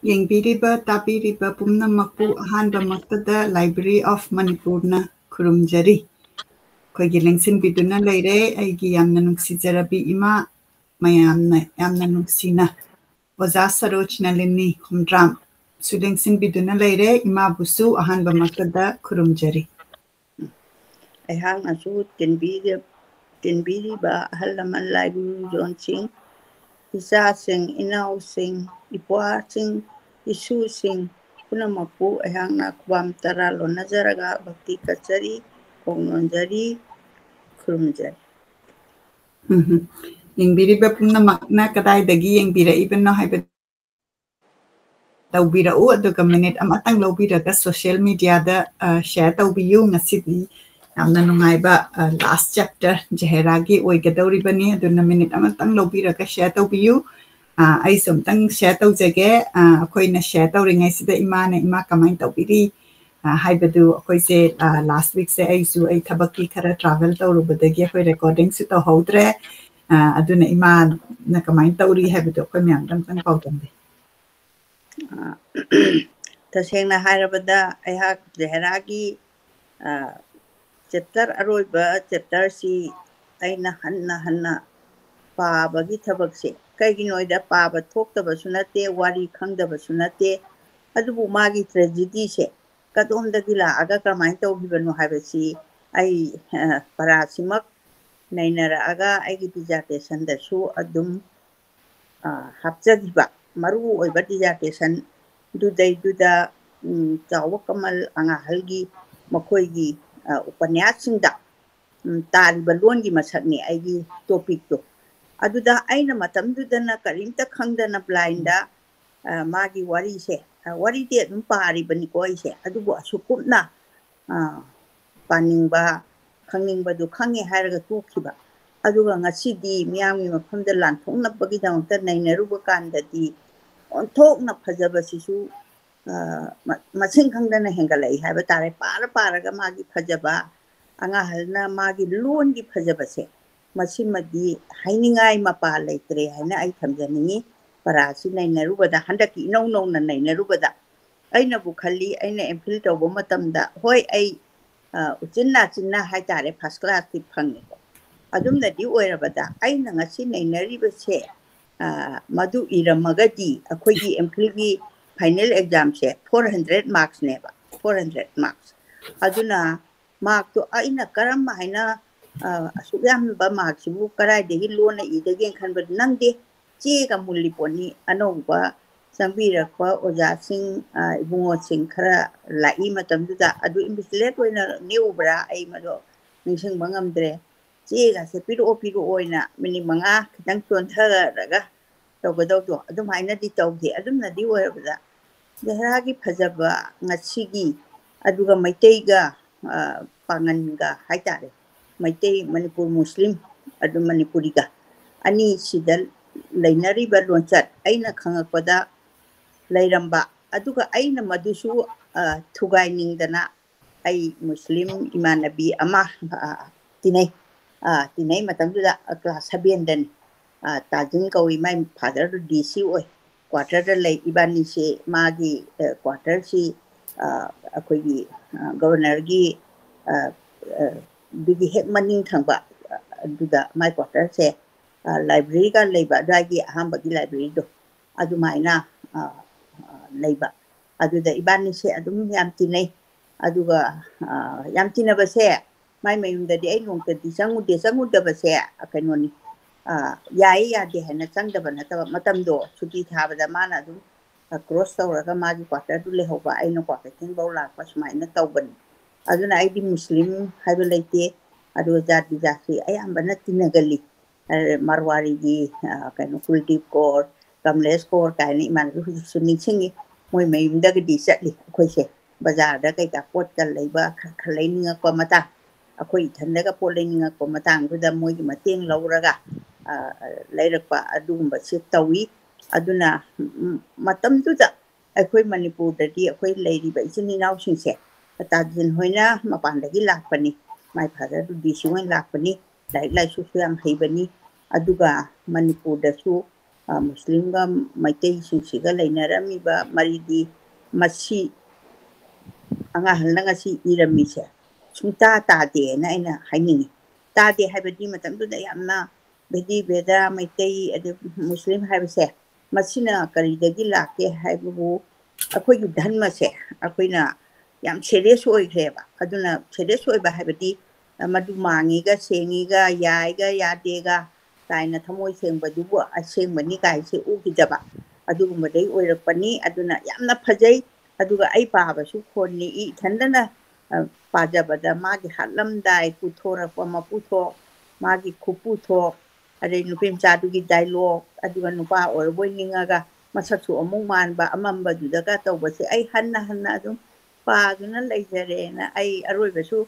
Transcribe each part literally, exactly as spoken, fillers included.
ꯌꯦꯡꯕꯤꯔꯤꯕ, ꯇꯥꯕꯤꯔꯤꯕ ꯄꯨꯝꯅꯃꯛꯄꯨ ꯑꯍꯥꯟꯕꯃꯛꯇꯗ Library of ꯃꯅꯤꯄꯨꯔꯅ ꯈꯨꯔꯨꯝꯖꯔꯤ꯫ ꯑꯩꯈꯣꯏꯒꯤ ꯂꯦꯡꯁꯤꯟꯕꯤꯗꯨꯅ ꯂꯩꯔꯦ ꯑꯩꯒꯤ ꯌꯥꯝꯅ ꯅꯨꯡꯁꯤꯖꯔꯕꯤ ꯏꯃꯥ, ꯃꯌꯥꯝꯅ ꯌꯥꯝꯅ ꯅꯨꯡꯁꯤꯅ ꯑꯣꯖꯥ ꯁꯔꯣꯖ ꯅꯂꯤꯅꯤ ꯈꯣꯝꯗ꯭ꯔꯥꯝꯁꯨ ꯂꯦꯡꯁꯤꯟꯕꯤꯗꯨꯅ ꯂꯩꯔꯦ꯫ ꯏꯃꯥꯕꯨꯁꯨ ꯑꯍꯥꯟꯕꯃꯛꯇꯗ ꯈꯨꯔꯨꯝꯖꯔꯤ꯫ ꯑꯩꯍꯥꯛꯅꯁꯨ ꯇꯤꯟꯕꯤꯔ-, ꯇꯤꯟꯕꯤꯔꯤꯕ ꯑꯍꯜ ꯂꯃꯟ ꯂꯥꯏꯒꯨꯔꯨꯖꯣꯟꯁꯤꯡ, ꯏꯆꯥꯁꯤꯡ, ꯏꯅꯥꯎꯁꯤꯡ, ꯏꯄ꯭ꯋꯥꯁꯤꯡ, ꯏꯁꯨꯁꯤꯡ ꯄꯨꯝꯅꯃꯛꯄꯨ ꯑꯩꯍꯥꯛꯅ ꯈꯨꯕꯥꯝ ꯇꯔꯥ ꯂꯣꯟꯅꯖꯔꯒ ꯚꯛꯇꯤ ꯀꯠꯆꯔꯤ, ꯈꯣꯡ ꯅꯣꯟꯖꯔꯤ, ꯈꯨꯔꯨꯝꯖꯔꯤ꯫ ꯎꯝ꯫ ꯌꯦꯡꯕꯤꯔꯤꯕ ꯄꯨꯝꯅꯃꯛꯅ ꯀꯗꯥꯏꯗꯒꯤ ꯌꯦꯡꯕꯤꯔꯛꯏꯕꯅꯣ ꯍꯥꯏꯕꯗꯨ ꯇꯧꯕꯤꯔꯛꯎ, ꯑꯗꯨꯒ ꯃꯤꯅꯤꯠ ꯑꯃꯇꯪ ꯂꯧꯕꯤꯔꯒ social mediaꯗ, ꯑ, share ꯇꯧꯕꯤꯌꯨ꯫ ꯉꯁꯤꯗꯤ ꯌꯥꯝꯅ ꯅꯨꯡꯉꯥꯏꯕ, ꯑ, last chapter ꯖꯍꯦꯔꯥꯒꯤ ꯑꯣꯏꯒꯗꯧꯔꯤꯕꯅꯤ, ꯑꯗꯨꯅ ꯃꯤꯅꯤꯠ ꯑꯃꯇꯪ ꯂꯧꯕꯤꯔꯒ share ꯇꯧꯕꯤꯌꯨ꯫ ꯑ, ꯑꯩꯁꯨ ꯑꯝꯇꯪ share ꯇꯧꯖꯒꯦ꯫ ꯑ, ꯑꯩꯈꯣꯏꯅ share ꯇꯧꯔꯤꯉꯩꯁꯤꯗ ꯏꯃꯥꯅ, "ꯏꯃꯥ ꯀꯃꯥꯏꯅ ꯇꯧꯕꯤꯔꯤ?" ꯑ, ꯍꯥꯏꯕꯗꯨ ꯑꯩꯈꯣꯏꯁꯦ, ꯑ, last weekꯁꯦ ꯑꯩꯁꯨ ꯑꯩ ꯊꯕꯛꯀꯤ ꯈꯔ travel ꯇꯧꯔꯨꯕꯗꯒꯤ ꯑꯩꯈꯣꯏ recordingꯁꯨ ꯇꯧꯍꯧꯗ꯭ꯔꯦ꯫ ꯑ, ꯑꯗꯨꯅ ꯏꯃꯥꯅ ꯀꯃꯥꯏꯅ ꯇꯧꯔꯤ ꯍꯥꯏꯕꯗꯣ ꯑꯩꯈꯣꯏ ꯃꯌꯥꯝꯗ ꯑꯝꯇꯪ ꯄꯥꯎꯗꯝꯕꯤꯌꯨ꯫ ꯑ, ꯇꯁꯦꯡꯅ ꯍꯥꯏꯔꯕꯗ ꯑꯩꯍꯥꯛ ꯖꯍꯦꯔꯥꯒꯤ, ꯑ, chapter, ꯑꯔꯣꯏꯕ chapterꯁꯤ ꯑꯩꯅ ꯍꯟꯅ ꯍꯟꯅ ꯄꯥꯕꯒꯤ ꯊꯕꯛꯁꯦ, ꯀꯩꯒꯤꯅꯣꯗ ꯄꯥꯕ ꯊꯣꯛꯇꯕꯁꯨ ꯅꯠꯇꯦ, ꯋꯥꯔꯤ ꯈꯪꯗꯕꯁꯨ ꯅꯠꯇꯦ, ꯑꯗꯨꯕꯨ ꯃꯥꯒꯤ tragedyꯁꯦ ꯀꯗꯣꯝꯗꯒꯤ ꯂꯥꯛꯑꯒ ꯀꯔꯝꯍꯥꯏꯅ ꯇꯧꯈꯤꯕꯅꯣ ꯍꯥꯏꯕꯁꯤ ꯑꯩ, ꯑ, ꯄꯔꯥꯁꯤꯃꯛ ꯅꯩꯅꯔꯛꯑꯒ ꯑꯩꯒꯤ dissertationꯗꯁꯨ ꯑꯗꯨꯝ, ꯑ, ꯍꯥꯞꯆꯈꯤꯕ ꯃꯔꯨ ꯑꯣꯏꯕ dissertationꯗꯨꯗꯩꯗꯨꯗ, ꯎꯝ, ꯆꯥꯎꯕ ꯀꯃꯜ ꯑꯉꯥꯍꯜꯒꯤ ꯃꯈꯣꯏꯒꯤ, ꯑ, ꯎꯄꯟꯌꯥꯁꯁꯤꯡꯗ, ꯎꯝ, ꯇꯥꯔꯤꯕ ꯂꯣꯟꯒꯤ ꯃꯁꯛꯅꯤ ꯑꯩꯒꯤ topicꯇꯣ꯫ ꯑꯗꯨꯗ ꯑꯩꯅ ꯃꯇꯝꯗꯨꯗꯅ ꯀꯔꯤꯝꯇ ꯈꯪꯗꯅ blindꯗ, ꯑ, ꯃꯥꯒꯤ ꯋꯥꯔꯤꯁꯦ, ꯑ, ꯋꯥꯔꯤꯗꯤ ꯑꯗꯨꯝ ꯄꯥꯔꯤꯕꯅꯤꯀꯣ ꯑꯩꯁꯦ, ꯑꯗꯨꯕꯨ ꯑꯁꯨꯛ ꯀꯨꯞꯅ, ꯑ, ꯄꯥꯅꯤꯡꯕ, ꯈꯪꯅꯤꯡꯕꯗꯨ ꯈꯪꯉꯦ ꯍꯥꯏꯔꯒ ꯇꯣꯛꯈꯤꯕ꯫ ꯑꯗꯨꯒ ꯉꯁꯤꯗꯤ ꯃꯤꯌꯥꯝꯒꯤ ꯃꯐꯝꯗ ꯂꯥꯟꯊꯣꯛꯅꯕꯒꯤꯗꯃꯛꯇ ꯅꯩꯅꯔꯨꯕ ꯀꯥꯟꯗꯗꯤ ꯑꯣꯟꯊꯣꯛꯅ ꯐꯖꯕꯁꯤꯁꯨ, ꯑ, ꯃ-, ꯃꯁꯤꯡ ꯈꯪꯗꯅ ꯍꯦꯟꯒꯠꯂꯛꯏ ꯍꯥꯏꯕ ꯇꯥꯔꯦ꯫ ꯄꯥꯔ ꯄꯥꯔꯒ ꯃꯥꯒꯤ ꯐꯖꯕ, ꯑꯉꯥꯡꯍꯜꯅ ꯃꯥꯒꯤ ꯂꯣꯟꯒꯤ ꯐꯖꯕꯁꯦ, ꯃꯁꯤꯃꯗꯤ ꯍꯥꯏꯅꯤꯡꯉꯥꯏ ꯃꯄꯥ ꯂꯩꯇ꯭ꯔꯦ ꯍꯥꯏꯅ ꯑꯩ ꯊꯝꯖꯅꯤꯡꯉꯤ꯫ ꯄꯔꯥꯁꯤ ꯅꯩꯅꯔꯨꯕꯗ, ꯍꯟꯗꯛꯀꯤ ꯏꯅꯧ ꯅꯧꯅ ꯅꯩꯅꯔꯨꯕꯗ, ꯑꯩꯅꯕꯨ ꯈꯜꯂꯤ, ꯑꯩꯅ ꯑꯦꯝ ꯐꯤꯜ ꯇꯧꯕ ꯃꯇꯝꯗ, ꯍꯣꯏ, ꯑꯩ, ꯑ, ꯎꯆꯤꯟ ꯅꯥꯆꯤꯟꯅ ꯍꯥꯏꯇꯥꯔꯦ, ꯐꯥꯔꯁ ꯀ꯭ꯂꯥꯁꯇꯤ ꯐꯪꯉꯦꯀꯣ꯫ ꯑꯗꯨꯝꯅꯗꯤ ꯑꯣꯏꯔꯕꯗ, ꯑꯩꯅ ꯉꯁꯤ ꯅꯩꯅꯔꯤꯕꯁꯦ, ꯑ, ꯃꯗꯨ ꯏꯔꯝꯃꯒꯗꯤ ꯑꯩꯈꯣꯏꯒꯤ ꯑꯦꯝ ꯐꯤꯜꯒꯤ ꯐꯥꯏꯅꯦꯜ ꯑꯦꯛꯖꯥꯝꯁꯦ ꯐꯣꯔ ꯍꯟꯗ꯭ꯔꯦꯠ ꯃꯥꯔꯛꯁꯅꯦꯕ, ꯐꯣꯔ ꯍꯟꯗ꯭ꯔꯦꯠ ꯃꯥꯔꯛꯁ꯫ ꯑꯗꯨꯅ ꯃꯥꯔꯛꯇꯣ ꯑꯩꯅ ꯀꯔꯝ ꯍꯥꯏꯅ, ꯑ, ꯑꯁꯨꯛ ꯌꯥꯝꯕ ꯃꯥꯔꯛꯁꯤꯕꯨ ꯀꯗꯥꯏꯗꯒꯤ ꯂꯣꯟꯅ ꯏꯗꯒꯦꯅ ꯈꯟꯕꯗ, ꯅꯪꯗꯤ ꯆꯦꯒ ꯃꯨꯜꯂꯤ ꯄꯣꯠꯅꯤ꯫ ꯑꯅꯧꯕ ꯆꯪꯕꯤꯔꯛꯄ ꯑꯣꯖꯥꯁꯤꯡ, ꯑ, ꯏꯕꯨꯡꯉꯣꯁꯤꯡ ꯈꯔ ꯂꯥꯛꯏ ꯃꯇꯝꯗꯨꯗ, ꯑꯗꯨ ꯏꯟꯚꯤꯖꯤꯂꯦꯠ ꯑꯣꯏꯅ ꯅꯦꯛꯎꯕ꯭ꯔꯥ, ꯑꯩ ꯃꯗꯣ ꯅꯤꯡꯁꯤꯡꯕ ꯉꯝꯗ꯭ꯔꯦ꯫ ꯆꯦꯒꯁꯦ ꯄꯤꯔꯛꯑꯣ, ꯄꯤꯔꯛꯑꯣꯅ ꯃꯤꯅꯤꯠ ꯃꯉꯥ ꯈꯤꯇꯪ ꯆꯣꯟꯊꯔꯒ ꯇꯧꯒꯗꯧꯗꯣ ꯑꯗꯨꯃꯥꯏꯅꯗꯤ ꯇꯧꯗꯦ꯫ ꯑꯗꯨꯝꯅꯗꯤ ꯑꯣꯏꯔꯕꯗ ꯖꯍꯦꯔꯥꯒꯤ ꯐꯖꯕ ꯉꯁꯤꯒꯤ, ꯑꯗꯨꯒ ꯃꯩꯇꯩꯒ, ꯑ, ꯄꯥꯉꯟꯒ ꯍꯥꯏꯇꯥꯔꯦ, ꯃꯩꯇꯩ, ꯃꯅꯤꯄꯨꯔ ꯃꯨꯁꯂꯤꯝ, ꯑꯗꯨ ꯃꯅꯤꯄꯨꯔꯤꯒ ꯑꯅꯤꯁꯤꯗ ꯂꯩꯅꯔꯤꯕ ꯂꯣꯟꯆꯠ ꯑꯩꯅ ꯈꯪꯉꯛꯄꯗ ꯂꯩꯔꯝꯕ, ꯑꯗꯨꯒ ꯑꯩꯅ ꯃꯗꯨꯁꯨ, ꯑ, ꯊꯨꯒꯥꯏꯅꯤꯡꯗꯅ ꯑꯩ ꯃꯨꯁꯂꯤꯝ ꯏꯃꯥꯟꯅꯕꯤ ꯑꯃ, ꯑ, ꯇꯤꯟꯅꯩ꯫ ꯑ, ꯇꯤꯟꯅꯩ ꯃꯇꯝꯗꯨꯗ, ꯑ, ꯀ꯭ꯂꯥꯁ ꯁꯚꯦꯟꯗꯅꯤ꯫ ꯑ, ꯇꯥꯖꯤꯟ ꯀꯧꯏ, ꯃꯥꯏ ꯐꯥꯗꯔꯗꯨ ꯗꯤ ꯁꯤ ꯑꯣꯏ꯫ ꯀ꯭ꯋꯥꯇꯔꯗ ꯂꯩ꯫ ꯏꯕꯥꯅꯤꯁꯤ ꯃꯥꯒꯤ, ꯑ, ꯀ꯭ꯋꯥꯇꯔꯁꯤ, ꯑ, ꯑꯩꯈꯣꯏꯒꯤ, ꯑ, ꯒꯕꯔꯅꯔꯒꯤ, ꯑ, ꯑ, ꯑꯗꯨꯒꯤ ꯍꯦꯛ ꯃꯅꯤꯡ ꯊꯪꯕ, ꯑ, ꯑꯗꯨꯗ ꯃꯥꯏ ꯀ꯭ꯋꯥꯇꯔꯁꯦ, ꯑ, ꯂꯥꯏꯕ꯭ꯔꯦꯔꯤꯒ ꯂꯩꯕ ꯑꯗꯨꯋꯥꯏꯒꯤ ꯑꯍꯥꯟꯕꯒꯤ ꯂꯥꯏꯕ꯭ꯔꯦꯔꯤꯗꯣ ꯑꯗꯨꯃꯥꯏꯅ, ꯑ, ꯑ, ꯂꯩꯕ꯫ ꯑꯗꯨꯗ ꯏꯕꯥꯅꯤꯁꯦ ꯑꯗꯨꯝ ꯌꯥꯝ ꯇꯤꯟꯅꯩ꯫ ꯑꯗꯨꯒ, ꯑ, ꯌꯥꯝ ꯇꯤꯟꯅꯕꯁꯦ, ꯃꯥꯏ ꯃꯌꯨꯝꯗꯗꯤ ꯑꯩ ꯅꯣꯡꯃꯇꯗꯤ ꯆꯪꯉꯨꯗꯦ꯫ ꯆꯪꯉꯨꯗꯕꯁꯦ, ꯑ, ꯀꯩꯅꯣꯅꯤ, ꯑ, ꯌꯥꯏ ꯌꯥꯗꯦ ꯍꯥꯏꯅ ꯆꯪꯗꯕ ꯅꯠꯇꯕ, ꯃꯇꯝꯗꯣ ꯁꯨꯇꯤ ꯊꯥꯕꯗ ꯃꯥꯅ ꯑꯗꯨꯝ, ꯑ, ꯀ꯭ꯔꯣꯁ ꯇꯧꯔꯒ ꯃꯥꯒꯤ ꯀ꯭ꯋꯥꯇꯔꯗꯨ ꯂꯩꯍꯧꯕ, ꯑꯩꯅ ꯀ꯭ꯋꯥ ꯀꯩꯊꯦꯜꯐꯧ ꯂꯥꯛꯄ, ꯁꯨꯃꯥꯏꯅ ꯇꯧꯕꯅꯤ꯫ ꯑꯗꯨꯅ ꯑꯩꯗꯤ ꯃꯨꯁꯂꯤꯝ ꯍꯥꯏꯕ ꯂꯩꯇꯦ, ꯑꯗꯨꯒ ꯖꯥꯇꯤ ꯖꯥꯠꯁꯤ ꯑꯌꯥꯝꯕꯅ ꯇꯤꯟꯅꯒꯜꯂꯤ꯫ ꯑ, ꯃꯔꯋꯥꯔꯤꯒꯤ, ꯑ, ꯀꯩꯅꯣ, ꯀꯨꯜꯗꯤꯞ ꯀꯣꯔ, ꯀꯃꯂꯦꯁ ꯀꯣꯔ ꯀꯥꯏꯅ ꯏꯃꯥꯟꯅꯕꯤ ꯍꯧꯖꯤꯛꯁꯨ ꯅꯤꯡꯁꯤꯡꯉꯤ꯫ ꯃꯣꯏ ꯃꯌꯨꯝꯗꯒꯗꯤ ꯆꯠꯂꯤ ꯑꯩꯈꯣꯏꯁꯦ꯫ ꯕꯖꯥꯔꯗ ꯀꯩꯀꯥ ꯄꯣꯠꯀ ꯂꯩꯕ, ꯈꯔ, ꯈꯔ ꯂꯩꯅꯤꯡꯉꯛꯄ ꯃꯇꯥꯡ, ꯑꯩꯈꯣꯏ ꯏꯊꯟꯗꯒ ꯄꯣꯠ ꯂꯩꯅꯤꯡꯉꯛꯄ ꯃꯇꯥꯡꯗꯨꯗ ꯃꯣꯏꯒꯤ ꯃꯇꯦꯡ ꯂꯧꯔꯒ, ꯑ, ꯂꯩꯔꯛꯄ ꯑꯗꯨꯒꯨꯝꯕꯁꯦ ꯇꯧꯏ꯫ ꯑꯗꯨꯅ, ꯎꯝ, ꯃꯇꯝꯗꯨꯗ ꯑꯩꯈꯣꯏ ꯃꯅꯤꯄꯨꯔꯗꯗꯤ ꯑꯩꯈꯣꯏ ꯂꯩꯔꯤꯕ ꯏꯆꯤꯟ ꯏꯅꯥꯎꯁꯤꯡꯁꯦ, ꯇꯥꯖꯤꯟ ꯍꯣꯏꯅ ꯃꯄꯥꯟꯗꯒꯤ ꯂꯥꯛꯄꯅꯤ, ꯃꯥꯏ ꯐꯥꯗꯔꯗꯨ ꯗꯤ ꯁꯤ ꯑꯣꯏꯅ ꯂꯥꯛꯄꯅꯤ, ꯂꯥꯏꯔꯤꯛ ꯂꯥꯏꯁꯨꯁꯨ ꯌꯥꯝ ꯍꯩꯕꯅꯤ, ꯑꯗꯨꯒ ꯃꯅꯤꯄꯨꯔꯗꯁꯨ ꯃꯨꯁꯂꯤꯝꯒ ꯃꯩꯇꯩꯁꯤꯡꯁꯤꯒ ꯂꯩꯅꯔꯝꯃꯤꯕ ꯃꯔꯤꯗꯤ ꯃꯁꯤ ꯑꯉꯥꯡ ꯑꯍꯜꯅ ꯉꯁꯤ ꯏꯔꯝꯃꯤꯁꯦ ꯁꯨꯡꯇꯥ ꯇꯥꯗꯦꯅ ꯑꯩꯅ ꯍꯥꯏꯅꯤꯡꯉꯤ꯫ ꯇꯥꯗꯦ ꯍꯥꯏꯕꯗꯤ ꯃꯇꯝꯗꯨꯗ ꯌꯥꯝꯅ ꯚꯦꯗꯤ ꯚꯦꯗꯥ ꯃꯩꯇꯩ ꯑꯗꯩ ꯃꯨꯁꯂꯤꯝ ꯍꯥꯏꯕꯁꯦ ꯃꯁꯤꯅ ꯀꯔꯤꯗꯒꯤ ꯂꯥꯛꯀꯦ ꯍꯥꯏꯕꯕꯨ ꯑꯩꯈꯣꯏꯒꯤ ꯙꯔꯃꯁꯦ ꯑꯩꯈꯣꯏꯅ ꯌꯥꯝ ꯁꯦꯔꯤꯌꯁ ꯑꯣꯏꯈ꯭ꯔꯦꯕ꯫ ꯑꯗꯨꯅ ꯁꯦꯔꯤꯌꯁ ꯑꯣꯏꯕ ꯍꯥꯏꯕꯗꯤ ꯃꯗꯨ ꯃꯥꯡꯉꯤꯒ ꯁꯦꯡꯉꯤꯒ ꯌꯥꯏꯒ ꯌꯥꯗꯦꯒ ꯀꯥꯏꯅ ꯊꯃꯣꯏ ꯁꯦꯡꯕꯗꯨꯕꯨ ꯑꯁꯦꯡꯕꯅꯤ ꯀꯥꯏꯁꯦ ꯎꯈꯤꯗꯕ ꯑꯗꯨꯒꯨꯝꯕꯗꯩ ꯑꯣꯏꯔꯛꯄꯅꯤ꯫ ꯑꯗꯨꯅ ꯌꯥꯝꯅ ꯐꯖꯩ꯫ ꯑꯗꯨꯒ ꯑꯩ ꯄꯥꯕꯁꯨ ꯈꯣꯟꯅꯤ꯫ ꯏ ꯏꯊꯟꯗꯅ ꯄꯥꯖꯕꯗ ꯃꯥꯒꯤ ꯍꯥꯠꯂꯝꯗꯥꯏ ꯄꯨꯊꯣꯔꯛꯄ ꯃꯄꯨꯊꯣꯛ, ꯃꯥꯒꯤ ꯈꯨꯄꯨꯊꯣꯛ, ꯑꯗꯩ ꯅꯨꯄꯤ ꯃꯆꯥꯗꯨꯒꯤ ꯗꯥꯏꯂꯣꯛ, ꯑꯗꯨꯒ ꯅꯨꯄꯥ ꯑꯣꯏꯔꯕꯣꯏ ꯅꯤꯡꯉꯒ ꯃꯁꯛꯁꯨ ꯑꯃꯨꯛ ꯃꯥꯟꯕ ꯑꯃꯝꯕꯗꯨꯗꯒ ꯇꯧꯕꯁꯦ ꯑꯩ ꯍꯟꯅ ꯍꯟꯅ ꯑꯗꯨꯝ ꯄꯥꯗꯨꯅ ꯂꯩꯖꯔꯦꯅ꯫ ꯑꯩ ꯑꯔꯣꯏꯕꯁꯨ,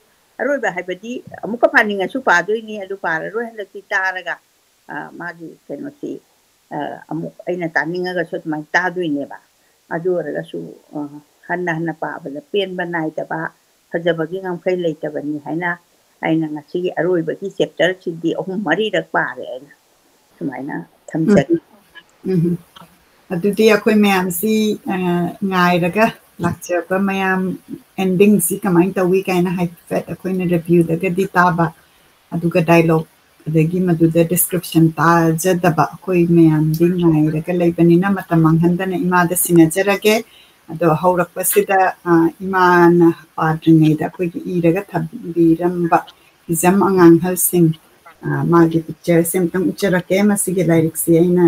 ꯑꯔꯣꯏꯕ ꯍꯥꯏꯕꯗꯤ ꯑꯃꯨꯛꯀ ꯄꯥꯅꯤꯡꯉꯁꯨ ꯄꯥꯗꯣꯏꯅꯤ, ꯑꯗꯨ ꯄꯥꯔꯔꯣꯏ ꯍꯟꯗꯛꯇꯤ ꯇꯥꯔꯒ꯫ ꯃꯥꯒꯤ ꯀꯩꯅꯣꯁꯤ ꯑꯃꯨꯛ ꯑꯩꯅ ꯇꯥꯅꯤꯡꯉꯒꯁꯨ ꯑꯗꯨꯃꯥꯏꯅ ꯇꯥꯗꯣꯏꯅꯦꯕ꯫ ꯑꯗꯨ ꯑꯣꯏꯔꯒꯁꯨ ꯍꯟꯅ ꯍꯟꯅ ꯄꯥꯕꯗ ꯄꯦꯟꯕ ꯅꯥꯏꯗꯕ, ꯐꯖꯕꯒꯤ ꯉꯝꯈꯩ ꯂꯩꯇꯕꯅꯤ ꯍꯥꯏꯅ ꯑꯩꯅ ꯉꯁꯤꯒꯤ ꯑꯔꯣꯏꯕꯒꯤ ꯆꯦꯞꯇꯔꯁꯤꯗꯤ ꯑꯍꯨꯝ ꯃꯔꯤꯔꯛ ꯄꯥꯔꯦ ꯑꯩꯅ꯫ ꯁꯨꯃꯥꯏꯅ ꯊꯝꯖꯒꯦ꯫ ꯎꯝ꯫ ꯑꯗꯨꯗꯤ ꯑꯩꯈꯣꯏ ꯃꯌꯥꯝꯁꯤ ꯉꯥꯏꯔꯒ ꯂꯥꯛꯆꯕ ꯃꯌꯥꯝ ꯑꯦꯟꯗꯤꯡꯁꯤ ꯀꯃꯥꯏꯅ ꯇꯧꯏ ꯀꯥꯏꯅ ꯍꯥꯏꯐꯦꯠ ꯑꯩꯈꯣꯏꯅ ꯔꯤꯚ꯭ꯌꯨꯗꯒꯗꯤ ꯇꯥꯕ, ꯑꯗꯨꯒ ꯗꯥꯏꯂꯣꯛ ꯑꯗꯒꯤ ꯃꯗꯨꯗ ꯗꯤꯁꯀ꯭ꯔꯤꯞꯁꯟ ꯇꯥꯖꯗꯕ ꯑꯩꯈꯣꯏ ꯃꯌꯥꯝꯗꯤ ꯉꯥꯏꯔꯒ ꯂꯩꯕꯅꯤꯅ ꯃꯇꯝ ꯃꯥꯡꯍꯟꯗꯅ ꯏꯃꯥꯗ ꯁꯤꯟꯅꯖꯔꯒꯦ꯫ ꯑꯗꯣ ꯍꯧꯔꯛꯄꯁꯤꯗ ꯏꯃꯥꯅ ꯄꯥꯗ꯭ꯔꯤꯉꯩꯗ ꯑꯩꯈꯣꯏꯒꯤ ꯏꯔꯒ ꯊꯝꯕꯤꯔꯝꯕ ꯍꯤꯖꯝ ꯑꯉꯥꯡꯍꯜꯁꯤꯡ ꯃꯥꯒꯤ ꯄꯤꯛꯆꯔꯁꯦ ꯑꯝꯇꯪ ꯎꯠꯆꯔꯛꯀꯦ꯫ ꯃꯁꯤꯒꯤ ꯂꯥꯏꯔꯤꯛꯁꯤ ꯑꯩꯅ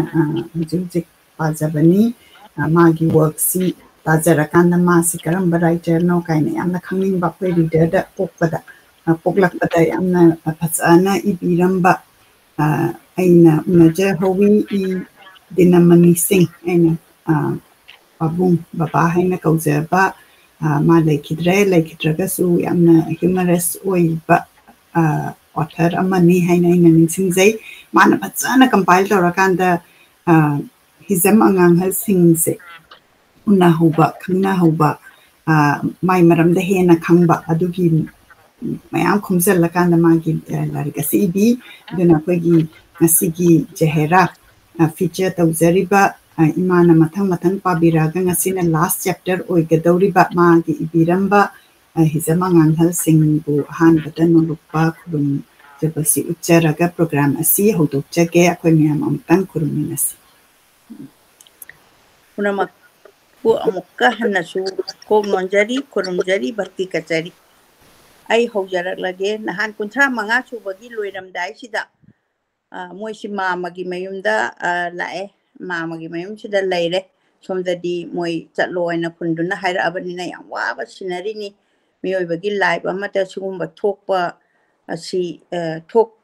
ꯍꯧꯖꯤꯛ ꯍꯧꯖꯤꯛ ꯄꯥꯖꯕꯅꯤ꯫ ꯃꯥꯒꯤ ꯋꯥꯔꯛꯁꯤ ꯇꯥꯖꯔꯀꯥꯟꯗ ꯃꯥꯁꯤ ꯀꯔꯝꯕ ꯔꯥꯏꯇꯔꯅꯣ ꯀꯥꯏꯅ ꯌꯥꯝꯅ ꯈꯪꯅꯤꯡꯕ ꯑꯩꯈꯣꯏ ꯔꯤꯗꯔꯗ ꯄꯣꯛꯄꯗ ꯄꯣꯛꯂꯛꯄꯗ ꯌꯥꯝꯅ ꯐꯖꯅ ꯏꯕꯤꯔꯝꯕ ꯑꯩꯅ ꯎꯅꯖꯍꯧꯋꯤ꯫ ꯏ ꯗꯤꯅꯃꯅꯤ ꯁꯤꯡ ꯑꯩꯅ ꯄꯥꯕꯨꯡ ꯕꯕꯥ ꯍꯥꯏꯅ ꯀꯧꯖꯕ ꯃꯥ ꯂꯩꯈꯤꯗ꯭ꯔꯦ꯫ ꯂꯩꯈꯤꯗ꯭ꯔꯒꯁꯨ ꯌꯥꯝꯅ ꯍ꯭ꯌꯨꯃꯔꯁ ꯑꯣꯏꯕ ꯑꯣꯊꯔ ꯑꯃꯅꯤ ꯍꯥꯏꯅ ꯑꯩꯅ ꯅꯤꯡꯁꯤꯡꯖꯩ꯫ ꯃꯥꯅ ꯐꯖꯅ ꯀꯝꯄꯥꯏꯜ ꯇꯧꯔꯀꯥꯟꯗ ꯍꯤꯖꯝ ꯑꯉꯥꯡꯍꯜꯁꯤꯡꯁꯦ ꯎꯅꯍꯧꯕ, ꯈꯪꯅꯍꯧꯕ, ꯃꯥꯏ ꯃꯔꯝꯗ ꯍꯦꯟꯅ ꯈꯪꯕ ꯑꯗꯨꯒꯤ ꯃꯌꯥꯝ ꯈꯣꯝꯖꯤꯜꯂꯀꯥꯟꯗ ꯃꯥꯒꯤ ꯂꯥꯏꯔꯤꯛ ꯑꯁꯤ ꯏꯕꯤ꯫ ꯑꯗꯨꯅ ꯑꯩꯈꯣꯏꯒꯤ ꯉꯁꯤꯒꯤ ꯖꯍꯦꯔꯥ feature ꯇꯧꯖꯔꯤꯕ, ꯑ, ꯏꯃꯥꯅ ꯃꯊꯪ ꯃꯊꯪ ꯄꯥꯕꯤꯔꯛꯑꯒ ꯉꯁꯤꯅ last chapter ꯑꯣꯏꯒꯗꯧꯔꯤꯕ ꯃꯥꯒꯤ ꯏꯕꯤꯔꯝꯕ, ꯑ, ꯍꯤꯖꯝ ꯑꯉꯥꯡꯍꯜꯁꯤꯡꯕꯨ ꯑꯍꯥꯟꯕꯗ ꯅꯣꯂꯨꯛꯄ ꯈꯨꯔꯨꯝꯖꯕꯁꯤ ꯎꯠꯆꯔꯒ program ꯑꯁꯤ ꯍꯧꯗꯣꯛꯆꯒꯦ꯫ ꯑꯩꯈꯣꯏ ꯃꯌꯥꯝ ꯑꯃꯨꯛꯇꯪ ꯈꯨꯔꯨꯝꯃꯤꯟꯅꯁꯤ꯫ ꯄꯨꯝꯅꯃꯛꯄꯨ ꯑꯃꯨꯛꯀ ꯍꯟꯅꯁꯨ ꯀꯣꯛ ꯅꯣꯟꯖꯔꯤ, ꯈꯨꯔꯨꯝꯖꯔꯤ, ꯚꯛꯇꯤ ꯀꯠꯆꯔꯤ꯫ ꯑꯩ ꯍꯧꯖꯔꯛꯂꯒꯦ꯫ ꯅꯍꯥꯟ ꯀꯨꯟꯊ꯭ꯔꯥ ꯃꯉꯥ ꯁꯨꯕꯒꯤ ꯂꯣꯏꯔꯝꯗꯥꯏꯁꯤꯗ, ꯑ, ꯃꯣꯏꯁꯤ ꯃꯥꯃꯒꯤ ꯃꯌꯨꯝꯗ, ꯑ, ꯂꯥꯛꯑꯦ꯫ ꯃꯥꯃꯒꯤ ꯃꯌꯨꯝꯁꯤꯗ ꯂꯩꯔꯦ꯫ ꯁꯣꯝꯗꯗꯤ ꯃꯣꯏ ꯆꯠꯂꯣ ꯍꯥꯏꯅ ꯈꯨꯟꯗꯨꯅ ꯍꯥꯏꯔꯛꯑꯕꯅꯤꯅ ꯌꯥꯝ ꯋꯥꯕ ꯁꯤꯟꯅꯔꯤꯅꯤ꯫ ꯃꯤꯑꯣꯏꯕꯒꯤ life ꯑꯃꯗ ꯁꯤꯒꯨꯝꯕ ꯊꯣꯛꯄ ꯑꯁꯤ, ꯑ, ꯊꯣꯛ-,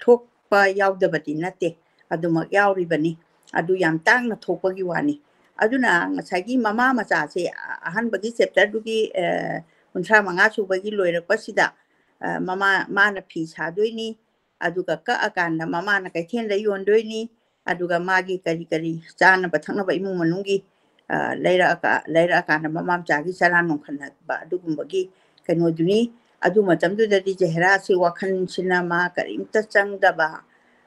ꯊꯣꯛꯄ ꯌꯥꯎꯗꯕꯗꯤ ꯅꯠꯇꯦ, ꯑꯗꯨꯃꯛ ꯌꯥꯎꯔꯤꯕꯅꯤ꯫ ꯑꯗꯨ ꯌꯥꯝ ꯇꯥꯡꯅ ꯊꯣꯛꯄꯒꯤ ꯋꯥꯅꯤ꯫ ꯑꯗꯨꯅ ꯉꯁꯥꯏꯒꯤ ꯃꯃꯥ ꯃꯆꯥꯁꯦ ꯑ-, ꯑꯍꯥꯟꯕꯒꯤ chapterꯗꯨꯒꯤ, ꯑ, ꯀꯨꯟꯊ꯭ꯔꯥ ꯃꯉꯥ ꯁꯨꯕꯒꯤ ꯂꯣꯏꯔꯛꯄꯁꯤꯗ, ꯑ, ꯃꯃꯥ, ꯃꯥꯅ ꯐꯤ ꯁꯥꯗꯣꯏꯅꯤ, ꯑꯗꯨꯒ ꯀꯛꯑꯀꯥꯟꯗ ꯃꯃꯥꯅ ꯀꯩꯊꯦꯜꯗ ꯌꯣꯟꯗꯣꯏꯅꯤ, ꯑꯗꯨꯒ ꯃꯥꯒꯤ ꯀꯔꯤ ꯀꯔꯤ ꯆꯥꯅꯕ ꯊꯛꯅꯕ ꯏꯃꯨꯡ ꯃꯅꯨꯡꯒꯤ, ꯑ, ꯂꯩꯔꯛꯑꯀ-, ꯂꯩꯔꯛꯑꯀꯥꯟꯗ ꯃꯃꯥ ꯃꯆꯥꯒꯤ ꯆꯔꯥ ꯅꯣꯡꯈꯠꯅꯕ ꯑꯗꯨꯒꯨꯝꯕꯒꯤ ꯀꯩꯅꯣꯗꯨꯅꯤ꯫ ꯑꯗꯨ ꯃꯇꯝꯗꯨꯗꯗꯤ ꯖꯍꯦꯔꯥꯁꯤ ꯋꯥꯈꯜꯁꯤꯅ ꯃꯥ ꯀꯔꯤꯝꯇ ꯆꯪꯗꯕ,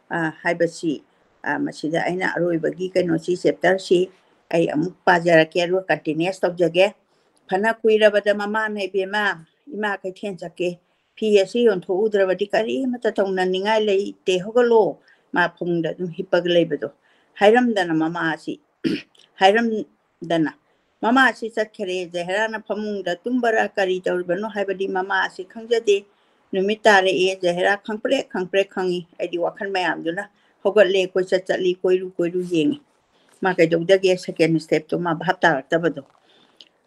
ꯑ, ꯍꯥꯏꯕꯁꯤ, ꯑ, ꯃꯁꯤꯗ ꯑꯩꯅ ꯑꯔꯣꯏꯕꯒꯤ ꯀꯩꯅꯣꯁꯤ, chapterꯁꯤ ꯑꯩ ꯑꯃꯨꯛ ꯄꯥꯖꯔꯛꯀꯦ, ꯑꯗꯨꯒ continuous ꯇꯧꯖꯒꯦ꯫ ꯐꯅ ꯀꯨꯏꯔꯕꯗ ꯃꯃꯥꯅ, "ꯏꯕꯦꯝꯃ, ꯏꯃꯥ ꯀꯩꯊꯦꯜ ꯆꯠꯀꯦ, ꯐꯤ ꯑꯁꯤ ꯌꯣꯟꯊꯣꯛꯎꯗ꯭ꯔꯕꯗꯤ ꯀꯔꯤꯃꯠꯇ ꯇꯧꯅꯅꯤꯡꯉꯥꯏ ꯂꯩꯇꯦ, ꯍꯧꯒꯠꯂꯣ"꯫ ꯃꯥ ꯐꯃꯨꯡꯗ ꯑꯗꯨꯝ ꯍꯤꯞꯄꯒ ꯂꯩꯕꯗꯣ ꯍꯥꯏꯔꯝꯗꯅ ꯃꯃꯥ ꯑꯁꯤ, ꯍꯥꯏꯔꯝꯗꯅ ꯃꯃꯥ ꯑꯁꯤ ꯆꯠꯈꯔꯦ꯫ ꯖꯍꯦꯔꯥꯅ ꯐꯃꯨꯡꯗ ꯇꯨꯝꯕꯔꯥ ꯀꯔꯤ ꯇꯧꯔꯤꯕꯅꯣ ꯍꯥꯏꯕꯗꯤ ꯃꯃꯥ ꯑꯁꯤ ꯈꯪꯖꯗꯦ꯫ ꯅꯨꯃꯤꯠ ꯇꯥꯔꯛꯑꯦ꯫ ꯖꯍꯦꯔꯥ ꯈꯪꯄ꯭ꯔꯦꯛ ꯈꯪꯄ꯭ꯔꯦꯛ ꯈꯪꯉꯤ꯫ ꯑꯩꯗꯤ ꯋꯥꯈꯜ ꯃꯌꯥꯝꯗꯨꯅ ꯍꯧꯒꯠꯂꯦ, ꯀꯣꯏꯆꯠ ꯆꯠꯂꯤ, ꯀꯣꯏꯔꯨ ꯀꯣꯏꯔꯨ ꯌꯦꯡꯉꯤ꯫ ꯃꯥ ꯀꯩꯗꯧꯗꯒꯦ, second stepꯇꯣ ꯃꯥ ꯚꯥꯞ ꯇꯥꯔꯛꯇꯕꯗꯣ꯫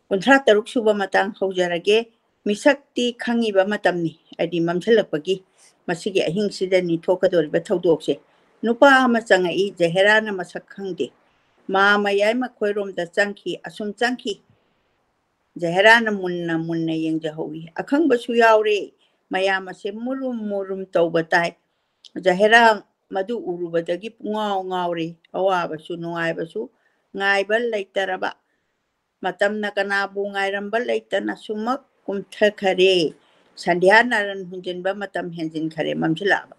ꯀꯨꯟꯊ꯭ꯔꯥ ꯇꯔꯨꯛ ꯁꯨꯕ ꯃꯇꯥꯡ ꯍꯧꯖꯔꯒꯦ꯫ ꯃꯤꯁꯛꯇꯤ ꯈꯪꯉꯤꯕ ꯃꯇꯝꯅꯤ, ꯍꯥꯏꯗꯤ ꯃꯝꯁꯤꯜꯂꯛꯄꯒꯤ꯫ ꯃꯁꯤꯒꯤ ꯑꯍꯤꯡꯁꯤꯗꯅꯤ ꯊꯣꯛꯀꯗꯧꯔꯤꯕ ꯊꯧꯗꯣꯛꯁꯦ꯫ ꯅꯨꯄꯥ ꯑꯃ ꯆꯪꯉꯛꯏ꯫ ꯖꯍꯦꯔꯥꯅ ꯃꯁꯛ ꯈꯪꯗꯦ꯫ ꯃꯥ ꯃꯌꯥꯏ ꯃꯈꯣꯏꯔꯣꯝꯗ ꯆꯪꯈꯤ, ꯑꯁꯨꯝ ꯆꯪꯈꯤ꯫ ꯖꯍꯦꯔꯥꯅ ꯃꯨꯟꯅ ꯃꯨꯟꯅ ꯌꯦꯡꯖꯍꯧꯏ꯫ ꯑꯈꯪꯕꯁꯨ ꯌꯥꯎꯔꯦ꯫ ꯃꯌꯥꯝ ꯑꯁꯦ ꯃꯨꯔꯨꯝ ꯃꯨꯔꯨꯝ ꯇꯧꯕ ꯇꯥꯏ꯫ ꯖꯍꯦꯔꯥ ꯃꯗꯨ ꯎꯔꯨꯕꯗꯒꯤ ꯄꯨꯡꯉꯥꯎ ꯉꯥꯎꯔꯦ꯫ ꯑꯋꯥꯕꯁꯨ ꯅꯨꯡꯉꯥꯏꯕꯁꯨ ꯉꯥꯏꯕ ꯂꯩꯇꯔꯕ꯫ ꯃꯇꯝꯅ ꯀꯅꯥꯕꯨ ꯉꯥꯏꯔꯝꯕ ꯂꯩꯇꯅ ꯁꯨꯃꯛ ꯀꯨꯝꯊꯈꯔꯦ꯫ ꯁꯟꯙ꯭ꯌꯥ ꯅꯥꯔꯟ ꯍꯨꯟꯖꯤꯟꯕ ꯃꯇꯝ ꯍꯦꯟꯖꯤꯟꯈꯔꯦ, ꯃꯝꯁꯤꯜꯂꯛꯑꯕ꯫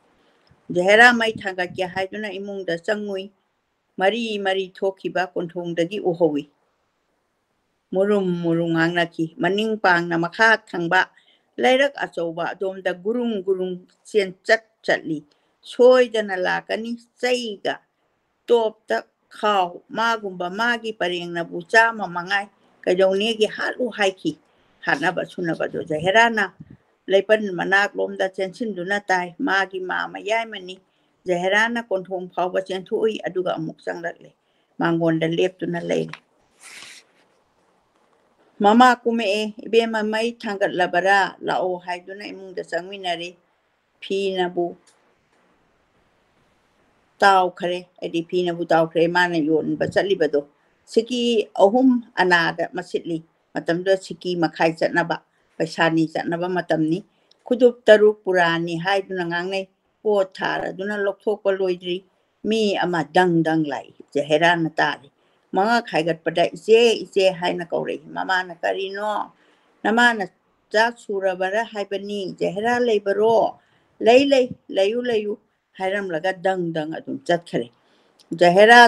ꯖꯍꯦꯔꯥ ꯃꯩ ꯊꯥꯡꯒꯠꯀꯦ ꯍꯥꯏꯗꯨꯅ ꯏꯃꯨꯡꯗ ꯆꯪꯉꯨꯏ꯫ ꯃꯔꯤ ꯃꯔꯤ ꯊꯣꯛꯈꯤꯕ ꯀꯣꯟꯊꯣꯡꯗꯒꯤ ꯎꯍꯧꯏ꯫ ꯃꯨꯔꯨꯝ ꯃꯨꯔꯨꯝ ꯉꯥꯡꯅꯈꯤ꯫ ꯃꯅꯤꯡ ꯄꯥꯡꯅ ꯃꯈꯥ ꯊꯪꯕ ꯂꯩꯔꯛ ꯑꯆꯧꯕ ꯑꯗꯣꯝꯗ ꯒꯨꯔꯨꯡ ꯒꯨꯔꯨꯡ ꯆꯦꯟꯆꯠ ꯆꯠꯂꯤ꯫ "ꯁꯣꯏꯗꯅ ꯂꯥꯛꯀꯅꯤ, ꯆꯩꯒ ꯇꯣꯞꯇ ꯈꯥꯎ꯫ ꯃꯥꯒꯨꯝꯕ ꯃꯥꯒꯤ ꯄꯔꯦꯡꯅꯕꯨ ꯆꯥꯝꯃ ꯃꯉꯥꯏ꯫ ꯀꯩꯗꯧꯅꯦꯒꯤ ꯍꯥꯠꯂꯨ ꯍꯥꯏꯈꯤ?" ꯍꯥꯠꯅꯕ ꯁꯨꯅꯕꯗꯨ ꯖꯍꯦꯔꯥꯅ ꯂꯩꯄꯟ ꯃꯅꯥꯛꯂꯣꯝꯗ ꯆꯦꯟꯁꯤꯟꯗꯨꯅ ꯇꯥꯏ꯫ ꯃꯥꯒꯤ ꯃꯥ ꯃꯌꯥꯏꯃꯅꯤ꯫ ꯖꯍꯦꯔꯥꯅ ꯀꯣꯟꯊꯣꯡ ꯐꯥꯎꯕ ꯆꯦꯟꯊꯣꯛꯏ, ꯑꯗꯨꯒ ꯑꯃꯨꯛ ꯆꯪꯂꯛꯂꯦ꯫ ꯃꯥꯡꯒꯣꯟꯗ ꯂꯦꯞꯇꯨꯅ ꯂꯩꯔꯦ꯫ "ꯃꯃꯥ ꯀꯨꯝꯃꯛꯑꯦ, ꯏꯕꯦꯝꯃ ꯃꯩ ꯊꯥꯡꯒꯠꯂꯕꯔꯥ? ꯂꯥꯛꯑꯣ" ꯍꯥꯏꯗꯨꯅ ꯏꯃꯨꯡꯗ ꯆꯪꯃꯤꯟꯅꯔꯦ꯫ ꯐꯤꯅꯕꯨ ꯇꯥꯎꯈ꯭ꯔꯦ, ꯍꯥꯏꯗꯤ ꯐꯤꯅꯕꯨ ꯇꯥꯎꯈ꯭ꯔꯦ, ꯃꯥꯅ ꯌꯣꯟꯕ ꯆꯠꯂꯤꯕꯗꯣ꯫ ꯁꯤꯀꯤ ꯑꯍꯨꯝ ꯑꯅꯥꯗ ꯃꯁꯤꯠꯂꯤ꯫ ꯃꯇꯝꯗꯨꯗ ꯁꯤꯀꯤ ꯃꯈꯥꯏ ꯆꯠꯅꯕ, ꯄꯩꯁꯥꯅꯤ ꯆꯠꯅꯕ ꯃꯇꯝꯅꯤ꯫ ꯈꯨꯗꯨꯞ ꯇꯔꯨꯛ ꯄꯨꯔꯥꯅꯤ ꯍꯥꯏꯗꯨꯅ ꯉꯥꯡꯅꯩ꯫ ꯄꯣꯠ ꯊꯥꯔꯗꯨꯅ ꯂꯧꯊꯣꯛꯄ ꯂꯣꯏꯗ꯭ꯔꯤ꯫ ꯃꯤ ꯑꯃ ꯗꯪ ꯗꯪ ꯂꯥꯛꯏ꯫ ꯖꯍꯦꯔꯥꯅ ꯇꯥꯔꯤ꯫ ꯃꯉꯛ ꯍꯥꯏꯒꯠꯄꯗ "ꯏꯆꯦ, ꯏꯆꯦ" ꯍꯥꯏꯅ ꯀꯧꯔꯛꯏ꯫ ꯃꯃꯥꯅ "ꯀꯔꯤꯅꯣ? ꯅꯃꯥꯅ ꯆꯥꯛ ꯁꯨꯔꯕꯔꯥ ꯍꯥꯏꯕꯅꯤ꯫ ꯖꯍꯦꯔꯥ ꯂꯩꯕꯔꯣ?" "ꯂꯩ, ꯂꯩ, ꯂꯩꯌꯨ, ꯂꯩꯌꯨ" ꯍꯥꯏꯔꯝꯂꯒ ꯗꯪ ꯗꯪ ꯑꯗꯨꯝ ꯆꯠꯈꯔꯦ꯫ ꯖꯍꯦꯔꯥ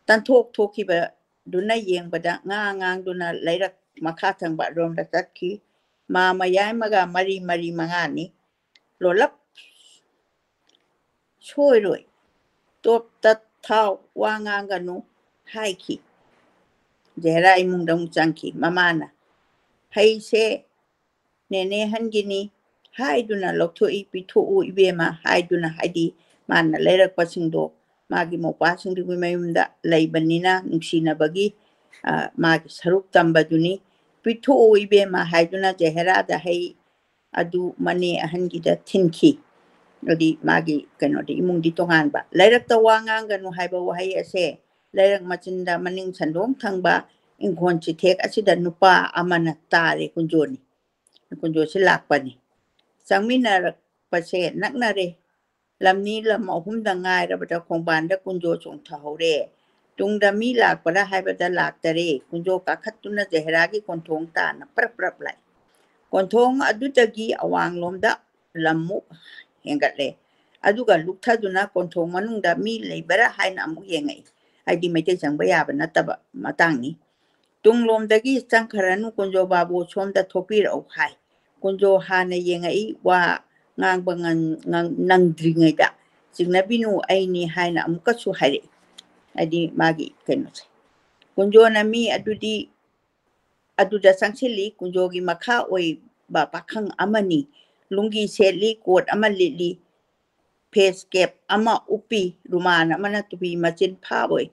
ꯇꯟꯊꯣꯛ ꯊꯣꯛꯈꯤꯕꯗꯨꯅ ꯌꯦꯡꯕꯗ ꯉꯥ ꯉꯥꯡꯗꯨꯅ ꯂꯩꯔꯛ ꯃꯈꯥ ꯊꯪꯕ ꯑꯗꯣꯝꯗ ꯆꯠꯈꯤ꯫ ꯃꯥ ꯃꯌꯥꯏꯃꯒ ꯃꯔꯤ ꯃꯔꯤ ꯃꯉꯥꯅꯤ꯫ ꯂꯣꯜꯂꯞ ꯁꯣꯏꯔꯣꯏ꯫ ꯇꯣꯞ ꯇꯠ ꯊꯥꯎ, ꯋꯥ ꯉꯥꯡꯒꯅꯨ ꯍꯥꯏꯈꯤ꯫ ꯖꯍꯦꯔꯥ ꯏꯃꯨꯡꯗ ꯑꯃꯨꯛ ꯆꯪꯈꯤ꯫ ꯃꯃꯥꯅ "ꯍꯩꯁꯦ ꯅꯦꯅꯦ ꯍꯟꯒꯤꯅꯤ" ꯍꯥꯏꯗꯨꯅ ꯂꯧꯊꯣꯛꯏ꯫ "ꯄꯤꯊꯣꯛꯎ ꯏꯕꯦꯝꯃ" ꯍꯥꯏꯗꯨꯅ, ꯍꯥꯏꯗꯤ ꯃꯥꯅ ꯂꯩꯔꯛꯄꯁꯤꯡꯗꯣ ꯃꯥꯒꯤ ꯃꯧꯄ꯭ꯋꯥꯁꯤꯡꯗꯨꯒꯤ ꯃꯌꯨꯝꯗ ꯂꯩꯕꯅꯤꯅ ꯅꯨꯡꯁꯤꯅꯕꯒꯤ, ꯑ, ꯃꯥꯒꯤ ꯁꯔꯨꯛ ꯇꯝꯕꯗꯨꯅꯤ꯫ "ꯄꯤꯊꯣꯛꯎ ꯏꯕꯦꯝꯃ" ꯍꯥꯏꯗꯨꯅ ꯖꯍꯦꯔꯥꯗ ꯍꯩ ꯑꯗꯨ ꯃꯅꯦ ꯑꯍꯟꯒꯤꯗ ꯊꯤꯟꯈꯤ꯫ ꯑꯗꯨꯗꯤ ꯃꯥꯒꯤ ꯀꯩꯅꯣꯗꯤ, ꯏꯃꯨꯡꯗꯤ ꯇꯣꯉꯥꯟꯕ꯫ ꯂꯩꯔꯛꯇ ꯋꯥ ꯉꯥꯡꯒꯅꯨ ꯍꯥꯏꯕ ꯋꯥꯍꯩ ꯑꯁꯦ ꯂꯩꯔꯛ ꯃꯆꯤꯟꯗ ꯃꯅꯤꯡ ꯁꯟꯗꯣꯡ ꯊꯪꯕ ꯏꯪꯈꯣꯜ ꯆꯤꯊꯦꯛ ꯑꯁꯤꯗ ꯅꯨꯄꯥ ꯑꯃꯅ ꯇꯥꯔꯦ꯫ ꯀꯨꯟꯖꯣꯅꯤ꯫ ꯀꯨꯟꯖꯣꯁꯤ ꯂꯥꯛꯄꯅꯤ꯫ ꯆꯪꯃꯤꯟꯅꯔꯛꯄꯁꯦ ꯅꯛꯅꯔꯦ꯫ ꯂꯝꯅꯤ ꯂꯝ ꯑꯍꯨꯝꯗ ꯉꯥꯏꯔꯕꯗ ꯈꯣꯡꯕꯥꯟꯗ ꯀꯨꯟꯖꯣ ꯆꯣꯡꯊꯍꯧꯔꯦ꯫ ꯇꯨꯡꯗ ꯃꯤ ꯂꯥꯛꯄꯔꯥ ꯍꯥꯏꯕꯗ ꯂꯥꯛꯇꯔꯦ꯫ ꯀꯨꯟꯖꯣ ꯀꯥꯈꯠꯇꯨꯅ ꯖꯍꯦꯔꯥꯒꯤ ꯀꯣꯟꯊꯣꯡ ꯇꯥꯅ ꯄ꯭ꯔꯞ ꯄ꯭ꯔꯞ ꯂꯥꯛꯏ꯫ ꯀꯣꯟꯊꯣꯡ ꯑꯗꯨꯗꯒꯤ ꯑꯋꯥꯡꯂꯣꯝꯗ ꯂꯝꯃꯨꯛ ꯍꯦꯟꯒꯠꯂꯦ꯫ ꯑꯗꯨꯒ ꯂꯨꯞꯊꯗꯨꯅ ꯀꯣꯟꯊꯣꯡ ꯃꯅꯨꯡꯗ ꯃꯤ ꯂꯩꯕꯔꯥ ꯍꯥꯏꯅ ꯑꯃꯨꯛ ꯌꯦꯡꯉꯛꯏ꯫ ꯍꯥꯏꯗꯤ ꯃꯩꯇꯩ ꯆꯪꯕ ꯌꯥꯕ ꯅꯠꯇꯕ ꯃꯇꯥꯡꯅꯤ꯫ "ꯇꯨꯡꯂꯣꯝꯗꯒꯤ ꯆꯪꯈ꯭ꯔꯅꯨ ꯀꯨꯟꯖꯣ ꯕꯥꯕꯨ, ꯁꯣꯝꯗ ꯊꯣꯛꯄꯤꯔꯛꯎ" ꯍꯥꯏ꯫ ꯀꯨꯟꯖꯣ ꯍꯥꯟꯅ ꯌꯦꯡꯉꯛꯏ, ꯋꯥ ꯉꯥꯡꯕ ꯉꯪ-, ꯉꯪ-, ꯅꯪꯗ꯭ꯔꯤꯉꯩꯗ, "ꯆꯤꯡꯅꯕꯤꯅꯨ, ꯑꯩꯅꯤ" ꯍꯥꯏꯅ ꯑꯃꯨꯛꯀꯁꯨ ꯍꯥꯏꯔꯛꯏ꯫ ꯍꯥꯏꯗꯤ ꯃꯥꯒꯤ ꯀꯩꯅꯣꯁꯦ꯫ ꯀꯨꯟꯖꯣꯅ ꯃꯤ ꯑꯗꯨꯗꯤ ꯑꯗꯨꯗ ꯆꯪꯁꯤꯜꯂꯤ꯫ ꯀꯨꯟꯖꯣꯒꯤ ꯃꯈꯥ ꯑꯣꯏꯕ ꯄꯥꯈꯪ ꯑꯃꯅꯤ꯫ ꯂꯨꯡꯒꯤ ꯁꯦꯠꯂꯤ, ꯀꯣꯠ ꯑꯃ ꯂꯤꯠꯂꯤ, ꯐꯦꯁ ꯀꯦꯞ ꯑꯃ ꯎꯞꯄꯤ, ꯔꯨꯃꯥꯟ ꯑꯃꯅ ꯇꯨꯄꯤ ꯃꯆꯤꯟ ꯐꯥꯕꯣꯏ,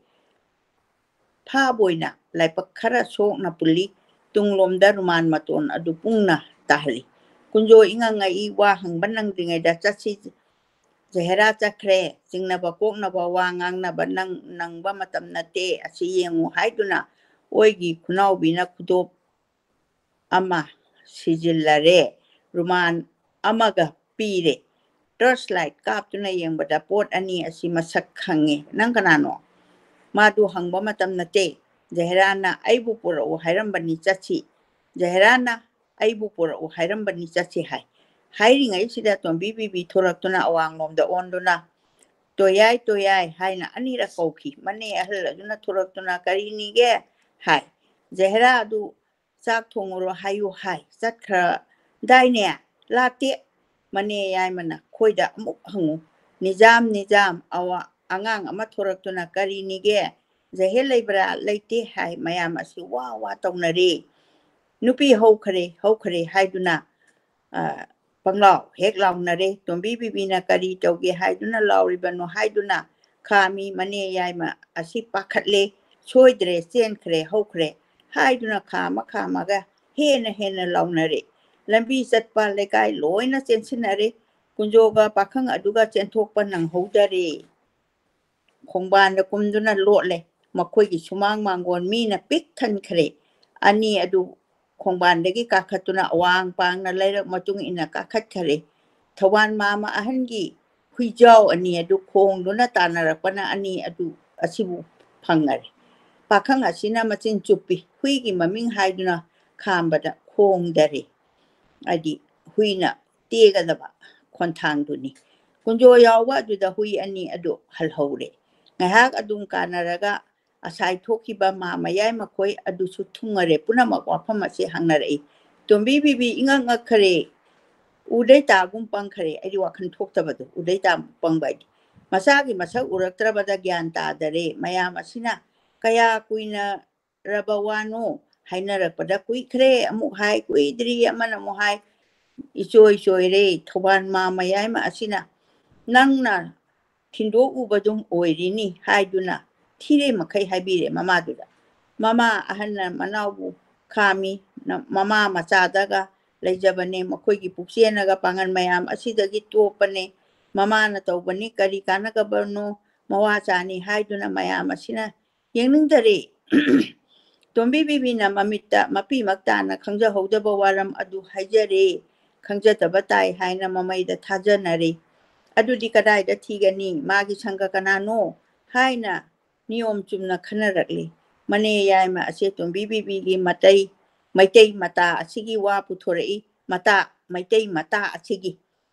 ꯐꯥꯕꯣꯏꯅ ꯂꯥꯏꯕꯛ ꯈꯔ ꯁꯣꯛꯅ ꯄꯨꯜꯂꯤ꯫ ꯇꯨꯡꯂꯣꯝꯗ ꯔꯨꯃꯥꯟ ꯃꯇꯣꯟ ꯑꯗꯨ ꯄꯨꯡꯅ ꯇꯥꯍꯜꯂꯤ꯫ ꯀꯨꯟꯖꯣ ꯏꯉꯪ ꯉꯛꯏ, ꯋꯥ ꯍꯪꯕ ꯅꯪꯗ꯭ꯔꯤꯉꯩꯗ "ꯆꯠꯁꯤ, ꯖꯍꯦꯔꯥ ꯆꯠꯈ꯭ꯔꯦ, ꯆꯤꯡꯅꯕ ꯀꯣꯛꯅꯕ ꯋꯥ ꯉꯥꯡꯅꯕ ꯅꯪ-, ꯅꯪꯕ ꯃꯇꯝ ꯅꯠꯇꯦ, ꯑꯁꯤ ꯌꯦꯡꯉꯨ" ꯍꯥꯏꯗꯨꯅ ꯑꯣꯏꯒꯤ ꯈꯨꯅꯥꯎꯕꯤꯅ ꯈꯨꯗꯣꯞ ꯑꯃ ꯁꯤꯖꯤꯜꯂꯔꯦ, ꯔꯨꯃꯥꯟ ꯑꯃꯒ ꯄꯤꯔꯦ꯫ ꯇꯣꯔꯆ ꯂꯥꯏꯠ ꯀꯥꯞꯇꯨꯅ ꯌꯦꯡꯕꯗ ꯄꯣꯠ ꯑꯅꯤ ꯑꯁꯤ ꯃꯁꯛ ꯈꯪꯉꯦ꯫ "ꯅꯪ ꯀꯅꯥꯅꯣ?" ꯃꯥꯗꯨ ꯍꯪꯕ ꯃꯇꯝ ꯅꯠꯇꯦ꯫ ꯖꯍꯦꯔꯥꯅ "ꯑꯩꯕꯨ ꯄꯨꯔꯛꯎ ꯍꯥꯏꯔꯝꯕꯅꯤ, ꯆꯠꯁꯤ꯫ ꯖꯍꯦꯔꯥꯅ ꯑꯩꯕꯨ ꯄꯨꯔꯛꯎ ꯍꯥꯏꯔꯝꯕꯅꯤ, ꯆꯠꯁꯤ" ꯍꯥꯏ꯫ ꯍꯥꯏꯔꯤꯉꯩꯁꯤꯗ ꯇꯣꯝꯕꯤ ꯕꯤꯕꯤ ꯊꯣꯔꯛꯇꯨꯅ ꯑꯋꯥꯡꯂꯣꯝꯗ ꯑꯣꯟꯗꯨꯅ "ꯇꯣꯌꯥꯏ, ꯇꯣꯌꯥꯏ" ꯍꯥꯏꯅ ꯑꯅꯤꯔꯛ ꯀꯧꯈꯤ꯫ ꯃꯅꯦ ꯑꯍꯜ ꯑꯗꯨꯅ ꯊꯣꯔꯛꯇꯨꯅ "ꯀꯔꯤꯅꯤꯒꯦ?" ꯍꯥꯏ꯫ "ꯖꯍꯦꯔꯥ ꯑꯗꯨ ꯆꯥꯛ ꯊꯣꯡꯉꯨꯔꯣ ꯍꯥꯏꯌꯨ ꯍꯥꯏ꯫ ꯆꯠꯈ꯭ꯔꯗꯥꯏꯅꯦ?" "ꯂꯥꯛꯇꯦ"꯫ ꯃꯅꯦ ꯌꯥꯏꯃꯅ ꯈꯣꯏꯗ ꯑꯃꯨꯛ ꯍꯪꯉꯨ꯫ "ꯅꯤꯖꯥꯝ, ꯅꯤꯖꯥꯝ", ꯑꯋꯥ-, ꯑꯉꯥꯡ ꯑꯃ ꯊꯣꯔꯛꯇꯨꯅ "ꯀꯔꯤꯅꯤꯒꯦ? ꯖꯍꯦ ꯂꯩꯕ꯭ꯔꯥ?" "ꯂꯩꯇꯦ" ꯍꯥꯏ꯫ ꯃꯌꯥꯝ ꯑꯁꯤ ꯋꯥ ꯋꯥ ꯇꯧꯅꯔꯦ꯫ "ꯅꯨꯄꯤ ꯍꯧꯈ꯭ꯔꯦ, ꯍꯧꯈ꯭ꯔꯦ" ꯍꯥꯏꯗꯨꯅ, ꯑ, ꯄꯪꯂꯥꯎ ꯍꯦꯛ ꯂꯥꯎꯅꯔꯦ꯫ ꯇꯣꯝꯕꯤ ꯕꯤꯕꯤꯅ "ꯀꯔꯤ ꯇꯧꯒꯦ ꯍꯥꯏꯗꯨꯅ ꯂꯥꯎꯔꯤꯕꯅꯣ?" ꯍꯥꯏꯗꯨꯅ ꯈꯥꯝꯃꯤ꯫ ꯃꯅꯦ ꯌꯥꯏꯃ ꯑꯁꯤ ꯄꯥꯈꯠꯂꯦ꯫ "ꯁꯣꯏꯗ꯭ꯔꯦ, ꯆꯦꯟꯈ꯭ꯔꯦ, ꯍꯧꯈ꯭ꯔꯦ" ꯍꯥꯏꯗꯨꯅ ꯈꯥꯝꯃ ꯈꯥꯝꯃꯒ ꯍꯦꯟꯅ ꯍꯦꯟꯅ ꯂꯥꯎꯅꯔꯦ꯫ ꯂꯝꯕꯤ ꯆꯠꯄ ꯂꯩꯀꯥꯏ ꯂꯣꯏꯅ ꯆꯦꯟꯁꯤꯟꯅꯔꯦ꯫ ꯀꯨꯟꯖꯣꯒ ꯄꯥꯈꯪ ꯑꯗꯨꯒ ꯆꯦꯟꯊꯣꯛꯄ ꯅꯪꯍꯧꯗꯔꯦ꯫ ꯈꯣꯡꯕꯥꯟꯗ ꯀꯨꯝꯗꯨꯅ ꯂꯣꯠꯂꯦ꯫ ꯃꯈꯣꯏꯒꯤ ꯁꯨꯃꯥꯡ ꯃꯥꯡꯒꯣꯟ ꯃꯤꯅ ꯄꯤꯛ ꯊꯟꯈ꯭ꯔꯦ꯫ ꯑꯅꯤ ꯑꯗꯨ ꯈꯣꯡꯕꯥꯟꯗꯒꯤ ꯀꯥꯈꯠꯇꯨꯅ ꯑꯋꯥꯡ ꯄꯥꯡꯅ ꯂꯩꯔꯛ ꯃꯇꯨꯡ ꯏꯟꯅ ꯀꯥꯈꯠꯈꯔꯦ꯫ ꯊꯧꯕꯥꯜ ꯃꯥꯃ ꯑꯍꯟꯒꯤ ꯍꯨꯏꯖꯥꯎ ꯑꯅꯤ ꯑꯗꯨ ꯈꯣꯡꯗꯨꯅ ꯇꯥꯟꯅꯔꯛꯄꯅ ꯑꯅꯤ ꯑꯗꯨ ꯑꯁꯤꯕꯨ ꯐꯪꯉꯔꯦ꯫ ꯄꯥꯈꯪ ꯑꯁꯤꯅ ꯃꯆꯤꯟ ꯆꯨꯞꯄꯤ꯫ ꯍꯨꯏꯒꯤ ꯃꯃꯤꯡ ꯍꯥꯏꯗꯨꯅ ꯈꯥꯝꯕꯗ ꯈꯣꯡꯗꯔꯦ꯫ ꯍꯥꯏꯗꯤ ꯍꯨꯏꯅ ꯇꯦꯒꯗꯕ ꯈꯣꯟꯊꯥꯡꯗꯨꯅꯤ꯫ ꯀꯨꯟꯖꯣ ꯌꯥꯎꯕ ꯑꯗꯨꯗ ꯍꯨꯏ ꯑꯅꯤ ꯑꯗꯨ ꯍꯜꯍꯧꯔꯦ꯫ ꯉꯥꯏꯍꯥꯛ ꯑꯗꯨꯝ ꯀꯥꯟꯅꯔꯒ ꯉꯁꯥꯏ ꯊꯣꯛꯈꯤꯕ ꯃꯥ ꯃꯌꯥꯏ ꯃꯈꯣꯏ ꯑꯗꯨꯁꯨ ꯊꯨꯡꯉꯔꯦ꯫ ꯄꯨꯝꯅꯃꯛ ꯋꯥꯐꯝ ꯑꯁꯤ ꯍꯪꯅꯔꯛꯏ꯫ ꯇꯣꯝꯕꯤ ꯕꯤꯕꯤ ꯏꯉꯛ ꯉꯛꯈꯔꯦ꯫ ꯎꯗꯩ ꯇꯥꯒꯨꯝ ꯄꯪꯈꯔꯦ꯫ ꯑꯩꯗꯤ ꯋꯥꯈꯜ ꯊꯣꯛꯇꯕꯗꯣ, ꯎꯗꯩ ꯇꯥꯒꯨꯝ ꯄꯪꯕ ꯍꯥꯏꯗꯤ꯫ ꯃꯆꯥꯒꯤ ꯃꯁꯛ ꯎꯔꯛꯇ꯭ꯔꯕꯗ ꯒ꯭ꯌꯥꯟ ꯇꯥꯗꯔꯦ꯫ ꯃꯌꯥꯝ ꯑꯁꯤꯅ ꯀꯌꯥ ꯀꯨꯏꯅ ꯔꯕ ꯋꯥꯅꯣ ꯍꯥꯏꯅꯔꯛꯄꯗ, ꯀꯨꯏꯈ꯭ꯔꯦ ꯑꯃꯨꯛ ꯍꯥꯏ, ꯀꯨꯏꯗ꯭ꯔꯤ ꯑꯃꯅ ꯑꯃꯨꯛ ꯍꯥꯏ, ꯏꯆꯣꯏ ꯆꯣꯏꯔꯦ꯫ ꯊꯧꯕꯥꯜ ꯃꯥ ꯃꯌꯥꯏꯃ ꯑꯁꯤꯅ ꯅꯪꯅ ꯊꯤꯟꯗꯣꯛꯎꯕꯗꯨꯝ ꯑꯣꯏꯔꯤꯅꯤ ꯍꯥꯏꯗꯨꯅ ꯊꯤꯔꯦ ꯃꯈꯩ ꯍꯥꯏꯕꯤꯔꯦ ꯃꯃꯥꯗꯨꯗ꯫ ꯃꯃꯥ ꯑꯍꯟꯅ ꯃꯅꯥꯎꯕꯨ ꯈꯥꯝꯃꯤ꯫ ꯅ-, ꯃꯃꯥ ꯃꯆꯥꯗꯒ ꯂꯩꯖꯕꯅꯦ꯫ ꯃꯈꯣꯏꯒꯤ ꯄꯨꯛꯆꯦꯟꯅꯒ ꯄꯥꯡꯒꯜ ꯃꯌꯥꯝ ꯑꯁꯤꯗꯒꯤ ꯇꯣꯞꯄꯅꯦ꯫ ꯃꯃꯥꯅ ꯇꯧꯕꯅꯤ, ꯀꯔꯤ ꯀꯥꯟꯅꯒꯕꯅꯣ ꯃꯋꯥ ꯆꯥꯅꯤ ꯍꯥꯏꯗꯨꯅ ꯃꯌꯥꯝ ꯑꯁꯤꯅ ꯌꯦꯡꯅꯤꯡꯗꯔꯦ꯫ ꯇꯣꯝꯕꯤ ꯕꯤꯕꯤꯅ ꯃꯃꯤꯠꯇ ꯃꯄꯤꯃꯛ ꯇꯥꯅ ꯈꯪꯖꯍꯧꯗꯕ ꯋꯥꯔꯝ ꯑꯗꯨ ꯍꯥꯏꯖꯔꯦ꯫ ꯈꯪꯖꯗꯕ ꯇꯥꯏ ꯍꯥꯏꯅ ꯃꯃꯩꯗ ꯊꯥꯖꯅꯔꯦ꯫ ꯑꯗꯨꯗꯤ ꯀꯗꯥꯏꯗ ꯊꯤꯒꯅꯤ? ꯃꯥꯒꯤ ꯁꯪꯒ ꯀꯅꯥꯅꯣ? ꯍꯥꯏꯅ ꯅꯤꯌꯣꯝ ꯆꯨꯝꯅ ꯈꯟꯅꯔꯛꯂꯤ꯫ ꯃꯅꯦ ꯌꯥꯏꯃ ꯑꯁꯦ ꯇꯣꯝꯕꯤ ꯕꯤꯕꯤꯒꯤ ꯃꯇꯩ, ꯃꯩꯇꯩ ꯃꯇꯥ ꯑꯁꯤꯒꯤ ꯋꯥ ꯄꯨꯊꯣꯔꯛꯏ꯫ ꯃꯇꯥ, ꯃꯩꯇꯩ ꯃꯇꯥ ꯑꯁꯤꯒꯤ,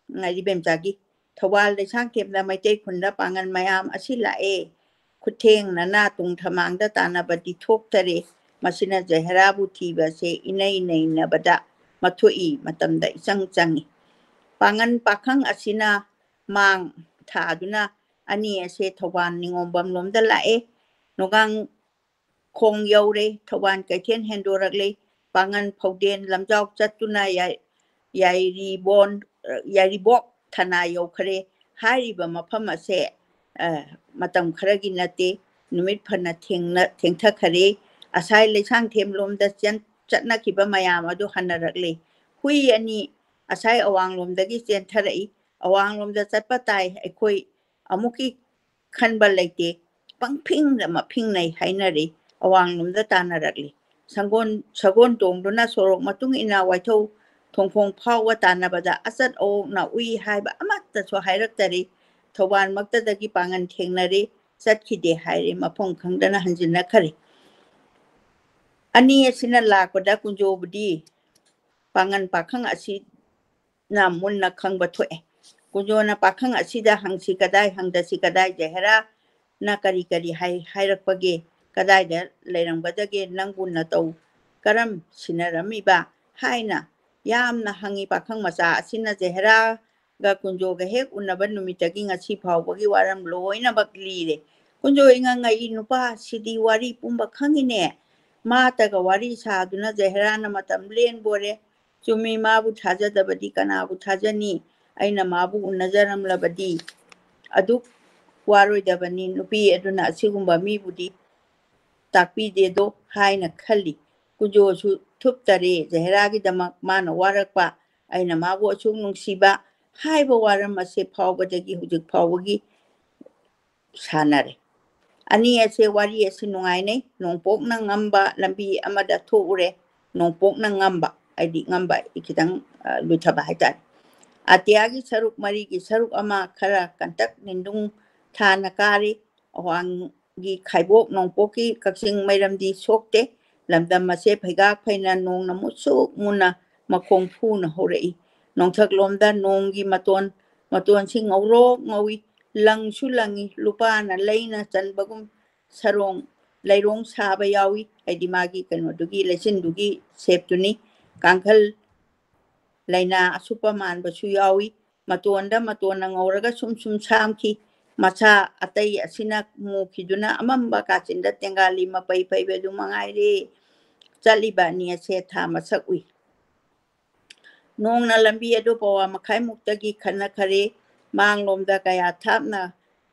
ꯏꯕꯦꯝꯆꯥꯒꯤ꯫ ꯊꯧꯕꯥꯜ ꯂꯩꯁꯥꯡꯊꯦꯝꯗ ꯃꯩꯇꯩ ꯈꯨꯟꯗ ꯄꯥꯡꯒꯜ ꯃꯌꯥꯝ ꯑꯁꯤ ꯂꯥꯛꯑꯦ꯫ ꯈꯨꯠꯊꯦꯡꯅꯅ ꯇꯨꯡ ꯊꯃꯥꯡꯗ ꯇꯥꯟꯅꯕꯗꯤ ꯊꯣꯛꯇꯔꯦ꯫ ꯃꯁꯤꯅ ꯖꯍꯦꯔꯥꯕꯨ ꯊꯤꯕꯁꯦ ꯏꯅꯩ ꯅꯩꯅꯕꯗ ꯃꯊꯣꯛꯏ ꯃꯇꯝꯗ ꯏꯆꯪ ꯆꯪꯏ꯫ ꯄꯥꯡꯒꯜ ꯄꯥꯈꯪ ꯑꯁꯤꯅ ꯃꯥꯡ ꯊꯥꯗꯨꯅ ꯑꯅꯤ ꯑꯁꯦ ꯊꯧꯕꯥꯜ ꯅꯤꯉꯣꯝꯕꯝ ꯂꯣꯝꯗ ꯂꯥꯛꯑꯦ꯫ ꯅꯣꯒꯥꯡ ꯈꯣꯡ ꯌꯧꯔꯦ꯫ ꯊꯧꯕꯥꯜ ꯀꯩꯊꯦꯜ ꯍꯦꯟꯗꯣꯔꯛꯂꯦ꯫ ꯄꯥꯡꯒꯜ ꯐꯧꯗꯦꯟ ꯂꯝꯖꯥꯎ ꯆꯠꯇꯨꯅ ꯌꯥꯏ-, ꯌꯥꯏꯔꯤꯕꯣꯟ, ꯌꯥꯏꯔꯤꯕꯣꯛ ꯊꯅꯥ ꯌꯧꯈ꯭ꯔꯦ꯫ ꯍꯥꯏꯔꯤꯕ ꯃꯐꯝ ꯑꯁꯦ, ꯑ, ꯃꯇꯝ ꯈꯔꯒꯤ ꯅꯠꯇꯦ, ꯅꯨꯃꯤꯠ ꯐꯅ ꯊꯦꯡꯅ-, ꯊꯦꯡꯊꯈꯔꯦ꯫ ꯑꯁꯥꯏ ꯂꯩꯁꯥꯡꯊꯦꯝ ꯂꯣꯝꯗ ꯆꯦꯟ-, ꯆꯠꯅꯈꯤꯕ ꯃꯌꯥꯝ ꯑꯗꯨ ꯍꯟꯅꯔꯛꯂꯦ꯫ ꯍꯨꯏ ꯑꯅꯤ ꯑꯁꯥꯏ ꯑꯋꯥꯡꯂꯣꯝꯗꯒꯤ ꯆꯦꯟꯊꯔꯛꯏ꯫ ꯑꯋꯥꯡꯂꯣꯝꯗ ꯆꯠꯄ ꯇꯥꯏ꯫ ꯑꯩꯈꯣꯏ ꯑꯃꯨꯛꯀꯤ ꯈꯟꯕ ꯂꯩꯇꯦ꯫ ꯄꯪꯐꯤꯡꯗ ꯃꯐꯤꯡꯅꯩ ꯍꯥꯏꯅꯔꯤ꯫ ꯑꯋꯥꯡꯂꯣꯝꯗ ꯇꯥꯟꯅꯔꯛꯂꯤ꯫ ꯁꯪꯒꯣꯟ, ꯁꯒꯣꯜ ꯇꯣꯡꯗꯨꯅ ꯁꯣꯔꯣꯛ ꯃꯇꯨꯡ ꯏꯟꯅ ꯋꯥꯏꯊꯧ ꯊꯣꯡꯈꯣꯡ ꯐꯥꯎꯕ ꯇꯥꯟꯅꯕꯗ ꯑꯆꯠ ꯑꯋꯣꯛꯅ ꯎꯏ ꯍꯥꯏꯕ ꯑꯃꯠꯇꯁꯨ ꯍꯥꯏꯔꯛꯇꯔꯤ꯫ ꯊꯧꯕꯥꯜꯃꯛꯇꯗꯒꯤ ꯄꯥꯡꯒꯜ ꯊꯦꯡꯅꯔꯤ, ꯆꯠꯈꯤꯗꯦ ꯍꯥꯏꯔꯦ, ꯃꯐꯝ ꯈꯪꯗꯅ ꯍꯟꯖꯤꯟꯅꯈꯔꯦ꯫ ꯑꯅꯤ ꯑꯁꯤꯅ ꯂꯥꯛꯄꯗ ꯀꯨꯟꯖꯣꯕꯨꯗꯤ ꯄꯥꯡꯒꯜ ꯄꯥꯈꯪ ꯑꯁꯤꯅ ꯃꯨꯟꯅ ꯈꯪꯕ ꯊꯣꯛꯑꯦ꯫ ꯀꯨꯟꯖꯣꯅ ꯄꯥꯈꯪ ꯑꯁꯤꯗ ꯍꯪꯁꯤ ꯀꯗꯥꯏ, ꯍꯪꯗꯁꯤ ꯀꯗꯥꯏ, ꯖꯍꯦꯔꯥ ꯅ ꯀꯔꯤ ꯀꯔꯤ ꯍꯥꯏ-, ꯍꯥꯏꯔꯛꯄꯒꯦ? ꯀꯗꯥꯏꯗ ꯂꯩꯔꯝꯒꯗꯒꯦ? ꯅꯪꯕꯨ ꯅꯇꯧ ꯀꯔꯝ ꯁꯤꯟꯅꯔꯝꯃꯤꯕ?" ꯍꯥꯏꯅ ꯌꯥꯝꯅ ꯍꯪꯉꯤ꯫ ꯄꯥꯈꯪ ꯃꯆꯥ ꯑꯁꯤꯅ ꯖꯍꯦꯔꯥꯒ ꯀꯨꯟꯖꯣꯒ ꯍꯦꯛ ꯎꯅꯕ ꯅꯨꯃꯤꯠꯇꯒꯤ ꯉꯁꯤ ꯐꯥꯎꯕꯒꯤ ꯋꯥꯔꯝ ꯂꯣꯏꯅꯃꯛ ꯂꯤꯔꯦ꯫ ꯀꯨꯟꯖꯣ ꯏꯉꯛ ꯉꯛꯏ, "ꯅꯨꯄꯥꯁꯤꯗꯤ ꯋꯥꯔꯤ ꯄꯨꯝꯕ ꯈꯪꯉꯤꯅꯦ꯫ ꯃꯥꯇꯒ ꯋꯥꯔꯤ ꯁꯥꯗꯨꯅ ꯖꯍꯦꯔꯥꯅ ꯃꯇꯝ ꯂꯦꯟꯕꯣꯔꯦ꯫ ꯆꯨꯝꯃꯤ, ꯃꯥꯕꯨ ꯊꯥꯖꯗꯕꯗꯤ ꯀꯅꯥꯕꯨ ꯊꯥꯖꯅꯤ? ꯑꯩꯅ ꯃꯥꯕꯨ ꯎꯅꯖꯔꯝꯂꯕꯗꯤ ꯑꯗꯨꯛ ꯋꯥꯔꯣꯏꯗꯕꯅꯤ꯫ ꯅꯨꯄꯤ ꯑꯗꯨꯅ ꯑꯁꯤꯒꯨꯝꯕ ꯃꯤꯕꯨꯗꯤ ꯇꯥꯛꯄꯤꯗꯦꯗꯣ" ꯍꯥꯏꯅ ꯈꯜꯂꯤ꯫ ꯀꯨꯟꯖꯣꯁꯨ ꯊꯨꯞꯇꯔꯦ꯫ ꯖꯍꯦꯔꯥꯒꯤꯗꯃꯛ ꯃꯥꯅ ꯋꯥꯔꯛꯄ, ꯑꯩꯅ ꯃꯥꯕꯨ ꯑꯁꯨꯛ ꯅꯨꯡꯁꯤꯕ ꯍꯥꯏꯕ ꯋꯥꯔꯝ ꯑꯁꯦ ꯐꯥꯎꯕꯗꯒꯤ ꯍꯧꯖꯤꯛ ꯐꯥꯎꯕꯒꯤ ꯁꯥꯟꯅꯔꯦ꯫ ꯑꯅꯤ ꯑꯁꯦ ꯋꯥꯔꯤ ꯑꯁꯤ ꯅꯨꯡꯉꯥꯏꯅꯩ꯫ ꯅꯣꯡꯄꯣꯛꯅ ꯉꯝꯕ ꯂꯝꯕꯤ ꯑꯃꯗ ꯊꯣꯛꯎꯔꯦ꯫ ꯅꯣꯡꯄꯣꯛꯅ ꯉꯝꯕ, ꯍꯥꯏꯗꯤ ꯉꯝꯕ ꯈꯤꯇꯪ, ꯑ, ꯂꯨꯊꯕ ꯍꯥꯏꯇꯥꯔꯦ꯫ ꯑꯇꯤꯌꯥꯒꯤ ꯁꯔꯨꯛ ꯃꯔꯤꯒꯤ ꯁꯔꯨꯛ ꯑꯃ ꯈꯔ ꯀꯟꯇꯛ ꯅꯤꯟꯗꯨꯡ ꯊꯥꯅ ꯀꯥꯔꯤ꯫ ꯑꯋꯥꯡꯒꯤ ꯈꯥꯏꯕꯣꯛ ꯅꯣꯡꯄꯣꯛꯀꯤ ꯀꯛꯆꯤꯡ ꯃꯩꯔꯝꯗꯤ ꯁꯣꯛꯇꯦ꯫ ꯂꯝꯗꯝ ꯑꯁꯦ ꯐꯩꯒꯥꯛ ꯐꯩꯅ ꯅꯣꯡꯅ ꯃꯨꯁꯨꯛ ꯃꯨꯅ ꯃꯈꯣꯡ ꯐꯨꯅ ꯍꯧꯔꯛꯏ꯫ ꯅꯣꯡꯊꯛꯂꯣꯝꯗ ꯅꯣꯡꯒꯤ ꯃꯇꯣꯟ, ꯃꯇꯣꯟꯁꯤ ꯉꯧꯔꯣꯛ ꯉꯧꯏ꯫ ꯂꯪꯁꯨ ꯂꯪꯏ꯫ ꯂꯨꯄꯥꯅ ꯂꯩꯅ ꯆꯟꯕꯒꯨꯝ ꯁꯔꯣꯡ ꯂꯩꯔꯣꯡ ꯁꯥꯕ ꯌꯥꯎꯏ, ꯍꯥꯏꯗꯤ ꯃꯥꯒꯤ ꯀꯩꯅꯣꯗꯨꯒꯤ, ꯂꯩꯆꯤꯟꯗꯨꯒꯤ ꯁꯦꯞꯇꯨꯅꯤ꯫ ꯀꯥꯡꯈꯜ ꯂꯩꯅꯥ ꯑꯁꯨꯞꯄ ꯃꯥꯟꯕꯁꯨ ꯌꯥꯎꯏ꯫ ꯃꯇꯣꯟꯗ ꯃꯇꯣꯟꯅ ꯉꯧꯔꯒ ꯁꯨꯝ ꯁꯨꯝ ꯁꯥꯝꯈꯤ꯫ ꯃꯁꯥ ꯑꯇꯩ ꯑꯁꯤꯅ ꯃꯨꯈꯤꯗꯨꯅ ꯑꯃꯝꯕ ꯀꯥꯆꯤꯟꯗ ꯇꯦꯡꯒꯥꯂꯤ ꯃꯄꯩ ꯄꯩꯕꯗꯨ ꯃꯉꯥꯏꯔꯦ꯫ ꯆꯠꯂꯤꯕ ꯑꯅꯤ ꯑꯁꯦ ꯊꯥ ꯃꯁꯛ ꯎꯏ꯫ ꯅꯣꯡꯅ ꯂꯝꯕꯤ ꯑꯗꯨ ꯄꯋꯥ ꯃꯈꯥꯏꯃꯨꯛꯇꯒꯤ ꯈꯟꯅꯈꯔꯦ꯫ ꯃꯥꯡꯂꯣꯝꯗ ꯀꯌꯥ ꯊꯥꯞꯅ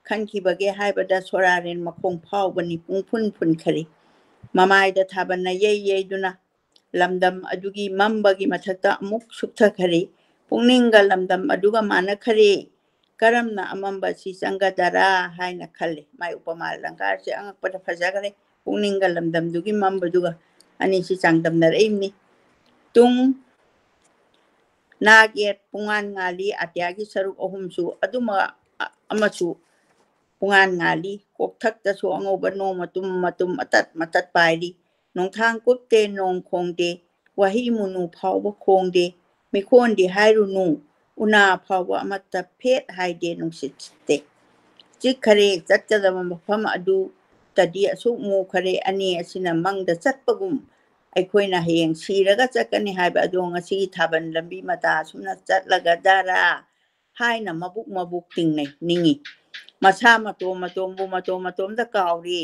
ꯈꯟꯈꯤꯕꯒꯦ ꯍꯥꯏꯕꯗ ꯁꯣꯔꯥꯔꯦꯟ ꯃꯈꯣꯡ ꯐꯥꯎꯕꯅꯤ ꯄꯨꯡꯐꯨꯟ ꯐꯨꯟꯈꯔꯦ꯫ ꯃꯃꯥꯏꯗ ꯊꯥꯕꯜꯅ ꯌꯩ ꯌꯩꯗꯨꯅ ꯂꯝꯗꯝ ꯑꯗꯨꯒꯤ ꯃꯝꯕꯒꯤ ꯃꯊꯛꯇ ꯑꯃꯨꯛ ꯁꯨꯞꯊꯈꯔꯦ꯫ ꯄꯨꯛꯅꯤꯡꯒ ꯂꯝꯗꯝ ꯑꯗꯨꯒ ꯃꯥꯟꯅꯈꯔꯦ꯫ ꯀꯔꯝꯅ ꯑꯃꯝꯕ ꯑꯁꯤ ꯆꯪꯒꯗꯔꯥ ꯍꯥꯏꯅ ꯈꯜꯂꯦ꯫ ꯃꯥꯏ ꯎꯄꯃꯥ ꯑꯂꯪꯀꯥꯔꯁꯦ ꯑꯉꯛꯄꯗ ꯐꯖꯈ꯭ꯔꯦ꯫ ꯄꯨꯛꯅꯤꯡꯒ ꯂꯝꯗꯝꯗꯨꯒꯤ ꯃꯝꯕꯗꯨꯒ ꯑꯅꯤꯁꯤ ꯆꯥꯡꯗꯝꯅꯔꯛꯏꯕꯅꯤ꯫ ꯇꯨꯡ ꯅꯥꯛ ꯌꯦꯠ ꯄꯨꯡꯉꯥꯟ ꯉꯥꯜꯂꯤ꯫ ꯑꯇꯤꯌꯥꯒꯤ ꯁꯔꯨꯛ ꯑꯍꯨꯝꯁꯨ ꯑꯗꯨꯃꯛ ꯑ-, ꯑꯃꯁꯨ ꯄꯨꯡꯉꯥꯟ ꯉꯥꯜꯂꯤ꯫ ꯀꯣꯛꯊꯛꯇꯁꯨ ꯑꯉꯧꯕ ꯅꯣꯡ ꯃꯇꯨꯝ ꯃꯇꯨꯝ ꯑꯇꯠ ꯃꯇꯠ ꯄꯥꯏꯔꯤ꯫ ꯅꯣꯡꯊꯥꯡ ꯀꯨꯞꯇꯦ, ꯅꯣꯡ ꯈꯣꯡꯗꯦ, ꯋꯥꯍꯩ ꯃꯨꯅꯨ ꯐꯥꯎꯕ ꯈꯣꯡꯗꯦ꯫ ꯃꯤꯈꯣꯟꯗꯤ ꯍꯥꯏꯔꯨꯅꯨ, ꯎꯅꯥ ꯐꯥꯎꯕ ꯑꯃꯠꯇ ꯐꯦꯠ ꯍꯥꯏꯗꯦ ꯅꯨꯡꯁꯤꯠ ꯁꯤꯠꯇꯦ꯫ ꯆꯤꯛꯈꯔꯦ, ꯆꯠꯀꯗꯕ ꯃꯐꯝ ꯑꯗꯨꯇꯗꯤ ꯑꯁꯨꯛ ꯃꯨꯈꯔꯦ, ꯑꯅꯤ ꯑꯁꯤꯅ ꯃꯪꯗ ꯆꯠꯄꯒꯨꯝ꯫ ꯑꯩꯈꯣꯏꯅ ꯍꯌꯦꯡ ꯁꯤꯔꯒ ꯆꯠꯀꯅꯤ ꯍꯥꯏꯕ ꯑꯗꯣ ꯉꯁꯤꯒꯤ ꯊꯥꯕꯜ ꯂꯝꯕꯤ ꯃꯇꯥ ꯑꯁꯨꯝꯅ ꯆꯠꯂꯒ ꯗꯔꯥ ꯍꯥꯏꯅ ꯃꯕꯨꯛ ꯃꯕꯨꯛ ꯇꯤꯡꯅꯩ, ꯅꯤꯡꯏ꯫ ꯃꯁꯥ ꯃꯇꯣꯝ ꯃꯇꯣꯝꯕꯨ ꯃꯇꯣꯝ ꯃꯇꯣꯝꯗ ꯀꯥꯎꯔꯤ꯫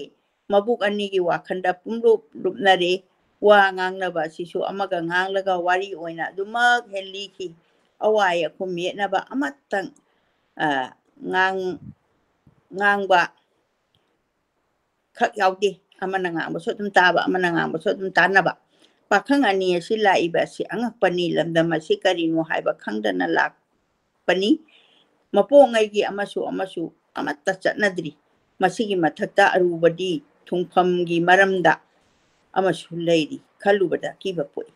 ꯃꯕꯨꯛ ꯑꯅꯤꯒꯤ ꯋꯥꯈꯜꯗ ꯄꯨꯡꯂꯨꯞ ꯂꯨꯞꯅꯔꯦ꯫ ꯋꯥ ꯉꯥꯡꯅꯕ ꯑꯁꯤꯁꯨ ꯑꯃꯒ ꯉꯥꯡꯂꯒ ꯋꯥꯔꯤ ꯑꯣꯏꯅ ꯑꯗꯨꯃꯛ ꯍꯦꯛ ꯂꯤꯈꯤ꯫ ꯑꯋꯥꯏ ꯑꯈꯨꯝ ꯌꯦꯠꯅꯕ ꯑꯃꯠꯇꯪ, ꯑ, ꯉꯥꯡ-, ꯉꯥꯡꯕ ꯈꯛ ꯌꯥꯎꯗꯦ꯫ ꯑꯃꯅ ꯉꯥꯡꯕꯁꯨ ꯑꯗꯨꯝ ꯇꯥꯕ, ꯑꯃꯅ ꯉꯥꯡꯕꯁꯨ ꯑꯗꯨꯝ ꯇꯥꯅꯕ꯫ ꯄꯥꯈꯪ ꯑꯅꯤ ꯑꯁꯤ ꯂꯥꯛꯏꯕ ꯑꯁꯤ ꯑꯉꯛꯄꯅꯤ꯫ ꯂꯝꯗꯝ ꯑꯁꯤ ꯀꯔꯤꯅꯣ ꯍꯥꯏꯕ ꯈꯪꯗꯅ ꯂꯥꯛꯄꯅꯤ꯫ ꯃꯄꯣꯛꯉꯩꯒꯤ ꯑꯃꯁꯨ ꯑꯃꯁꯨ ꯑꯃꯠꯇ ꯆꯠꯅꯗ꯭ꯔꯤ꯫ ꯃꯁꯤꯒꯤ ꯃꯊꯛꯇ ꯑꯔꯨꯕꯗꯤ ꯊꯨꯡꯐꯝꯒꯤ ꯃꯔꯝꯗ ꯑꯃꯁꯨ ꯂꯩꯔꯤ꯫ ꯈꯜꯂꯨꯕꯗ ꯑꯀꯤꯕ ꯄꯣꯛꯏ꯫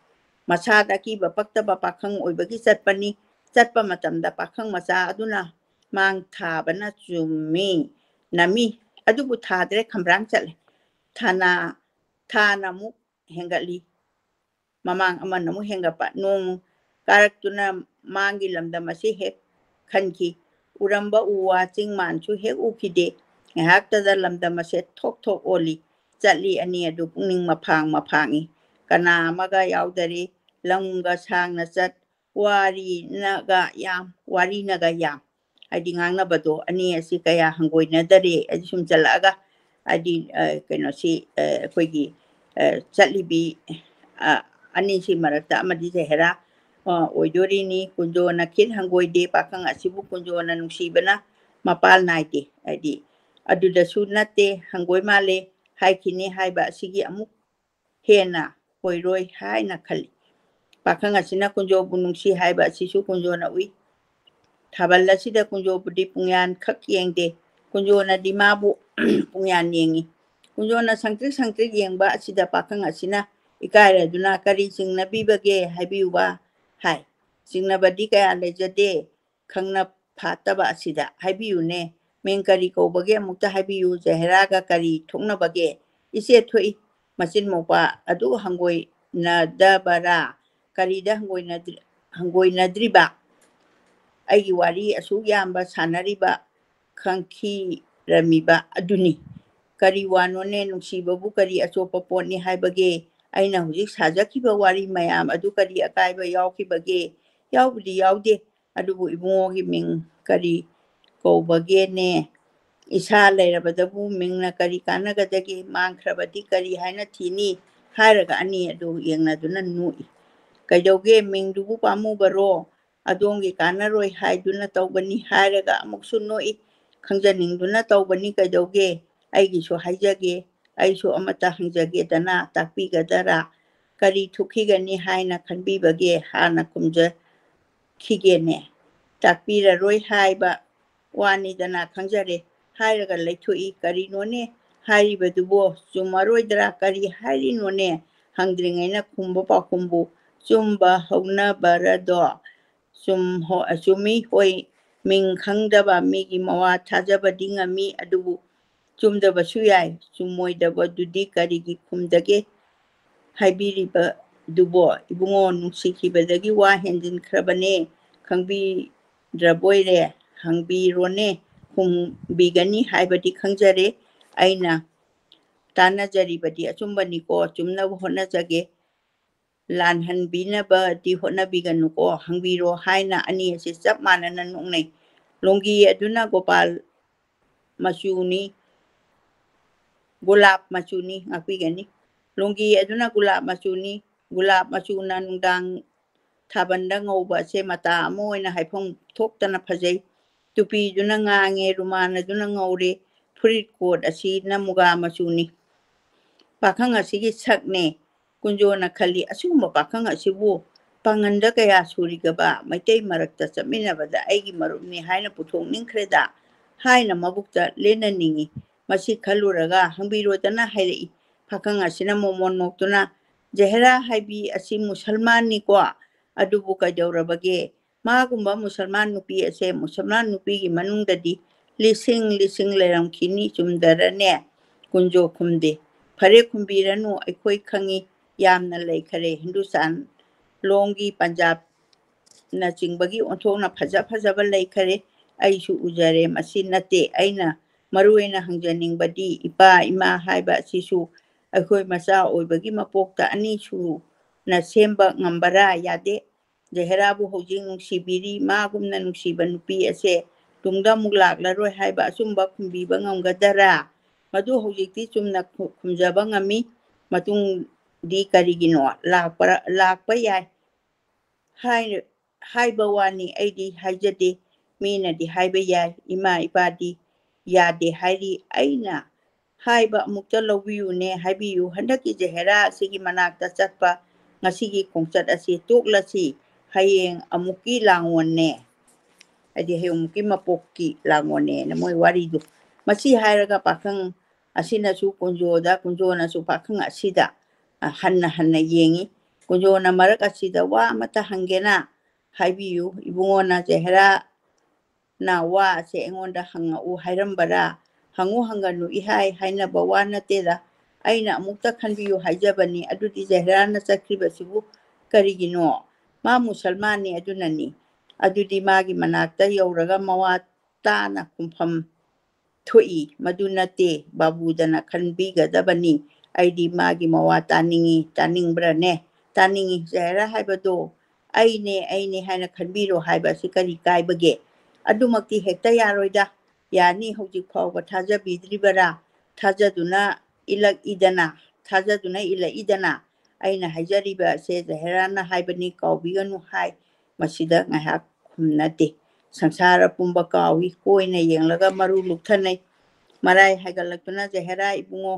ꯃꯁꯥꯗ ꯑꯀꯤꯕ ꯄꯛꯇꯕ ꯄꯥꯈꯪ ꯑꯣꯏꯕꯒꯤ ꯆꯠꯄꯅꯤ꯫ ꯆꯠꯄ ꯃꯇꯝꯗ ꯄꯥꯈꯪ ꯃꯆꯥ ꯑꯗꯨꯅ ꯃꯥꯡ ꯊꯥꯕꯅ ꯆꯨꯝꯃꯤ, ꯅꯝꯃꯤ꯫ ꯑꯗꯨꯕꯨ ꯊꯥꯗ꯭ꯔꯦ, ꯈꯝꯕ꯭ꯔꯥꯡ ꯆꯠꯂꯦ꯫ ꯊꯥꯅ, ꯊꯥꯅ ꯑꯃꯨꯛ ꯍꯦꯟꯒꯠꯂꯤ꯫ ꯃꯃꯥꯡ ꯑꯃꯅ ꯑꯃꯨꯛ ꯍꯦꯟꯒꯠꯄ꯫ ꯅꯣꯡ ꯀꯥꯔꯛꯇꯨꯅ ꯃꯥꯡꯒꯤ ꯂꯝꯗꯝ ꯑꯁꯤ ꯍꯦꯛ ꯈꯟꯈꯤ꯫ ꯎꯔꯝꯕ ꯎ ꯋꯥ ꯆꯤꯡ ꯃꯥꯟꯁꯨ ꯍꯦꯛ ꯎꯈꯤꯗꯦ꯫ ꯉꯥꯏꯍꯥꯛꯇꯗ ꯂꯝꯗꯝ ꯑꯁꯦ ꯊꯣꯛ ꯊꯣꯛ ꯑꯣꯜꯂꯤ꯫ ꯆꯠꯂꯤ ꯑꯅꯤ ꯑꯗꯨ ꯄꯨꯛꯅꯤꯡ ꯃꯐꯥꯡ ꯃꯐꯥꯡꯏ꯫ ꯀꯅꯥ ꯑꯃꯒ ꯌꯥꯎꯗꯔꯤ꯫ ꯂꯝꯒ ꯁꯥꯡꯅ ꯆꯠ, ꯋꯥꯔꯤꯅꯒ ꯌꯥꯝ, ꯋꯥꯔꯤꯅꯒ ꯌꯥꯝ꯫ ꯍꯥꯏꯗꯤ ꯉꯥꯡꯅꯕꯗꯣ ꯑꯅꯤ ꯑꯁꯤ ꯀꯌꯥ ꯍꯪꯒꯣꯏꯅꯗꯔꯦ꯫ ꯑꯩꯗꯤ ꯁꯨꯝ ꯆꯠꯂꯛꯑꯒ ꯍꯥꯏꯗꯤ, ꯑ, ꯀꯩꯅꯣꯁꯤ, ꯑ, ꯑꯩꯈꯣꯏꯒꯤ, ꯑ, ꯆꯠꯂꯤꯕꯤ, ꯑ, ꯑꯅꯤꯁꯤ ꯃꯔꯛꯇ ꯑꯃꯗꯤ ꯖꯍꯦꯔꯥ, ꯑ, ꯑꯣꯏꯗꯣꯔꯤꯅꯤ꯫ ꯀꯨꯟꯖꯣꯅ ꯈꯤꯠ ꯍꯪꯒꯣꯏꯗꯦ, ꯄꯥꯈꯪ ꯑꯁꯤꯕꯨ ꯀꯨꯟꯖꯣꯅ ꯅꯨꯡꯁꯤꯕꯅ ꯃꯄꯥꯜ ꯅꯥꯏꯗꯦ꯫ ꯍꯥꯏꯗꯤ ꯑꯗꯨꯗꯁꯨ ꯅꯠꯇꯦ, ꯍꯪꯒꯣꯏ ꯃꯥꯜꯂꯦ ꯍꯥꯏꯈꯤꯅꯤ ꯍꯥꯏꯕ ꯑꯁꯤꯒꯤ ꯑꯃꯨꯛ ꯍꯦꯟꯅ ꯑꯣꯏꯔꯣꯏ ꯍꯥꯏꯅ ꯈꯜꯂꯤ꯫ ꯄꯥꯈꯪ ꯑꯁꯤꯅ ꯀꯨꯟꯖꯣꯕꯨ ꯅꯨꯡꯁꯤ ꯍꯥꯏꯕ ꯑꯁꯤꯁꯨ ꯀꯨꯟꯖꯣꯅ ꯎꯏ꯫ ꯊꯥꯕꯜ ꯑꯁꯤꯗ ꯀꯨꯟꯖꯣꯕꯨꯗꯤ ꯄꯨꯡꯌꯥꯟ ꯈꯛ ꯌꯦꯡꯗꯦ, ꯀꯨꯟꯖꯣꯅꯗꯤ ꯃꯥꯕꯨ ꯄꯨꯡꯌꯥꯟ ꯌꯦꯡꯏ꯫ ꯀꯨꯟꯖꯣꯅ ꯁꯪꯇ꯭ꯔꯤꯛ ꯁꯪꯇ꯭ꯔꯤꯛ ꯌꯦꯡꯕ ꯑꯁꯤꯗ ꯄꯥꯈꯪ ꯑꯁꯤꯅ ꯏꯀꯥꯏꯔꯗꯨꯅ "ꯀꯔꯤ ꯆꯤꯡꯅꯕꯤꯕꯒꯦ ꯍꯥꯏꯕꯤꯌꯨꯕ?" ꯍꯥꯏ꯫ "ꯆꯤꯡꯅꯕꯗꯤ ꯀꯌꯥ ꯂꯩꯖꯗꯦ, ꯈꯪꯅ ꯐꯥꯠꯇꯕ ꯑꯁꯤꯗ ꯍꯥꯏꯕꯤꯌꯨꯅꯦ꯫ ꯃꯤꯡ ꯀꯔꯤ ꯀꯧꯕꯒꯦ ꯑꯃꯨꯛꯇ ꯍꯥꯏꯕꯤꯌꯨ, ꯖꯍꯦꯔꯥꯒ ꯀꯔꯤ ꯊꯣꯛꯅꯕꯒꯦ?" "ꯏꯆꯦ ꯊꯣꯛꯏ, ꯃꯆꯤꯟ ꯃꯧꯄꯥ ꯑꯗꯨ ꯍꯪꯒꯣꯏꯅꯗꯕꯔꯥ? ꯀꯔꯤꯗ ꯍꯪꯒꯣꯏꯅꯗ꯭ꯔꯤ-, ꯍꯪꯒꯣꯏꯅꯗ꯭ꯔꯤꯕ? ꯑꯩꯒꯤ ꯋꯥꯔꯤ ꯑꯁꯨꯛ ꯌꯥꯝꯕ ꯁꯥꯟꯅꯔꯤꯕ ꯈꯪꯈꯤꯔꯝꯃꯤꯕ ꯑꯗꯨꯅꯤ꯫ ꯀꯔꯤ ꯋꯥꯅꯣꯅꯦ, ꯅꯨꯡꯁꯤꯕꯕꯨ ꯀꯔꯤ ꯑꯆꯣꯞꯄ ꯄꯣꯠꯅꯤ ꯍꯥꯏꯕꯒꯦ? ꯑꯩꯅ ꯍꯧꯖꯤꯛ ꯁꯥꯖꯈꯤꯕ ꯋꯥꯔꯤ ꯃꯌꯥꯝ ꯑꯗꯨ ꯀꯔꯤ ꯑꯀꯥꯏꯕ ꯌꯥꯎꯈꯤꯕꯒꯦ? ꯌꯥꯎꯕꯨꯗꯤ ꯌꯥꯎꯗꯦ, ꯑꯗꯨꯕꯨ ꯏꯕꯨꯡꯉꯣꯒꯤ ꯃꯤꯡ ꯀꯔꯤ ꯀꯧꯕꯒꯦꯅꯦ? ꯏꯁꯥ ꯂꯩꯔꯕꯗꯕꯨ ꯃꯤꯡꯅ ꯀꯔꯤ ꯀꯥꯟꯅꯒꯗꯒꯦ? ꯃꯥꯡꯈ꯭ꯔꯕꯗꯤ ꯀꯔꯤ ꯍꯥꯏꯅ ꯊꯤꯅꯤ? ꯍꯥꯏꯔꯒ ꯑꯅꯤ ꯑꯗꯨ ꯌꯦꯡꯅꯗꯨꯅ ꯅꯣꯛꯏ꯫ ꯀꯩꯗꯧꯒꯦ, ꯃꯤꯡꯗꯨꯕꯨ ꯄꯥꯝꯃꯨꯕꯔꯣ? ꯑꯗꯣꯝꯒꯤ ꯀꯥꯟꯅꯔꯣꯏ ꯍꯥꯏꯗꯨꯅ ꯇꯧꯕꯅꯤ ꯍꯥꯏꯔꯒ ꯑꯃꯨꯛꯁꯨ ꯅꯣꯛꯏ꯫ ꯈꯪꯖꯅꯤꯡꯗꯨꯅ ꯇꯧꯕꯅꯤ, ꯀꯩꯗꯧꯒꯦ? ꯑꯩꯒꯤꯁꯨ ꯍꯥꯏꯖꯒꯦ, ꯑꯩꯁꯨ ꯑꯃꯠꯇ ꯍꯪꯖꯒꯦꯗꯅ, ꯇꯥꯛꯄꯤꯒꯗꯔꯥ? ꯀꯔꯤ ꯊꯣꯛꯈꯤꯒꯅꯤ ꯍꯥꯏꯅ ꯈꯟꯕꯤꯕꯒꯦ? ꯍꯥꯟꯅ ꯈꯨꯝꯖꯈꯤꯒꯦꯅꯦ꯫ ꯇꯥꯛꯄꯤꯔꯔꯣꯏ ꯍꯥꯏꯕ ꯋꯥꯅꯤꯗꯅ, ꯈꯪꯖꯔꯦ ꯍꯥꯏꯔꯒ ꯂꯩꯊꯣꯛꯏ꯫ ꯀꯔꯤꯅꯣꯅꯦ ꯍꯥꯏꯔꯤꯕꯗꯨꯕꯣ? ꯆꯨꯝꯃꯔꯣꯏꯗ꯭ꯔꯥ? ꯀꯔꯤ ꯍꯥꯏꯔꯤꯅꯣꯅꯦ? ꯍꯪꯗ꯭ꯔꯤꯉꯩꯅ ꯈꯨꯝꯕ ꯄꯥꯎꯈꯨꯝꯕꯨ ꯆꯨꯝꯕ ꯍꯧꯅꯕꯔꯗꯣ? ꯆꯨꯝ-, ꯍꯣ-, ꯆꯨꯝꯃꯤ, ꯍꯣꯏ, ꯃꯤꯡ ꯈꯪꯗꯕ ꯃꯤꯒꯤ ꯃꯋꯥ ꯊꯥꯖꯕꯗꯤ ꯉꯝꯃꯤ, ꯑꯗꯨꯕꯨ ꯆꯨꯝꯗꯕꯁꯨ ꯌꯥꯏ꯫ ꯆꯨꯝꯃꯣꯏꯗꯕꯗꯨꯗꯤ ꯀꯔꯤꯒꯤ ꯈꯨꯝꯗꯒꯦ ꯍꯥꯏꯕꯤꯔꯤꯕꯗꯨꯕꯣ? ꯏꯕꯨꯡꯉꯣ, ꯅꯨꯡꯁꯤꯈꯤꯕꯗꯒꯤ ꯋꯥ ꯍꯦꯟꯖꯤꯟꯈ꯭ꯔꯕꯅꯦ, ꯈꯪꯕꯤꯗ꯭ꯔꯕꯣꯏꯔꯦ? ꯍꯪꯕꯤꯔꯣꯅꯦ, ꯈꯨꯝꯕꯤꯒꯅꯤ ꯍꯥꯏꯕꯗꯤ ꯈꯪꯖꯔꯦ꯫ ꯑꯩꯅ ꯇꯥꯟꯅꯖꯔꯤꯕꯗꯤ ꯑꯆꯨꯝꯕꯅꯤꯀꯣ, ꯆꯨꯝꯅꯕ ꯍꯣꯠꯅꯖꯒꯦ꯫ ꯂꯥꯟꯍꯟꯕꯤꯅꯕꯗꯤ ꯍꯣꯠꯅꯕꯤꯒꯅꯨꯀꯣ, ꯍꯪꯕꯤꯔꯣ ꯍꯥꯏꯅ ꯑꯅꯤ ꯑꯁꯤ ꯆꯞ ꯃꯥꯟꯅꯅ ꯅꯣꯛꯅꯩ꯫ ꯂꯣꯡꯒꯤ ꯑꯗꯨꯅ ꯒꯣꯄꯥꯜ ꯃꯆꯨꯅꯤ, ꯒꯨꯂꯥꯞ ꯃꯆꯨꯅꯤ, ꯉꯥꯛꯄꯤꯒꯅꯤ꯫ ꯂꯣꯡꯒꯤ ꯑꯗꯨꯅ ꯒꯨꯂꯥꯞ ꯃꯆꯨꯅꯤ, ꯒꯨꯂꯥꯞ ꯃꯆꯨꯅ ꯅꯨꯡꯗꯥꯡ ꯊꯥꯕꯜꯗ ꯉꯧꯕ ꯑꯁꯦ ꯃꯇꯥ ꯑꯃ ꯑꯣꯏꯅ ꯍꯥꯏꯐꯝ ꯊꯣꯛꯇꯅ ꯐꯖꯩ꯫ ꯇꯨꯄꯤꯗꯨꯅ ꯉꯥꯡꯉꯦ, ꯔꯨꯃꯥꯟ ꯑꯗꯨꯅ ꯉꯧꯔꯦ, ꯐꯨꯔꯤꯠ ꯀꯣꯠ ꯑꯁꯤꯅ ꯃꯨꯒꯥ ꯃꯆꯨꯅꯤ꯫ ꯄꯥꯈꯪ ꯑꯁꯤꯒꯤ ꯁꯛꯅꯦ꯫ ꯀꯨꯟꯖꯣꯅ ꯈꯜꯂꯤ, "ꯑꯁꯤꯒꯨꯝꯕ ꯄꯥꯈꯪ ꯑꯁꯤꯕꯨ ꯄꯥꯡꯒꯟꯗ ꯀꯌꯥ ꯁꯨꯔꯤꯒꯕ? ꯃꯩꯇꯩ ꯃꯔꯛꯇ ꯆꯠꯃꯤꯟꯅꯕꯗ ꯑꯩꯒꯤ ꯃꯔꯨꯞꯅꯤ ꯍꯥꯏꯅ ꯄꯨꯊꯣꯛꯅꯤꯡꯈ꯭ꯔꯦꯗ" ꯍꯥꯏꯅ ꯃꯕꯨꯛꯇ ꯂꯦꯟꯅꯅꯤꯡꯏ꯫ ꯃꯁꯤ ꯈꯜꯂꯨꯔꯒ ꯍꯪꯕꯤꯔꯣꯗꯅ ꯍꯥꯏꯔꯛꯏ꯫ ꯄꯥꯈꯪ ꯑꯁꯤꯅ ꯃꯣꯃꯣꯟ ꯅꯣꯛꯇꯨꯅ, "ꯖꯍꯦꯔꯥ ꯍꯥꯏꯕꯤ ꯑꯁꯤ ꯃꯨꯁꯜꯃꯥꯟꯅꯤꯀꯣ, ꯑꯗꯨꯕꯨ ꯀꯩꯗꯧꯔꯕꯒꯦ? ꯃꯥꯒꯨꯝꯕ ꯃꯨꯁꯜꯃꯥꯟ ꯅꯨꯄꯤ ꯑꯁꯦ ꯃꯨꯁꯜꯃꯥꯟ ꯅꯨꯄꯤꯒꯤ ꯃꯅꯨꯡꯗꯗꯤ ꯂꯤꯁꯤꯡ ꯂꯤꯁꯤꯡ ꯂꯩꯔꯝꯈꯤꯅꯤ, ꯆꯨꯝꯗꯔꯅꯦ?" ꯀꯨꯟꯖꯣ ꯈꯨꯝꯗꯦ꯫ "ꯐꯔꯦ, ꯈꯨꯝꯕꯤꯔꯅꯨ, ꯑꯩꯈꯣꯏ ꯈꯪꯉꯤ, ꯌꯥꯝꯅ ꯂꯩꯈꯔꯦ꯫ ꯍꯤꯟꯗꯨꯁꯇꯥꯟ ꯂꯣꯝꯒꯤ ꯄꯟꯖꯥꯕꯅꯆꯤꯡꯕꯒꯤ ꯑꯣꯟꯊꯣꯛꯅ ꯐꯖ ꯐꯖꯕ ꯂꯩꯈꯔꯦ꯫ ꯑꯩꯁꯨ ꯎꯖꯔꯦ꯫ ꯃꯁꯤ ꯅꯠꯇꯦ, ꯑꯩꯅ ꯃꯔꯨ ꯑꯣꯏꯅ ꯍꯪꯖꯅꯤꯡꯕꯗꯤ, ꯏꯄꯥ ꯏꯃꯥ ꯍꯥꯏꯕ ꯑꯁꯤꯁꯨ ꯑꯩꯈꯣꯏ ꯃꯆꯥ ꯑꯣꯏꯕꯒꯤ ꯃꯄꯣꯛꯇ ꯑꯅꯤ ꯁꯨꯅ ꯁꯦꯝꯕ ꯉꯝꯕꯔꯥ? ꯌꯥꯗꯦ꯫ ꯖꯍꯦꯔꯥꯕꯨ ꯍꯧꯖꯤꯛ ꯅꯨꯡꯁꯤꯕꯤꯔꯤ, ꯃꯥꯒꯨꯝꯅ ꯅꯨꯡꯁꯤꯕ ꯅꯨꯄꯤ ꯑꯁꯦ ꯇꯨꯡꯗ ꯑꯃꯨꯛ ꯂꯥꯛꯂꯔꯣꯏ ꯍꯥꯏꯕ ꯑꯆꯨꯝꯕ ꯈꯨꯝꯕꯤꯕ ꯉꯝꯒꯗꯔꯥ? ꯃꯗꯨ ꯍꯧꯖꯤꯛꯇꯤ ꯆꯨꯝꯅ ꯈꯨ-, ꯈꯨꯝꯖꯕ ꯉꯝꯃꯤ, ꯃꯇꯨꯡꯗꯤ ꯀꯔꯤꯒꯤꯅꯣ? ꯂꯥꯛꯄ, ꯂꯥꯛꯄ ꯌꯥꯏ ꯍꯥꯏ-, ꯍꯥꯏꯕ ꯋꯥꯅꯤ, ꯑꯩꯗꯤ ꯍꯥꯏꯖꯗꯦ꯫ ꯃꯤꯅꯗꯤ ꯍꯥꯏꯕ ꯌꯥꯏ, ꯏꯃꯥ ꯏꯄꯥꯗꯤ ꯌꯥꯗꯦ ꯍꯥꯏꯔꯤ꯫ ꯑꯩꯅ ꯍꯥꯏꯕ ꯑꯃꯨꯛꯇ ꯂꯧꯕꯤꯌꯨꯅꯦ, ꯍꯥꯏꯕꯤꯌꯨ꯫ ꯍꯟꯗꯛꯀꯤ ꯖꯍꯦꯔꯥ ꯑꯁꯤꯒꯤ ꯃꯅꯥꯛꯇ ꯆꯠꯄ ꯉꯁꯤꯒꯤ ꯈꯣꯡꯆꯠ ꯑꯁꯤ ꯇꯣꯛꯂꯁꯤ, ꯍꯌꯦꯡ ꯑꯃꯨꯛꯀꯤ ꯂꯥꯡꯑꯣꯟꯅꯦ, ꯍꯥꯏꯗꯤ ꯍꯌꯦꯡ ꯑꯃꯨꯛꯀꯤ ꯃꯄꯣꯛꯀꯤ ꯂꯥꯡꯑꯣꯟꯅꯦꯅ ꯃꯣꯏ ꯋꯥꯔꯤꯗꯨ꯫ ꯃꯁꯤ ꯍꯥꯏꯔꯒ ꯄꯥꯈꯪ ꯑꯁꯤꯅꯁꯨ ꯀꯨꯟꯖꯣꯗ, ꯀꯨꯟꯖꯣꯅꯁꯨ ꯄꯥꯈꯪ ꯑꯁꯤꯗ, ꯑ, ꯍꯟꯅ ꯍꯟꯅ ꯌꯦꯡꯏ꯫ ꯀꯨꯟꯖꯣꯅ ꯃꯔꯛ ꯑꯁꯤꯗ ꯋꯥ ꯑꯃꯇ ꯍꯪꯒꯦꯅ? ꯍꯥꯏꯕꯤꯌꯨ, ꯏꯕꯨꯡꯉꯣꯅ ꯖꯍꯦꯔꯥ ꯅ ꯋꯥ ꯑꯁꯦ ꯑꯩꯉꯣꯟꯗ ꯍꯪꯉꯛꯎ ꯍꯥꯏꯔꯝꯕꯔꯥ? ꯍꯪꯉꯨ ꯍꯪꯒꯅꯨ ꯏꯍꯥꯏ ꯍꯥꯏꯅꯕ ꯋꯥ ꯅꯠꯇꯦꯗ꯫ ꯑꯩꯅ ꯑꯃꯨꯛꯇ ꯈꯟꯕꯤꯌꯨ ꯍꯥꯏꯖꯕꯅꯤ꯫ ꯑꯗꯨꯗꯤ ꯖꯍꯦꯔꯥꯅ ꯆꯠꯈ꯭ꯔꯤꯕꯁꯤꯕꯨ ꯀꯔꯤꯒꯤꯅꯣ? ꯃꯥ ꯃꯨꯁꯜꯃꯥꯟꯅꯤ ꯑꯗꯨꯅꯅꯤ꯫ ꯑꯗꯨꯗꯤ ꯃꯥꯒꯤ ꯃꯅꯥꯛꯇ ꯌꯧꯔꯒ ꯃꯋꯥ ꯇꯥꯅ ꯈꯨꯝꯐꯝ ꯊꯣꯛꯏ꯫ ꯃꯗꯨ ꯅꯠꯇꯦ, ꯕꯥꯕꯨꯗꯅ ꯈꯟꯕꯤꯒꯗꯕꯅꯤ꯫ ꯑꯩꯗꯤ ꯃꯥꯒꯤ ꯃꯋꯥ ꯇꯥꯅꯤꯡꯏ꯫ ꯇꯥꯅꯤꯡꯕ꯭ꯔꯅꯦ? ꯇꯥꯅꯤꯡꯏ꯫ ꯖꯍꯦꯔꯥ ꯍꯥꯏꯕꯗꯣ ꯑꯩꯅꯦ, ꯑꯩꯅꯦ ꯍꯥꯏꯅ ꯈꯟꯕꯤꯔꯣ ꯍꯥꯏꯕ ꯑꯁꯤ ꯀꯔꯤ ꯀꯥꯏꯕꯒꯦ? ꯑꯗꯨꯃꯛꯇꯤ ꯍꯦꯛꯇ ꯌꯥꯔꯣꯏꯗ꯫ ꯌꯥꯅꯤ, ꯍꯧꯖꯤꯛ ꯐꯥꯎꯕ ꯊꯥꯖꯕꯤꯗ꯭ꯔꯤꯕꯔꯥ? ꯊꯥꯖꯗꯨꯅ ꯏꯜꯂꯛꯏꯗꯅ, ꯊꯥꯖꯗꯨꯅ ꯏꯜꯂꯛꯏꯗꯅ꯫ ꯑꯩꯅ ꯍꯥꯏꯖꯔꯤꯕ ꯑꯁꯦ ꯖꯍꯦꯔꯥꯅ ꯍꯥꯏꯕꯅꯤ, ꯀꯥꯎꯕꯤꯒꯅꯨ ꯍꯥꯏ꯫ ꯃꯁꯤꯗ ꯉꯥꯏꯍꯥꯛ ꯈꯨꯝꯅꯗꯦ꯫ ꯁꯪꯁꯥꯔ ꯄꯨꯝꯕ ꯀꯥꯎꯏ, ꯀꯣꯏꯅ ꯌꯦꯡꯂꯒ ꯃꯔꯨ ꯂꯨꯛꯊꯅꯩ꯫ ꯃꯔꯥꯏ ꯍꯥꯏꯒꯠꯂꯛꯇꯨꯅ ꯖꯍꯦꯔꯥ ꯏꯕꯨꯡꯉꯣ,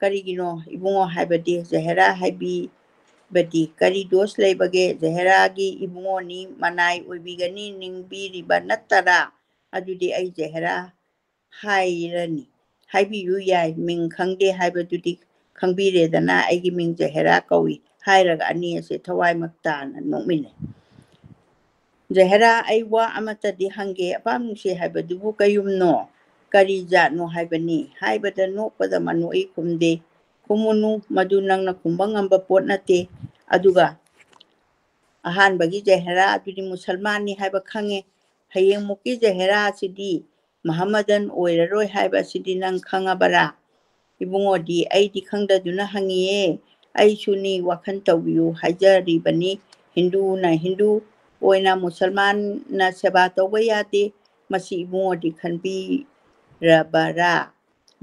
ꯀꯔꯤꯒꯤꯅꯣ ꯏꯕꯨꯡꯉꯣ ꯍꯥꯏꯕꯗꯤ? ꯖꯍꯦꯔꯥ ꯍꯥꯏꯕꯤꯕꯗꯤ ꯀꯔꯤ ꯗꯣꯁ ꯂꯩꯕꯒꯦ? ꯖꯍꯦꯔꯥꯒꯤ ꯏꯕꯨꯡꯉꯣꯅꯤ, ꯃꯅꯥꯏ ꯑꯣꯏꯕꯤꯒꯅꯤ ꯅꯤꯡꯕꯤꯔꯤꯕ ꯅꯠꯇꯔꯥ? ꯑꯗꯨꯗꯤ ꯑꯩ ꯖꯍꯦꯔꯥ ꯍꯥꯏꯔꯅꯤ꯫ ꯍꯥꯏꯕꯤꯌꯨ ꯌꯥꯏ, ꯃꯤꯡ ꯈꯪꯗꯦ ꯍꯥꯏꯕꯗꯨꯗꯤ ꯈꯪꯕꯤꯔꯦꯗꯅ, ꯑꯩꯒꯤ ꯃꯤꯡ ꯖꯍꯦꯔꯥ ꯀꯧꯏ ꯍꯥꯏꯔꯒ ꯑꯅꯤ ꯑꯁꯦ ꯊꯋꯥꯏꯃꯛ ꯇꯥꯅ ꯅꯣꯛꯃꯤꯟꯅꯩ꯫ ꯖꯍꯦꯔꯥ, ꯑꯩ ꯋꯥ ꯑꯃꯠꯇꯗꯤ ꯍꯪꯒꯦ, ꯑꯄꯥꯝ ꯅꯨꯡꯁꯤ ꯍꯥꯏꯕꯗꯨꯕꯨ ꯀꯌꯨꯝꯅꯣ? ꯀꯔꯤ ꯖꯥꯠꯅꯣ ꯍꯥꯏꯕꯅꯤ? ꯍꯥꯏꯕꯗ ꯅꯣꯛꯄꯗ ꯃꯅꯣꯛꯏ ꯈꯨꯝꯗꯦ꯫ ꯈꯨꯝꯃꯨꯅꯨ, ꯃꯗꯨ ꯅꯪꯅ ꯈꯨꯝꯕ ꯉꯝꯕ ꯄꯣꯠ ꯅꯠꯇꯦ꯫ ꯑꯗꯨꯒ ꯑꯍꯥꯟꯕꯒꯤ ꯖꯍꯦꯔꯥ ꯑꯗꯨꯗꯤ ꯃꯨꯁꯜꯃꯥꯟꯅꯤ ꯍꯥꯏꯕ ꯈꯪꯉꯦ꯫ ꯍꯌꯦꯡꯃꯨꯛꯀꯤ ꯖꯍꯦꯔꯥ ꯑꯁꯤꯗꯤ ꯃꯍꯝꯃꯗꯟ ꯑꯣꯏꯔꯔꯣꯏ ꯍꯥꯏꯕ ꯑꯁꯤꯗꯤ ꯅꯪ ꯈꯪꯉꯕꯔꯥ? ꯏꯕꯨꯡꯉꯣꯗꯤ ꯑꯩꯗꯤ ꯈꯪꯗꯗꯨꯅ ꯍꯪꯉꯤꯌꯦ꯫ ꯑꯩꯁꯨꯅꯤ, ꯋꯥꯈꯜ ꯇꯧꯕꯤꯌꯨ ꯍꯥꯏꯖꯔꯤꯕꯅꯤ꯫ ꯍꯤꯟꯗꯨꯅ ꯍꯤꯟꯗꯨ ꯑꯣꯏꯅ ꯃꯨꯁꯜꯃꯥꯟꯅ ꯁꯦꯕꯥ ꯇꯧꯕ ꯌꯥꯗꯦ꯫ ꯃꯁꯤ ꯏꯕꯨꯡꯉꯣꯗꯤ ꯈꯟꯕꯤꯔꯕꯔꯥ?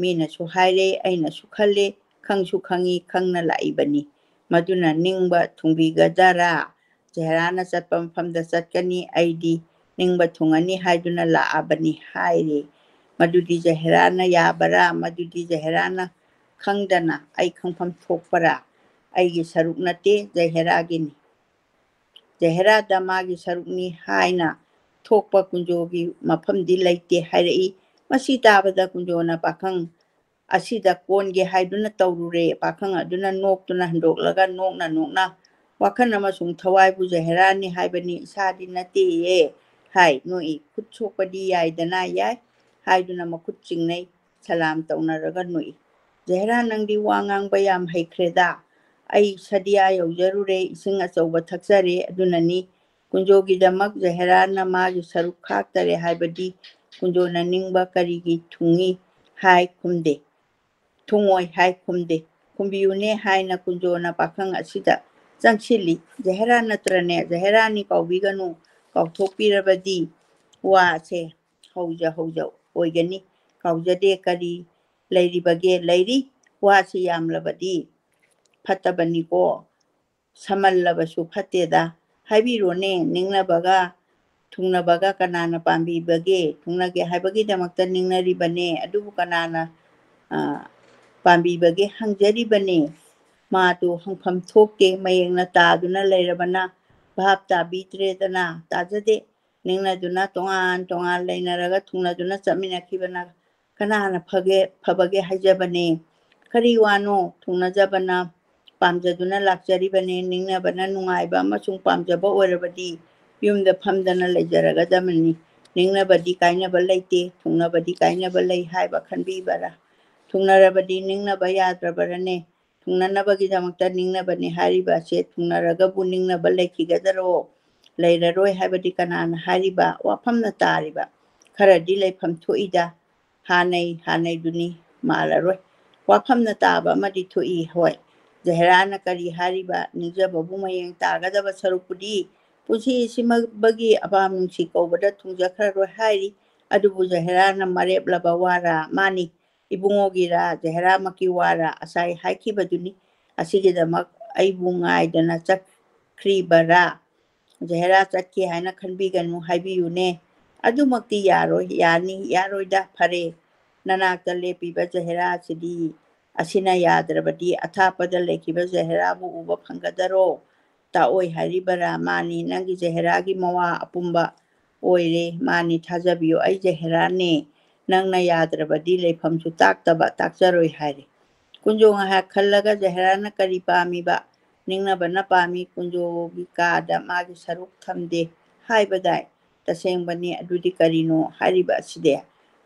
ꯃꯤꯅꯁꯨ ꯍꯥꯏꯔꯦ, ꯑꯩꯅꯁꯨ ꯈꯜꯂꯦ, ꯈꯪꯁꯨ ꯈꯪꯉꯤ, ꯈꯪꯅ ꯂꯥꯛꯏꯕꯅꯤ꯫ ꯃꯗꯨꯅ ꯅꯤꯡꯕ ꯊꯨꯡꯕꯤꯒꯗꯔꯥ? ꯖꯍꯦꯔꯥꯅ ꯆꯠꯄ ꯃꯐꯝꯗ ꯆꯠꯀꯅꯤ, ꯑꯩꯗꯤ ꯅꯤꯡꯕ ꯊꯨꯡꯉꯅꯤ ꯍꯥꯏꯗꯨꯅ ꯂꯥꯛꯑꯕꯅꯤ ꯍꯥꯏꯔꯦ꯫ ꯃꯗꯨꯗꯤ ꯖꯍꯦꯔꯥꯅ ꯌꯥꯕꯔꯥ? ꯃꯗꯨꯗꯤ ꯖꯍꯦꯔꯥꯅ ꯈꯪꯗꯅ ꯑꯩ ꯈꯪꯐꯝ ꯊꯣꯛꯄꯔꯥ? ꯑꯩꯒꯤ ꯁꯔꯨꯛ ꯅꯠꯇꯦ, ꯖꯍꯦꯔꯥꯒꯤꯅꯤ꯫ ꯖꯍꯦꯔꯥꯗ ꯃꯥꯒꯤ ꯁꯔꯨꯛꯅꯤ ꯍꯥꯏꯅ ꯊꯣꯛꯄ ꯀꯨꯟꯖꯣꯒꯤ ꯃꯐꯝꯗꯤ ꯂꯩꯇꯦ ꯍꯥꯏꯔꯛꯏ꯫ ꯃꯁꯤ ꯇꯥꯕꯗ ꯀꯨꯟꯖꯣꯅ ꯄꯥꯈꯪ ꯑꯁꯤꯗ ꯀꯣꯟꯒꯦ ꯍꯥꯏꯗꯨꯅ ꯇꯧꯔꯨꯔꯦ꯫ ꯄꯥꯈꯪ ꯑꯗꯨꯅ ꯅꯣꯛꯇꯨꯅ ꯍꯟꯗꯣꯛꯂꯒ ꯅꯣꯛꯅ ꯅꯣꯛꯅ ꯋꯥꯈꯜ ꯑꯃꯁꯨꯡ ꯊꯋꯥꯏꯕꯨ ꯖꯍꯦꯔꯥꯅꯤ ꯍꯥꯏꯕꯅꯤ, ꯏꯁꯥꯗꯤ ꯅꯠꯇꯦꯌꯦ ꯍꯥꯏ ꯅꯣꯛꯏ꯫ ꯈꯨꯠ ꯁꯣꯛꯄꯗꯤ ꯌꯥꯏꯗꯅ ꯌꯥꯏ ꯍꯥꯏꯗꯨꯅ ꯃꯈꯨꯠ ꯆꯤꯡꯅꯩ꯫ ꯁꯂꯥꯝ ꯇꯧꯅꯔꯒ ꯅꯣꯛꯏ꯫ ꯖꯍꯦꯔꯥ, ꯅꯪꯗꯤ ꯋꯥ ꯉꯥꯡꯕ ꯌꯥꯝ ꯍꯩꯈ꯭ꯔꯦꯗ꯫ ꯑꯩ ꯁꯗꯤꯌꯥ ꯌꯧꯖꯔꯨꯔꯦ, ꯏꯁꯤꯡ ꯑꯆꯧꯕ ꯊꯛꯆꯔꯦ, ꯑꯗꯨꯅꯅꯤ꯫ ꯀꯨꯟꯖꯣꯒꯤꯗꯃꯛ ꯖꯍꯦꯔꯥꯅ ꯃꯥꯒꯤ ꯁꯔꯨꯛ ꯈꯥꯛꯇꯔꯦ ꯍꯥꯏꯕꯗꯤ ꯀꯨꯟꯖꯣꯅ ꯅꯤꯡꯕ ꯀꯔꯤꯒꯤ ꯊꯨꯡꯏ ꯍꯥꯏ ꯈꯨꯝꯗꯦ꯫ ꯊꯨꯡꯉꯣꯏ ꯍꯥꯏ ꯈꯨꯝꯗꯦ꯫ ꯈꯨꯝꯕꯤꯌꯨꯅꯦ ꯍꯥꯏꯅ ꯀꯨꯟꯖꯣꯅ ꯄꯥꯈꯪ ꯑꯁꯤꯗ ꯆꯪꯁꯤꯜꯂꯤ꯫ ꯖꯍꯦꯔꯥ ꯅꯠꯇ꯭ꯔꯅꯦ? ꯖꯍꯦꯔꯥꯅꯤ, ꯀꯥꯎꯕꯤꯒꯅꯨ꯫ ꯀꯥꯎꯊꯣꯛꯄꯤꯔꯕꯗꯤ ꯋꯥꯁꯦ ꯍꯧꯖ ꯍꯧꯖ ꯑꯣꯏꯒꯅꯤ꯫ ꯀꯥꯎꯖꯗꯦ꯫ ꯀꯔꯤ ꯂꯩꯔꯤꯕꯒꯦ? ꯂꯩꯔꯤ꯫ ꯋꯥꯁꯤ ꯌꯥꯝꯂꯕꯗꯤ ꯐꯠꯇꯕꯅꯤꯀꯣ꯫ ꯁꯃꯜꯂꯕꯁꯨ ꯐꯠꯇꯦꯗ꯫ ꯍꯥꯏꯕꯤꯔꯣꯅꯦ, ꯅꯤꯡꯅꯕꯒ ꯊꯨꯡꯅꯕꯒ ꯀꯅꯥꯅ ꯄꯥꯝꯕꯤꯕꯒꯦ? ꯊꯨꯡꯅꯒꯦ ꯍꯥꯏꯕꯒꯤꯗꯃꯛꯇ ꯅꯤꯡꯅꯔꯤꯕꯅꯦ꯫ ꯑꯗꯨꯕꯨ ꯀꯅꯥꯅ, ꯑ, ꯄꯥꯝꯕꯤꯕꯒꯦ ꯍꯪꯖꯔꯤꯕꯅꯦ꯫ ꯃꯥꯗꯨ ꯍꯪꯐꯝ ꯊꯣꯛꯇꯦ, ꯃꯌꯦꯡꯅ ꯇꯥꯗꯨꯅ ꯂꯩꯔꯕꯅ ꯚꯥꯞ ꯇꯥꯕꯤꯗ꯭ꯔꯦꯗꯅ꯫ ꯇꯥꯖꯗꯦ꯫ ꯅꯤꯡꯅꯗꯨꯅ ꯇꯣꯉꯥꯟ ꯇꯣꯉꯥꯟ ꯂꯩꯅꯔꯒ ꯊꯨꯡꯅꯗꯨꯅ ꯆꯠꯃꯤꯟꯅꯈꯤꯕꯅ ꯀꯅꯥꯅ ꯐꯒꯦ, ꯐꯕꯒꯦ ꯍꯥꯏꯖꯕꯅꯦ? ꯀꯔꯤ ꯋꯥꯅꯣ? ꯊꯨꯡꯅꯖꯕꯅ ꯄꯥꯝꯖꯗꯨꯅ ꯂꯥꯛꯆꯔꯤꯕꯅꯦ꯫ ꯅꯤꯡꯅꯕꯅ ꯅꯨꯡꯉꯥꯏꯕ ꯑꯃꯁꯨꯡ ꯄꯥꯝꯖꯕ ꯑꯣꯏꯔꯕꯗꯤ ꯌꯨꯝꯗ ꯐꯝꯗꯅ ꯂꯩꯖꯔꯒꯗꯕꯅꯤ꯫ ꯅꯤꯡꯅꯕꯗꯤ ꯀꯥꯏꯅꯕ ꯂꯩꯇꯦ, ꯊꯨꯡꯅꯕꯗꯤ ꯀꯥꯏꯅꯕ ꯂꯩ ꯍꯥꯏꯕ ꯈꯟꯕꯤꯕꯔꯥ? ꯊꯨꯡꯅꯔꯕꯗꯤ ꯅꯤꯡꯅꯕ ꯌꯥꯗ꯭ꯔꯕꯔꯅꯦ? ꯊꯨꯡꯅꯅꯕꯒꯤꯗꯃꯛꯇ ꯅꯤꯡꯅꯕꯅꯤ ꯍꯥꯏꯔꯤꯕ ꯑꯁꯦ ꯊꯨꯡꯅꯔꯒꯕꯨ ꯅꯤꯡꯅꯕ ꯂꯩꯈꯤꯒꯗꯔꯣ? ꯂꯩꯔꯔꯣꯏ ꯍꯥꯏꯕꯗꯤ ꯀꯅꯥꯅ ꯍꯥꯏꯔꯤꯕ? ꯋꯥꯐꯝꯅ ꯇꯥꯔꯤꯕ꯫ ꯈꯔꯗꯤ ꯂꯩꯐꯝ ꯊꯣꯛꯏꯗ, ꯍꯥꯟꯅꯩ ꯍꯥꯟꯅꯩꯗꯨꯅꯤ, ꯃꯥꯜꯂꯔꯣꯏ꯫ ꯋꯥꯐꯝꯅ ꯇꯥꯕ ꯑꯃꯗꯤ ꯊꯣꯛꯏ꯫ ꯍꯣꯏ, ꯖꯍꯦꯔꯥꯅ ꯀꯔꯤ ꯍꯥꯏꯔꯤꯕ? ꯅꯤꯡꯖꯕꯕꯨ ꯃꯌꯦꯡ ꯇꯥꯒꯗꯕ ꯁꯔꯨꯛꯄꯨꯗꯤ ꯄꯨꯟꯁꯤ ꯁꯤꯃꯕꯒꯤ ꯑꯄꯥꯝ ꯅꯨꯡꯁꯤ ꯀꯧꯕꯗ ꯊꯨꯡꯖꯈ꯭ꯔꯔꯣꯏ ꯍꯥꯏꯔꯤ꯫ ꯑꯗꯨꯕꯨ ꯖꯍꯦꯔꯥꯅ ꯃꯔꯦꯞꯂꯕ ꯋꯥꯔꯥ? ꯃꯥꯅꯤ, ꯏꯕꯨꯡꯉꯣꯒꯤꯔꯥ ꯖꯍꯦꯔꯥꯃꯛꯀꯤ ꯋꯥꯔꯥ? ꯉꯁꯥꯏ ꯍꯥꯏꯈꯤꯕꯗꯨꯅꯤ꯫ ꯑꯁꯤꯒꯤꯗꯃꯛ ꯑꯩꯕꯨ ꯉꯥꯏꯗꯅ ꯆꯠꯈ꯭ꯔꯤꯕꯔꯥ? ꯖꯍꯦꯔꯥ ꯆꯠꯈꯤ ꯍꯥꯏꯅ ꯈꯟꯕꯤꯒꯅꯨ, ꯍꯥꯏꯕꯤꯌꯨꯅꯦ꯫ ꯑꯗꯨꯃꯛꯇꯤ ꯌꯥꯔꯣꯏ꯫ ꯌꯥꯅꯤ, ꯌꯥꯔꯣꯏꯗ꯫ ꯐꯔꯦ, ꯅꯅꯥꯛꯇ ꯂꯦꯞꯄꯤꯕ ꯖꯍꯦꯔꯥ ꯑꯁꯤꯗꯤ, ꯑꯁꯤꯅ ꯌꯥꯗ꯭ꯔꯕꯗꯤ ꯑꯊꯥꯞꯄꯗ ꯂꯩꯈꯤꯕ ꯖꯍꯦꯔꯥꯕꯨ ꯎꯕ ꯐꯪꯒꯗꯔꯣ? ꯇꯥꯛꯑꯣꯏ ꯍꯥꯏꯔꯤꯕꯔꯥ? ꯃꯥꯅꯤ, ꯅꯪꯒꯤ ꯖꯍꯦꯔꯥꯒꯤ ꯃꯋꯥ ꯑꯄꯨꯝꯕ ꯑꯣꯏꯔꯦ꯫ ꯃꯥꯅꯤ, ꯊꯥꯖꯕꯤꯌꯨ, ꯑꯩ ꯖꯍꯦꯔꯥꯅꯦ꯫ ꯅꯪꯅ ꯌꯥꯗ꯭ꯔꯕꯗꯤ ꯂꯩꯐꯝꯁꯨ ꯇꯥꯛꯇꯕ, ꯇꯥꯛꯆꯔꯣꯏ ꯍꯥꯏꯔꯦ꯫ ꯀꯨꯟꯖꯣ ꯉꯥꯏꯍꯥꯛ ꯈꯜꯂꯒ ꯖꯍꯦꯔꯥꯅ ꯀꯔꯤ ꯄꯥꯝꯃꯤꯕ? ꯅꯤꯡꯅꯕꯅ ꯄꯥꯝꯃꯤ꯫ ꯀꯨꯟꯖꯣꯒꯤ ꯀꯥꯗ ꯃꯥꯒꯤ ꯁꯔꯨꯛ ꯊꯝꯗꯦ ꯍꯥꯏꯕꯗꯥꯏ? ꯇꯁꯦꯡꯕꯅꯤ꯫ ꯑꯗꯨꯗꯤ ꯀꯔꯤꯅꯣ ꯍꯥꯏꯔꯤꯕ ꯑꯁꯤꯗꯤ?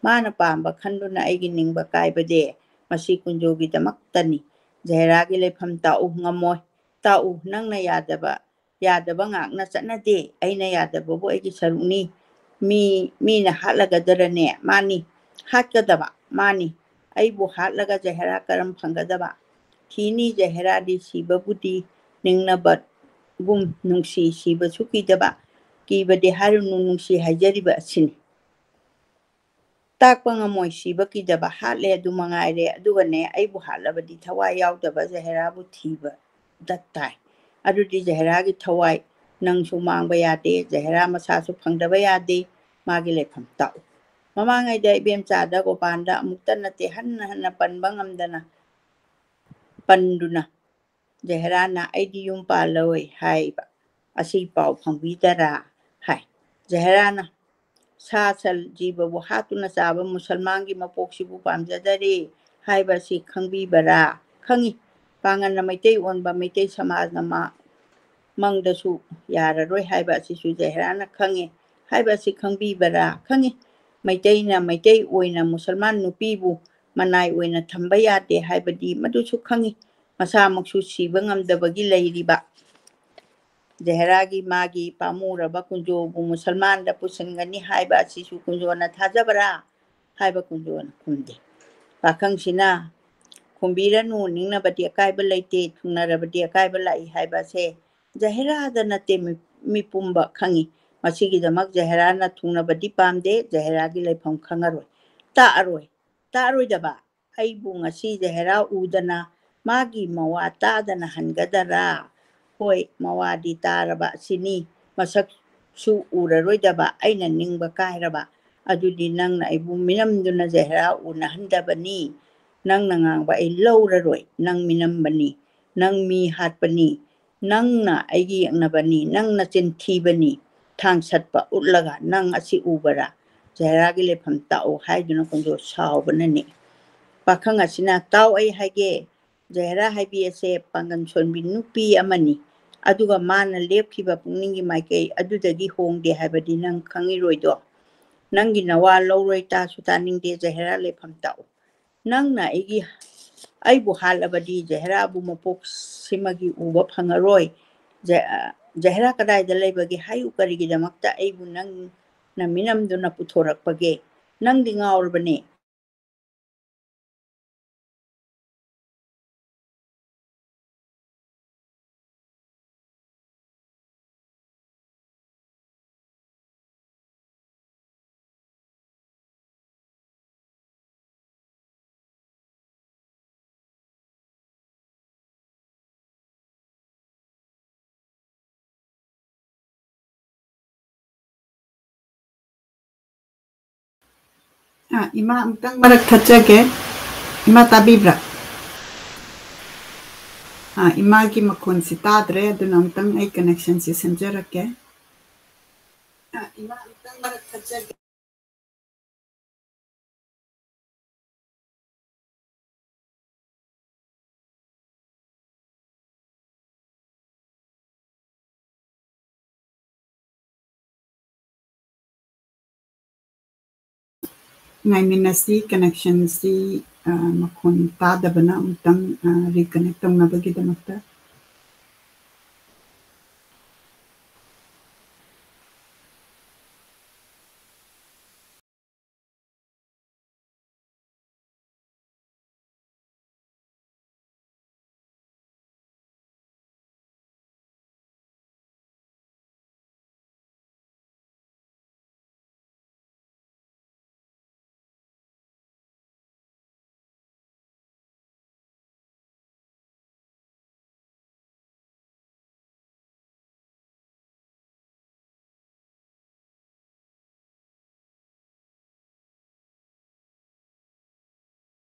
ꯃꯥꯅ ꯄꯥꯝꯕ ꯈꯟꯗꯨꯅ ꯑꯩꯒꯤ ꯅꯤꯡꯕ ꯀꯥꯏꯕꯗꯤ꯫ ꯃꯁꯤ ꯀꯨꯟꯖꯣꯒꯤꯗꯃꯛꯇꯅꯤ꯫ ꯖꯍꯦꯔꯥꯒꯤ ꯂꯩꯐꯝ ꯇꯥꯛꯎ꯫ ꯉꯝꯃꯣꯏ꯫ ꯇꯥꯛꯎ, ꯅꯪꯅ ꯌꯥꯗꯕ, ꯌꯥꯗꯕ ꯉꯥꯛꯅ ꯆꯠꯅꯗꯦ꯫ ꯑꯩꯅ ꯌꯥꯗꯕꯕꯨ ꯑꯩꯒꯤ ꯁꯔꯨꯛꯅꯤ꯫ ꯃꯤ, ꯃꯤꯅ ꯍꯥꯠꯂꯒꯗꯔꯅꯦ? ꯃꯥꯅꯤ꯫ ꯍꯥꯠꯀꯗꯕ꯫ ꯃꯥꯅꯤ꯫ ꯑꯩꯕꯨ ꯍꯥꯠꯂꯒ ꯖꯍꯦꯔꯥ ꯀꯔꯝ ꯐꯪꯒꯗꯕ? ꯊꯤꯅꯤ, ꯖꯍꯦꯔꯥꯗꯤ ꯁꯤꯕꯕꯨꯗꯤ ꯅꯤꯡꯅꯕꯒꯨꯝ ꯅꯨꯡꯁꯤ, ꯁꯤꯕꯁꯨ ꯀꯤꯗꯕ꯫ ꯀꯤꯕꯗꯤ ꯍꯥꯏꯔꯨꯅꯨ, ꯅꯨꯡꯁꯤ ꯍꯥꯏꯖꯔꯤꯕ ꯑꯁꯤꯅꯤ꯫ ꯇꯥꯛꯄ ꯉꯝꯃꯣꯏ ꯁꯤꯕ ꯀꯤꯗꯕ, ꯍꯥꯠꯂꯦ ꯑꯗꯨ ꯃꯉꯥꯏꯔꯦ꯫ ꯑꯗꯨꯒꯅꯦ, ꯑꯩꯕꯨ ꯍꯥꯠꯂꯕꯗꯤ ꯊꯋꯥꯏ ꯌꯥꯎꯗꯕ ꯖꯍꯦꯔꯥꯕꯨ ꯊꯤꯕꯗ ꯇꯥꯏ꯫ ꯑꯗꯨꯗꯤ ꯖꯍꯦꯔꯥꯒꯤ ꯊꯋꯥꯏ ꯅꯪꯁꯨ ꯃꯥꯡꯕ ꯌꯥꯗꯦ, ꯖꯍꯦꯔꯥ ꯃꯁꯥꯁꯨ ꯐꯪꯗꯕ ꯌꯥꯗꯦ꯫ ꯃꯥꯒꯤ ꯂꯩꯐꯝ ꯇꯥꯛꯎ꯫ ꯃꯃꯥꯡꯉꯩꯗ ꯏꯕꯦꯝꯆꯥꯗ ꯒꯣꯄꯥꯟꯗ ꯑꯃꯨꯛꯇ ꯅꯠꯇꯦ, ꯍꯟꯅ ꯍꯟꯅ ꯄꯟꯕ ꯉꯝꯗꯅ ꯄꯟꯗꯨꯅ ꯖꯍꯦꯔꯥꯅ "ꯑꯩꯗꯤ ꯌꯨꯝ ꯄꯥꯜꯂꯣꯏ" ꯍꯥꯏꯕ ꯑꯁꯤ ꯄꯥꯎ ꯐꯪꯕꯤꯗꯔꯥ ꯍꯥꯏ꯫ ꯖꯍꯦꯔꯥꯅ "ꯁꯥ ꯁꯟ ꯖꯤꯕꯕꯨ ꯍꯥꯠꯇꯨꯅ ꯆꯥꯕ ꯃꯨꯁꯜꯃꯥꯟꯒꯤ ꯃꯄꯣꯛꯁꯤꯕꯨ ꯄꯥꯝꯖꯗꯔꯦ" ꯍꯥꯏꯕ ꯑꯁꯤ ꯈꯪꯕꯤꯕꯔꯥ? ꯈꯪꯏ꯫ ꯄꯥꯡꯒꯟꯅ ꯃꯩꯇꯩ ꯑꯣꯟꯕ ꯃꯩꯇꯩ ꯁꯃꯥꯖꯅ ꯃꯥ ꯃꯪꯗꯁꯨ ꯌꯥꯔꯔꯣꯏ ꯍꯥꯏꯕ ꯑꯁꯤꯁꯨ ꯖꯍꯦꯔꯥꯅ ꯈꯪꯏ꯫ ꯍꯥꯏꯕ ꯑꯁꯤ ꯈꯪꯕꯤꯕꯔꯥ? ꯈꯪꯏ꯫ ꯃꯩꯇꯩꯅ ꯃꯩꯇꯩ ꯑꯣꯏꯅ ꯃꯨꯁꯜꯃꯥꯟ ꯅꯨꯄꯤꯕꯨ ꯃꯅꯥꯏ ꯑꯣꯏꯅ ꯊꯝꯕ ꯌꯥꯗꯦ ꯍꯥꯏꯕꯗꯤ ꯃꯗꯨꯁꯨ ꯈꯪꯏ꯫ ꯃꯁꯥꯃꯛꯁꯨ ꯁꯤꯕ ꯉꯝꯗꯕꯒꯤ ꯂꯩꯔꯤꯕ ꯖꯍꯦꯔꯥꯒꯤ ꯃꯥꯒꯤ ꯄꯥꯝꯃꯨꯔꯕ ꯀꯨꯟꯖꯣꯕꯨ ꯃꯨꯁꯜꯃꯥꯟꯗ ꯄꯨꯁꯤꯟꯒꯅꯤ ꯍꯥꯏꯕ ꯑꯁꯤꯁꯨ ꯀꯨꯟꯖꯣꯅ ꯊꯥꯖꯕ꯭ꯔꯥ ꯍꯥꯏꯕ ꯀꯨꯟꯖꯣꯅ ꯈꯨꯝꯗꯦ꯫ ꯄꯥꯈꯪꯁꯤꯅ ꯈꯨꯝꯕꯤꯔꯅꯨ, ꯅꯤꯡꯅꯕꯗꯤ ꯑꯀꯥꯏꯕ ꯂꯩꯇꯦ, ꯊꯨꯡꯅꯔꯕꯗꯤ ꯑꯀꯥꯏꯕ ꯂꯥꯛꯏ ꯍꯥꯏꯕ ꯑꯁꯦ ꯖꯍꯦꯔꯥꯗ ꯅꯠꯇꯦ, ꯃꯤ-, ꯃꯤꯄꯨꯝꯕ ꯈꯪꯉꯤ꯫ ꯃꯁꯤꯒꯤꯗꯃꯛ ꯖꯍꯦꯔꯥꯅ ꯊꯨꯡꯅꯕꯗꯤ ꯄꯥꯝꯗꯦ, ꯖꯍꯦꯔꯥꯒꯤ ꯂꯩꯐꯝ ꯈꯪꯉꯔꯣꯏ, ꯇꯥꯛꯑꯔꯣꯏ, ꯇꯥꯛꯑꯔꯣꯏꯗꯕ꯫ ꯑꯩꯕꯨ ꯉꯁꯤ ꯖꯍꯦꯔꯥ ꯎꯗꯅ ꯃꯥꯒꯤ ꯃꯋꯥ ꯇꯥꯗꯅ ꯍꯟꯒꯗꯔꯥ? ꯍꯣꯏ, ꯃꯋꯥꯗꯤ ꯇꯥꯔꯕ ꯑꯁꯤꯅꯤ, ꯃꯁꯛꯁꯨ ꯎꯔꯔꯣꯏꯗꯕ, ꯑꯩꯅ ꯅꯤꯡꯕ ꯀꯥꯏꯔꯕ꯫ ꯑꯗꯨꯗꯤ ꯅꯪꯅ ꯑꯩꯕꯨ ꯃꯤꯅꯝꯗꯨꯅ ꯖꯍꯦꯔꯥ ꯎꯅꯍꯟꯗꯕꯅꯤ꯫ ꯅꯪꯅ ꯉꯥꯡꯕ ꯑꯩ ꯂꯧꯔꯔꯣꯏ꯫ ꯅꯪ ꯃꯤꯅꯝꯕꯅꯤ, ꯅꯪ ꯃꯤ ꯍꯥꯠꯄꯅꯤ, ꯅꯪꯅ ꯑꯩꯒꯤ ꯌꯦꯛꯅꯕꯅꯤ, ꯅꯪꯅ ꯆꯤꯟꯊꯤꯕꯅꯤ꯫ ꯊꯥꯡ ꯁꯠꯄ ꯎꯠꯂꯒ ꯅꯪ ꯑꯁꯤ ꯎꯕꯔꯥ? ꯖꯍꯦꯔꯥꯒꯤ ꯂꯩꯐꯝ ꯇꯥꯛꯎ ꯍꯥꯏꯗꯨꯅ ꯀꯨꯟꯖꯣ ꯁꯥꯎꯕꯅꯅꯤ꯫ ꯄꯥꯈꯪ ꯑꯁꯤꯅ, ꯇꯥꯎ ꯑꯩ ꯍꯥꯏꯒꯦ, ꯖꯍꯦꯔꯥ ꯍꯥꯏꯕꯤ ꯑꯁꯦ ꯄꯥꯡꯒꯜ ꯁꯣꯟꯕꯤ ꯅꯨꯄꯤ ꯑꯃꯅꯤ꯫ ꯑꯗꯨꯒ ꯃꯥꯅ ꯂꯦꯞꯈꯤꯕ ꯄꯨꯛꯅꯤꯡꯒꯤ ꯃꯥꯏꯀꯩ ꯑꯗꯨꯗꯒꯤ ꯍꯣꯡꯗꯦ ꯍꯥꯏꯕꯗꯤ ꯅꯪ ꯈꯪꯉꯤꯔꯣꯏꯗꯣ꯫ ꯅꯪꯒꯤ ꯅꯋꯥ ꯂꯧꯔꯣꯏ, ꯇꯥꯁꯨ ꯇꯥꯅꯤꯡꯗꯦ, ꯖꯍꯦꯔꯥ ꯂꯩꯐꯝ ꯇꯥꯛꯎ꯫ ꯅꯪꯅ ꯑꯩꯒꯤ, ꯑꯩꯕꯨ ꯍꯥꯠꯂꯕꯗꯤ ꯖꯍꯦꯔꯥꯕꯨ ꯃꯄꯣꯛꯁꯤꯃꯒꯤ ꯎꯕ ꯐꯪꯉꯔꯣꯏ꯫ ꯖ-, ꯑ, ꯖꯍꯦꯔꯥ ꯀꯗꯥꯏꯗ ꯂꯩꯕꯒꯦ ꯍꯥꯏꯌꯨ, ꯀꯔꯤꯒꯤꯗꯃꯛꯇ ꯑꯩꯕꯨ ꯅꯪꯅ ꯃꯤꯅꯝꯗꯨꯅ ꯄꯨꯊꯣꯔꯛꯄꯒꯦ? ꯅꯪꯗꯤ ꯉꯥꯎꯔꯕꯅꯦ꯫ ꯑꯥ, ꯏꯃꯥ, ꯑꯃꯨꯛꯇꯪ ꯃꯔꯛ ꯊꯠꯆꯒꯦ꯫ ꯏꯃꯥ, ꯇꯥꯕꯤꯕ꯭ꯔꯥ? ꯑꯥ, ꯏꯃꯥꯒꯤ ꯃꯈꯣꯟꯁꯤ ꯇꯥꯗ꯭ꯔꯦ, ꯑꯗꯨꯅ ꯑꯃꯨꯛꯇꯪ ꯑꯩ connectionꯁꯤ ꯁꯦꯝꯖꯔꯛꯀꯦ꯫ ꯑꯥ, ꯏꯃꯥ, ꯑꯃꯨꯛꯇꯪ ꯃꯔꯛ ꯊꯠꯆꯒꯦ꯫ ꯉꯥꯏꯃꯤꯟꯅꯁꯤ, connectionꯁꯤ, ꯑ, ꯃꯈꯣꯟ ꯇꯥꯗꯕꯅ ꯑꯃꯨꯛꯇꯪ, ꯑ, reconnect ꯇꯧꯅꯕꯒꯤꯗꯃꯛꯇ꯫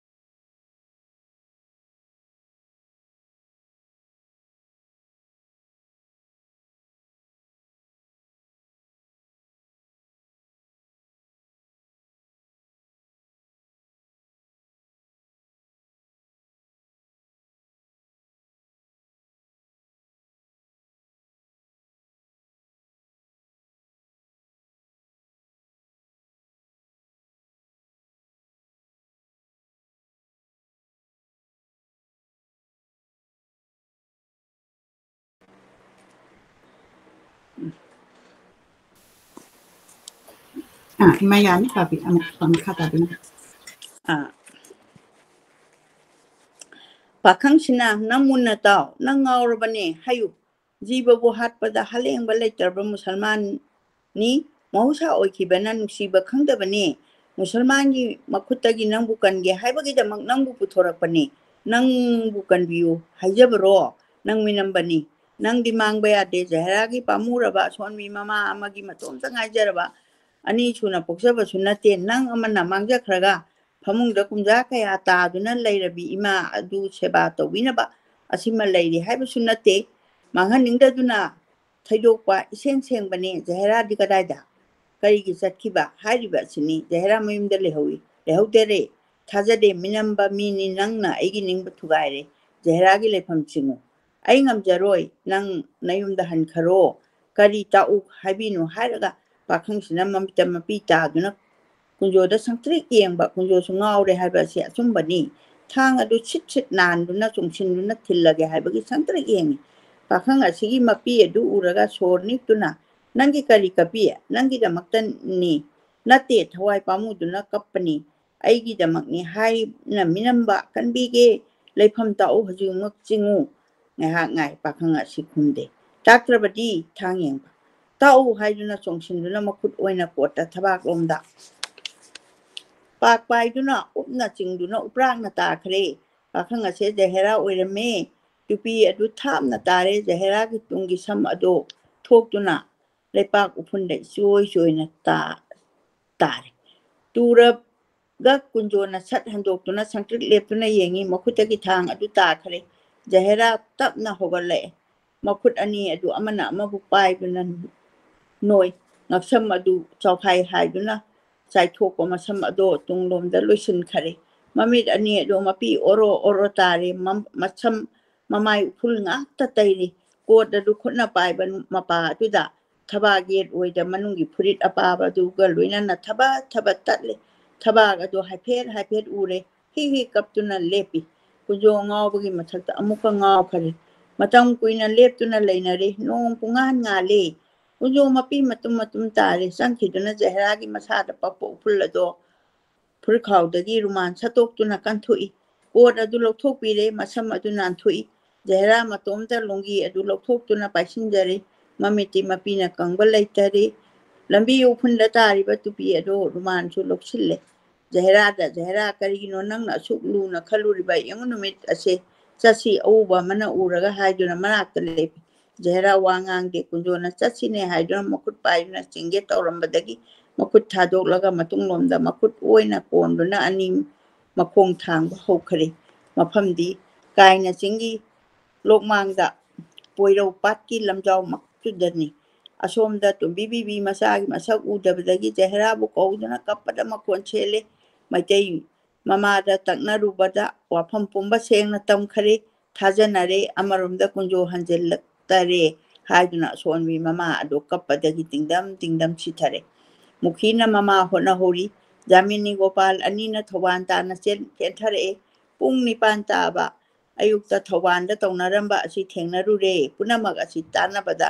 ꯑꯥ, ꯏꯃꯥ ꯌꯥꯅꯤ, ꯄꯥꯕꯤ-, ꯑꯃꯨꯛ ꯃꯈꯥ ꯇꯥꯕꯤꯅ꯫ ꯑꯥ꯫ ꯄꯥꯈꯪꯁꯤꯅ, "ꯅꯪ ꯃꯨꯟꯅ ꯇꯥꯎ, ꯅꯪ ꯉꯥꯎꯔꯕꯅꯦ, ꯍꯥꯏꯌꯨ꯫ ꯖꯤꯕꯕꯨ ꯍꯥꯠꯄꯗ ꯍꯂꯦꯡꯕ ꯂꯩꯇ꯭ꯔꯕ ꯃꯨꯁꯜꯃꯥꯟꯅꯤ꯫ ꯃꯍꯧꯁꯥ ꯑꯣꯏꯈꯤꯕꯅ ꯅꯨꯡꯁꯤꯕ ꯈꯪꯗꯕꯅꯤ꯫ ꯃꯨꯁꯜꯃꯥꯟꯒꯤ ꯃꯈꯨꯠꯇꯒꯤ ꯅꯪꯕꯨ ꯀꯟꯒꯦ ꯍꯥꯏꯕꯒꯤꯗꯃꯛ ꯅꯪꯕꯨ ꯄꯨꯊꯣꯔꯛꯄꯅꯤ꯫ ꯅꯪꯕꯨ ꯀꯟꯕꯤꯌꯨ ꯍꯥꯏꯖꯕꯔꯣ? ꯅꯪ ꯃꯤꯅꯝꯕꯅꯤ꯫ ꯅꯪꯗꯤ ꯃꯥꯡꯕ ꯌꯥꯗꯦ꯫ ꯖꯍꯦꯔꯥꯒꯤ ꯄꯥꯝꯃꯨꯔꯕ ꯑꯁꯣꯟꯕꯤ ꯃꯃꯥ ꯑꯃꯒꯤ ꯃꯇꯣꯝꯇ ꯉꯥꯏꯖꯔꯕ ꯑꯅꯤ ꯁꯨꯅ ꯄꯣꯛꯆꯕꯁꯨ ꯅꯠꯇꯦ꯫ ꯅꯪ ꯑꯃꯅ ꯃꯥꯡꯖꯈ꯭ꯔꯒ ꯐꯃꯨꯡꯗ ꯀꯨꯝꯖꯥ ꯀꯌꯥ ꯇꯥꯗꯨꯅ ꯂꯩꯔꯕꯤ ꯏꯃꯥ ꯑꯗꯨ ꯁꯦꯕꯥ ꯇꯧꯕꯤꯅꯕ ꯑꯁꯤꯃ ꯂꯩꯔꯤ ꯍꯥꯏꯕꯁꯨ ꯅꯠꯇꯦ꯫ ꯃꯥꯡꯍꯟꯅꯤꯡꯗꯗꯨꯅ ꯊꯩꯗꯣꯛꯄ ꯏꯁꯦꯡ ꯁꯦꯡꯕꯅꯤ꯫ ꯖꯍꯦꯔꯥꯗꯤ ꯀꯗꯥꯏꯗ? ꯀꯔꯤꯒꯤ ꯆꯠꯈꯤꯕ? ꯍꯥꯏꯔꯤꯕ ꯑꯁꯤꯅꯤ꯫ ꯖꯍꯦꯔꯥ ꯃꯌꯨꯝꯗ ꯂꯩꯍꯧꯏ, ꯂꯩꯍꯧꯗꯦꯔꯦ꯫ ꯊꯥꯖꯗꯦ, ꯃꯤꯅꯝꯕ ꯃꯤꯅꯤ ꯅꯪꯅ ꯑꯩꯒꯤ ꯅꯤꯡꯕ ꯊꯨꯒꯥꯏꯔꯦ꯫ ꯖꯍꯦꯔꯥꯒꯤ ꯂꯩꯐꯝ ꯆꯤꯡꯉꯨ꯫ ꯑꯩ ꯉꯝꯖꯔꯣꯏ, ꯅꯪ ꯅꯌꯨꯝꯗ ꯍꯟꯈꯔꯣ꯫ ꯀꯔꯤ ꯇꯥꯛꯎ ꯍꯥꯏꯕꯤꯅꯣ?" ꯍꯥꯏꯔꯒ ꯄꯥꯈꯪꯁꯤꯅ ꯃꯃꯤꯠꯇ ꯃꯄꯤ ꯇꯥꯗꯨꯅ ꯀꯨꯟꯖꯣꯗ ꯁꯪꯇ꯭ꯔꯤꯛ ꯌꯦꯡꯕ꯫ ꯀꯨꯟꯖꯣꯁꯨ ꯉꯥꯎꯔꯦ ꯍꯥꯏꯕ ꯑꯁꯤ ꯑꯆꯨꯝꯕꯅꯤ꯫ ꯊꯥꯡ ꯑꯗꯨ ꯁꯤꯠ ꯁꯤꯠ ꯅꯥꯟꯗꯨꯅ ꯆꯣꯡꯁꯤꯟꯗꯨꯅ ꯊꯤꯜꯂꯒꯦ ꯍꯥꯏꯕꯒꯤ ꯁꯪꯇ꯭ꯔꯤꯛ ꯌꯦꯡꯉꯤ꯫ ꯄꯥꯈꯪ ꯑꯁꯤꯒꯤ ꯃꯄꯤ ꯑꯗꯨ ꯎꯔꯒ ꯁꯣꯔ ꯅꯤꯛꯇꯨꯅ, "ꯅꯪꯒꯤ ꯀꯔꯤ ꯀꯞꯄꯤ? ꯅꯪꯒꯤꯗꯃꯛꯇꯅꯤ, ꯅꯠꯇꯦ, ꯊꯋꯥꯏ ꯄꯥꯝꯃꯨꯗꯨꯅ ꯀꯞꯄꯅꯤ꯫ ꯑꯩꯒꯤꯗꯃꯛꯅꯤ" ꯍꯥꯏꯅ ꯃꯤꯅꯝꯕ ꯀꯟꯕꯤꯒꯦ꯫ "ꯂꯩꯐꯝ ꯇꯥꯛꯎ, ꯍꯧꯖꯤꯛꯃꯛ ꯆꯤꯡꯉꯨ"꯫ ꯉꯥꯏꯍꯥꯛ ꯉꯥꯏ, ꯄꯥꯈꯪ ꯑꯁꯤ ꯈꯨꯝꯗꯦ꯫ ꯇꯥꯛꯇ꯭ꯔꯕꯗꯤ ꯊꯥꯡ ꯌꯦꯡꯕ꯫ "ꯇꯥꯛꯎ" ꯍꯥꯏꯗꯨꯅ ꯆꯣꯡꯁꯤꯟꯗꯨꯅ ꯃꯈꯨꯠ ꯑꯣꯏꯅ ꯀꯣꯠꯇ ꯊꯕꯥꯛꯂꯣꯝꯗ ꯄꯥꯛ ꯄꯥꯏꯗꯨꯅ ꯎꯞꯅ ꯆꯤꯡꯗꯨꯅ ꯎꯄ꯭ꯔꯥꯛꯅ ꯇꯥꯈ꯭ꯔꯦ꯫ ꯄꯥꯈꯪ ꯑꯁꯦ ꯖꯍꯦꯔꯥ ꯑꯣꯏꯔꯝꯃꯦ꯫ ꯇꯨꯄꯤ ꯑꯗꯨ ꯊꯥꯞꯅ ꯇꯥꯔꯦ꯫ ꯖꯍꯦꯔꯥꯒꯤ ꯇꯨꯡꯒꯤ ꯁꯝ ꯑꯗꯨ ꯊꯣꯛꯇꯨꯅ ꯂꯩꯄꯥꯛ ꯎꯐꯨꯟꯗ ꯏꯆꯣꯏ ꯆꯣꯏꯅ ꯇꯥ-, ꯇꯥꯔꯦ꯫ ꯇꯨꯔꯒ ꯀꯨꯟꯖꯣꯅ ꯁꯠ ꯍꯟꯗꯣꯛꯇꯨꯅ ꯁꯪꯇ꯭ꯔꯤꯛ ꯂꯦꯞꯇꯨꯅ ꯌꯦꯡꯉꯤ꯫ ꯃꯈꯨꯠꯇꯒꯤ ꯊꯥꯡ ꯑꯗꯨ ꯇꯥꯈ꯭ꯔꯦ꯫ ꯖꯍꯦꯔꯥ ꯇꯞꯅ ꯍꯧꯒꯠꯂꯛꯑꯦ꯫ ꯃꯈꯨꯠ ꯑꯅꯤ ꯑꯗꯨ ꯑꯃꯅ ꯑꯃꯕꯨ ꯄꯥꯏꯗꯨꯅ ꯅꯣꯏ꯫ ꯉꯛꯁꯝ ꯑꯗꯨ ꯆꯥꯎꯈꯥꯏ ꯍꯥꯏꯗꯨꯅ ꯆꯥꯏꯊꯣꯛꯄ ꯃꯁꯝ ꯑꯗꯣ ꯇꯨꯡꯂꯣꯝꯗ ꯂꯣꯏꯁꯤꯟꯈꯔꯦ꯫ ꯃꯃꯤꯠ ꯑꯅꯤ ꯑꯗꯨ ꯃꯄꯤ ꯑꯣꯔꯣ ꯑꯣꯔꯣ ꯇꯥꯔꯦ꯫ ꯃꯝ-, ꯃꯁꯝ ꯃꯃꯥꯏ ꯎꯐꯨꯜ ꯉꯥꯛꯇ ꯇꯩꯔꯤ꯫ ꯀꯣꯠ ꯑꯗꯨ ꯈꯨꯠꯅ ꯄꯥꯏꯕ ꯃꯄꯥ ꯑꯗꯨꯗ ꯊꯕꯥꯛ ꯌꯦꯠ ꯑꯣꯏꯗ ꯃꯅꯨꯡꯒꯤ ꯐꯨꯔꯤꯠ ꯑꯄꯥꯕ ꯑꯗꯨꯒ ꯂꯣꯏꯅꯅ ꯊꯕꯠ ꯊꯕꯠ ꯇꯠꯂꯦ꯫ ꯊꯕꯥꯛ ꯑꯗꯨ ꯍꯥꯏꯐꯦꯠ ꯍꯥꯏꯐꯦꯠ ꯎꯔꯦ꯫ ꯍꯤ ꯍꯤ ꯀꯞꯇꯨꯅ ꯂꯦꯞꯄꯤ꯫ ꯀꯨꯟꯖꯣ ꯉꯥꯎꯕꯒꯤ ꯃꯊꯛꯇ ꯑꯃꯨꯛꯀ ꯉꯥꯎꯈꯔꯦ꯫ ꯃꯇꯝ ꯀꯨꯏꯅ ꯂꯦꯞꯇꯨꯅ ꯂꯩꯅꯔꯦ꯫ ꯅꯣꯡ ꯄꯨꯡꯉꯥꯟ ꯉꯥꯜꯂꯦ꯫ ꯀꯨꯟꯖꯣ ꯃꯄꯤ ꯃꯇꯨꯝ ꯃꯇꯨꯝ ꯇꯥꯔꯦ꯫ ꯆꯪꯈꯤꯗꯨꯅ ꯖꯍꯦꯔꯥꯒꯤ ꯃꯁꯥꯗ ꯄꯛꯄ ꯎꯐꯨꯜ ꯑꯗꯣ ꯐꯨꯔꯤꯠꯈꯥꯎꯗꯒꯤ ꯔꯨꯃꯥꯟ ꯁꯠꯇꯣꯛꯇꯨꯅ ꯀꯟꯊꯣꯛꯏ꯫ ꯀꯣꯠ ꯑꯗꯨ ꯂꯧꯊꯣꯛꯄꯤꯔꯦ꯫ ꯃꯁꯝ ꯑꯗꯨ ꯅꯥꯟꯊꯣꯛꯏ꯫ ꯖꯍꯦꯔꯥ ꯃꯇꯣꯝꯇ ꯂꯣꯡꯒꯤ ꯑꯗꯨ ꯂꯧꯊꯣꯛꯇꯨꯅ ꯄꯥꯏꯁꯤꯟꯖꯔꯦ꯫ ꯃꯃꯤꯠꯇꯤ ꯃꯄꯤꯅ ꯀꯪꯕ ꯂꯩꯇꯔꯦ꯫ ꯂꯝꯕꯤ ꯎꯐꯨꯟꯗ ꯇꯥꯔꯤꯕ ꯇꯨꯄꯤ ꯑꯗꯨ ꯔꯨꯃꯥꯟꯁꯨ ꯂꯧꯁꯤꯜꯂꯦ꯫ ꯖꯍꯦꯔꯥꯗ, "ꯖꯍꯦꯔꯥ, ꯀꯔꯤꯒꯤꯅꯣ ꯅꯪꯅ ꯑꯁꯨꯛ ꯂꯨꯅ ꯈꯜꯂꯨꯔꯤꯕ? ꯌꯦꯡꯉꯨ, ꯅꯨꯃꯤꯠ ꯑꯁꯦ ꯆꯠꯁꯤ, ꯑꯎꯕ ꯑꯃꯅ ꯎꯔꯒ" ꯍꯥꯏꯗꯨꯅ ꯃꯅꯥꯛꯇ ꯂꯦꯞꯄꯤ꯫ ꯖꯍꯦꯔꯥ ꯋꯥ ꯉꯥꯡꯗꯦ꯫ ꯀꯨꯟꯖꯣꯅ "ꯆꯠꯁꯤꯅꯦ" ꯍꯥꯏꯗꯨꯅ ꯃꯈꯨꯠ ꯄꯥꯏꯗꯨꯅ ꯆꯤꯡꯒꯦ ꯇꯧꯔꯝꯕꯗꯒꯤ ꯃꯈꯨꯠ ꯊꯥꯗꯣꯛꯂꯒ ꯃꯇꯨꯡꯂꯣꯝꯗ ꯃꯈꯨꯠ ꯑꯣꯏꯅ ꯀꯣꯟꯗꯨꯅ ꯑꯅꯤ ꯃꯈꯣꯡ ꯊꯥꯡꯕ ꯍꯧꯈ꯭ꯔꯦ꯫ ꯃꯐꯝꯗꯤ ꯀꯥꯏꯅ ꯆꯤꯡꯒꯤ ꯂꯣꯛꯃꯥꯡꯗ ꯄꯣꯏꯔꯧ ꯄꯥꯠꯀꯤ ꯂꯝꯖꯥꯎꯃꯛꯇꯨꯗꯅꯤ꯫ ꯑꯁꯣꯝꯗ ꯇꯣꯝꯕꯤ ꯕꯤꯕꯤ ꯃꯆꯥꯒꯤ ꯃꯁꯛ ꯎꯗꯕꯗꯒꯤ ꯖꯍꯦꯔꯥꯕꯨ ꯀꯧꯗꯨꯅ ꯀꯞꯄꯗ ꯃꯈꯣꯟ ꯆꯦꯜꯂꯦ꯫ ꯃꯩꯇꯩ ꯃꯃꯥꯗ ꯇꯛꯅꯔꯨꯕꯗ ꯋꯥꯐꯝ ꯄꯨꯝꯕ ꯁꯦꯡꯅ ꯇꯝꯈꯔꯦ, ꯊꯥꯖꯅꯔꯦ꯫ ꯑꯃꯔꯣꯝꯗ ꯀꯨꯟꯖꯣ ꯍꯟꯖꯤꯜꯂꯛꯇꯔꯦ ꯍꯥꯏꯗꯨꯅ ꯑꯁꯣꯟꯕꯤ ꯃꯃꯥ ꯑꯗꯨ ꯀꯞꯄꯗꯒꯤ ꯇꯤꯡꯗꯝ ꯇꯤꯡꯗꯝ ꯁꯤꯊꯔꯦ꯫ ꯃꯨꯈꯤꯅ ꯃꯃꯥ ꯍꯣꯠꯅꯍꯧꯔꯤ꯫ ꯖꯥꯃꯤꯅꯤ ꯒꯣꯄꯥꯜ ꯑꯅꯤꯅ ꯊꯧꯕꯥꯜ ꯇꯥꯟꯅ ꯆꯦꯟ-, ꯆꯦꯟꯊꯔꯛꯑꯦ꯫ ꯄꯨꯡ ꯅꯤꯄꯥꯟ ꯇꯥꯕ ꯑꯌꯨꯛꯇ ꯊꯧꯕꯥꯜꯗ ꯇꯧꯅꯔꯝꯕ ꯑꯁꯤ ꯊꯦꯡꯅꯔꯨꯔꯦ꯫ ꯄꯨꯝꯅꯃꯛ ꯑꯁꯤ ꯇꯥꯟꯅꯕꯗ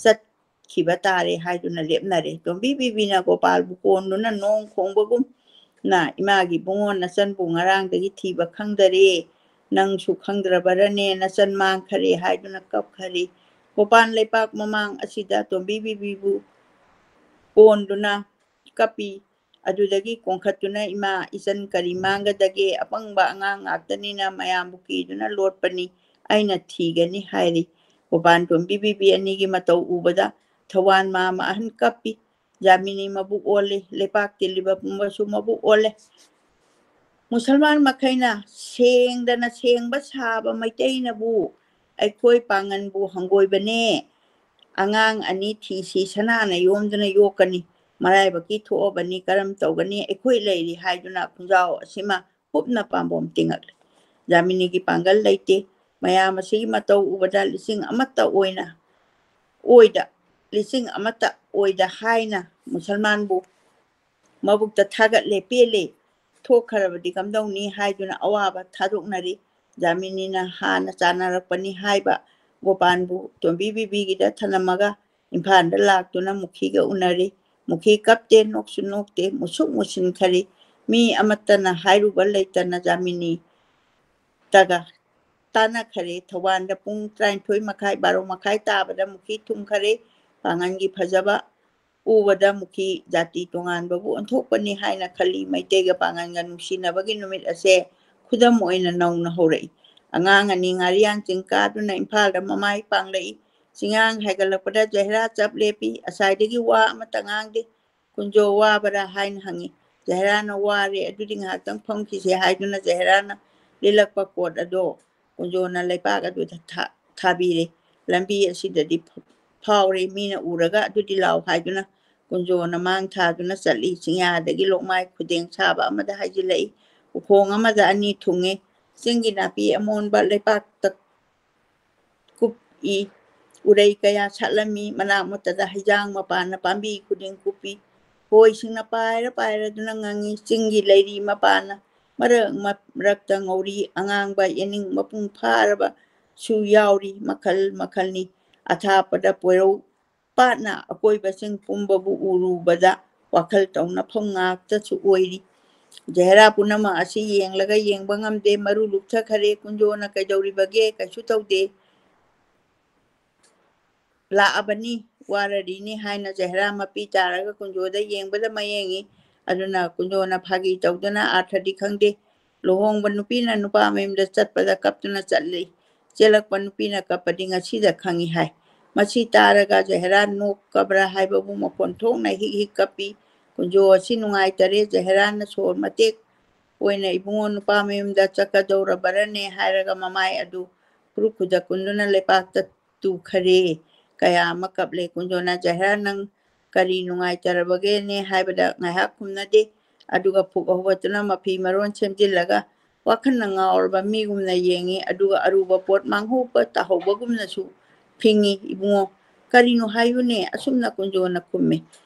ꯆꯠꯈꯤꯕ ꯇꯥꯔꯦ ꯍꯥꯏꯗꯨꯅ ꯂꯦꯞꯅꯔꯦ꯫ ꯇꯣꯝꯕꯤ ꯕꯤꯕꯤꯅ ꯒꯣꯄꯥꯜꯕꯨ ꯀꯣꯟꯗꯨꯅ ꯅꯣꯡ ꯈꯣꯡꯕꯒꯨꯝꯅ, "ꯏꯃꯥꯒꯤ ꯏꯕꯨꯡꯉꯣ ꯅꯆꯟꯕꯨ ꯉꯔꯥꯡꯗꯒꯤ ꯊꯤꯕ ꯈꯪꯗꯔꯦ, ꯅꯪꯁꯨ ꯈꯪꯗ꯭ꯔꯕꯔꯅꯦ, ꯅꯆꯟ ꯃꯥꯡꯈꯔꯦ" ꯍꯥꯏꯗꯨꯅ ꯀꯞꯈꯔꯦ꯫ ꯒꯣꯄꯥꯜ ꯂꯩꯄꯥꯛ ꯃꯃꯥꯡ ꯑꯁꯤꯗ ꯇꯣꯝꯕꯤ ꯕꯤꯕꯤꯕꯨ ꯀꯣꯟꯗꯨꯅ ꯀꯞꯄꯤ꯫ ꯑꯗꯨꯗꯒꯤ ꯀꯣꯟꯈꯠꯇꯨꯅ, "ꯏꯃꯥ, ꯏꯆꯟ ꯀꯔꯤ ꯃꯥꯡꯒꯗꯒꯦ? ꯑꯄꯪꯕ ꯑꯉꯥꯡ ꯉꯥꯛꯇꯅꯤꯅ ꯃꯌꯥꯝꯕꯨ ꯀꯤꯗꯨꯅ ꯂꯣꯠꯄꯅꯤ, ꯑꯩꯅ ꯊꯤꯒꯅꯤ" ꯍꯥꯏꯔꯤ꯫ ꯒꯣꯄꯥꯜ ꯇꯣꯝꯕꯤ ꯕꯤꯕꯤ ꯑꯅꯤꯒꯤ ꯃꯇꯧ ꯎꯕꯗ ꯊꯧꯕꯥꯜ ꯃꯥꯝꯃ ꯑꯍꯟ ꯀꯞꯄꯤ꯫ ꯖꯥꯃꯤꯅꯤ ꯃꯕꯨꯛ ꯑꯣꯜꯂꯤ꯫ ꯂꯩꯄꯥꯛ ꯇꯤꯜꯂꯤꯕ ꯄꯨꯝꯕꯁꯨ ꯃꯕꯨꯛ ꯑꯣꯜꯂꯦ꯫ ꯃꯨꯁꯜꯃꯥꯟ ꯃꯈꯩꯅ ꯁꯦꯡꯗꯅ ꯁꯦꯡꯕ ꯁꯥꯕ ꯃꯩꯇꯩꯅꯕꯨ ꯑꯩꯈꯣꯏ ꯄꯥꯡꯒꯟꯕꯨ ꯍꯪꯒꯣꯏꯕꯅꯦ꯫ ꯑꯉꯥꯡ ꯑꯅꯤ ꯊꯤꯁꯤ, ꯁꯅꯥꯅ ꯌꯣꯝꯗꯨꯅ ꯌꯣꯛꯀꯅꯤ꯫ ꯃꯔꯥꯏꯕꯛꯀꯤ ꯊꯣꯛꯑꯕꯅꯤ, ꯀꯔꯝ ꯇꯧꯒꯅꯤ? ꯑꯩꯈꯣꯏ ꯂꯩꯔꯤ ꯍꯥꯏꯗꯨꯅ ꯈꯨꯟꯖꯥꯎ ꯑꯁꯤꯃ ꯀꯨꯞꯅ ꯄꯥꯝꯕꯣꯝ ꯇꯤꯡꯉꯛꯂꯦ꯫ ꯖꯥꯃꯤꯅꯤꯒꯤ ꯄꯥꯡꯒꯜ ꯂꯩꯇꯦ꯫ ꯃꯌꯥꯝ ꯑꯁꯤꯒꯤ ꯃꯇꯧ ꯎꯕꯗ ꯂꯤꯁꯤꯡ ꯑꯃꯠꯇ ꯑꯣꯏꯅ, ꯑꯣꯏꯗ, ꯂꯤꯁꯤꯡ ꯑꯃꯠꯇ ꯑꯣꯏꯗ ꯍꯥꯏꯅ ꯃꯨꯁꯜꯃꯥꯟꯕꯨ ꯃꯕꯨꯛꯇ ꯊꯥꯒꯠꯂꯦ, ꯄꯦꯜꯂꯦ, ꯊꯣꯛꯈ꯭ꯔꯕꯗꯤ ꯀꯝꯗꯧꯅꯤ ꯍꯥꯏꯗꯨꯅ ꯑꯋꯥꯕ ꯊꯥꯗꯣꯛꯅꯔꯤ꯫ ꯖꯥꯃꯤꯅꯤꯅ ꯍꯥꯟꯅ ꯆꯥꯟꯅꯔꯛꯄꯅꯤ ꯍꯥꯏꯕ ꯒꯣꯄꯥꯟꯕꯨ ꯇꯣꯝꯕꯤ ꯕꯤꯕꯤꯒꯤꯗ ꯊꯅꯝꯃꯒ ꯏꯝꯐꯥꯜꯗ ꯂꯥꯛꯇꯨꯅ ꯃꯨꯈꯤꯒ ꯎꯅꯔꯤ꯫ ꯃꯨꯈꯤ ꯀꯞꯇꯦ, ꯅꯣꯛꯁꯨ ꯅꯣꯛꯇꯦ, ꯃꯨꯁꯨꯛ ꯃꯨꯁꯤꯟꯈꯔꯤ꯫ ꯃꯤ ꯑꯃꯠꯇꯅ ꯍꯥꯏꯔꯨꯕ ꯂꯩꯇꯅ ꯖꯥꯃꯤꯅꯤ ꯇꯒ ꯇꯥꯟꯅꯈꯔꯦ꯫ ꯊꯧꯕꯥꯜꯗ ꯄꯨꯡ ꯇꯔꯥꯅꯤꯊꯣꯏ ꯃꯈꯥꯏ, ꯕꯥꯔꯣ ꯃꯈꯥꯏ ꯇꯥꯕꯗ ꯃꯨꯈꯤ ꯊꯨꯡꯈꯔꯦ꯫ ꯄꯥꯡꯒꯜꯒꯤ ꯐꯖꯕ ꯎꯕꯗ ꯃꯨꯈꯤ ꯖꯥꯇꯤ ꯇꯣꯉꯥꯟꯕꯕꯨ ꯑꯣꯟꯊꯣꯛꯄꯅꯤ ꯍꯥꯏꯅ ꯈꯜꯂꯤ꯫ ꯃꯩꯇꯩꯒ ꯄꯥꯡꯒꯜꯒ ꯅꯨꯡꯁꯤꯅꯕꯒꯤ ꯅꯨꯃꯤꯠ ꯑꯁꯦ ꯈꯨꯗꯝ ꯑꯣꯏꯅ ꯅꯧꯅ ꯍꯧꯔꯛꯏ꯫ ꯑꯉꯥꯡ ꯑꯅꯤ ꯉꯥꯔꯤꯌꯥꯟ ꯆꯤꯡ ꯀꯥꯗꯨꯅ ꯏꯝꯐꯥꯜꯗ ꯃꯃꯥꯏ ꯄꯥꯡꯂꯛꯏ꯫ ꯆꯤꯡꯌꯥꯡ ꯍꯥꯏꯒꯠꯂꯛꯄꯗ ꯖꯍꯦꯔꯥ ꯆꯞ ꯂꯦꯞꯄꯤ꯫ ꯑꯁꯥꯏꯗꯒꯤ ꯋꯥ ꯑꯃꯠꯇ ꯉꯥꯡꯗꯦ꯫ ꯀꯨꯟꯖꯣ ꯋꯥꯕ꯭ꯔꯥ ꯍꯥꯏꯅ ꯍꯪꯉꯤ꯫ ꯖꯍꯦꯔꯥꯅ ꯋꯥꯔꯦ, ꯑꯗꯨꯗꯤ ꯉꯥꯏꯍꯥꯛꯇꯪ ꯐꯝꯈꯤꯁꯦ ꯍꯥꯏꯗꯨꯅ ꯖꯍꯦꯔꯥꯅ ꯂꯤꯜꯂꯛꯄ ꯀꯣꯠ ꯑꯗꯣ ꯀꯨꯟꯖꯣꯅ ꯂꯩꯄꯥꯛ ꯑꯗꯨꯗ ꯊꯥ-, ꯊꯥꯕꯤꯔꯦ꯫ ꯂꯝꯕꯤ ꯑꯁꯤꯗꯗꯤ ꯐꯥꯎꯔꯦ, ꯃꯤꯅ ꯎꯔꯒ ꯑꯗꯨꯗꯤ ꯂꯥꯎ ꯍꯥꯏꯗꯨꯅ ꯀꯨꯟꯖꯣꯅ ꯃꯥꯡ ꯊꯥꯗꯨꯅ ꯆꯠꯂꯤ꯫ ꯆꯤꯡꯌꯥꯗꯒꯤ ꯂꯣꯛꯃꯥꯏ ꯈꯨꯗꯦꯡ ꯁꯥꯕ ꯑꯃꯗ ꯍꯥꯏꯖꯤꯜꯂꯛꯏ꯫ ꯎꯈꯣꯡ ꯑꯃꯗ ꯑꯅꯤ ꯊꯨꯡꯉꯦ꯫ ꯆꯤꯡꯒꯤ ꯅꯥꯄꯤ ꯑꯃꯣꯟꯕ ꯂꯩꯄꯥꯛꯇ ꯀꯨꯞꯏ꯫ ꯎꯔꯩ ꯀꯌꯥ ꯁꯥꯠꯂꯝꯃꯤ꯫ ꯃꯅꯥꯛ ꯃꯠꯇꯗ ꯍꯩꯖꯥꯡ ꯃꯄꯥꯟꯅ ꯄꯥꯝꯕꯤ ꯈꯨꯗꯤꯡ ꯀꯨꯞꯄꯤ꯫ ꯈꯣꯏꯁꯤꯡꯅ ꯄꯥꯏꯔ ꯄꯥꯏꯔꯗꯨꯅ ꯉꯪꯉꯤ꯫ ꯆꯤꯡꯒꯤ ꯂꯩꯔꯤ ꯃꯄꯥꯟꯅ ꯃꯔꯛ ꯃꯔꯛꯇ ꯉꯧꯔꯤ ꯑꯉꯥꯡꯕ ꯌꯦꯅꯤꯡ ꯃꯄꯨꯡ ꯐꯥꯔꯕꯁꯨ ꯌꯥꯎꯔꯤ꯫ ꯃꯈꯜ ꯃꯈꯜꯅꯤ꯫ ꯑꯊꯥꯞꯄꯗ ꯄꯣꯏꯔꯧ ꯄꯥꯠꯅ ꯑꯀꯣꯏꯕꯁꯤꯡ ꯄꯨꯝꯕꯕꯨ ꯎꯔꯨꯕꯗ ꯋꯥꯈꯜ ꯇꯧꯅꯐꯝ ꯉꯥꯛꯇꯁꯨ ꯑꯣꯏꯔꯤ꯫ ꯖꯍꯦꯔꯥ ꯄꯨꯝꯅꯃꯛ ꯑꯁꯤ ꯌꯦꯡꯂꯒ ꯌꯦꯡꯕ ꯉꯝꯗꯦ꯫ ꯃꯔꯨ ꯂꯨꯞꯊꯈꯔꯦ꯫ ꯀꯨꯟꯖꯣꯅ "ꯀꯩꯗꯧꯔꯤꯕꯒꯦ?" "ꯀꯩꯁꯨ ꯇꯧꯗꯦ, ꯂꯥꯛꯑꯕꯅꯤ, ꯋꯥꯔꯔꯤꯅꯤ" ꯍꯥꯏꯅ ꯖꯍꯦꯔꯥ ꯃꯄꯤ ꯇꯥꯔꯒ ꯀꯨꯟꯖꯣꯗ ꯌꯦꯡꯕꯗ ꯃꯌꯦꯡꯉꯤ꯫ ꯑꯗꯨꯅ ꯀꯨꯟꯖꯣꯅ ꯐꯥꯒꯤ ꯇꯧꯗꯨꯅ ꯑꯥꯔꯊꯗꯤ ꯈꯪꯗꯦ꯫ ꯂꯨꯍꯣꯡꯕ ꯅꯨꯄꯤꯅ ꯅꯨꯄꯥ ꯃꯌꯨꯝꯗ ꯆꯠꯄꯗ ꯀꯞꯇꯨꯅ ꯆꯠꯂꯤ꯫ ꯆꯦꯜꯂꯛꯄ ꯅꯨꯄꯤꯅ ꯀꯞꯄꯗꯤ ꯉꯁꯤꯗ ꯈꯪꯉꯤ ꯍꯥꯏ꯫ ꯃꯁꯤ ꯇꯥꯔꯒ ꯖꯍꯦꯔꯥ ꯅꯣꯛꯀꯕ꯭ꯔꯥ ꯍꯥꯏꯕꯕꯨ ꯃꯈꯣꯟ ꯊꯣꯛꯅ ꯍꯤꯛ ꯍꯤꯛ ꯀꯞꯄꯤ꯫ ꯀꯨꯟꯖꯣ ꯑꯁꯤ ꯅꯨꯡꯉꯥꯏꯇꯔꯦ꯫ ꯖꯍꯦꯔꯥꯅ ꯁꯣꯔ ꯃꯇꯦꯛ ꯑꯣꯏꯅ "ꯏꯕꯨꯡꯉꯣ, ꯅꯨꯄꯥ ꯃꯌꯨꯝꯗ ꯆꯠꯀꯗꯧꯔꯕꯔꯅꯦ?" ꯍꯥꯏꯔꯒ ꯃꯃꯥꯏ ꯑꯗꯨ ꯈꯨꯔꯨ ꯈꯨꯗ ꯀꯨꯟꯗꯨꯅ ꯂꯩꯄꯥꯛꯇ ꯇꯨꯈꯔꯦ꯫ ꯀꯌꯥ ꯑꯃ ꯀꯞꯂꯦ꯫ ꯀꯨꯟꯖꯣꯅ "ꯖꯍꯦꯔꯥ, ꯅꯪ ꯀꯔꯤ ꯅꯨꯡꯉꯥꯏꯇꯔꯕꯒꯦꯅꯦ?" ꯍꯥꯏꯕꯗ ꯉꯥꯏꯍꯥꯛ ꯈꯨꯝꯅꯗꯦ꯫ ꯑꯗꯨꯒ ꯐꯨꯛ ꯍꯧꯒꯠꯇꯨꯅ ꯃꯐꯤ ꯃꯔꯣꯟ ꯁꯦꯝꯖꯤꯜꯂꯒ ꯋꯥꯈꯜꯅ ꯉꯥꯎꯔꯕ ꯃꯤꯒꯨꯝꯅ ꯌꯦꯡꯉꯤ꯫ ꯑꯗꯨꯒ ꯑꯔꯨꯕ ꯄꯣꯠ ꯃꯥꯡꯍꯧꯕ ꯇꯥꯍꯧꯕꯒꯨꯝꯅꯁꯨ ꯐꯤꯡꯉꯤ꯫ "ꯏꯕꯨꯡꯉꯣ, ꯀꯔꯤꯅꯣ ꯍꯥꯏꯌꯨꯅꯦ?" ꯑꯁꯨꯝꯅ ꯀꯨꯟꯖꯣꯅ ꯈꯨꯝꯃꯤ꯫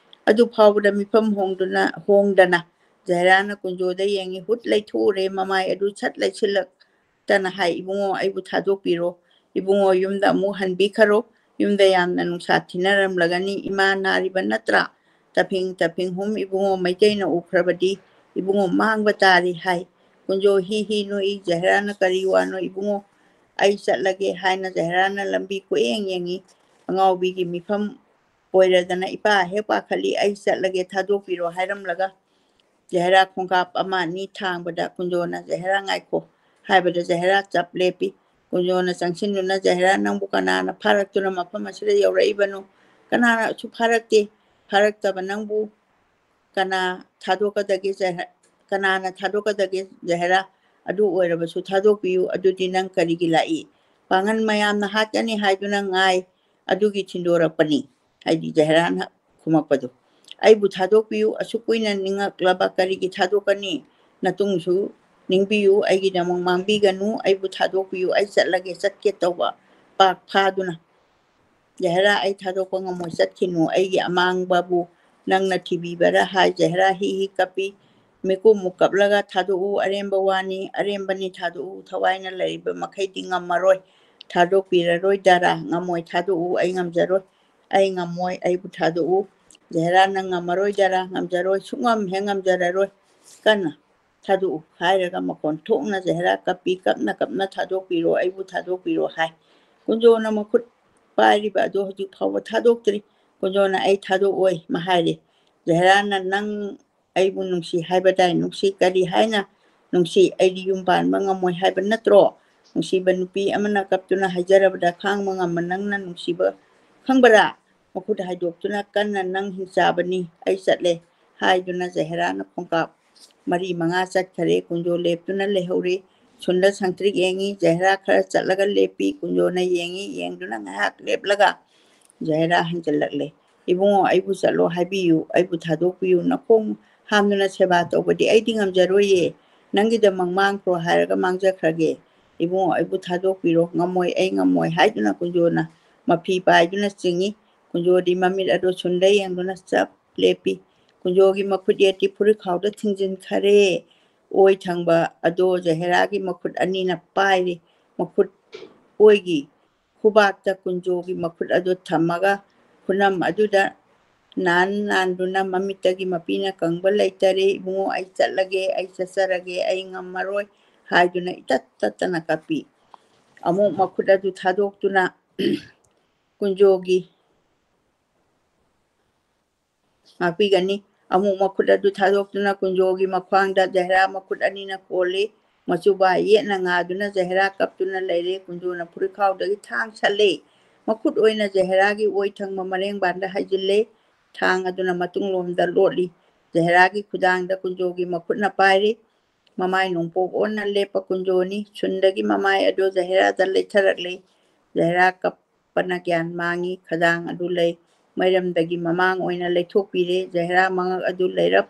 ꯑꯗꯨ ꯐꯥꯎꯕꯗ ꯃꯤꯐꯝ ꯍꯣꯡꯗꯨꯅ, ꯍꯣꯡꯗꯅ ꯖꯍꯦꯔꯥꯅ ꯀꯨꯟꯖꯣꯗ ꯌꯦꯡꯉꯤ꯫ ꯍꯨꯠ ꯂꯩꯊꯣꯛꯎꯔꯦ꯫ ꯃꯃꯥꯏ ꯑꯗꯨ ꯁꯠ ꯂꯩꯁꯤꯜꯂꯛꯇꯅ ꯍꯥꯏ, "ꯏꯕꯨꯡꯉꯣ, ꯑꯩꯕꯨ ꯊꯥꯗꯣꯛꯄꯤꯔꯣ꯫ ꯏꯕꯨꯡꯉꯣ, ꯌꯨꯝꯗ ꯑꯃꯨꯛ ꯍꯟꯕꯤꯈꯔꯣ꯫ ꯌꯨꯝꯗ ꯌꯥꯝꯅ ꯅꯨꯡꯁꯥ ꯊꯤꯟꯅꯔꯝꯂꯒꯅꯤ꯫ "ꯏꯃꯥ ꯅꯥꯔꯤꯕ ꯅꯠꯇ꯭ꯔꯥ?" "ꯇꯐꯤꯡ ꯇꯐꯤꯡ ꯍꯨꯝ, ꯏꯕꯨꯡꯉꯣ, ꯃꯩꯇꯩꯅ ꯎꯈ꯭ꯔꯕꯗꯤ ꯏꯕꯨꯡꯉꯣ ꯃꯥꯡꯕ ꯇꯥꯔꯤ" ꯍꯥꯏ꯫ ꯀꯨꯟꯖꯣ ꯍꯤ ꯍꯤ ꯅꯣꯛꯏ꯫ ꯖꯍꯦꯔꯥꯅ "ꯀꯔꯤ ꯋꯥꯅꯣ ꯏꯕꯨꯡꯉꯣ? ꯑꯩ ꯆꯠꯂꯒꯦ" ꯍꯥꯏꯅ ꯖꯍꯦꯔꯥꯅ ꯂꯝꯕꯤ ꯀꯣꯏꯌꯦꯡ ꯌꯦꯡꯉꯤ꯫ ꯑꯉꯥꯎꯕꯤꯒꯤ ꯃꯤꯐꯝ ꯑꯣꯏꯔꯗꯅ ꯏꯄꯥ ꯍꯦꯛ ꯄꯥꯈꯠꯂꯤ꯫ "ꯑꯩ ꯆꯠꯂꯒꯦ, ꯊꯥꯗꯣꯛꯄꯤꯔꯣ" ꯍꯥꯏꯔꯝꯂꯒ ꯖꯍꯦꯔꯥ ꯈꯣꯡꯀꯥꯞ ꯑꯃ ꯑꯅꯤ ꯊꯥꯡꯕꯗ ꯀꯨꯟꯖꯣꯅ "ꯖꯍꯦꯔꯥ ꯉꯥꯏꯈꯣ" ꯍꯥꯏꯕꯗ ꯖꯍꯦꯔꯥ ꯆꯞ ꯂꯦꯞꯄꯤ꯫ ꯀꯨꯟꯖꯣꯅ ꯆꯪꯁꯤꯟꯗꯨꯅ "ꯖꯍꯦꯔꯥ, ꯅꯪꯕꯨ ꯀꯅꯥꯅ ꯐꯥꯔꯛꯇꯨꯅ ꯃꯐꯝ ꯑꯁꯤꯗ ꯌꯧꯔꯛꯏꯕꯅꯣ? ꯀꯅꯥꯅꯁꯨ ꯐꯥꯔꯛꯇꯦ꯫ ꯐꯥꯔꯛꯇꯕ ꯅꯪꯕꯨ ꯀꯅꯥ ꯊꯥꯗꯣꯛꯀꯗꯒꯦ ꯖꯍꯦ-, ꯀꯅꯥꯅ ꯊꯥꯗꯣꯛꯀꯗꯒꯦ ꯖꯍꯦꯔꯥ? ꯑꯗꯨ ꯑꯣꯏꯔꯕꯁꯨ ꯊꯥꯗꯣꯛꯄꯤꯌꯨ꯫ ꯑꯗꯨꯗꯤ ꯅꯪ ꯀꯔꯤꯒꯤ ꯂꯥꯛꯏ? ꯄꯥꯡꯒꯜ ꯃꯌꯥꯝꯅ ꯍꯥꯠꯀꯅꯤ ꯍꯥꯏꯗꯨꯅ ꯉꯥꯏ, ꯑꯗꯨꯒꯤ ꯊꯤꯟꯗꯣꯔꯛꯄꯅꯤ꯫ ꯍꯥꯏꯗꯤ ꯖꯍꯦꯔꯥꯅ ꯈꯨꯝꯃꯛꯄꯗꯣ, "ꯑꯩꯕꯨ ꯊꯥꯗꯣꯛꯄꯤꯌꯨ, ꯑꯁꯨꯛ ꯀꯨꯏꯅ ꯅꯤꯡꯉꯛꯂꯕ ꯀꯔꯤꯒꯤ ꯊꯥꯗꯣꯛꯀꯅꯤ? ꯅꯇꯨꯡꯁꯨ ꯅꯤꯡꯕꯤꯌꯨ, ꯑꯩꯒꯤꯗꯃꯛ ꯃꯥꯡꯕꯤꯒꯅꯨ, ꯑꯩꯕꯨ ꯊꯥꯗꯣꯛꯄꯤꯌꯨ, ꯑꯩ ꯆꯠꯂꯒꯦ" ꯆꯠꯀꯦ ꯇꯧꯕ ꯄꯥꯛ ꯐꯥꯗꯨꯅ ꯖꯍꯦꯔꯥ, "ꯑꯩ ꯊꯥꯗꯣꯛꯄ ꯉꯝꯃꯣꯏ, ꯆꯠꯈꯤꯅꯨ, ꯑꯩꯒꯤ ꯑꯃꯥꯡꯕꯕꯨ ꯅꯪꯅ ꯊꯤꯕꯤꯕꯔꯥ?" ꯍꯥꯏ꯫ ꯖꯍꯦꯔꯥ ꯍꯤ ꯍꯤ ꯀꯞꯄꯤ꯫ ꯃꯤꯀꯨꯞ ꯃꯨꯛ ꯀꯞꯂꯒ, "ꯊꯥꯗꯣꯛꯎ, ꯑꯔꯦꯝꯕ ꯋꯥꯅꯤ, ꯑꯔꯦꯝꯕꯅꯤ, ꯊꯥꯗꯣꯛꯎ, ꯊꯋꯥꯏꯅ ꯂꯩꯔꯤꯕ ꯃꯈꯩꯗꯤ ꯉꯝꯃꯔꯣꯏ, ꯊꯥꯗꯣꯛꯄꯤꯔꯔꯣꯏ ꯗꯥꯔꯥ, ꯉꯝꯃꯣꯏ, ꯊꯥꯗꯣꯛꯎ, ꯑꯩ ꯉꯝꯖꯔꯣꯏ, ꯑꯩ ꯉꯝꯃꯣꯏ, ꯑꯩꯕꯨ ꯊꯥꯗꯣꯛꯎ"꯫ ꯖꯍꯦꯔꯥ, "ꯅꯪ ꯉꯝꯃꯔꯣꯏ ꯗꯥꯔꯥ, ꯉꯝꯖꯔꯣꯏ, ꯁꯨꯡꯉꯝ ꯍꯦꯛ ꯉꯝꯖꯔꯔꯣꯏ, ꯀꯟꯅ ꯊꯥꯗꯣꯛꯎ" ꯍꯥꯏꯔꯒ ꯃꯈꯣꯟ ꯊꯣꯛꯅ ꯖꯍꯦꯔꯥ ꯀꯞꯄꯤ꯫ "ꯀꯞꯅ ꯀꯞꯅ ꯊꯥꯗꯣꯛꯄꯤꯔꯣ, ꯑꯩꯕꯨ ꯊꯥꯗꯣꯛꯄꯤꯔꯣ" ꯍꯥꯏ꯫ ꯀꯨꯟꯖꯣꯅ ꯃꯈꯨꯠ ꯄꯥꯏꯔꯤꯕ ꯑꯗꯨ ꯍꯧꯖꯤꯛ ꯐꯥꯎꯕ ꯊꯥꯗꯣꯛꯇ꯭ꯔꯤ꯫ ꯀꯨꯟꯖꯣꯅ "ꯑꯩ ꯊꯥꯗꯣꯛꯑꯣꯏ" ꯃꯥ ꯍꯥꯏꯔꯦ꯫ ꯖꯍꯦꯔꯥꯅ "ꯅꯪ ꯑꯩꯕꯨ ꯅꯨꯡꯁꯤ ꯍꯥꯏꯕꯗꯥꯏ? ꯅꯨꯡꯁꯤ, ꯀꯔꯤ ꯍꯥꯏꯅ ꯅꯨꯡꯁꯤ? ꯑꯩꯗꯤ ꯌꯨꯝ ꯄꯥꯟꯕ ꯉꯝꯃꯣꯏ ꯍꯥꯏꯕ ꯅꯠꯇ꯭ꯔꯣ? ꯅꯨꯡꯁꯤꯕ ꯅꯨꯄꯤ ꯑꯃꯅ ꯀꯞꯇꯨꯅ ꯍꯥꯏꯖꯔꯕꯗ ꯈꯥꯡꯕ ꯉꯝꯕ ꯅꯪꯅ ꯅꯨꯡꯁꯤꯕ ꯈꯪꯕꯔꯥ?" ꯃꯈꯨꯠ ꯍꯥꯏꯗꯣꯛꯇꯨꯅ ꯀꯟꯅ "ꯅꯪ ꯍꯤꯡꯆꯥꯕꯅꯤ, ꯑꯩ ꯆꯠꯂꯦ" ꯍꯥꯏꯗꯨꯅ ꯖꯍꯦꯔꯥꯅ ꯈꯣꯡꯀꯥꯞ ꯃꯔꯤ ꯃꯉꯥ ꯆꯠꯈꯔꯦ꯫ ꯀꯨꯟꯖꯣ ꯂꯦꯞꯇꯨꯅ ꯂꯩꯍꯧꯔꯦ꯫ ꯁꯨꯟꯗ ꯁꯪꯇ꯭ꯔꯤꯛ ꯌꯦꯡꯉꯤ꯫ ꯖꯍꯦꯔꯥ ꯈꯔ ꯆꯠꯂꯒ ꯂꯦꯞꯄꯤ꯫ ꯀꯨꯟꯖꯣꯅ ꯌꯦꯡꯉꯤ꯫ ꯌꯦꯡꯗꯨꯅ ꯉꯥꯏꯍꯥꯛ ꯂꯦꯞꯂꯒ ꯖꯍꯦꯔꯥ ꯍꯟꯖꯜꯂꯛꯂꯦ꯫ "ꯏꯕꯨꯡꯉꯣ, ꯑꯩꯕꯨ ꯆꯠꯂꯣ ꯍꯥꯏꯕꯤꯌꯨ, ꯑꯩꯕꯨ ꯊꯥꯗꯣꯛꯄꯤꯌꯨ꯫ ꯅꯈꯣꯡ ꯍꯥꯝꯗꯨꯅ ꯁꯦꯕꯥ ꯇꯧꯕꯗꯤ ꯑꯩꯗꯤ ꯉꯝꯖꯔꯣꯏꯌꯦ꯫ ꯅꯪꯒꯤꯗꯃꯛ ꯃꯥꯡꯈ꯭ꯔꯣ ꯍꯥꯏꯔꯒ ꯃꯥꯡꯖꯈ꯭ꯔꯒꯦ꯫ ꯏꯕꯨꯡꯉꯣ, ꯑꯩꯕꯨ ꯊꯥꯗꯣꯛꯄꯤꯔꯣ꯫ ꯉꯝꯃꯣꯏ, ꯑꯩ ꯉꯝꯃꯣꯏ" ꯍꯥꯏꯗꯨꯅ ꯀꯨꯟꯖꯣꯅ ꯃꯐꯤ ꯄꯥꯏꯗꯨꯅ ꯆꯤꯡꯏ꯫ ꯀꯨꯟꯖꯣꯗꯤ ꯃꯃꯤꯠ ꯑꯗꯨ ꯁꯨꯟꯗ ꯌꯦꯡꯗꯨꯅ ꯆꯞ ꯂꯦꯞꯄꯤ꯫ ꯀꯨꯟꯖꯣꯒꯤ ꯃꯈꯨꯠ ꯌꯦꯠꯇꯤ ꯐꯨꯔꯤꯠꯈꯥꯎꯗ ꯊꯤꯡꯖꯤꯟꯈꯔꯦ꯫ ꯑꯣꯏ ꯊꯪꯕ ꯑꯗꯣ ꯖꯍꯦꯔꯥꯒꯤ ꯃꯈꯨꯠ ꯑꯅꯤꯅ ꯄꯥꯏꯔꯤ꯫ ꯃꯈꯨꯠ ꯑꯣꯏꯒꯤ ꯈꯨꯕꯥꯛꯇ ꯀꯨꯟꯖꯣꯒꯤ ꯃꯈꯨꯠ ꯑꯗꯨ ꯊꯝꯃꯒ ꯈꯨꯅꯝ ꯑꯗꯨꯗ ꯅꯥꯟ ꯅꯥꯟꯗꯨꯅ ꯃꯃꯤꯠꯇꯒꯤ ꯃꯄꯤꯅ ꯀꯪꯕ ꯂꯩꯇꯔꯦ꯫ "ꯏꯕꯨꯡꯉꯣ, ꯑꯩ ꯆꯠꯂꯒꯦ, ꯑꯩ ꯆꯠꯆꯔꯒꯦ, ꯑꯩ ꯉꯝꯃꯔꯣꯏ" ꯍꯥꯏꯗꯨꯅ ꯏꯇꯠ ꯇꯠꯇꯅ ꯀꯞꯄꯤ꯫ ꯑꯃꯨꯛ ꯃꯈꯨꯠ ꯑꯗꯨ ꯊꯥꯗꯣꯛꯇꯨꯅ ꯀꯨꯟꯖꯣꯒꯤ ꯉꯥꯛꯄꯤꯒꯅꯤ꯫ ꯑꯃꯨꯛ ꯃꯈꯨꯠ ꯑꯗꯨ ꯊꯥꯗꯣꯛꯇꯨꯅ ꯀꯨꯟꯖꯣꯒꯤ ꯃꯈ꯭ꯋꯥꯡꯗ ꯖꯍꯦꯔꯥ ꯃꯈꯨꯠ ꯑꯅꯤꯅ ꯀꯣꯜꯂꯤ꯫ ꯃꯆꯨꯕꯥ ꯌꯦꯠꯅ ꯉꯥꯗꯨꯅ ꯖꯍꯦꯔꯥ ꯀꯞꯇꯨꯅ ꯂꯩꯔꯦ꯫ ꯀꯨꯟꯖꯣꯅ ꯐꯨꯔꯤꯠꯈꯥꯎꯗꯒꯤ ꯊꯥꯡ ꯁꯠꯂꯦ꯫ ꯃꯈꯨꯠ ꯑꯣꯏꯅ ꯖꯍꯦꯔꯥꯒꯤ ꯑꯣꯏ ꯊꯪꯕ ꯃꯔꯦꯡꯕꯥꯟꯗ ꯍꯩꯖꯤꯜꯂꯦ꯫ ꯊꯥꯡ ꯑꯗꯨꯅ ꯃꯇꯨꯡꯂꯣꯝꯗ ꯂꯣꯠꯂꯤ꯫ ꯖꯍꯦꯔꯥꯒꯤ ꯈꯨꯗꯥꯡꯗ ꯀꯨꯟꯖꯣꯒꯤ ꯃꯈꯨꯠꯅ ꯄꯥꯏꯔꯤ꯫ ꯃꯃꯥꯏ ꯅꯣꯡꯄꯣꯛ ꯑꯣꯟꯅ ꯂꯦꯞꯄ ꯀꯨꯟꯖꯣꯅꯤ꯫ ꯁꯨꯟꯗꯒꯤ ꯃꯃꯥꯏ ꯑꯗꯨ ꯖꯍꯦꯔꯥꯗ ꯂꯩꯊꯔꯛꯂꯦ꯫ ꯖꯍꯦꯔꯥ ꯀꯞꯄꯅ ꯒ꯭ꯌꯥꯟ ꯃꯥꯡꯉꯤ꯫ ꯈꯗꯥꯡ ꯑꯗꯨ ꯂꯩ ꯃꯩꯔꯝꯗꯒꯤ ꯃꯃꯥꯡ ꯑꯣꯏꯅ ꯂꯩꯊꯣꯛꯄꯤꯔꯦ꯫ ꯖꯍꯦꯔꯥ ꯃꯉꯛ ꯑꯗꯨ ꯂꯩꯔꯞ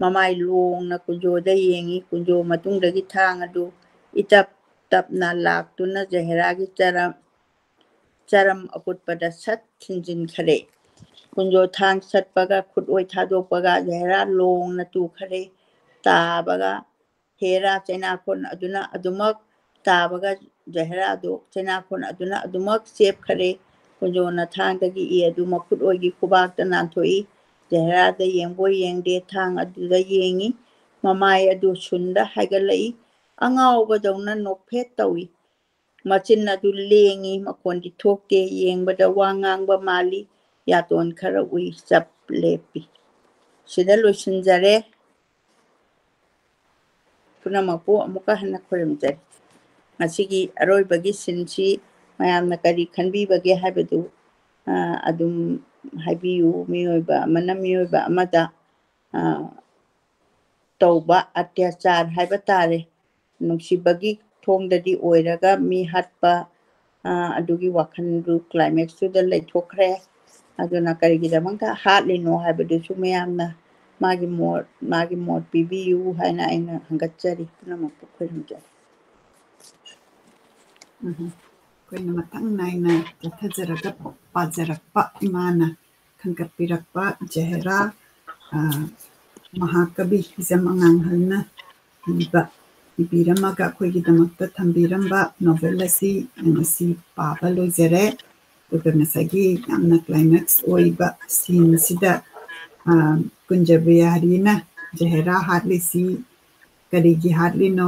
ꯃꯃꯥꯏ ꯂꯣꯡꯅ ꯀꯨꯟꯖꯣꯗ ꯌꯦꯡꯉꯤ꯫ ꯀꯨꯟꯖꯣ ꯃꯇꯨꯡꯗꯒꯤ ꯊꯥꯡ ꯑꯗꯨ ꯏꯇꯞ ꯇꯞꯅ ꯂꯥꯛꯇꯨꯅ ꯖꯍꯦꯔꯥꯒꯤ ꯆꯔꯝ, ꯆꯔꯝ ꯑꯀꯨꯠꯄꯗ ꯁꯠ ꯊꯤꯟꯖꯤꯟꯈꯔꯦ꯫ ꯀꯨꯟꯖꯣ ꯊꯥꯡ ꯁꯠꯄꯒ ꯈꯨꯠꯑꯣꯏ ꯊꯥꯗꯣꯛꯄꯒ ꯖꯍꯦꯔꯥ ꯂꯣꯡꯅ ꯇꯨꯈꯔꯦ꯫ ꯇꯥꯕꯒ ꯍꯦꯔꯥ ꯆꯩꯅꯥꯈꯣꯟ ꯑꯗꯨꯅ ꯑꯗꯨꯃꯛ ꯇꯥꯕꯒ ꯖꯍꯦꯔꯥꯗꯨ ꯆꯩꯅꯥꯈꯣꯟ ꯑꯗꯨꯅ ꯑꯗꯨꯃꯛ ꯆꯦꯞꯈꯔꯦ꯫ ꯀꯨꯟꯖꯣꯅ ꯊꯥꯡꯗꯒꯤ ꯏ ꯑꯗꯨ ꯃꯈꯨꯠ ꯑꯣꯏꯒꯤ ꯈꯨꯕꯥꯛꯇ ꯅꯥꯟꯊꯣꯛꯏ꯫ ꯖꯍꯦꯔꯥꯗ ꯌꯦꯡꯕꯣꯏ ꯌꯦꯡꯗꯦ ꯊꯥꯡ ꯑꯗꯨꯗ ꯌꯦꯡꯉꯤ꯫ ꯃꯃꯥꯏ ꯑꯗꯨ ꯁꯨꯟꯗ ꯍꯥꯏꯒꯠꯂꯛꯏ꯫ ꯑꯉꯥꯎꯕꯗꯧꯅ ꯅꯣꯛꯐꯦꯠ ꯇꯧꯏ꯫ ꯃꯆꯤꯟ ꯑꯗꯨ ꯂꯦꯡꯏ, ꯃꯈꯣꯟꯗꯤ ꯊꯣꯛꯇꯦ꯫ ꯌꯦꯡꯕꯗ ꯋꯥ ꯉꯥꯡꯕ ꯃꯥꯜꯂꯤ꯫ ꯌꯥꯇꯣꯟ ꯈꯔ ꯎꯏ, ꯆꯞ ꯂꯦꯞꯄꯤ꯫ ꯁꯤꯗ ꯂꯣꯏꯁꯤꯟꯖꯔꯦ꯫ ꯄꯨꯝꯅꯃꯛꯄꯨ ꯑꯃꯨꯛꯀ ꯍꯟꯅ ꯈꯨꯔꯨꯝꯖꯔꯤ꯫ ꯉꯁꯤꯒꯤ ꯑꯔꯣꯏꯕꯒꯤ ꯁꯤꯟꯁꯤ ꯃꯌꯥꯝꯅ ꯀꯔꯤ ꯈꯟꯕꯤꯕꯒꯦ ꯍꯥꯏꯕꯗꯨ, ꯑ, ꯑꯗꯨꯝ ꯍꯥꯏꯕꯤꯌꯨ꯫ ꯃꯤꯑꯣꯏꯕ ꯑꯃꯅ ꯃꯤꯑꯣꯏꯕ ꯑꯃꯗ, ꯑ, ꯇꯧꯕ ꯑꯇ꯭ꯌꯥꯆꯥꯔ ꯍꯥꯏꯕ ꯇꯥꯔꯦ, ꯅꯨꯡꯁꯤꯕꯒꯤ ꯊꯣꯡꯗꯗꯤ ꯑꯣꯏꯔꯒ ꯃꯤ ꯍꯥꯠꯄ, ꯑ, ꯑꯗꯨꯒꯤ ꯋꯥꯈꯜꯗꯨ ꯀ꯭ꯂꯥꯏꯃꯦꯛꯁꯇꯨꯗ ꯂꯩꯊꯣꯛꯈ꯭ꯔꯦ꯫ ꯑꯗꯨꯅ ꯀꯔꯤꯒꯤꯗꯃꯛꯇ ꯍꯥꯠꯂꯤꯅꯣ ꯍꯥꯏꯕꯗꯨꯁꯨ ꯃꯌꯥꯝꯅ ꯃꯥꯒꯤ ꯃꯣꯠ, ꯃꯥꯒꯤ ꯃꯣꯠ ꯄꯤꯕꯤꯌꯨ ꯍꯥꯏꯅ ꯑꯩꯅ ꯍꯪꯒꯠꯆꯔꯤ꯫ ꯄꯨꯝꯅꯃꯛꯄꯨ ꯈꯨꯔꯨꯝꯖꯔꯤ꯫ ꯎꯝ꯫ ꯑꯩꯈꯣꯏꯅ ꯃꯊꯪ ꯅꯥꯏꯅ ꯆꯠꯊꯖꯔꯒ ꯄꯥꯖꯔꯛꯄ, ꯏꯃꯥꯅ ꯈꯟꯒꯠꯄꯤꯔꯛꯄ ꯖꯍꯦꯔꯥ, ꯑ, ꯃꯍꯥꯀꯕꯤ ꯍꯤꯖꯝ ꯑꯉꯥꯡꯍꯜꯅ ꯏꯕ ꯏꯕꯤꯔꯝꯃꯒ ꯑꯩꯈꯣꯏꯒꯤꯗꯃꯛꯇ ꯊꯝꯕꯤꯔꯝꯕ ꯅꯣꯚꯦꯜ ꯑꯁꯤ ꯉꯁꯤ ꯄꯥꯕ ꯂꯣꯏꯖꯔꯦ꯫ ꯑꯗꯨꯒ ꯉꯁꯥꯏꯒꯤ ꯌꯥꯝꯅ ꯀ꯭ꯂꯥꯏꯃꯦꯛꯁ ꯑꯣꯏꯕ ꯁꯤꯟꯁꯤꯗ ꯀꯨꯟꯖ ꯕꯤꯍꯥꯔꯤꯅ ꯖꯍꯦꯔꯥ ꯍꯥꯠꯂꯤꯁꯤ ꯀꯔꯤꯒꯤ ꯍꯥꯠꯂꯤꯅꯣ?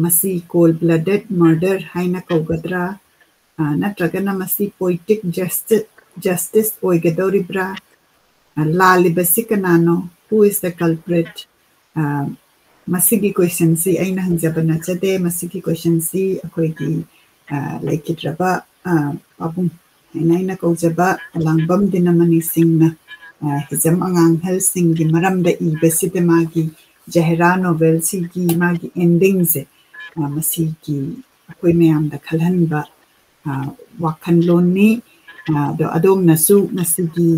ꯃꯁꯤ ꯀꯣꯜ ꯕ꯭ꯂꯗꯦꯠ ꯃꯔꯗꯔ ꯍꯥꯏꯅ ꯀꯧꯒꯗ꯭ꯔꯥ? ꯅꯠꯇ꯭ꯔꯒꯅ ꯃꯁꯤ ꯄꯣꯏꯇꯤꯛ ꯖꯁꯇꯤꯁ ꯑꯣꯏꯒꯗꯧꯔꯤꯕ꯭ꯔꯥ? ꯂꯥꯜꯂꯤꯕꯁꯤ ꯀꯅꯥꯅꯣ? Who is the culprit? ꯃꯁꯤꯒꯤ ꯀꯣꯏꯁꯟꯁꯤ ꯑꯩꯅ ꯍꯪꯖꯕ ꯅꯠꯆꯗꯦ꯫ ꯃꯁꯤꯒꯤ ꯀꯣꯏꯁꯟꯁꯤ ꯑꯩꯈꯣꯏꯒꯤ ꯂꯩꯈꯤꯗ꯭ꯔꯕ ꯄꯥꯕꯨꯡ ꯍꯥꯏꯅ ꯑꯩꯅ ꯀꯧꯖꯕ ꯑꯂꯥꯡꯕꯝ ꯗꯤꯅꯃꯅꯤ ꯁꯤꯡꯅ ꯍꯤꯖꯝ ꯑꯉꯥꯡ ꯑꯍꯜꯁꯤꯡꯒꯤ ꯃꯔꯝꯗ ꯏꯕꯁꯤꯗ ꯃꯥꯒꯤ ꯖꯍꯦꯔꯥ ꯅꯣꯚꯦꯜꯁꯤꯒꯤ ꯃꯥꯒꯤ ꯑꯦꯟꯗꯤꯡꯁꯦ ꯃꯁꯤꯒꯤ ꯑꯩꯈꯣꯏ ꯃꯌꯥꯝꯗ ꯈꯜꯍꯟꯕ ꯋꯥꯈꯜꯂꯣꯟꯅꯤ꯫ ꯑꯗꯣ ꯑꯗꯣꯝꯅꯁꯨ ꯃꯁꯤꯒꯤ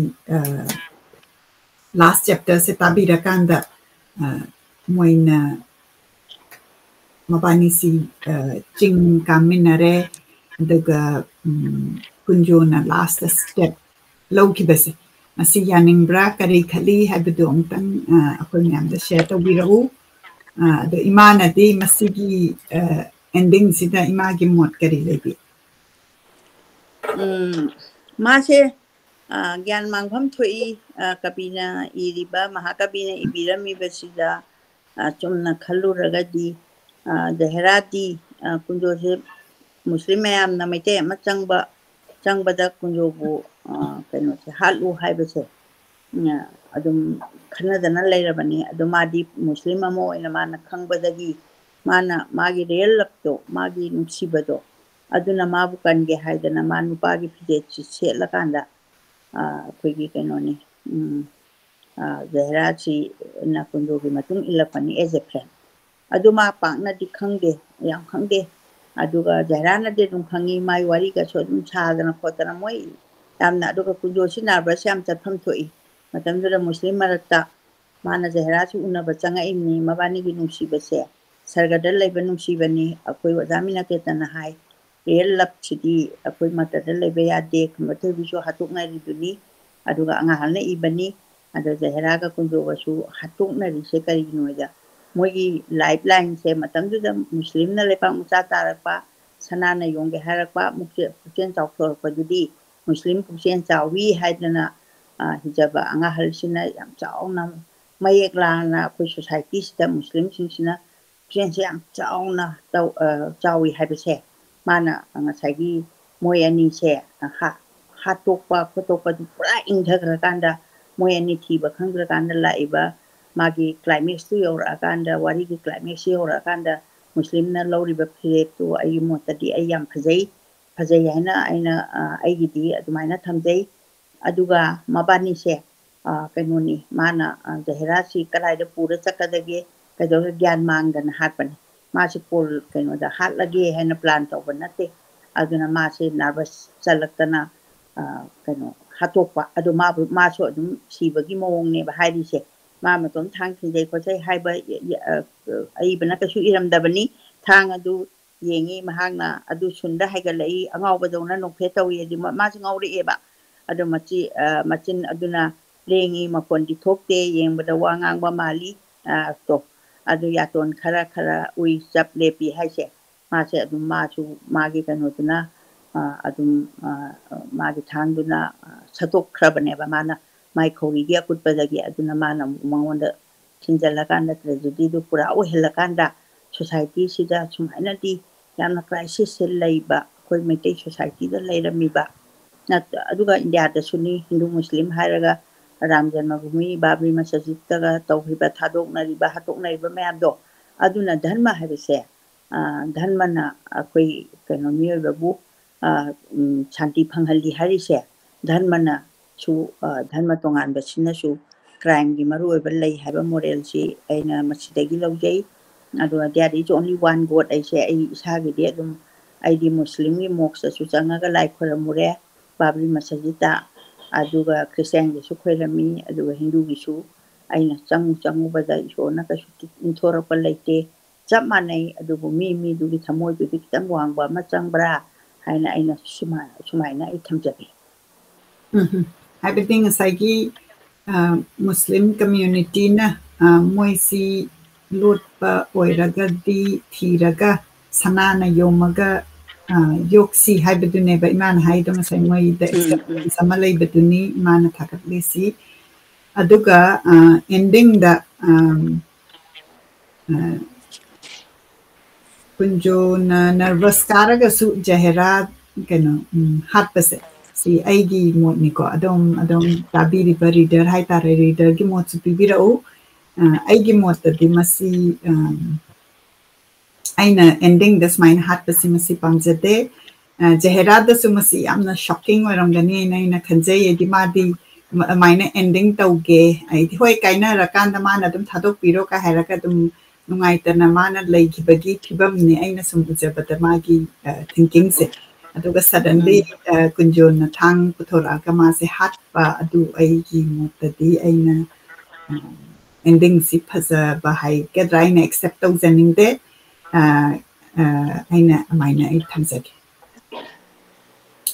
ꯂꯥꯁ ꯆꯦꯞꯇꯔꯁꯦ ꯇꯥꯕꯤꯔꯀꯥꯟꯗ ꯃꯣꯏꯅ ꯃꯕꯥꯅꯤꯁꯤ ꯆꯤꯡ ꯀꯥꯃꯤꯟꯅꯔꯦ꯫ ꯑꯗꯨꯒ ꯀꯨꯟꯖꯣꯅ ꯂꯥꯁꯇ ꯁ꯭ꯇꯦꯞ ꯂꯧꯈꯤꯕꯁꯦ ꯃꯁꯤ ꯌꯥꯅꯤꯡꯕ꯭ꯔꯥ, ꯀꯔꯤ ꯈꯜꯂꯤ ꯍꯥꯏꯕꯗꯨ ꯑꯃꯨꯛꯇꯪ ꯑꯩꯈꯣꯏ ꯃꯌꯥꯝꯗ ꯁꯤꯌꯔ ꯇꯧꯕꯤꯔꯛꯎ꯫ ꯑꯗꯣ ꯏꯃꯥꯅꯗꯤ ꯃꯁꯤꯒꯤ ꯑꯦꯟꯗꯤꯡꯁꯤꯗ ꯏꯃꯥꯒꯤ ꯃꯣꯠ ꯀꯔꯤ ꯂꯩꯕꯤ? ꯎꯝ, ꯃꯥꯁꯦ ꯒ꯭ꯌꯥꯟ ꯃꯥꯡꯐꯝ ꯊꯣꯛꯏ꯫ ꯀꯕꯤꯅ ꯏꯔꯤꯕ, ꯃꯍꯥꯀꯕꯤꯅ ꯏꯕꯤꯔꯝꯃꯤꯕꯁꯤꯗ ꯆꯨꯝꯅ ꯈꯜꯂꯨꯔꯒꯗꯤ ꯖꯍꯦꯔꯥꯗꯤ ꯀꯨꯟꯖꯣꯁꯦ ꯃꯨꯁꯂꯤꯝ ꯃꯌꯥꯝꯅ ꯃꯩꯇꯩ ꯑꯃ ꯆꯪꯕ ꯆꯪꯕꯗ ꯀꯨꯟꯖꯣꯕꯨ ꯀꯩꯅꯣꯁꯦ ꯍꯥꯠꯂꯨ ꯍꯥꯏꯕꯁꯦ ꯑꯗꯨꯝ ꯈꯟꯅꯗꯅ ꯂꯩꯔꯕꯅꯤ꯫ ꯑꯗꯣ ꯃꯥꯗꯤ ꯃꯨꯁꯂꯤꯝ ꯑꯃ ꯑꯣꯏꯅ ꯃꯥꯅ ꯈꯪꯕꯗꯒꯤ ꯃꯥꯅ ꯃꯥꯒꯤ ꯔꯤꯌꯦꯜ ꯂꯞꯇꯣ, ꯃꯥꯒꯤ ꯅꯨꯡꯁꯤꯕꯗꯣ, ꯑꯗꯨꯅ ꯃꯥꯕꯨ ꯀꯟꯒꯦ ꯍꯥꯏꯗꯅ ꯃꯥ ꯅꯨꯄꯥꯒꯤ ꯐꯤꯖꯦꯠꯁꯤ ꯁꯦꯠꯂꯀꯥꯟꯗ ꯑꯩꯈꯣꯏꯒꯤ ꯀꯩꯅꯣꯅꯤ, ꯖꯍꯦꯔꯥꯁꯤꯅ ꯀꯨꯟꯖꯣꯒꯤ ꯃꯇꯨꯡ ꯏꯜꯂꯛꯄꯅꯤ as a friend꯫ ꯑꯗꯨ ꯃꯥ ꯄꯥꯛꯅꯗꯤ ꯈꯪꯗꯦ, ꯌꯥꯝ ꯈꯪꯗꯦ꯫ ꯑꯗꯨꯒ ꯖꯍꯦꯔꯥꯅꯗꯤ ꯑꯗꯨꯝ ꯈꯪꯉꯤ, ꯃꯥꯏ ꯋꯥꯔꯤꯒꯁꯨ ꯑꯗꯨꯝ ꯁꯥꯗꯅ ꯈꯣꯠꯇꯅ ꯃꯣꯏ ꯌꯥꯝꯅ꯫ ꯑꯗꯨꯒ ꯀꯨꯟꯖꯣꯁꯤ ꯅꯔꯚꯁ ꯌꯥꯝ ꯆꯠꯐꯝ ꯊꯣꯛꯏ꯫ ꯃꯇꯝꯗꯨꯗ ꯃꯨꯁꯂꯤꯝ ꯃꯔꯛꯇ ꯃꯥꯅ ꯖꯍꯦꯔꯥꯁꯤ ꯎꯅꯕ ꯆꯪꯉꯛꯏꯕꯅꯤ꯫ ꯃꯕꯥꯅꯤꯒꯤ ꯅꯨꯡꯁꯤꯕꯁꯦ ꯁꯔꯒꯗ ꯂꯩꯕ ꯅꯨꯡꯁꯤꯕꯅꯤ꯫ ꯑꯩꯈꯣꯏ ꯑꯣꯖꯥ ꯃꯤꯅꯀꯦꯇꯅ ꯍꯥꯏ, ꯔꯤꯌꯦꯜ ꯂꯞꯁꯤꯗꯤ ꯑꯩꯈꯣꯏ ꯃꯇꯗ ꯂꯩꯕ ꯌꯥꯗꯦ꯫ ꯈꯝꯕ ꯊꯣꯏꯕꯤꯁꯨ ꯍꯥꯠꯇꯣꯛꯅꯔꯤꯗꯨꯅꯤ, ꯑꯗꯨꯒ ꯑꯉꯥꯡꯍꯜꯅ ꯏꯕꯅꯤ꯫ ꯑꯗꯣ ꯖꯍꯦꯔꯥꯒ ꯀꯨꯟꯖꯣꯒꯁꯨ ꯍꯥꯠꯇꯣꯛꯅꯔꯤꯁꯦ ꯀꯔꯤꯒꯤꯅꯣ ꯍꯥꯏꯗ ꯃꯣꯏꯒꯤ ꯂꯥꯏꯐ ꯂꯥꯏꯟꯁꯦ ꯃꯇꯝꯗꯨꯗ ꯃꯨꯁꯂꯤꯝꯅ ꯂꯩꯄꯥꯛ ꯃꯆꯥ ꯇꯥꯔꯛꯄ, ꯁꯅꯥꯅ ꯌꯣꯟꯒꯦ ꯍꯥꯏꯔꯛꯄ, ꯃꯨꯛꯆꯦ-, ꯄꯨꯛꯆꯦꯜ ꯆꯥꯎꯊꯣꯔꯛꯄꯗꯨꯗꯤ ꯃꯨꯁꯂꯤꯝ ꯄꯨꯛꯆꯦꯜ ꯆꯥꯎꯏ ꯍꯥꯏꯗꯅ, ꯑ, ꯍꯤꯖꯕ ꯑꯉꯥꯡ ꯑꯍꯜꯁꯤꯅ ꯌꯥꯝ ꯆꯥꯎꯅ ꯃꯌꯦꯛ ꯂꯥꯅ ꯑꯩꯈꯣꯏ ꯁꯣꯁꯥꯏꯇꯤꯁꯤꯗ ꯃꯨꯁꯂꯤꯝꯁꯤꯡꯁꯤꯅ ꯄꯨꯛꯆꯦꯜꯁꯦ ꯌꯥꯝ ꯆꯥꯎꯅ ꯇꯧ-, ꯑ, ꯆꯥꯎꯏ ꯍꯥꯏꯕꯁꯦ ꯃꯥꯅ ꯉꯁꯥꯏꯒꯤ ꯃꯣꯏ ꯑꯅꯤꯁꯦ ꯍꯥ-, ꯍꯥꯠꯇꯣꯛꯄ ꯈꯣꯠꯇꯣꯛꯄꯗꯨ ꯄꯨꯔꯥ ꯏꯪꯊꯈ꯭ꯔꯀꯥꯟꯗ ꯃꯣꯏ ꯑꯅꯤ ꯊꯤꯕ ꯈꯪꯗ꯭ꯔꯀꯥꯟꯗ ꯂꯥꯛꯏꯕ ꯃꯥꯒꯤ ꯀ꯭ꯂꯥꯏꯃꯦꯛꯁꯇꯨ ꯌꯧꯔꯛꯑꯀꯥꯟꯗ, ꯋꯥꯔꯤꯒꯤ ꯀ꯭ꯂꯥꯏꯃꯦꯛꯁꯁꯤ ꯌꯧꯔꯛꯑꯀꯥꯟꯗ ꯃꯨꯁꯂꯤꯝꯅ ꯂꯧꯔꯤꯕ ꯐꯤꯔꯦꯞꯇꯨ ꯑꯩꯒꯤ ꯃꯣꯠꯇꯗꯤ ꯑꯩ ꯌꯥꯝ ꯐꯖꯩ, ꯐꯖꯩ ꯍꯥꯏꯅ ꯑꯩꯅ, ꯑ, ꯑꯩꯒꯤꯗꯤ ꯑꯗꯨꯃꯥꯏꯅ ꯊꯝꯖꯩ꯫ ꯑꯗꯨꯒ ꯃꯕꯥꯅꯤꯁꯦ, ꯑ, ꯀꯩꯅꯣꯅꯤ, ꯃꯥꯅ, ꯑ, ꯖꯍꯦꯔꯥꯁꯤ ꯀꯗꯥꯏꯗ ꯄꯨꯔ ꯆꯠꯀꯗꯒꯦ, ꯀꯩꯗꯧꯔ ꯒ꯭ꯌꯥꯟ ꯃꯥꯡꯗꯅ ꯍꯥꯠꯄꯅꯤ꯫ ꯃꯥꯁꯤ ꯀꯣꯜ ꯀꯩꯅꯣꯗ ꯍꯥꯠꯂꯒꯦ ꯍꯥꯏꯅ ꯄ꯭ꯂꯥꯟ ꯇꯧꯕ ꯅꯠꯇꯦ꯫ ꯑꯗꯨꯅ ꯃꯥꯁꯦ ꯅꯔꯚꯁ ꯆꯠꯂꯛꯇꯅ, ꯑ, ꯀꯩꯅꯣ ꯍꯥꯠꯇꯣꯛꯄ꯫ ꯑꯗꯣ ꯃꯥꯕꯨ, ꯃꯥꯁꯨ ꯑꯗꯨꯝ ꯁꯤꯕꯒꯤ ꯃꯑꯣꯡꯅꯦꯕ ꯍꯥꯏꯔꯤꯁꯦ꯫ ꯃꯥ ꯃꯇꯣꯝ ꯊꯥꯡ ꯊꯤꯟꯖꯩ ꯈꯣꯠꯆꯩ ꯍꯥꯏꯕ, ꯌ-, ꯌ-, ꯑ, ꯑꯏꯕꯅ ꯀꯩꯁꯨ ꯏꯔꯝꯗꯕꯅꯤ꯫ ꯊꯥꯡ ꯑꯗꯨ ꯌꯦꯡꯉꯤ ꯃꯍꯥꯛꯅ, ꯑꯗꯨ ꯁꯨꯟꯗ ꯍꯥꯏꯒꯠꯂꯛꯏ, ꯑꯉꯥꯎꯕꯗꯧꯅ ꯅꯣꯛꯐꯦꯠ ꯇꯧꯏ꯫ ꯑꯗꯨ ꯃ-, ꯃꯥꯁꯨ ꯉꯥꯎꯔꯛꯑꯦꯕ꯫ ꯑꯗꯣ ꯃꯆꯤ-, ꯑ, ꯃꯆꯤꯟ ꯑꯗꯨꯅ ꯂꯦꯡꯉꯤ, ꯃꯈꯣꯟꯗꯤ ꯊꯣꯛꯇꯦ, ꯌꯦꯡꯕꯗ ꯋꯥ ꯉꯥꯡꯕ ꯃꯥꯜꯂꯤ, ꯑ, ꯇꯣ꯫ ꯑꯗꯨ ꯌꯥꯇꯣꯟ ꯈꯔ ꯈꯔ ꯎꯏ, ꯆꯞ ꯂꯦꯞꯄꯤ ꯍꯥꯏꯁꯦ꯫ ꯃꯥꯁꯦ ꯑꯗꯨꯝ, ꯃꯥꯁꯨ ꯃꯥꯒꯤ ꯀꯩꯅꯣꯗꯨꯅ, ꯑ, ꯑꯗꯨꯝ, ꯑ, ꯃꯥꯒꯤ ꯊꯥꯡꯗꯨꯅ, ꯑ, ꯁꯠꯇꯣꯛꯈ꯭ꯔꯕꯅꯦꯕ ꯃꯥꯅ ꯃꯥꯏ ꯈꯧꯔꯤꯒꯤ ꯑꯀꯨꯠꯄꯗꯒꯤ꯫ ꯑꯗꯨꯅ ꯃꯥꯅ ꯑꯃꯨꯛ ꯃꯉꯣꯟꯗ ꯊꯤꯟꯖꯜꯂꯀꯥꯟꯗ ꯇ꯭ꯔꯦꯖꯦꯗꯤꯗꯨ ꯄꯨꯔꯥ ꯑꯣꯏꯍꯜꯂꯀꯥꯟꯗ ꯁꯣꯁꯥꯏꯇꯤꯁꯤꯗ ꯁꯨꯃꯥꯏꯅꯗꯤ ꯌꯥꯝꯅ ꯀ꯭ꯔꯥꯏꯁꯤꯁꯁꯦ ꯂꯩꯕ, ꯑꯩꯈꯣꯏ ꯃꯩꯇꯩ ꯁꯣꯁꯥꯏꯇꯤꯗ ꯂꯩꯔꯝꯃꯤꯕ ꯅꯠ-, ꯑꯗꯨꯒ ꯏꯟꯗꯤꯌꯥꯗꯁꯨꯅꯤ, ꯍꯤꯟꯗꯨ ꯃꯨꯁꯂꯤꯝ ꯍꯥꯏꯔꯒ ꯔꯥꯝ ꯖꯟꯃ ꯚꯨꯃꯤ, ꯕꯥꯕ꯭ꯔꯤ ꯃꯁꯖꯤꯗꯇꯒ ꯇꯧꯈꯤꯕ, ꯊꯥꯗꯣꯛꯅꯔꯤꯕ, ꯍꯥꯠꯇꯣꯛꯅꯔꯤꯕ ꯃꯌꯥꯝꯗꯣ꯫ ꯑꯗꯨꯅ ꯙꯔꯃ ꯍꯥꯏꯕꯁꯦ, ꯑ, ꯙꯔꯃꯅ ꯑꯩꯈꯣꯏ ꯀꯩꯅꯣ ꯃꯤꯑꯣꯏꯕꯕꯨ, ꯑ, ꯎꯝ, ꯁꯥꯟꯇꯤ ꯐꯪꯍꯜꯂꯤ ꯍꯥꯏꯔꯤꯁꯦ ꯙꯔꯃꯅꯁꯨ, ꯑ, ꯙꯔꯃ ꯇꯣꯉꯥꯟꯕꯁꯤꯅꯁꯨ ꯀ꯭ꯔꯥꯏꯝꯒꯤ ꯃꯔꯨꯑꯣꯏꯕ ꯂꯩ ꯍꯥꯏꯕ ꯃꯣꯔꯦꯜꯁꯤ ꯑꯩꯅ ꯃꯁꯤꯗꯒꯤ ꯂꯧꯖꯩ꯫ ꯑꯗꯨꯒ there is only one God ꯑꯩꯁꯦ ꯑꯩ ꯏꯁꯥꯒꯤꯗꯤ ꯑꯗꯨꯝ ꯑꯩꯗꯤ ꯃꯨꯁꯂꯤꯝꯒꯤ ꯃꯣꯛꯁꯇꯁꯨ ꯆꯪꯉꯒ ꯂꯥꯏ ꯈꯣꯏꯔꯝꯃꯨꯔꯦ, ꯕꯥꯕ꯭ꯔꯤ ꯃꯁꯖꯤꯗꯇ, ꯑꯗꯨꯒ ꯈ꯭ꯔꯤꯁꯇꯤꯌꯥꯟꯒꯤꯁꯨ ꯈꯣꯏꯔꯝꯃꯤ, ꯑꯗꯨꯒ ꯍꯤꯟꯗꯨꯒꯤꯁꯨ꯫ ꯑꯩꯅ ꯆꯪꯉꯨ ꯆꯪꯉꯨꯕꯗ ꯏꯁꯣꯔꯅ ꯀꯩꯁꯨ ꯏꯟꯊꯣꯔꯛꯄ ꯂꯩꯇꯦ꯫ ꯆꯞ ꯃꯥꯟꯅꯩ, ꯑꯗꯨꯕꯨ ꯃꯤ ꯃꯤꯗꯨꯒꯤ ꯊꯃꯣꯏꯗꯨꯗꯤ ꯈꯤꯇꯪ ꯋꯥꯡꯕ ꯑꯃ ꯆꯪꯕ꯭ꯔꯥ ꯍꯥꯏꯅ ꯑꯩꯅ ꯁꯨꯃꯥꯏ-, ꯁꯨꯃꯥꯏꯅ ꯑꯩ ꯊꯝꯖꯒꯦ꯫ ꯎꯝ, ꯍꯥꯏꯕꯗꯤ ꯉꯁꯥꯏꯒꯤ, ꯑ, ꯃꯨꯁꯂꯤꯝ ꯀꯝꯃ꯭ꯌꯨꯅꯤꯇꯤꯅ, ꯑ, ꯃꯣꯏꯁꯤ ꯂꯣꯠꯄ ꯑꯣꯏꯔꯒꯗꯤ ꯊꯤꯔꯒ ꯁꯅꯥꯅ ꯌꯣꯝꯃꯒ, ꯑ, ꯌꯣꯛꯁꯤ ꯍꯥꯏꯕꯗꯨꯅꯦꯕ ꯏꯃꯥꯅ ꯍꯥꯏꯗꯣ, ꯉꯁꯥꯏ ꯃꯣꯏꯗ ꯎꯝ, ꯎꯝ꯫ Acceptance ꯑꯃ ꯂꯩꯕꯗꯨꯅꯤ ꯏꯃꯥꯅ ꯊꯥꯒꯠꯂꯤꯁꯤ꯫ ꯑꯗꯨꯒ, ꯑ, endingꯗ, ꯑꯝ, ꯑ, ꯀꯨꯟꯖꯣꯅ nervous ꯀꯥꯔꯒꯁꯨ ꯖꯍꯦꯔꯥ, ꯀꯩꯅꯣ, ꯎꯝ, ꯍꯥꯠꯄꯁꯦ, ꯁꯤ ꯑꯩꯒꯤ ꯃꯣꯠꯅꯤꯀꯣ꯫ ꯑꯗꯣꯝ, ꯑꯗꯣꯝ ꯇꯥꯕꯤꯔꯤꯕ reader ꯍꯥꯏꯇꯥꯔꯦ, readerꯒꯤ ꯃꯣꯠꯁꯨ ꯄꯤꯕꯤꯔꯛꯎ꯫ ꯑ, ꯑꯩꯒꯤ ꯃꯣꯠꯇꯗꯤ ꯃꯁꯤ, ꯑꯝ, ꯑꯩꯅ endingꯗ ꯁꯨꯃꯥꯏꯅ ꯍꯥꯠꯄꯁꯤ ꯃꯁꯤ ꯄꯥꯝꯖꯗꯦ꯫ ꯑ, ꯖꯍꯦꯔꯥꯗꯁꯨ ꯃꯁꯤ ꯌꯥꯝꯅ shocking ꯑꯣꯏꯔꯝꯒꯅꯤ ꯍꯥꯏꯅ ꯑꯩꯅ ꯈꯟꯖꯩ꯫ ꯍꯥꯏꯗꯤ ꯃꯥꯗꯤ ꯃ-, ꯑꯗꯨꯃꯥꯏꯅ ending ꯇꯧꯒꯦ, ꯍꯥꯏꯗꯤ ꯍꯣꯏ ꯀꯥꯏꯅꯔꯀꯥꯟꯗ ꯃꯥꯅ ꯑꯗꯨꯝ ꯊꯥꯗꯣꯛꯄꯤꯔꯣ ꯀꯥꯏ ꯍꯥꯏꯔꯒ ꯑꯗꯨꯝ ꯅꯨꯡꯉꯥꯏꯇꯅ ꯃꯥꯅ ꯂꯩꯈꯤꯕꯒꯤ ꯐꯤꯕꯝꯅꯤ ꯑꯩꯅ ꯁꯨꯝ ꯎꯖꯕꯗ ꯃꯥꯒꯤ, ꯑ, thinkingꯁꯦ꯫ ꯑꯗꯨꯒ suddenly, ꯎꯝ꯫ ꯑ, ꯀꯨꯟꯖꯣꯟꯅ ꯊꯥꯡ ꯄꯨꯊꯣꯔꯛꯑꯒ ꯃꯥꯁꯦ ꯍꯥꯠꯄ, ꯑꯗꯨ ꯑꯩꯒꯤ ꯃꯣꯠꯇꯗꯤ ꯑꯩꯅ, ꯑ, endingꯁꯤ ꯐꯖꯕ ꯍꯥꯏꯒꯗ꯭ꯔꯥ ꯑꯩꯅ accept ꯇꯧꯖꯅꯤꯡꯗꯦ꯫ ꯑ, ꯑ, ꯑꯩꯅ ꯑꯗꯨꯃꯥꯏꯅ ꯑꯩ ꯊꯝꯖꯒꯦ꯫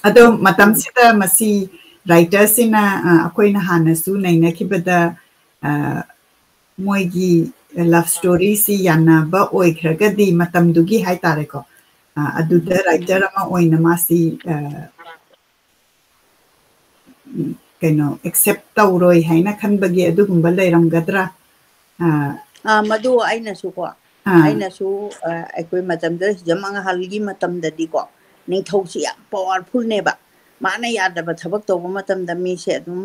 ꯑꯗꯣ ꯎꯝ꯫ ꯃꯇꯝꯁꯤꯗ ꯃꯁꯤ writerꯁꯤꯅ, ꯑ, ꯑꯩꯈꯣꯏꯅ ꯍꯥꯟꯅꯁꯨ ꯅꯩꯅꯈꯤꯕꯗ, ꯑ, ꯃꯣꯏꯒꯤ love storyꯁꯤ ꯌꯥꯅꯕ ꯑꯣꯏꯈ꯭ꯔꯒꯗꯤ ꯃꯇꯝꯗꯨꯒꯤ ꯍꯥꯏꯇꯥꯔꯦꯀꯣ, ꯑ, ꯑꯗꯨꯗ ꯎꯝ, ꯎꯝ꯫ Writer ꯑꯃ ꯑꯣꯏꯅ ꯃꯥꯁꯤ, ꯑ, ꯎꯝ, ꯀꯩꯅꯣ, accept ꯇꯧꯔꯣꯏ ꯍꯥꯏꯅ ꯈꯟꯕꯒꯤ ꯑꯗꯨꯒꯨꯝꯕ ꯂꯩꯔꯝꯒꯗ꯭ꯔꯥ? ꯑ, ꯑ, ꯃꯗꯨ ꯑꯩꯅꯁꯨꯀꯣ, ꯑ꯫ ꯑꯩꯅꯁꯨ, ꯑ, ꯑꯩꯈꯣꯏ ꯃꯇꯝꯗ ꯍꯤꯖꯝ ꯑꯉꯥꯍꯜꯒꯤ ꯃꯇꯝꯗꯗꯤꯀꯣ, ꯅꯤꯡꯊꯧꯁꯤ ꯌꯥꯝ powerfulꯅꯦꯕ꯫ ꯃꯥꯅ ꯌꯥꯗꯕ ꯊꯕꯛ ꯇꯧꯕ ꯃꯇꯝꯗ ꯃꯤꯁꯦ ꯑꯗꯨꯝ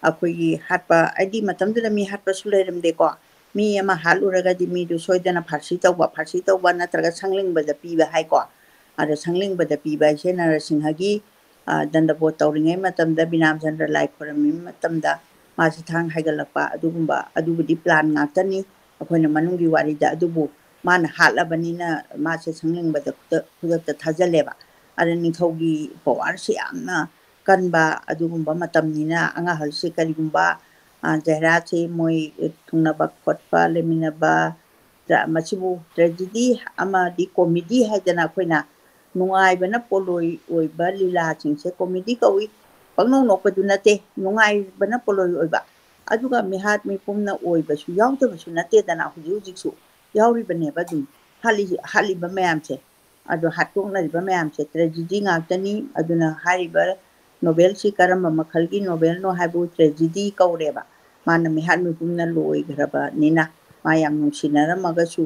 ꯑꯩꯈꯣꯏꯒꯤ ꯍꯥꯠꯄ, ꯍꯥꯏꯗꯤ ꯃꯇꯝꯗꯨꯗ ꯃꯤ ꯍꯥꯠꯄꯁꯨ ꯂꯩꯔꯝꯗꯦꯀꯣ꯫ ꯃꯤ ꯑꯃ ꯍꯥꯠꯂꯨꯔꯒꯗꯤ ꯃꯤꯗꯨ ꯁꯣꯏꯗꯅ ꯐꯥꯁꯤ ꯇꯧꯕ, ꯐꯥꯁꯤ ꯇꯧꯕ ꯅꯠꯇ꯭ꯔꯒ ꯁꯪꯂꯦꯡꯕꯗ ꯄꯤꯕ ꯍꯥꯏꯀꯣ꯫ ꯑꯗꯣ ꯁꯪꯂꯦꯡꯕꯗ ꯄꯤꯕ ꯍꯥꯏꯁꯦ ꯅꯔꯁꯤꯡꯍꯒꯤ, ꯑ, ꯗꯟꯗꯕꯣꯠ ꯇꯧꯔꯤꯉꯩ ꯃꯇꯝꯗ, ꯕꯤꯅꯥꯝꯆꯟꯗ꯭ꯔ ꯂꯥꯏ ꯈꯣꯏꯔꯝꯃꯤ ꯃꯇꯝꯗ ꯃꯥꯁꯤ ꯊꯥꯡ ꯍꯥꯏꯒꯠꯂꯛꯄ, ꯑꯗꯨꯒꯨꯝꯕ, ꯑꯗꯨꯕꯨꯗꯤ plan ꯉꯥꯛꯇꯅꯤ꯫ ꯑꯩꯈꯣꯏꯅ ꯃꯅꯨꯡꯒꯤ ꯋꯥꯔꯤꯗ, ꯑꯗꯨꯕꯨ ꯃꯥꯅ ꯍꯥꯠꯂꯕꯅꯤꯅ ꯃꯥꯁꯦ ꯁꯪꯂꯦꯡꯕꯗ ꯈꯨꯗꯛ-, ꯈꯨꯗꯛꯇ ꯊꯥꯖꯜꯂꯦꯕ꯫ ꯑꯗ ꯅꯤꯡꯊꯧꯒꯤ powerꯁꯤ ꯌꯥꯝꯅ ꯀꯟꯕ ꯑꯗꯨꯒꯨꯝꯕ ꯃꯇꯝꯅꯤꯅ ꯑꯉꯥꯡꯍꯜꯁꯦ ꯀꯔꯤꯒꯨꯝꯕ, ꯑ, ꯖꯍꯦꯔꯥꯠꯁꯦ ꯃꯣꯏ ꯊꯨꯡꯅꯕ ꯈꯣꯠꯄ, ꯂꯩꯃꯤꯟꯅꯕ, ꯗ꯭ꯔ-, ꯃꯁꯤꯕꯨ tragedy ꯑꯃꯗꯤ comedy ꯍꯥꯏꯗꯅ ꯑꯩꯈꯣꯏꯅ ꯅꯨꯡꯉꯥꯏꯕꯅ ꯄꯣꯠꯂꯣꯏ ꯑꯣꯏꯕ ꯂꯤꯂꯥꯁꯤꯡꯁꯦ comedy ꯀꯧꯏ꯫ ꯄꯪꯅꯣꯛ ꯅꯣꯛꯄꯗꯨ ꯅꯠꯇꯦ, ꯅꯨꯡꯉꯥꯏꯕꯅ ꯄꯣꯠꯂꯣꯏ ꯑꯣꯏꯕ꯫ ꯑꯗꯨꯒ ꯃꯤꯍꯥꯠ ꯃꯤꯄꯨꯝꯅ ꯑꯣꯏꯕꯁꯨ ꯌꯥꯎꯗꯕꯁꯨ ꯅꯠꯇꯦꯗꯅ, ꯍꯧꯖꯤꯛ ꯍꯧꯖꯤꯛꯁꯨ ꯌꯥꯎꯔꯤꯕꯅꯦꯕ ꯑꯗꯨꯝ ꯍꯥꯠꯂꯤ-, ꯍꯥꯠꯂꯤꯕ ꯃꯌꯥꯝꯁꯦ꯫ ꯑꯗꯣ ꯍꯥꯠꯇꯣꯛꯅꯔꯤꯕ ꯃꯌꯥꯝꯁꯦ tragedy ꯉꯥꯛꯇꯅꯤ꯫ ꯑꯗꯨꯅ ꯍꯥꯏꯔꯤꯕ novelꯁꯤ ꯀꯔꯝꯕ ꯃꯈꯜꯒꯤ novelꯅꯣ ꯍꯥꯏꯕꯨ tragedy ꯀꯧꯔꯦꯕ꯫ ꯃꯥꯅ ꯃꯤꯍꯥꯠ ꯃꯤꯄꯨꯝꯅ ꯂꯣꯏꯈ꯭ꯔꯕꯅꯤꯅ, ꯃꯥ ꯌꯥꯝ ꯅꯨꯡꯁꯤꯅꯔꯝꯃꯒꯁꯨ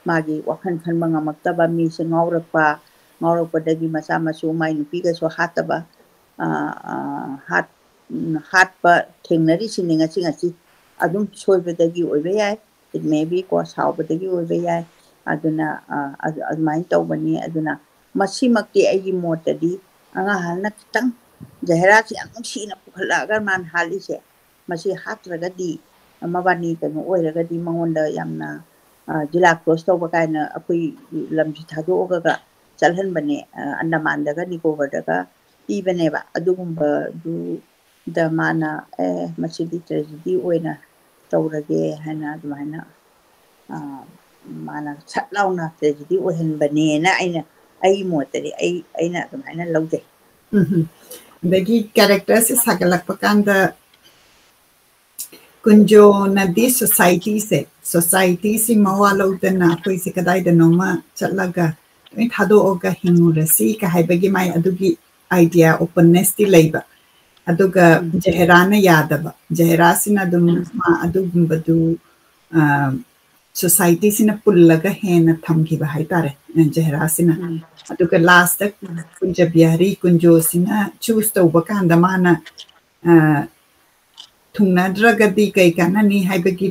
ꯃꯥꯒꯤ ꯋꯥꯈꯜ ꯈꯟꯕ ꯉꯝꯃꯛꯇꯕ, ꯃꯤꯁꯦ ꯉꯥꯎꯔꯛꯄ, ꯉꯥꯎꯔꯛꯄꯗꯒꯤ ꯃꯆꯥ ꯃꯁꯨ ꯃꯥꯏ ꯅꯨꯄꯤꯒꯁꯨ ꯍꯥꯠꯇꯕ, ꯑ, ꯑ, ꯍꯥꯠ-, ꯎꯝ, ꯍꯥꯠꯄ ꯊꯦꯡꯅꯔꯤꯁꯤꯅꯤ ꯉꯁꯤ ꯉꯁꯤ꯫ ꯑꯗꯨꯝ ꯁꯣꯏꯕꯗꯒꯤ ꯑꯣꯏꯕ ꯌꯥꯏ, it may be ꯀꯣ, ꯁꯥꯎꯕꯗꯒꯤ ꯑꯣꯏꯕ ꯌꯥꯏ꯫ ꯑꯗꯨꯅ, ꯑ, ꯑꯗꯨ-, ꯑꯗꯨꯃꯥꯏꯅ ꯇꯧꯕꯅꯤ꯫ ꯑꯗꯨꯅ ꯃꯁꯤꯃꯛꯇꯤ ꯑꯩꯒꯤ ꯃꯣꯠꯇꯗꯤ ꯑꯉꯥꯡ ꯑꯍꯜꯅ ꯈꯤꯇꯪ ꯖꯍꯦꯔꯥꯁꯤ ꯌꯥꯝ ꯅꯨꯡꯁꯤꯅ ꯄꯨꯈꯠꯂꯛꯑꯒ ꯃꯥꯅ ꯍꯥꯠꯂꯤꯁꯦ, ꯃꯁꯤ ꯍꯥꯠꯇ꯭ꯔꯒꯗꯤ, ꯃꯕꯥꯅꯤ ꯀꯩꯅꯣ ꯑꯣꯏꯔꯒꯗꯤ ꯃꯉꯣꯟꯗ ꯌꯥꯝꯅ, ꯑ, ꯖꯤꯂꯥ cross ꯇꯧꯕ ꯀꯥꯏꯅ ꯑꯩꯈꯣꯏ ꯂꯝꯁꯤ ꯊꯥꯗꯣꯛꯑꯒ ꯆꯠꯍꯟꯕꯅꯦ, ꯑ, ꯑꯟꯗꯃꯥꯟꯗꯒ ꯅꯤꯀꯣꯕꯔꯗꯒ ꯄꯤꯕꯅꯦꯕ꯫ ꯑꯗꯨꯒꯨꯝꯕꯗꯨꯗ ꯃꯥꯅ, "ꯑꯦ, ꯃꯁꯤꯗꯤ tragedy ꯑꯣꯏꯅ ꯇꯧꯔꯒꯦ" ꯍꯥꯏꯅ ꯑꯗꯨꯃꯥꯏꯅ, ꯑ, ꯃꯥꯅ ꯁꯠ ꯂꯥꯎꯅ tragedy ꯑꯣꯏꯍꯟꯕꯅꯦꯅ ꯑꯩꯅ, ꯑꯩꯒꯤ ꯃꯣꯠꯇꯗꯤ ꯑꯩ, ꯑꯩꯅ ꯑꯗꯨꯃꯥꯏꯅ ꯂꯧꯖꯩ꯫ ꯎꯝ꯫ ꯑꯗꯒꯤ characterꯁꯦ ꯁꯥꯒꯠꯂꯛꯄ ꯀꯥꯟꯗ ꯀꯨꯟꯖꯣꯅꯗꯤ societyꯁꯦ, societyꯁꯤ ꯃꯋꯥ ꯂꯧꯗꯅ ꯑꯩꯈꯣꯏꯁꯦ ꯀꯗꯥꯏꯗꯅꯣꯃ ꯆꯠꯂꯒ ꯂꯣꯏ ꯊꯥꯗꯣꯛꯑꯒ ꯍꯤꯡꯉꯨꯔꯁꯤ ꯀ ꯍꯥꯏꯕꯒꯤ ꯃꯥꯏ ꯑꯗꯨꯒꯤ idea, opennessꯇꯤ ꯂꯩꯕ꯫ ꯑꯗꯨꯒ ꯎꯝ꯫ ꯖꯍꯦꯔꯥꯅ ꯌꯥꯗꯕ꯫ ꯖꯍꯦꯔꯥꯁꯤꯅ ꯑꯗꯨꯝ ꯎꯝ꯫ ꯃꯥ ꯑꯗꯨꯒꯨꯝꯕꯗꯨ, ꯑ, societyꯁꯤꯅ ꯄꯨꯜꯂꯒ ꯍꯦꯟꯅ ꯊꯝꯈꯤꯕ ꯍꯥꯏꯇꯥꯔꯦ, ꯑ, ꯖꯍꯦꯔꯥꯁꯤꯅ꯫ ꯎꯝ꯫ ꯑꯗꯨꯒ lastꯇ ꯎꯝ꯫ ꯀꯨꯟꯖ ꯕꯤꯍꯥꯔꯤ ꯀꯨꯟꯖꯣꯁꯤꯅ choose ꯇꯧꯕ ꯀꯥꯟꯗ ꯃꯥꯅ, ꯑ, ꯊꯨꯡꯅꯗ꯭ꯔꯒꯗꯤ ꯀꯩ ꯀꯥꯟꯅꯅꯤ ꯍꯥꯏꯕꯒꯤ,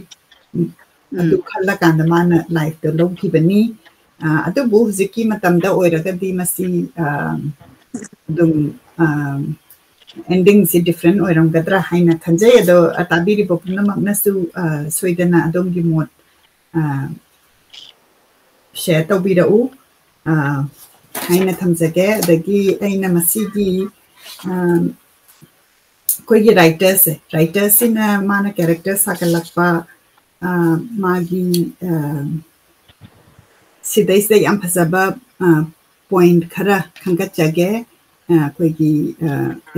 ꯎꯝ, ꯑꯗꯨ ꯎꯝ꯫ ꯈꯜꯂꯀꯥꯟꯗ ꯃꯥꯅ lifeꯇꯣ ꯂꯧꯈꯤꯕꯅꯤ꯫ ꯑ, ꯑꯗꯨꯕꯨ ꯍꯧꯖꯤꯛꯀꯤ ꯃꯇꯝꯗ ꯑꯣꯏꯔꯒꯗꯤ ꯃꯁꯤ, ꯑ, ꯑꯗꯨꯝ, ꯑ, endingꯁꯤ different ꯑꯣꯏꯔꯝꯒꯗ꯭ꯔꯥ ꯍꯥꯏꯅ ꯈꯟꯖꯩ꯫ ꯑꯗꯣ, ꯑ, ꯇꯥꯕꯤꯔꯤꯕ ꯄꯨꯝꯅꯃꯛꯅꯁꯨ, ꯑ, ꯁꯣꯏꯗꯅ ꯑꯗꯣꯝꯒꯤ ꯃꯣꯠ, ꯑ, share ꯇꯧꯕꯤꯔꯛꯎ, ꯑ, ꯍꯥꯏꯅ ꯊꯝꯖꯒꯦ꯫ ꯑꯗꯒꯤ ꯑꯩꯅ ꯃꯁꯤꯒꯤ, ꯑ, ꯑꯩꯈꯣꯏꯒꯤ writerꯁꯦ, writerꯁꯤꯅ ꯃꯥꯅ character ꯁꯥꯒꯠꯂꯛꯄ, ꯑ, ꯃꯥꯒꯤ, ꯑ, ꯁꯤꯗꯩꯁꯤꯗ ꯌꯥꯝ ꯐꯖꯕ, ꯑ, point ꯈꯔ ꯈꯟꯒꯠꯆꯒꯦ꯫ ꯑ, ꯑꯩꯈꯣꯏꯒꯤ, ꯑ,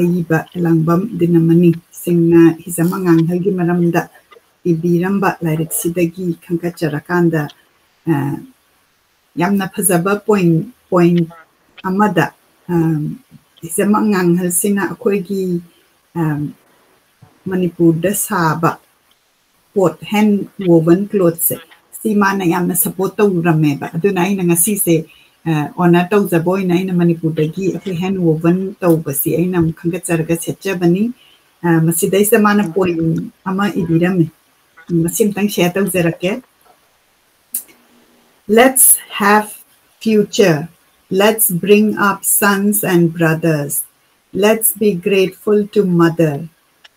ꯑꯏꯕ ꯑꯦꯂꯥꯡꯕꯝ ꯗꯤꯅꯃꯅꯤ ꯁꯤꯡꯅ ꯍꯤꯖꯝ ꯑꯉꯥꯡꯍꯜꯒꯤ ꯃꯔꯝꯗ ꯏꯕꯤꯔꯝꯕ ꯂꯥꯏꯔꯤꯛꯁꯤꯗꯒꯤ ꯈꯟꯒꯠꯆꯔꯀꯥꯟꯗ, ꯑ, ꯌꯥꯝꯅ ꯐꯖꯕ point, point ꯑꯃꯗ, ꯑ, ꯍꯤꯖꯝ ꯑꯉꯥꯡꯍꯜꯁꯤꯅ ꯑꯩꯈꯣꯏꯒꯤ, ꯑ, ꯃꯅꯤꯄꯨꯔꯗ ꯁꯥꯕ ꯄꯣꯠ, hand woven clothꯁꯦ, ꯁꯤ ꯃꯥꯅ ꯌꯥꯝꯅ support ꯇꯧꯔꯝꯃꯦꯕ꯫ ꯑꯗꯨꯅ ꯑꯩꯅ ꯉꯁꯤꯁꯦ, ꯑ, honour ꯇꯧꯖꯕ ꯑꯣꯏꯅ ꯑꯩꯅ ꯃꯅꯤꯄꯨꯔꯗꯒꯤ ꯑꯩꯈꯣꯏ hand woven ꯇꯧꯕꯁꯤ ꯑꯩꯅ ꯑꯃꯨꯛ ꯈꯟꯒꯠꯆꯔꯒ ꯁꯦꯠꯆꯕꯅꯤ꯫ ꯑ, ꯃꯁꯤꯗꯩꯁꯤꯗ ꯃꯥꯅ point ꯑꯃ ꯏꯕꯤꯔꯝꯃꯤ꯫ ꯃꯁꯤ ꯑꯝꯇꯪ share ꯇꯧꯖꯔꯛꯀꯦ꯫ Let's have future. Let's bring up sons and brothers. Let's be grateful to mother.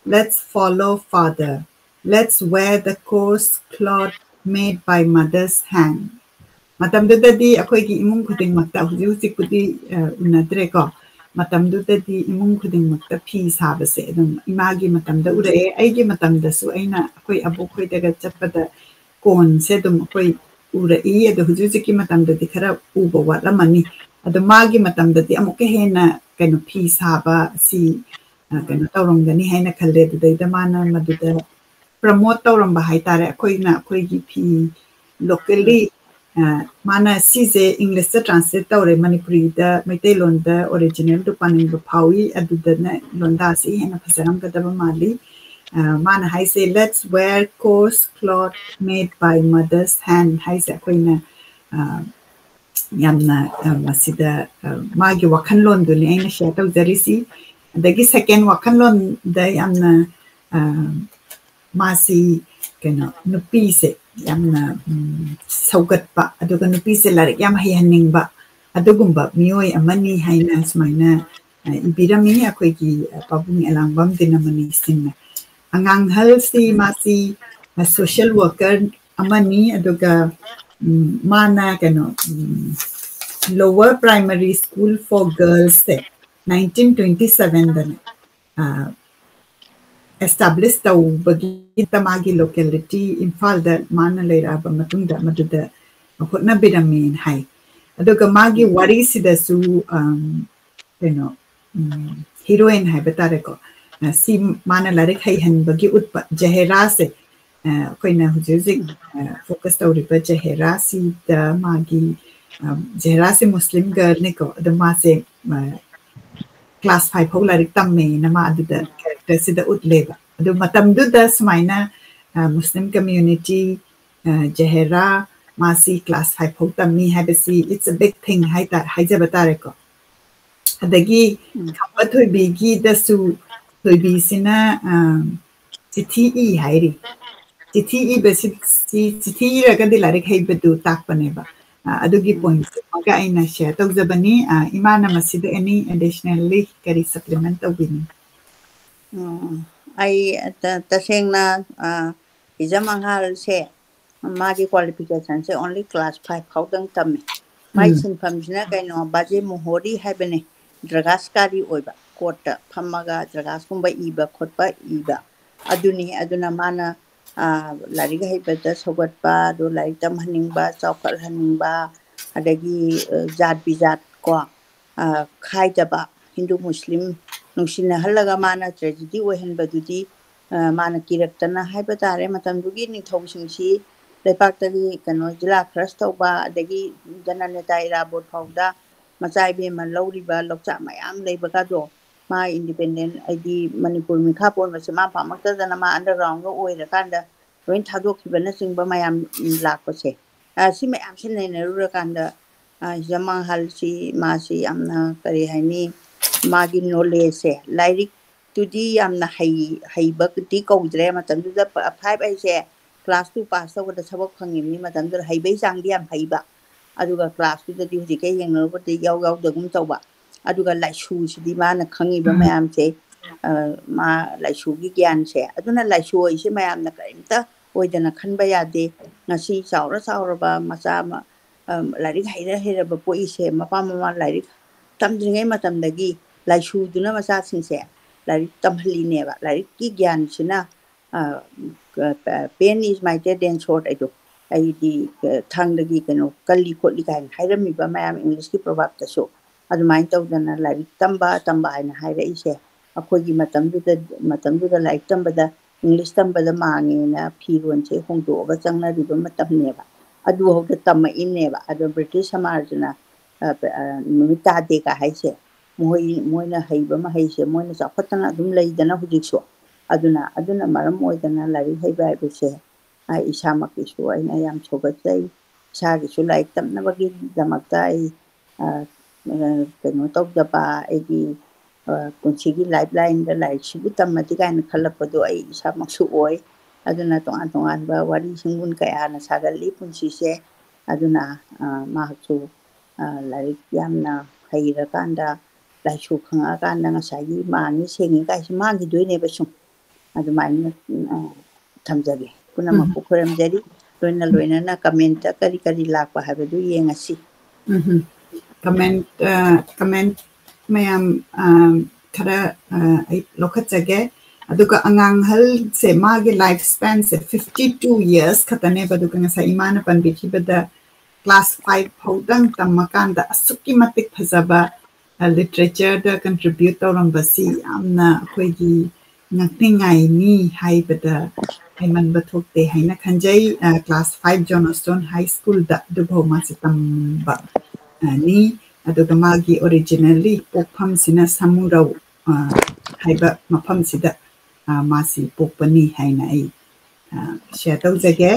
Let's follow father. Let's wear the coarse cloth made by mother's hand. ꯃꯇꯝꯗꯨꯗꯗꯤ ꯑꯩꯈꯣꯏꯒꯤ ꯏꯃꯨꯡ ꯈꯨꯗꯤꯡꯃꯛꯇ, ꯍꯧꯖꯤꯛ ꯍꯧꯖꯤꯛꯄꯨꯗꯤ, ꯑ, ꯎꯅꯗ꯭ꯔꯦꯀꯣ꯫ ꯃꯇꯝꯗꯨꯗꯗꯤ ꯏꯃꯨꯡ ꯈꯨꯗꯤꯡꯃꯛꯇ ꯐꯤ ꯁꯥꯕꯁꯦ ꯑꯗꯨꯝ ꯏꯃꯥꯒꯤ ꯃꯇꯝꯗ ꯎꯔꯛꯑꯦ꯫ ꯑꯩꯒꯤ ꯃꯇꯝꯗꯁꯨ ꯑꯩꯅ ꯑꯩꯈꯣꯏ ꯑꯕꯣꯛ ꯈꯣꯏꯗꯒ ꯆꯠꯄꯗ ꯀꯣꯟꯁꯦ ꯑꯗꯨꯝ ꯑꯩꯈꯣꯏ ꯎꯔꯛꯏ꯫ ꯑꯗꯣ ꯍꯧꯖꯤꯛ ꯍꯧꯖꯤꯛꯀꯤ ꯃꯇꯝꯗꯗꯤ ꯈꯔ ꯎꯕ ꯋꯥꯠꯂꯝꯃꯅꯤ꯫ ꯑꯗꯣ ꯃꯥꯒꯤ ꯃꯇꯝꯗꯗꯤ ꯑꯃꯨꯛꯀ ꯍꯦꯟꯅ ꯀꯩꯅꯣ ꯐꯤ ꯁꯥꯕ ꯑꯁꯤ, ꯑ, ꯀꯩꯅꯣ ꯇꯧꯔꯝꯒꯅꯤ ꯍꯥꯏꯅ ꯈꯜꯂꯦ꯫ ꯑꯗꯨꯗꯩꯗ ꯃꯥꯅ ꯃꯗꯨꯗ promote ꯇꯧꯔꯝꯕ ꯍꯥꯏꯇꯥꯔꯦ꯫ ꯑꯩꯈꯣꯏꯅ ꯑꯩꯈꯣꯏꯒꯤ ꯐꯤ locally, ꯑ, ꯃꯥꯅ ꯁꯤꯁꯦ Englishꯇ translate ꯇꯧꯔꯦ, ꯃꯅꯤꯄꯨꯔꯤꯗ, ꯃꯩꯇꯩꯂꯣꯟꯗ originalꯗꯨ ꯄꯥꯅꯤꯡꯕ ꯐꯥꯎꯏ꯫ ꯑꯗꯨꯗꯅ ꯂꯣꯟꯗꯥꯁꯤ ꯍꯦꯟꯅ ꯐꯖꯔꯝꯒꯗꯕ ꯃꯥꯜꯂꯤ꯫ ꯑ, ꯃꯥꯅ ꯍꯥꯏꯁꯦ, "Let's wear coarse cloth made by mother's hand" ꯍꯥꯏꯁꯦ ꯑꯩꯈꯣꯏꯅ, ꯑ, ꯌꯥꯝꯅ, ꯑ, ꯃꯁꯤꯗ, ꯑ, ꯃꯥꯒꯤ ꯋꯥꯈꯜꯂꯣꯟꯗꯨꯅꯤ ꯑꯩꯅ share ꯇꯧꯖꯔꯤꯁꯤ꯫ ꯑꯗꯒꯤ second ꯋꯥꯈꯜꯂꯣꯟꯗ ꯌꯥꯝꯅ, ꯑ, ꯃꯥꯁꯤ ꯀꯩꯅꯣ, ꯅꯨꯄꯤꯁꯦ ꯌꯥꯝꯅ, ꯎꯝ, ꯁꯧꯒꯠꯄ, ꯑꯗꯨꯒ ꯅꯨꯄꯤꯁꯦ ꯂꯥꯏꯔꯤꯛ ꯌꯥꯝ ꯍꯩꯍꯟꯅꯤꯡꯕ ꯑꯗꯨꯒꯨꯝꯕ ꯃꯤꯑꯣꯏ ꯑꯃꯅꯤ ꯍꯥꯏꯅ ꯁꯨꯃꯥꯏꯅ, ꯑ, ꯏꯕꯤꯔꯝꯃꯤ ꯑꯩꯈꯣꯏꯒꯤ, ꯑ, ꯄꯥꯕꯨꯡ ꯑꯦꯂꯥꯡꯕꯝ ꯗꯤꯅꯃꯅꯤ ꯁꯤꯡꯅ꯫ ꯑꯉꯥꯡꯍꯜꯁꯤ ꯃꯥꯁꯤ, ꯑ, social worker ꯑꯃꯅꯤ, ꯑꯗꯨꯒ, ꯎꯝ, ꯃꯥꯅ ꯀꯩꯅꯣ, ꯎꯝ, Lower Primary School for Girlsꯁꯦ nineteen twenty sevenꯗꯅꯦ, ꯑ, establish ꯇꯧꯕꯒꯤꯗ ꯃꯥꯒꯤ locality ꯏꯝꯐꯥꯜꯗ ꯃꯥꯅ ꯂꯩꯔꯛꯑꯕ ꯃꯇꯨꯡꯗ ꯃꯗꯨꯗ ꯍꯣꯠꯅꯕꯤꯔꯝꯃꯦꯅ ꯍꯥꯏ꯫ ꯑꯗꯨꯒ ꯃꯥꯒꯤ ꯋꯥꯔꯤꯁꯤꯗꯁꯨ, ꯑꯝ, ꯀꯩꯅꯣ, ꯎꯝ, heroine ꯍꯥꯏꯕ ꯇꯥꯔꯦꯀꯣ꯫ ꯑ, ꯁꯤ ꯃꯥꯅ ꯂꯥꯏꯔꯤꯛ ꯍꯩꯍꯟꯕꯒꯤ ꯎꯠꯄ ꯖꯍꯦꯔꯥꯁꯦ, ꯑ, ꯑꯩꯈꯣꯏꯅ ꯍꯧꯖꯤꯛ ꯍꯧꯖꯤꯛ, ꯑ, focus ꯇꯧꯔꯤꯕ ꯖꯍꯦꯔꯥꯁꯤꯗ ꯃꯥꯒꯤ, ꯑ, ꯖꯍꯦꯔꯥꯁꯦ ꯃꯨꯁꯂꯤꯝ girlꯅꯤꯀꯣ꯫ ꯑꯗꯣ ꯃꯥꯁꯦ, ꯑ, class five ꯐꯥꯎ ꯂꯥꯏꯔꯤꯛ ꯇꯝꯃꯦꯅ ꯃꯥ ꯑꯗꯨꯗ characterꯁꯤꯗ ꯎꯠꯂꯦꯕ꯫ ꯑꯗꯨ ꯃꯇꯝꯗꯨꯗ ꯁꯨꯃꯥꯏꯅ, ꯑ, ꯃꯨꯁꯂꯤꯝ community, ꯑ, ꯖꯍꯦꯔꯥ ꯃꯥꯁꯤ class five ꯐꯥꯎ ꯇꯝꯃꯤ ꯍꯥꯏꯕꯁꯤ it's a big thing ꯍꯥꯏꯇꯥ-, ꯍꯥꯏꯖꯕ ꯇꯥꯔꯦꯀꯣ꯫ ꯑꯗꯒꯤ ꯎꯝ꯫ ꯈꯝꯕ ꯊꯣꯏꯕꯤꯒꯤꯗꯁꯨ ꯊꯣꯏꯕꯤꯁꯤꯅ, ꯑ, ꯆꯤꯊꯤ ꯏ ꯍꯥꯏꯔꯤ꯫ ꯆꯤꯊꯤ ꯏꯕꯁꯤ, ꯁꯤ ꯆꯤꯊꯤ ꯏꯔꯒꯗꯤ ꯂꯥꯏꯔꯤꯛ ꯍꯩꯕꯗꯨ ꯇꯥꯛꯄꯅꯦꯕ꯫ ꯑ, ꯑꯗꯨꯒꯤ ꯎꯝ꯫ Pointꯁꯤꯃꯒ ꯑꯩꯅ share ꯇꯧꯖꯕꯅꯤ꯫ ꯑ, ꯏꯃꯥꯅ ꯃꯁꯤꯗ any additionally ꯀꯔꯤ supplement ꯇꯧꯕꯤꯅꯤꯡ? ꯎꯝ, ꯑꯩ ꯇ-, ꯇꯁꯦꯡꯅ, ꯑ, ꯍꯤꯖꯝ ꯑꯪꯍꯥꯜꯁꯦ ꯃꯥꯒꯤ qualificationꯁꯦ only class five ꯐꯥꯎꯗꯪ ꯇꯝꯃꯦ꯫ ꯃꯥꯏ ꯎꯝ꯫ ꯁꯤꯟꯐꯝꯁꯤꯅ ꯀꯩꯅꯣ, ꯕꯥꯖꯦ ꯃꯣꯍꯣꯔꯤ ꯍꯥꯏꯕꯅꯦ, ꯗ꯭ꯔꯒꯥꯁꯀꯥꯔꯤ ꯑꯣꯏꯕ, courtꯇ ꯐꯝꯃꯒ ꯗ꯭ꯔꯒꯥꯁꯀꯨꯝꯕ ꯏꯕ ꯈꯣꯠꯄ ꯏꯕ, ꯑꯗꯨꯅꯤ꯫ ꯑꯗꯨꯅ ꯃꯥꯅ, ꯑ, ꯂꯥꯏꯔꯤꯛ ꯍꯩꯕꯗ ꯁꯧꯒꯠꯄ, ꯑꯗꯨ ꯂꯥꯏꯔꯤꯛ ꯇꯝꯍꯟꯅꯤꯡꯕ, ꯆꯥꯎꯈꯠꯍꯟꯅꯤꯡꯕ, ꯑꯗꯒꯤ, ꯑ, ꯖꯥꯠ ꯕꯤꯖꯥꯠ ꯀꯣ, ꯑ, ꯈꯥꯏꯗꯕ, ꯍꯤꯟꯗꯨ ꯃꯨꯁꯂꯤꯝ ꯅꯨꯡꯁꯤꯅꯍꯜꯂꯒ ꯃꯥꯅ tragedy ꯑꯣꯏꯍꯟꯕꯗꯨꯗꯤ, ꯑ, ꯃꯥꯅ ꯀꯤꯔꯛꯇꯅ ꯍꯥꯏꯕ ꯇꯥꯔꯦ꯫ ꯃꯇꯝꯗꯨꯒꯤ ꯅꯤꯡꯊꯧꯁꯤꯡꯁꯤ ꯂꯩꯄꯥꯛꯇꯒꯤ ꯀꯩꯅꯣ ꯖꯤꯂꯥ crush ꯇꯧꯕ, ꯑꯗꯒꯤ ꯖꯅꯅꯦꯇꯥ ꯏꯔꯥꯕꯣꯠ ꯐꯥꯎꯗ ꯃꯆꯥ ꯏꯕꯦꯝꯃ ꯂꯧꯔꯤꯕ ꯂꯧꯆꯥ ꯃꯌꯥꯝ ꯂꯩꯕꯒꯗꯣ, ꯃꯥ independent, ꯍꯥꯏꯗꯤ ꯃꯅꯤꯄꯨꯔ ꯃꯤꯈꯥ ꯄꯣꯟꯕꯁꯦ ꯃꯥ ꯄꯥꯝꯃꯛꯇꯗꯅ ꯃꯥ undergroundꯒ ꯑꯣꯏꯔꯀꯥꯟꯗ ꯂꯣꯏ ꯊꯥꯗꯣꯛꯈꯤꯕꯅꯆꯤꯡꯕ ꯃꯌꯥꯝ ꯂꯥꯛꯄꯁꯦ, ꯑ, ꯁꯤ ꯃꯌꯥꯝꯁꯦ ꯅꯩꯅꯔꯨꯔꯀꯥꯟꯗ, ꯑ, ꯍꯤꯖꯝ ꯃꯪꯍꯜꯁꯤ ꯃꯥꯁꯤ ꯌꯥꯝꯅ, ꯀꯔꯤ ꯍꯥꯏꯅꯤ, ꯃꯥꯒꯤ knowledgeꯁꯦ, ꯂꯥꯏꯔꯤꯛꯇꯨꯗꯤ ꯌꯥꯝꯅ ꯍꯩ-, ꯍꯩꯕꯗꯤ ꯀꯧꯗ꯭ꯔꯦ꯫ ꯃꯇꯝꯗꯨꯗ ꯄ-, five ꯑꯩꯁꯦ class two pass ꯇꯧꯕꯗ ꯊꯕꯛ ꯐꯪꯉꯤꯕꯅꯤ꯫ ꯃꯇꯝꯗꯨꯗ ꯍꯩꯕꯩ ꯆꯥꯡꯗꯤ ꯌꯥꯝ ꯍꯩꯕ, ꯑꯗꯨꯒ class twoꯗꯗꯤ ꯍꯧꯖꯤꯛꯀ ꯌꯦꯡꯅꯔꯨꯕꯗ ꯏꯌꯥꯎ ꯌꯥꯎꯗꯒꯨꯝ ꯇꯧꯕ꯫ ꯑꯗꯨꯒ ꯂꯥꯏꯁꯨꯁꯤꯗꯤ ꯃꯥꯅ ꯈꯪꯉꯤꯕ ꯎꯝ꯫ ꯃꯌꯥꯝꯁꯦ, ꯑ, ꯃꯥ ꯂꯥꯏꯁꯨꯒꯤ ꯒ꯭ꯌꯥꯟꯁꯦ, ꯑꯗꯨꯅ ꯂꯥꯏꯁꯨ ꯍꯥꯏꯁꯦ ꯃꯌꯥꯝꯅ ꯀꯔꯤꯝꯇ ꯑꯣꯏꯗꯅ ꯈꯟꯕ ꯌꯥꯗꯦ꯫ ꯉꯁꯤ ꯆꯥꯎꯔ ꯆꯥꯎꯔꯕ ꯃꯆꯥ ꯑꯃ, ꯑ, ꯂꯥꯏꯔꯤꯛ ꯍꯩꯔ ꯍꯩꯔꯕ ꯄꯣꯛꯏꯁꯦ ꯃꯄꯥ ꯃꯃꯥ ꯂꯥꯏꯔꯤꯛ ꯇꯝꯗ꯭ꯔꯤꯉꯩ ꯃꯇꯝꯗꯒꯤ ꯂꯥꯏꯁꯨꯗꯨꯅ ꯃꯆꯥꯁꯤꯡꯁꯦ ꯂꯥꯏꯔꯤꯛ ꯇꯝꯍꯜꯂꯤꯅꯦꯕ꯫ ꯂꯥꯏꯔꯤꯛꯀꯤ ꯒ꯭ꯌꯥꯟꯁꯤꯅ, ꯑ, ꯀ-, ꯀ-, "Pen is mightier than sword" ꯍꯥꯏꯗꯣ, ꯑꯩꯗꯤ, ꯑ, ꯊꯥꯡꯗꯒꯤ ꯀꯩꯅꯣ ꯀꯜꯂꯤ ꯈꯣꯠꯂꯤ ꯀꯥꯏꯅ ꯍꯥꯏꯔꯝꯃꯤꯕ ꯃꯌꯥꯝ Englishꯀꯤ proverbꯇꯁꯨ꯫ ꯑꯗꯨꯃꯥꯏꯅ ꯇꯧꯗꯅ ꯂꯥꯏꯔꯤꯛ ꯇꯝꯕ ꯇꯝꯕ ꯍꯥꯏꯅ ꯍꯥꯏꯔꯛꯏꯁꯦ꯫ ꯑꯩꯈꯣꯏꯒꯤ ꯃꯇꯝꯗꯨꯗ ꯃꯇꯝꯗꯨꯗ ꯂꯥꯏꯔꯤꯛ ꯇꯝꯕꯗ English ꯇꯝꯕꯗ ꯃꯥꯡꯉꯦꯅ ꯐꯤꯔꯣꯟꯁꯦ ꯍꯣꯡꯗꯣꯛꯑꯒ ꯆꯪꯅꯔꯤꯕ ꯃꯇꯝꯅꯦꯕ꯫ ꯑꯗꯨꯐꯥꯎꯗ ꯇꯝꯃꯛꯏꯅꯦꯕ꯫ ꯑꯗꯣ British ꯁꯃꯥꯖꯅ ꯅꯨꯃꯤꯠ ꯇꯥꯗꯦꯒ ꯍꯥꯏꯁꯦ, ꯃꯣꯏ ꯃꯣꯏꯅ ꯍꯩꯕ ꯃꯍꯩꯁꯦ ꯃꯣꯏꯅ ꯆꯥꯎꯈꯠꯇꯅ ꯑꯗꯨꯝ ꯂꯩꯗꯅ ꯍꯧꯖꯤꯛꯁꯨ꯫ ꯑꯗꯨꯅ ꯑꯗꯨꯅ ꯃꯔꯝ ꯑꯣꯏꯗꯅ ꯂꯥꯏꯔꯤꯛ ꯍꯩꯕ ꯍꯥꯏꯕꯁꯦ ꯏꯁꯥꯃꯛꯀꯤꯁꯨ ꯑꯩꯅ ꯌꯥꯝ ꯁꯧꯒꯠꯆꯩ꯫ ꯏꯁꯥꯒꯤꯁꯨ ꯂꯥꯏꯔꯤꯛ ꯇꯝꯅꯕꯒꯤꯗꯃꯛꯇ ꯑꯩ ꯀꯩꯅꯣ ꯇꯧꯗꯕ, ꯑꯩꯒꯤ ꯄꯨꯟꯁꯤꯒꯤ lifeline ꯗ ꯂꯥꯏꯔꯤꯛꯁꯤꯕꯨ ꯇꯝꯃꯗꯤ ꯀꯥꯏꯅ ꯈꯜꯂꯛꯄꯗꯣ ꯑꯩ ꯏꯁꯥꯃꯛꯁꯨ ꯑꯣꯏ꯫ ꯑꯗꯨꯅ ꯇꯣꯉꯥꯟ ꯇꯣꯉꯥꯟꯕ ꯋꯥꯔꯤ ꯁꯤꯡꯒꯨꯟ ꯀꯌꯥꯅ ꯁꯥꯒꯠꯂꯤ ꯄꯨꯟꯁꯤꯁꯦ꯫ ꯑꯗꯨꯅ ꯃꯍꯥꯛꯁꯨ ꯂꯥꯏꯔꯤꯛ ꯌꯥꯝꯅ ꯍꯩꯔꯀꯥꯟꯗ, ꯂꯥꯏꯁꯨ ꯈꯪꯉꯛꯑꯀꯥꯟꯗ ꯉꯁꯥꯏꯒꯤ ꯃꯥꯡꯉꯤ ꯁꯦꯡꯉꯤ ꯀꯥꯏꯁꯦ ꯃꯥꯡꯈꯤꯗꯣꯏꯅꯦꯕ ꯁꯨꯝ꯫ ꯑꯗꯨꯃꯥꯏꯅ ꯊꯝꯖꯒꯦ꯫ ꯄꯨꯝꯅꯃꯛꯄꯨ ꯈꯨꯔꯨꯝꯖꯔꯤ꯫ ꯂꯣꯏꯅ ꯂꯣꯏꯅꯅ comment ꯇ ꯀꯔꯤ ꯀꯔꯤ ꯂꯥꯛꯄ ꯍꯥꯏꯕꯗꯨ ꯌꯦꯡꯉꯁꯤ꯫ ꯎꯝ꯫ Comment, comment ꯃꯌꯥꯝ ꯈꯔ ꯑꯩ ꯂꯧꯈꯠꯆꯒꯦ꯫ ꯑꯗꯨꯒ ꯑꯉꯥꯡ ꯑꯍꯜꯁꯦ ꯃꯥꯒꯤ life span ꯁꯦ fifty two years ꯈꯛꯇꯅꯦꯕ꯫ ꯑꯗꯨꯒ ꯉꯁꯥꯏ ꯏꯃꯥꯅ ꯄꯟꯕꯤꯈꯤꯕꯗ class five ꯐꯥꯎꯗꯪ ꯇꯝꯃꯀꯥꯟꯗ ꯑꯁꯨꯛꯀꯤ ꯃꯇꯤꯛ ꯐꯖꯕ literature ꯗ contribute ꯇꯧꯔꯝꯕꯁꯤ ꯌꯥꯝꯅ ꯑꯩꯈꯣꯏꯒꯤ ꯉꯛꯅꯤꯡꯉꯥꯏꯅꯤ ꯍꯥꯏꯕꯗ ꯍꯥꯏꯃꯟꯕ ꯊꯣꯛꯇꯦ ꯍꯥꯏꯅ ꯈꯟꯖꯩ꯫ Class five Johnstone High School ꯗ ꯑꯗꯨꯐꯥꯎ ꯃꯥꯁꯦ ꯇꯝꯕ ꯅꯤ꯫ ꯑꯗꯨꯒ ꯃꯥꯒꯤ originally ꯄꯣꯛꯐꯝꯁꯤꯅ ꯁꯃꯨꯔꯧ ꯍꯥꯏꯕ ꯃꯐꯝꯁꯤꯗ ꯃꯥꯁꯤ ꯄꯣꯛꯄꯅꯤ ꯍꯥꯏꯅ ꯑꯩ share ꯇꯧꯖꯒꯦ꯫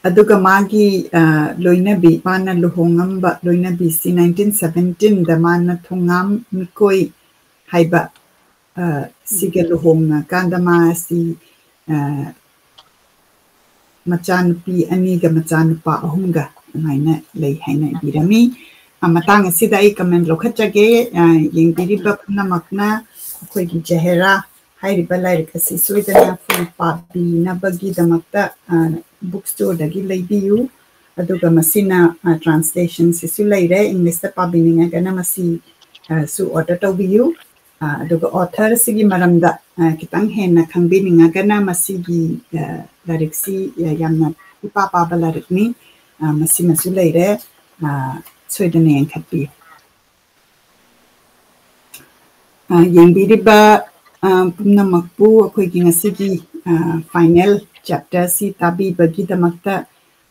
ꯑꯗꯨꯒ ꯃꯥꯒꯤ ꯂꯣꯏꯅꯕꯤ, ꯃꯥꯅ ꯂꯨꯍꯣꯡꯉꯝꯕ ꯂꯣꯏꯅꯕꯤꯁꯤ nineteen seventeen ꯗ ꯃꯥꯅ ꯊꯣꯉꯥꯝ ꯃꯤꯀꯣꯏ ꯍꯥꯏꯕ ꯁꯤꯒ ꯂꯨꯍꯣꯡꯉꯀꯥꯟꯗ ꯃꯥꯁꯤ ꯃꯆꯥꯅꯨꯄꯤ ꯑꯅꯤꯒ ꯃꯆꯥꯅꯨꯄꯥ ꯑꯍꯨꯝꯒ ꯑꯗꯨꯃꯥꯏꯅ ꯂꯩ ꯍꯥꯏꯅ ꯏꯕꯤꯔꯝꯃꯤ꯫ ꯃꯇꯥꯡ ꯑꯁꯤꯗ ꯑꯩ comment ꯂꯧꯈꯠꯆꯒꯦ꯫ ꯌꯦꯡꯕꯤꯔꯤꯕ ꯄꯨꯝꯅꯃꯛꯅ ꯑꯩꯈꯣꯏꯒꯤ ꯖꯍꯦꯔꯥ ꯍꯥꯏꯔꯤꯕ ꯂꯥꯏꯔꯤꯛ ꯑꯁꯤ ꯁꯣꯏꯗꯅ full ꯄꯥꯕꯤꯅꯕꯒꯤꯗꯃꯛꯇ book store ꯗꯒꯤ ꯂꯩꯕꯤꯌꯨ꯫ ꯑꯗꯨꯒ ꯃꯁꯤꯅ translation ꯁꯤꯁꯨ ꯂꯩꯔꯦ꯫ English ꯇ ꯄꯥꯕꯤꯅꯤꯡꯉꯒꯅ ꯃꯁꯤ ꯁꯨ order ꯇꯧꯕꯤꯌꯨ꯫ ꯑꯗꯨꯒ author ꯁꯤꯒꯤ ꯃꯔꯝꯗ ꯈꯤꯇꯪ ꯍꯦꯟꯅ ꯈꯪꯕꯤꯅꯤꯡꯉꯒꯅ ꯃꯁꯤꯒꯤ ꯂꯥꯏꯔꯤꯛꯁꯤ ꯌꯥꯝꯅ ꯏꯄꯥ ꯄꯥꯕ ꯂꯥꯏꯔꯤꯛꯅꯤ꯫ ꯑ, ꯃꯁꯤꯃꯁꯨ ꯂꯩꯔꯦ꯫ ꯑ, ꯁꯣꯏꯗꯅ ꯌꯦꯡꯈꯠꯄꯤꯌꯨ꯫ ꯑ, ꯌꯦꯡꯕꯤꯔꯤꯕ, ꯑ, ꯄꯨꯝꯅꯃꯛꯄꯨ ꯑꯩꯈꯣꯏꯒꯤ ꯉꯁꯤꯒꯤ, ꯑ, final chapter ꯑꯁꯤ ꯇꯥꯕꯤꯕꯒꯤꯗꯃꯛꯇ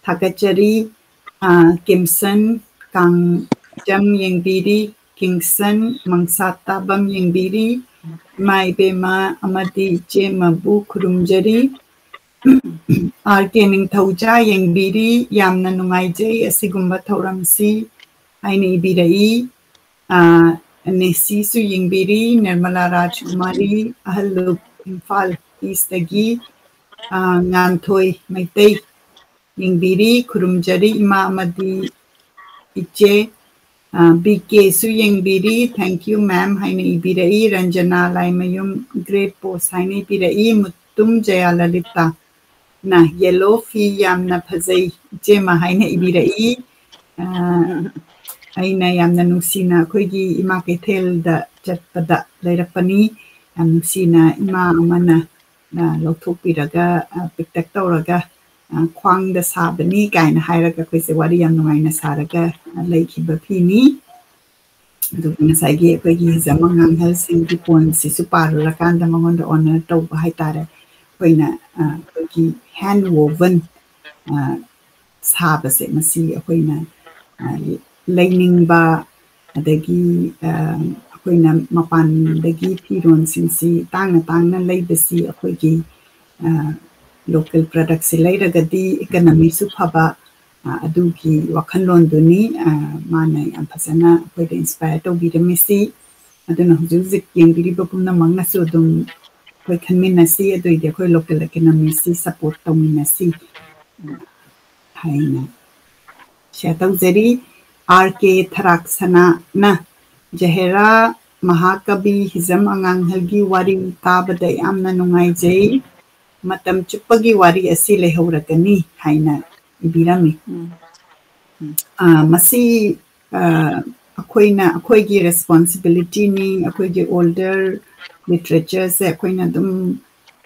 ꯊꯥꯒꯠꯆꯔꯤ꯫ ꯑ, ꯀꯤꯝꯁꯟ ꯀꯥꯡꯖꯝ ꯌꯦꯡꯕꯤꯔꯤ, ꯀꯤꯡꯁꯟ ꯃꯪꯁꯥꯇꯥꯕꯝ ꯌꯦꯡꯕꯤꯔꯤ, ꯏꯃꯥ ꯏꯕꯦꯝꯃ ꯑꯃꯗꯤ ꯏꯆꯦꯃꯕꯨ ꯈꯨꯔꯨꯝꯖꯔꯤ꯫ ꯑꯥꯔ ꯀꯦ ꯅꯤꯡꯊꯧꯖꯥ ꯌꯦꯡꯕꯤꯔꯤ, ꯌꯥꯝꯅ ꯅꯨꯡꯉꯥꯏꯖꯩ ꯑꯁꯤꯒꯨꯝꯕ ꯊꯧꯔꯝꯁꯤ ꯍꯥꯏꯅ ꯏꯕꯤꯔꯛꯏ꯫ ꯑ, ꯅꯦꯁꯤꯁꯨ ꯌꯦꯡꯕꯤꯔꯤ, ꯅꯤꯔꯃꯂꯥ ꯔꯥꯖꯀꯨꯃꯥꯔꯤ, ꯑꯍꯜꯂꯨꯞ ꯏꯝꯐꯥꯜ ꯏꯁꯇꯒꯤ, ꯑ, ꯉꯥꯟꯊꯣꯏ ꯃꯩꯇꯩ ꯌꯦꯡꯕꯤꯔꯤ, ꯈꯨꯔꯨꯝꯖꯔꯤ ꯏꯃꯥ ꯑꯃꯗꯤ ꯏꯆꯦ꯫ ꯑ, ꯕꯤ ꯀꯦꯁꯨ ꯌꯦꯡꯕꯤꯔꯤ, "Thank you, ma'am" ꯍꯥꯏꯅ ꯏꯕꯤꯔꯛꯏ꯫ ꯔꯟꯖꯅꯥ ꯂꯥꯏꯃꯌꯨꯝ, "Great post" ꯍꯥꯏꯅ ꯏꯕꯤꯔꯛꯏ꯫ ꯃꯨꯠꯇꯨꯝ ꯖꯌꯥꯂꯂꯤꯇꯥꯅ, "Yellow ꯐꯤ ꯌꯥꯝꯅ ꯐꯖꯩ ꯏꯆꯦꯃ" ꯍꯥꯏꯅ ꯏꯕꯤꯔꯛꯏ꯫ ꯑ, ꯑꯩꯅ ꯌꯥꯝꯅ ꯅꯨꯡꯁꯤꯅ ꯑꯩꯈꯣꯏꯒꯤ ꯏꯃꯥ ꯀꯩꯊꯦꯜꯗ ꯆꯠꯄꯗ ꯂꯩꯔꯛꯄꯅꯤ꯫ ꯌꯥꯝ ꯅꯨꯡꯁꯤꯅ ꯏꯃꯥ ꯑꯃꯅ, ꯑ, ꯂꯧꯊꯣꯛꯄꯤꯔꯒ, ꯑ, ꯄꯤꯛꯇꯛ ꯇꯧꯔꯒ, ꯑ, "ꯈ꯭ꯋꯥꯡꯗ ꯁꯥꯕꯅꯤ" ꯀꯥꯏꯅ ꯍꯥꯏꯔꯒ ꯑꯩꯈꯣꯏꯁꯦ ꯋꯥꯔꯤ ꯌꯥꯝ ꯅꯨꯡꯉꯥꯏꯅ ꯁꯥꯔꯒ, ꯑ, ꯂꯩꯈꯤꯕ ꯐꯤꯅꯤ꯫ ꯑꯗꯨꯒ ꯉꯁꯥꯏꯒꯤ ꯑꯩꯈꯣꯏꯒꯤ ꯍꯤꯖꯝ ꯑꯉꯥꯡ ꯑꯍꯜꯁꯤꯡꯒꯤ poemꯁꯤꯁꯨ ꯄꯥꯔꯨꯔꯀꯥꯟꯗ ꯃꯉꯣꯟꯗ honor ꯇꯧꯕ ꯍꯥꯏꯇꯥꯔꯦ꯫ ꯑꯩꯈꯣꯏꯅ, ꯑ, ꯑꯩꯈꯣꯏꯒꯤ hand woven, ꯑ, ꯁꯥꯕꯁꯦ, ꯃꯁꯤ ꯑꯩꯈꯣꯏꯅ, ꯑ, ꯂꯩꯅꯤꯡꯕ, ꯑꯗꯒꯤ, ꯑ, ꯑꯩꯈꯣꯏꯅ ꯃꯄꯥꯟꯗꯒꯤ ꯐꯤꯔꯣꯟꯁꯤꯡꯁꯤ ꯇꯥꯡꯅ ꯇꯥꯡꯅ ꯂꯩꯕꯁꯤ ꯑꯩꯈꯣꯏꯒꯤ, ꯑ, local productꯁꯦ ꯂꯩꯔꯒꯗꯤ economyꯁꯨ ꯐꯕ, ꯑ, ꯑꯗꯨꯒꯤ ꯋꯥꯈꯜꯂꯣꯟꯗꯨꯅꯤ꯫ ꯑ, ꯃꯥꯅ ꯌꯥꯝ ꯐꯖꯅ ꯑꯩꯈꯣꯏꯗ inspire ꯇꯧꯕꯤꯔꯝꯃꯤꯁꯤ꯫ ꯑꯗꯨꯅ ꯍꯧꯖꯤꯛ ꯍꯧꯖꯤꯛ ꯌꯦꯡꯕꯤꯔꯤꯕ ꯄꯨꯝꯅꯃꯛꯅꯁꯨ ꯑꯗꯨꯝ ꯑꯩꯈꯣꯏ ꯈꯟꯃꯤꯟꯅꯁꯤ, ꯑꯗꯨꯑꯣꯏꯗꯤ ꯑꯩꯈꯣꯏ local economyꯁꯤ support ꯇꯧꯃꯤꯟꯅꯁꯤ ꯍꯥꯏꯅ share ꯇꯧꯖꯔꯤ꯫ ꯑꯥꯔ ꯀꯦ ꯊꯔꯥꯛꯁꯅꯥꯅ, "ꯖꯍꯦꯔꯥ ꯃꯍꯥꯀꯕꯤ ꯍꯤꯖꯝ ꯑꯉꯥꯡꯍꯜꯒꯤ ꯋꯥꯔꯤ ꯇꯥꯕꯗ ꯌꯥꯝꯅ ꯅꯨꯡꯉꯥꯏꯖꯩ꯫ ꯃꯇꯝ ꯆꯨꯞꯄꯒꯤ ꯋꯥꯔꯤ ꯑꯁꯤ ꯂꯩꯍꯧꯔꯒꯅꯤ" ꯍꯥꯏꯅ ꯏꯕꯤꯔꯝꯃꯤ꯫ ꯎꯝ꯫ ꯎꯝ꯫ ꯑ, ꯃꯁꯤ, ꯑ, ꯑꯩꯈꯣꯏꯅ, ꯑꯩꯈꯣꯏꯒꯤ responsibilityꯅꯤ, ꯑꯩꯈꯣꯏꯒꯤ older literatureꯁꯦ ꯑꯩꯈꯣꯏꯅ ꯑꯗꯨꯝ,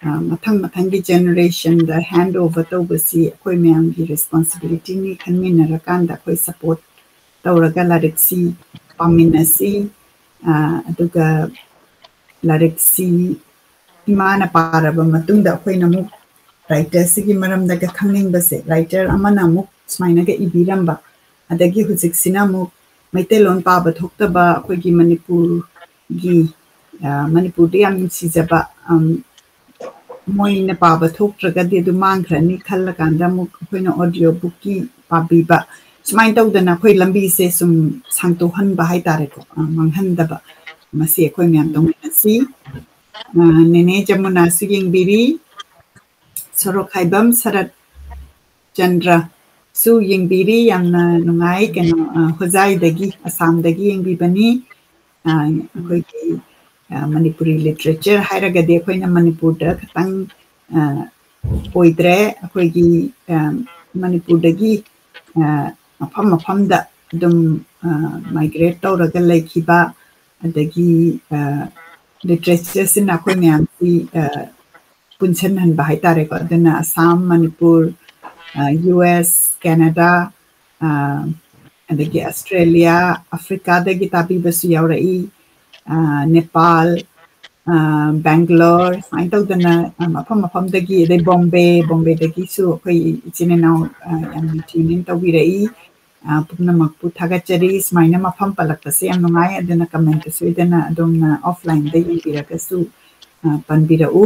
ꯑ, ꯃꯊꯪ ꯃꯊꯪꯒꯤ generationꯗ hand over ꯇꯧꯕꯁꯤ ꯑꯩꯈꯣꯏ ꯃꯌꯥꯝꯒꯤ responsibilityꯅꯤ ꯈꯟꯃꯤꯟꯅꯔꯀꯥꯟꯗ ꯑꯩꯈꯣꯏ support ꯇꯧꯔꯒ ꯂꯥꯏꯔꯤꯛꯁꯤ ꯄꯥꯃꯤꯟꯅꯁꯤ꯫ ꯑ, ꯑꯗꯨꯒ ꯂꯥꯏꯔꯤꯛꯁꯤ ꯏꯃꯥꯅ ꯄꯥꯔꯕ ꯃꯇꯨꯡꯗ ꯑꯩꯈꯣꯏꯅ ꯑꯃꯨꯛ writerꯁꯤꯒꯤ ꯃꯔꯝꯗꯒ ꯈꯪꯅꯤꯡꯕꯁꯦ, writer ꯑꯃꯅ ꯑꯃꯨꯛ ꯁꯨꯃꯥꯏꯅꯒ ꯏꯕꯤꯔꯝꯕ, ꯑꯗꯒꯤ ꯍꯧꯖꯤꯛꯁꯤꯅ ꯑꯃꯨꯛ ꯃꯩꯇꯩꯂꯣꯟ ꯄꯥꯕ ꯊꯣꯛꯇꯕ ꯑꯩꯈꯣꯏꯒꯤ ꯃꯅꯤꯄꯨꯔꯒꯤ, ꯑ, ꯃꯅꯤꯄꯨꯔꯗ ꯌꯥꯝ ꯅꯨꯡꯁꯤꯖꯕ, ꯑꯝ, ꯃꯣꯏꯅ ꯄꯥꯕ ꯊꯣꯛꯇ꯭ꯔꯒꯗꯤ ꯑꯗꯨ ꯃꯥꯡꯈ꯭ꯔꯅꯤ ꯈꯜꯂꯀꯥꯟꯗ ꯑꯃꯨꯛ ꯑꯩꯈꯣꯏꯅ audio bookꯀꯤ ꯄꯥꯕꯤꯕ, ꯁꯨꯃꯥꯏꯅ ꯇꯧꯗꯅ ꯑꯩꯈꯣꯏ ꯂꯝꯕꯤꯁꯦ ꯁꯨꯝ ꯁꯥꯡꯇꯣꯛꯍꯟꯕ ꯍꯥꯏꯇꯥꯔꯦꯀꯣ, ꯑ, ꯃꯥꯡꯍꯟꯗꯕ, ꯃꯁꯤ ꯑꯩꯈꯣꯏ ꯃꯌꯥꯝ ꯎꯝ꯫ ꯇꯧꯃꯤꯟꯅꯁꯤ꯫ ꯑ, ꯅꯦꯅꯦ ꯖꯃꯨꯅꯥꯁꯨ ꯌꯦꯡꯕꯤꯔꯤ, ꯁꯣꯔꯣꯛꯈꯥꯏꯕꯝ ꯁꯔꯠ ꯆꯟꯗ꯭ꯔꯁꯨ ꯌꯦꯡꯕꯤꯔꯤ, ꯌꯥꯝꯅ ꯅꯨꯡꯉꯥꯏ꯫ ꯀꯩꯅꯣ, ꯑ, ꯍꯣꯖꯥꯏꯗꯒꯤ, ꯑꯁꯥꯝꯗꯒꯤ ꯌꯦꯡꯕꯤꯕꯅꯤ꯫ ꯑ, ꯑꯩꯈꯣꯏꯒꯤ, ꯑ, ꯃꯅꯤꯄꯨꯔꯤ literature ꯍꯥꯏꯔꯒꯗꯤ ꯑꯩꯈꯣꯏꯅ ꯃꯅꯤꯄꯨꯔꯗ ꯈꯛꯇꯪ, ꯑ, ꯑꯣꯏꯗ꯭ꯔꯦ꯫ ꯑꯩꯈꯣꯏꯒꯤ, ꯑ, ꯃꯅꯤꯄꯨꯔꯗꯒꯤ, ꯑ, ꯃꯐꯝ ꯃꯐꯝꯗ ꯑꯗꯨꯝ, ꯑ, migrate ꯇꯧꯔꯒ ꯂꯩꯈꯤꯕ, ꯑꯗꯒꯤ, ꯑ, literatureꯁꯤꯅ ꯑꯩꯈꯣꯏ ꯃꯌꯥꯝꯁꯤ, ꯑ, ꯄꯨꯟꯁꯤꯟꯍꯟꯕ ꯍꯥꯏꯇꯥꯔꯦꯀꯣ꯫ ꯑꯗꯨꯅ ꯑꯁꯥꯝ, ꯃꯅꯤꯄꯨꯔ, ꯑ, ꯌꯨ ꯑꯦꯁ, ꯀꯦꯅꯥꯗꯥ, ꯑ, ꯑꯗꯒꯤ ꯑꯁꯇ꯭ꯔꯦꯂꯤꯌꯥ, ꯑꯐ꯭ꯔꯤꯀꯥꯗꯒꯤ ꯇꯥꯕꯤꯕꯁꯨ ꯌꯥꯎꯔꯛꯏ, ꯑ, ꯅꯦꯄꯥꯜ, ꯑ, ꯕꯦꯡꯒ꯭ꯂꯣꯔ, ꯁꯨꯃꯥꯏꯅ ꯇꯧꯗꯅ, ꯑ, ꯃꯐꯝ ꯃꯐꯝꯗꯒꯤ, ꯑꯗꯩ ꯕꯣꯝꯕꯦ, ꯕꯣꯝꯕꯦꯗꯒꯤꯁꯨ ꯑꯩꯈꯣꯏ ꯏꯆꯤꯟ ꯏꯅꯥꯎ, ꯑ, ꯌꯥꯝꯅ tune in ꯇꯧꯕꯤꯔꯛꯏ꯫ ꯑ, ꯄꯨꯝꯅꯃꯛꯄꯨ ꯊꯥꯒꯠꯆꯔꯤ꯫ ꯁꯨꯃꯥꯏꯅ ꯃꯐꯝ ꯄꯜꯂꯛꯄꯁꯦ ꯌꯥꯝ ꯅꯨꯡꯉꯥꯏ, ꯑꯗꯨꯅ commentꯇ ꯁꯣꯏꯗꯅ ꯑꯗꯣꯝꯅ offlineꯗ ꯌꯦꯡꯕꯤꯔꯒꯁꯨ, ꯑ, ꯄꯟꯕꯤꯔꯛꯎ꯫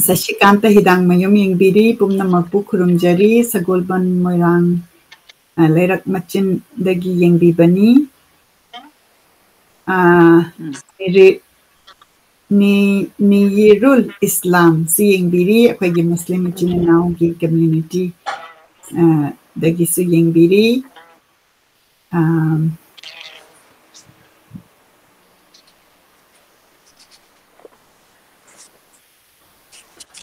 ꯁꯁꯤꯀꯥꯟꯇ ꯍꯤꯗꯥꯡꯃꯌꯨꯝ ꯌꯦꯡꯕꯤꯔꯤ, ꯄꯨꯝꯅꯃꯛꯄꯨ ꯈꯨꯔꯨꯝꯖꯔꯤ꯫ ꯁꯒꯣꯜꯕꯟ ꯃꯣꯏꯔꯥꯡ, ꯑ, ꯂꯩꯔꯛ ꯃꯆꯤꯟꯗꯒꯤ ꯌꯦꯡꯕꯤꯕꯅꯤ꯫ ꯑ, ꯎꯝ꯫ ꯔꯤ-, ꯅꯤ-, ꯅꯤꯌꯤꯔꯨꯜ ꯏꯁꯂꯥꯝꯁꯨ ꯌꯦꯡꯕꯤꯔꯤ, ꯑꯩꯈꯣꯏꯒꯤ ꯃꯨꯁꯂꯤꯝ ꯏꯆꯤꯟ ꯏꯅꯥꯎꯒꯤ community, ꯑ, ꯗꯒꯤꯁꯨ ꯌꯦꯡꯕꯤꯔꯤ꯫ ꯑ,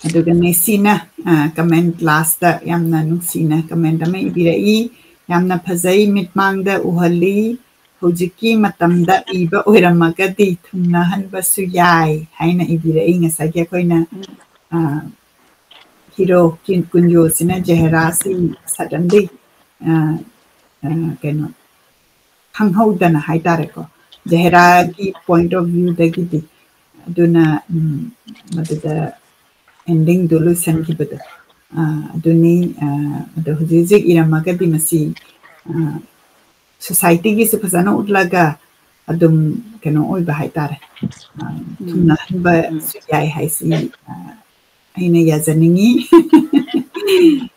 ꯑꯗꯨꯒ ꯅꯦꯁꯤꯅ, ꯑ, comment lastꯇ ꯌꯥꯝꯅ ꯅꯨꯡꯁꯤꯅ comment ꯑꯃ ꯏꯕꯤꯔꯛꯏ꯫ "ꯌꯥꯝꯅ ꯐꯖꯩ, ꯃꯤꯠꯃꯥꯡꯗ ꯎꯍꯜꯂꯤ꯫ ꯍꯧꯖꯤꯛꯀꯤ ꯃꯇꯝꯗ ꯏꯕ ꯑꯣꯏꯔꯝꯃꯒꯗꯤ ꯊꯨꯡꯅꯍꯟꯕꯁꯨ ꯌꯥꯏ ꯍꯥꯏꯅ ꯏꯕꯤꯔꯛꯏ꯫ ꯉꯁꯥꯏꯒꯤ ꯑꯩꯈꯣꯏꯅ, ꯑ, hero ꯀꯤ-, ꯀꯨꯟꯖꯣꯁꯤꯅ ꯖꯍꯦꯔꯥꯁꯤ suddenly, ꯑ, ꯑ, ꯀꯩꯅꯣ, ꯈꯪꯍꯧꯗꯅ ꯍꯥꯏꯇꯥꯔꯦꯀꯣ, ꯖꯍꯦꯔꯥꯒꯤ point of view ꯗꯒꯤꯗꯤ꯫ ꯑꯗꯨꯅ, ꯎꯝ, ꯃꯗꯨꯗ ending ꯗꯨ ꯂꯣꯏꯁꯤꯟꯈꯤꯕꯗꯣ, ꯑ, ꯑꯗꯨꯅꯤ꯫ ꯑ, ꯑꯗꯣ ꯍꯧꯖꯤꯛ ꯍꯧꯖꯤꯛ ꯏꯔꯝꯃꯒꯗꯤ ꯃꯁꯤ, ꯑ, society ꯒꯤꯁꯨ ꯐꯖꯅ ꯎꯠꯂꯒ ꯑꯗꯨꯝ ꯀꯩꯅꯣ ꯑꯣꯏꯕ ꯍꯥꯏꯇꯥꯔꯦ, ꯑ, ꯎꯝ꯫ ꯊꯨꯡꯅꯍꯟꯕꯁꯨ ꯎꯝ꯫ ꯌꯥꯏ ꯍꯥꯏꯁꯤ, ꯑ, ꯑꯩꯅ ꯌꯥꯖꯅꯤꯡꯉꯤ꯫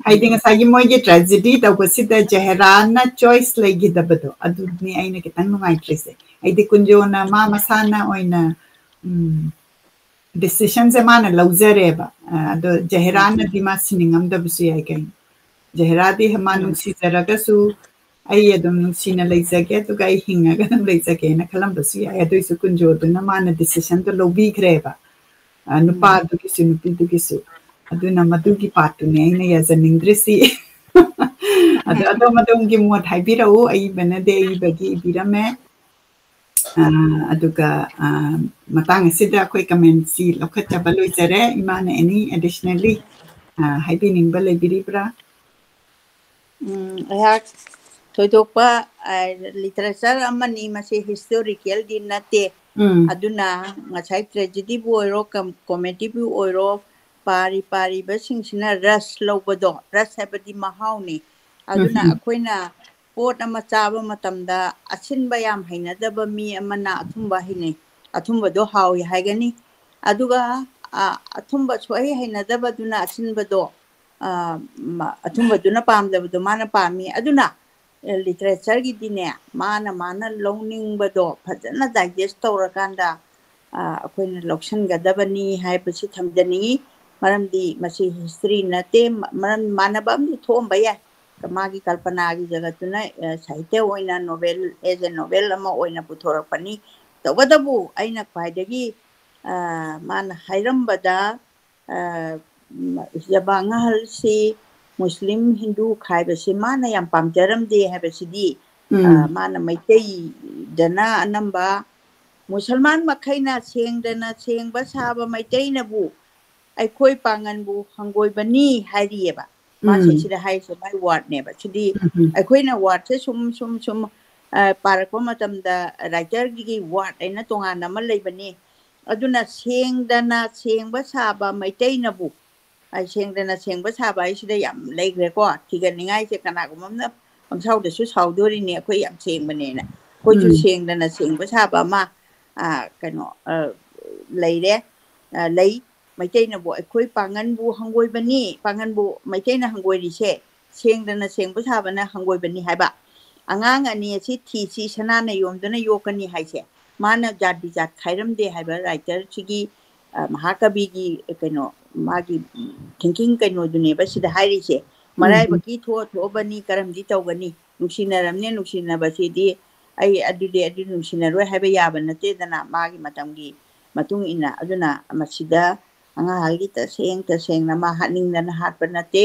ꯍꯥꯏꯗꯤ ꯉꯁꯥꯏꯒꯤ ꯃꯣꯏꯒꯤ tragedy ꯇꯧꯕꯁꯤꯗ ꯖꯍꯦꯔꯥꯅ choice ꯂꯩꯈꯤꯗꯕꯗꯣ, ꯑꯗꯨꯅꯤ ꯑꯩꯅ ꯈꯤꯇꯪ ꯅꯨꯡꯉꯥꯏꯇ꯭ꯔꯤꯁꯦ꯫ ꯍꯥꯏꯗꯤ ꯀꯨꯟꯖꯣꯅ ꯃꯥ ꯃꯁꯥꯅ ꯑꯣꯏꯅ, ꯎꯝ, decision ꯁꯦ ꯃꯥꯅ ꯂꯧꯖꯔꯦꯕ꯫ ꯑ, ꯑꯗꯣ ꯖꯍꯦꯔꯥꯅꯗꯤ ꯃꯥ ꯁꯤꯅꯤꯡꯉꯝꯗꯕꯁꯨ ꯌꯥꯏ ꯀꯩꯅꯣ꯫ ꯖꯍꯦꯔꯥꯗꯤ ꯃꯥ ꯎꯝ꯫ ꯅꯨꯡꯁꯤꯖꯔꯒꯁꯨ ꯑꯩ ꯑꯗꯨꯝ ꯅꯨꯡꯁꯤꯅ ꯂꯩꯖꯒꯦ, ꯑꯗꯨꯒ ꯑꯩ ꯍꯤꯡꯉꯒ ꯑꯗꯨꯝ ꯂꯩꯖꯒꯦꯅ ꯈꯜꯂꯝꯕꯁꯨ ꯌꯥꯏ꯫ ꯑꯗꯨꯏꯁꯨ ꯀꯨꯟꯖꯣꯗꯨꯅ ꯃꯥꯅ decision ꯗꯣ ꯂꯧꯕꯤꯈ꯭ꯔꯦꯕ꯫ ꯑ, ꯎꯝ꯫ ꯅꯨꯄꯥꯗꯨꯒꯤꯁꯨ, ꯅꯨꯄꯤꯗꯨꯒꯤꯁꯨ꯫ ꯑꯗꯨꯅ ꯃꯗꯨꯒꯤ part ꯇꯨꯅꯦ ꯑꯩꯅ ꯌꯥꯖꯅꯤꯡꯗ꯭ꯔꯤꯁꯤ꯫ ꯑꯗꯣ ꯑꯗꯣꯝ ꯑꯗꯣꯝꯒꯤ ꯃꯣꯠ ꯍꯥꯏꯕꯤꯔꯛꯎ꯫ ꯑꯏꯕꯅꯗꯤ ꯑꯏꯕꯒꯤ ꯏꯕꯤꯔꯝꯃꯦ꯫ ꯑ, ꯑꯗꯨꯒ, ꯑ, ꯃꯇꯥꯡ ꯑꯁꯤꯗ ꯑꯩꯈꯣꯏ comment ꯁꯤ ꯂꯧꯈꯠꯆꯕ ꯂꯣꯏꯖꯔꯦ꯫ ꯏꯃꯥꯅ any additionally, ꯑ, ꯍꯥꯏꯕꯤꯅꯤꯡꯕ ꯂꯩꯕꯤꯔꯤꯕ꯭ꯔꯥ? ꯎꯝ, ꯑꯩꯍꯥꯛ ꯊꯣꯏꯗꯣꯛꯄ, ꯑ, literature ꯑꯃꯅꯤ, ꯃꯁꯤ historical ꯗꯤ ꯅꯠꯇꯦ꯫ ꯎꯝ꯫ ꯑꯗꯨꯅ ꯉꯁꯥꯏ tragedy ꯕꯨ ꯑꯣꯏꯔꯣ, com-, comedy ꯕꯨ ꯑꯣꯏꯔꯣ, ꯄꯥꯔꯤ ꯄꯥꯔꯤꯕꯁꯤꯡꯁꯤꯅ ꯔꯁ ꯂꯧꯕꯗꯣ, ꯔꯁ ꯍꯥꯏꯕꯗꯤ ꯃꯍꯥꯎꯅꯤ꯫ ꯑꯗꯨꯅ ꯎꯝ꯫ ꯑꯩꯈꯣꯏꯅ ꯄꯣꯠ ꯑꯃ ꯆꯥꯕ ꯃꯇꯝꯗ ꯑꯁꯤꯟꯕ ꯌꯥꯝ ꯍꯩꯅꯗꯕ ꯃꯤ ꯑꯃꯅ ꯑꯊꯨꯝꯕ ꯍꯩꯅꯩ, ꯑꯊꯨꯝꯕꯗꯣ ꯍꯥꯎꯏ ꯍꯥꯏꯒꯅꯤ꯫ ꯑꯗꯨꯒ, ꯑ, ꯑꯊꯨꯝꯕ ꯁꯨꯛꯍꯩ ꯍꯩꯅꯗꯕꯗꯨꯅ ꯑꯁꯤꯟꯕꯗꯣ, ꯑ, ꯃ-, ꯑꯊꯨꯝꯕꯗꯨꯅ ꯄꯥꯝꯗꯕꯗꯣ ꯃꯥꯅ ꯄꯥꯝꯃꯤ꯫ ꯑꯗꯨꯅ, ꯑ, literature ꯒꯤꯗꯤꯅꯦ, ꯃꯥꯅ, ꯃꯥꯅ ꯂꯧꯅꯤꯡꯕꯗꯣ ꯐꯖꯅ digest ꯇꯧꯔꯀꯥꯟꯗ, ꯑ, ꯑꯩꯈꯣꯏꯅ ꯂꯧꯁꯤꯟꯒꯗꯕꯅꯤ ꯍꯥꯏꯕꯁꯤ ꯊꯝꯖꯅꯤꯡꯉꯤ꯫ ꯃꯔꯝꯗꯤ ꯃꯁꯤ history ꯅꯠꯇꯦ, ꯃ-, ꯃꯔꯝ ꯃꯥꯟꯅꯕ ꯑꯃꯗꯤ ꯊꯣꯛꯑꯝꯕ ꯌꯥꯏ꯫ ꯃꯥꯒꯤ ꯀꯜꯄꯅꯥꯒꯤ ꯖꯒꯠꯇꯨꯅ, ꯑ, ꯁꯥꯍꯤꯇ꯭ꯌ ꯑꯣꯏꯅ novel, as a novel ꯑꯃ ꯑꯣꯏꯅ ꯄꯨꯊꯣꯔꯛꯄꯅꯤ꯫ ꯇꯧꯕꯇꯕꯨ ꯑꯩꯅ ꯈ꯭ꯋꯥꯏꯗꯒꯤ, ꯑ, ꯃꯥꯅ ꯍꯥꯏꯔꯝꯕꯗ, ꯑ, ꯖꯕꯥꯡ ꯑꯍꯜꯁꯤ ꯃꯨꯁꯂꯤꯝ ꯍꯤꯟꯗꯨ ꯈꯥꯏꯕꯁꯤ ꯃꯥꯅ ꯌꯥꯝ ꯄꯥꯝꯖꯔꯝꯗꯦ ꯍꯥꯏꯕꯁꯤꯗꯤ ꯎꯝ꯫ ꯃꯥꯅ ꯃꯩꯇꯩꯗꯅ ꯑꯅꯝꯕ, ꯃꯨꯁꯜꯃꯥꯟ ꯃꯈꯩꯅ ꯁꯦꯡꯗꯅ ꯁꯦꯡꯕ ꯁꯥꯕ ꯃꯩꯇꯩꯅꯕꯨ ꯑꯩꯈꯣꯏ ꯄꯥꯉꯟꯕꯨ ꯍꯪꯒꯣꯏꯕꯅꯤ ꯍꯥꯏꯔꯤꯑꯕ꯫ ꯃꯥ ꯎꯝ꯫ ꯁꯤꯗ ꯍꯥꯏꯔꯤꯁꯦ ꯃꯥꯏ wordꯅꯦꯕ꯫ ꯁꯤꯗꯤ ꯎꯝ, ꯎꯝ꯫ ꯑꯩꯈꯣꯏꯅ wordꯁꯦ ꯁꯨꯝ, ꯁꯨꯝ, ꯁꯨꯝ, ꯑ, ꯄꯥꯔꯛꯄ ꯃꯇꯝꯗ writerꯒꯤ word ꯍꯥꯏꯅ ꯇꯣꯉꯥꯟꯅ ꯑꯃ ꯂꯩꯕꯅꯤ꯫ ꯑꯗꯨꯅ ꯁꯦꯡꯗꯅ ꯁꯦꯡꯕ ꯁꯥꯕ ꯃꯩꯇꯩꯅꯕꯨ, ꯑ, ꯁꯦꯡꯗꯅ ꯁꯦꯡꯕ ꯁꯥꯕ ꯍꯥꯏꯁꯤꯗ ꯌꯥꯝ ꯂꯩꯈ꯭ꯔꯦꯀꯣ꯫ ꯊꯤꯒꯠꯅꯤꯡꯉꯥꯏꯁꯦ ꯀꯅꯥꯒꯨꯝꯕ ꯑꯃꯅ ꯄꯪꯁꯥꯎꯗꯁꯨ ꯁꯥꯎꯗꯣꯔꯤꯅꯤ, ꯑꯩꯈꯣꯏ ꯌꯥꯝ ꯁꯦꯡꯕꯅꯦꯅ꯫ ꯑꯩꯈꯣꯏꯁꯨ ꯎꯝ꯫ ꯁꯦꯡꯗꯅ ꯁꯦꯡꯕ ꯁꯥꯕ ꯑꯃ, ꯑ, ꯀꯩꯅꯣ, ꯑ, ꯂꯩꯔꯦ, ꯑ, ꯂꯩ꯫ ꯃꯩꯇꯩꯅꯕꯨ ꯑꯩꯈꯣꯏ ꯄꯥꯉꯟꯕꯨ ꯍꯪꯒꯣꯏꯕꯅꯤ, ꯄꯥꯉꯟꯕꯨ ꯃꯩꯇꯩꯅ ꯍꯪꯒꯣꯏꯔꯤꯁꯦ, ꯁꯦꯡꯗꯅ ꯁꯦꯡꯕ ꯁꯥꯕꯅ ꯍꯪꯒꯣꯏꯕꯅꯤ ꯍꯥꯏꯕ꯫ ꯑꯉꯥꯡ ꯑꯅꯤ ꯑꯁꯤ ꯊꯤꯁꯤ ꯁꯅꯥꯅ ꯌꯣꯝꯗꯨꯅ ꯌꯣꯛꯀꯅꯤ ꯍꯥꯏꯁꯦ, ꯃꯥꯅ ꯖꯥꯠ ꯕꯤꯖꯥꯠ ꯈꯥꯏꯔꯝꯗꯦ ꯍꯥꯏꯕ writerꯁꯤꯒꯤ, ꯑ, ꯃꯍꯥꯀꯕꯤꯒꯤ ꯀꯩꯅꯣ, ꯃꯥꯒꯤ, ꯎꯝ, thinking ꯀꯩꯅꯣꯗꯨꯅꯦꯕ ꯁꯤꯗ ꯍꯥꯏꯔꯤꯁꯦ꯫ ꯎꯝ, ꯎꯝ꯫ ꯃꯔꯥꯏꯕꯛꯀꯤ ꯊꯣꯛꯑ ꯊꯣꯛꯑꯕꯅꯤ, ꯀꯔꯝꯗꯤ ꯇꯧꯒꯅꯤ? ꯅꯨꯡꯁꯤꯅꯔꯝꯅꯦ, ꯅꯨꯡꯁꯤꯅꯕꯁꯤꯗꯤ ꯑꯩ ꯑꯗꯨꯗꯤ ꯑꯗꯨ ꯅꯨꯡꯁꯤꯅꯔꯣꯏ ꯍꯥꯏꯕ ꯌꯥꯕ ꯅꯠꯇꯦꯗꯅ, ꯃꯥꯒꯤ ꯃꯇꯝꯒꯤ ꯃꯇꯨꯡ ꯏꯟꯅ꯫ ꯑꯗꯨꯅ ꯃꯁꯤꯗ ꯑꯉꯥꯡꯍꯜꯒꯤ ꯇꯁꯦꯡ ꯇꯁꯦꯡꯅ ꯃꯥ ꯍꯥꯠꯅꯤꯡꯗꯅ ꯍꯥꯠꯄ ꯅꯠꯇꯦ꯫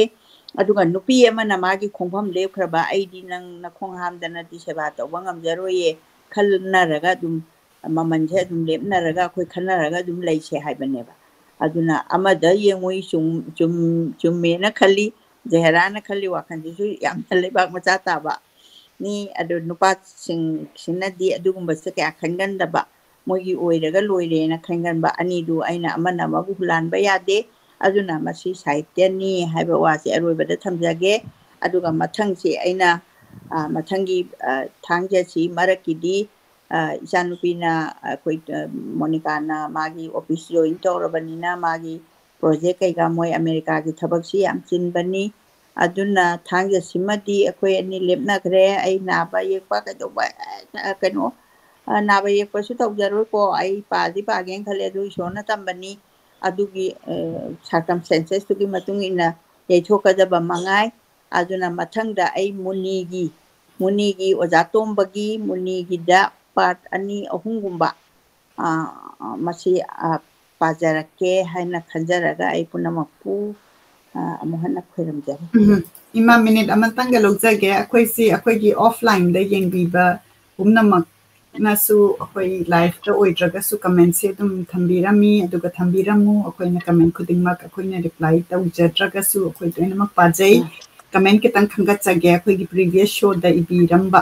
ꯑꯗꯨꯒ ꯅꯨꯄꯤ ꯑꯃꯅ ꯃꯥꯒꯤ ꯈꯣꯡꯐꯝ ꯂꯦꯞꯈ꯭ꯔꯕ, "ꯑꯩꯗꯤ ꯅꯪ ꯅꯈꯣꯡ ꯍꯥꯝꯗꯅꯗꯤ ꯁꯦꯕꯥ ꯇꯧꯕ ꯉꯝꯖꯔꯣꯏꯌꯦ" ꯈꯟꯅꯔꯒ ꯑꯗꯨꯝ, ꯃꯃꯜꯁꯦ ꯑꯗꯨꯝ ꯂꯦꯞꯅꯔꯒ ꯑꯩꯈꯣꯏ ꯈꯟꯅꯔꯒ ꯑꯗꯨꯝ ꯂꯩꯁꯦ ꯍꯥꯏꯕꯅꯦꯕ꯫ ꯑꯗꯨꯅ ꯑꯃꯗ ꯌꯦꯡꯉꯨꯏ ꯆꯨꯝ-, ꯆꯨꯝ-, ꯆꯨꯝꯃꯦꯅ ꯈꯜꯂꯤ, ꯖꯍꯦꯔꯥꯅ ꯈꯜꯂꯤ ꯋꯥꯈꯜꯁꯤꯁꯨ ꯌꯥꯝꯅ ꯂꯩꯕꯥꯛ ꯃꯆꯥ ꯇꯥꯕ ꯅꯤ꯫ ꯑꯗꯨ ꯅꯨꯄꯥꯁꯤꯡꯁꯤꯅꯗꯤ ꯑꯗꯨꯒꯨꯝꯕꯁꯦ ꯀꯌꯥ ꯈꯟꯒꯟꯗꯕ, ꯃꯣꯏꯒꯤ ꯑꯣꯏꯔꯒ ꯂꯣꯏꯔꯦꯅ ꯈꯟꯒꯟꯕ꯫ ꯑꯅꯤꯗꯨ ꯑꯩꯅ ꯑꯃꯅ ꯑꯃꯕꯨ ꯍꯨꯂꯥꯟꯕ ꯌꯥꯗꯦ꯫ ꯑꯗꯨꯅ ꯃꯁꯤ ꯁꯥꯍꯤꯇ꯭ꯌꯅꯤ ꯍꯥꯏꯕ ꯋꯥꯁꯦ ꯑꯔꯣꯏꯕꯗ ꯊꯝꯖꯒꯦ꯫ ꯑꯗꯨꯒ ꯃꯊꯪꯁꯤ ꯑꯩꯅ, ꯑ, ꯃꯊꯪꯒꯤ, ꯑ, ꯊꯥꯡꯖꯁꯤ ꯃꯔꯛꯀꯤꯗꯤ, ꯑ, ꯏꯆꯥꯅꯨꯄꯤꯅ, ꯑꯩꯈꯣꯏ, ꯑ, ꯃꯣꯅꯤꯀꯥꯅ ꯃꯥꯒꯤ office join ꯇꯧꯔꯕꯅꯤꯅ ꯃꯥꯒꯤ project ꯀꯩꯀꯥ ꯃꯣꯏ ꯑꯃꯦꯔꯤꯀꯥꯒꯤ ꯊꯕꯛꯁꯤ ꯌꯥꯝ ꯆꯤꯟꯕꯅꯤ꯫ ꯑꯗꯨꯅ ꯊꯥꯡꯖꯁꯤꯃꯗꯤ ꯑꯩꯈꯣꯏ ꯑꯅꯤ ꯂꯦꯞꯅꯈ꯭ꯔꯦ꯫ ꯑꯩ ꯅꯥꯕ ꯌꯦꯛꯄ ꯀꯩꯗꯧꯕ, ꯑ, ꯀꯩꯅꯣ, ꯑ, ꯅꯥꯕ ꯌꯦꯛꯄꯁꯨ ꯇꯧꯖꯔꯣꯏꯀꯣ꯫ ꯑꯩ ꯄꯥꯗꯤ ꯄꯥꯒꯦꯅ ꯈꯜꯂꯦ, ꯑꯗꯨ ꯏꯁꯣꯔꯅ ꯇꯝꯕꯅꯤ꯫ ꯑꯗꯨꯒꯤ, ꯑ, circumstancesꯇꯨꯒꯤ ꯃꯇꯨꯡ ꯏꯟꯅ ꯌꯩꯊꯣꯛꯀꯗꯕ ꯃꯉꯥꯏ꯫ ꯑꯗꯨꯅ ꯃꯊꯪꯗ ꯑꯩ ꯃꯨꯅꯤꯒꯤ, ꯃꯨꯅꯤꯒꯤ ꯑꯣꯖꯥ ꯇꯣꯝꯕꯒꯤ ꯃꯨꯅꯤꯒꯤꯗ part ꯑꯅꯤ ꯑꯍꯨꯝꯒꯨꯝꯕ, ꯑ, ꯃꯁꯤ, ꯑ, ꯄꯥꯖꯔꯛꯀꯦ ꯍꯥꯏꯅ ꯈꯟꯖꯔꯒ ꯑꯩ ꯄꯨꯝꯅꯃꯛꯄꯨ, ꯑ, ꯑꯃꯨꯛ ꯍꯟꯅ ꯈꯣꯏꯔꯝꯖꯔꯤ꯫ ꯎꯝ꯫ ꯏꯃꯥ, ꯃꯤꯅꯤꯠ ꯑꯃꯇꯪꯒ ꯂꯧꯖꯒꯦ꯫ ꯑꯩꯈꯣꯏꯁꯤ ꯑꯩꯈꯣꯏꯒꯤ offline ꯗ ꯌꯦꯡꯕꯤꯕ ꯄꯨꯝꯅꯃꯛꯅꯁꯨ ꯑꯩꯈꯣꯏ live ꯇ ꯑꯣꯏꯗ꯭ꯔꯒꯁꯨ comment ꯁꯦ ꯑꯗꯨꯝ ꯊꯝꯕꯤꯔꯝꯃꯤ, ꯑꯗꯨꯒ ꯊꯝꯕꯤꯔꯝꯃꯨ꯫ ꯑꯩꯈꯣꯏꯅ comment ꯈꯨꯗꯤꯡꯃꯛ ꯑꯩꯈꯣꯏꯅ reply ꯇꯧꯖꯗ꯭ꯔꯒꯁꯨ ꯑꯩꯈꯣꯏ ꯂꯣꯏꯅꯃꯛ ꯄꯥꯖꯩ꯫ ꯎꯝ꯫ Comment ꯈꯤꯇꯪ ꯈꯟꯒꯠꯆꯒꯦ꯫ ꯑꯩꯈꯣꯏꯒꯤ previous show ꯗ ꯏꯕꯤꯔꯝꯕ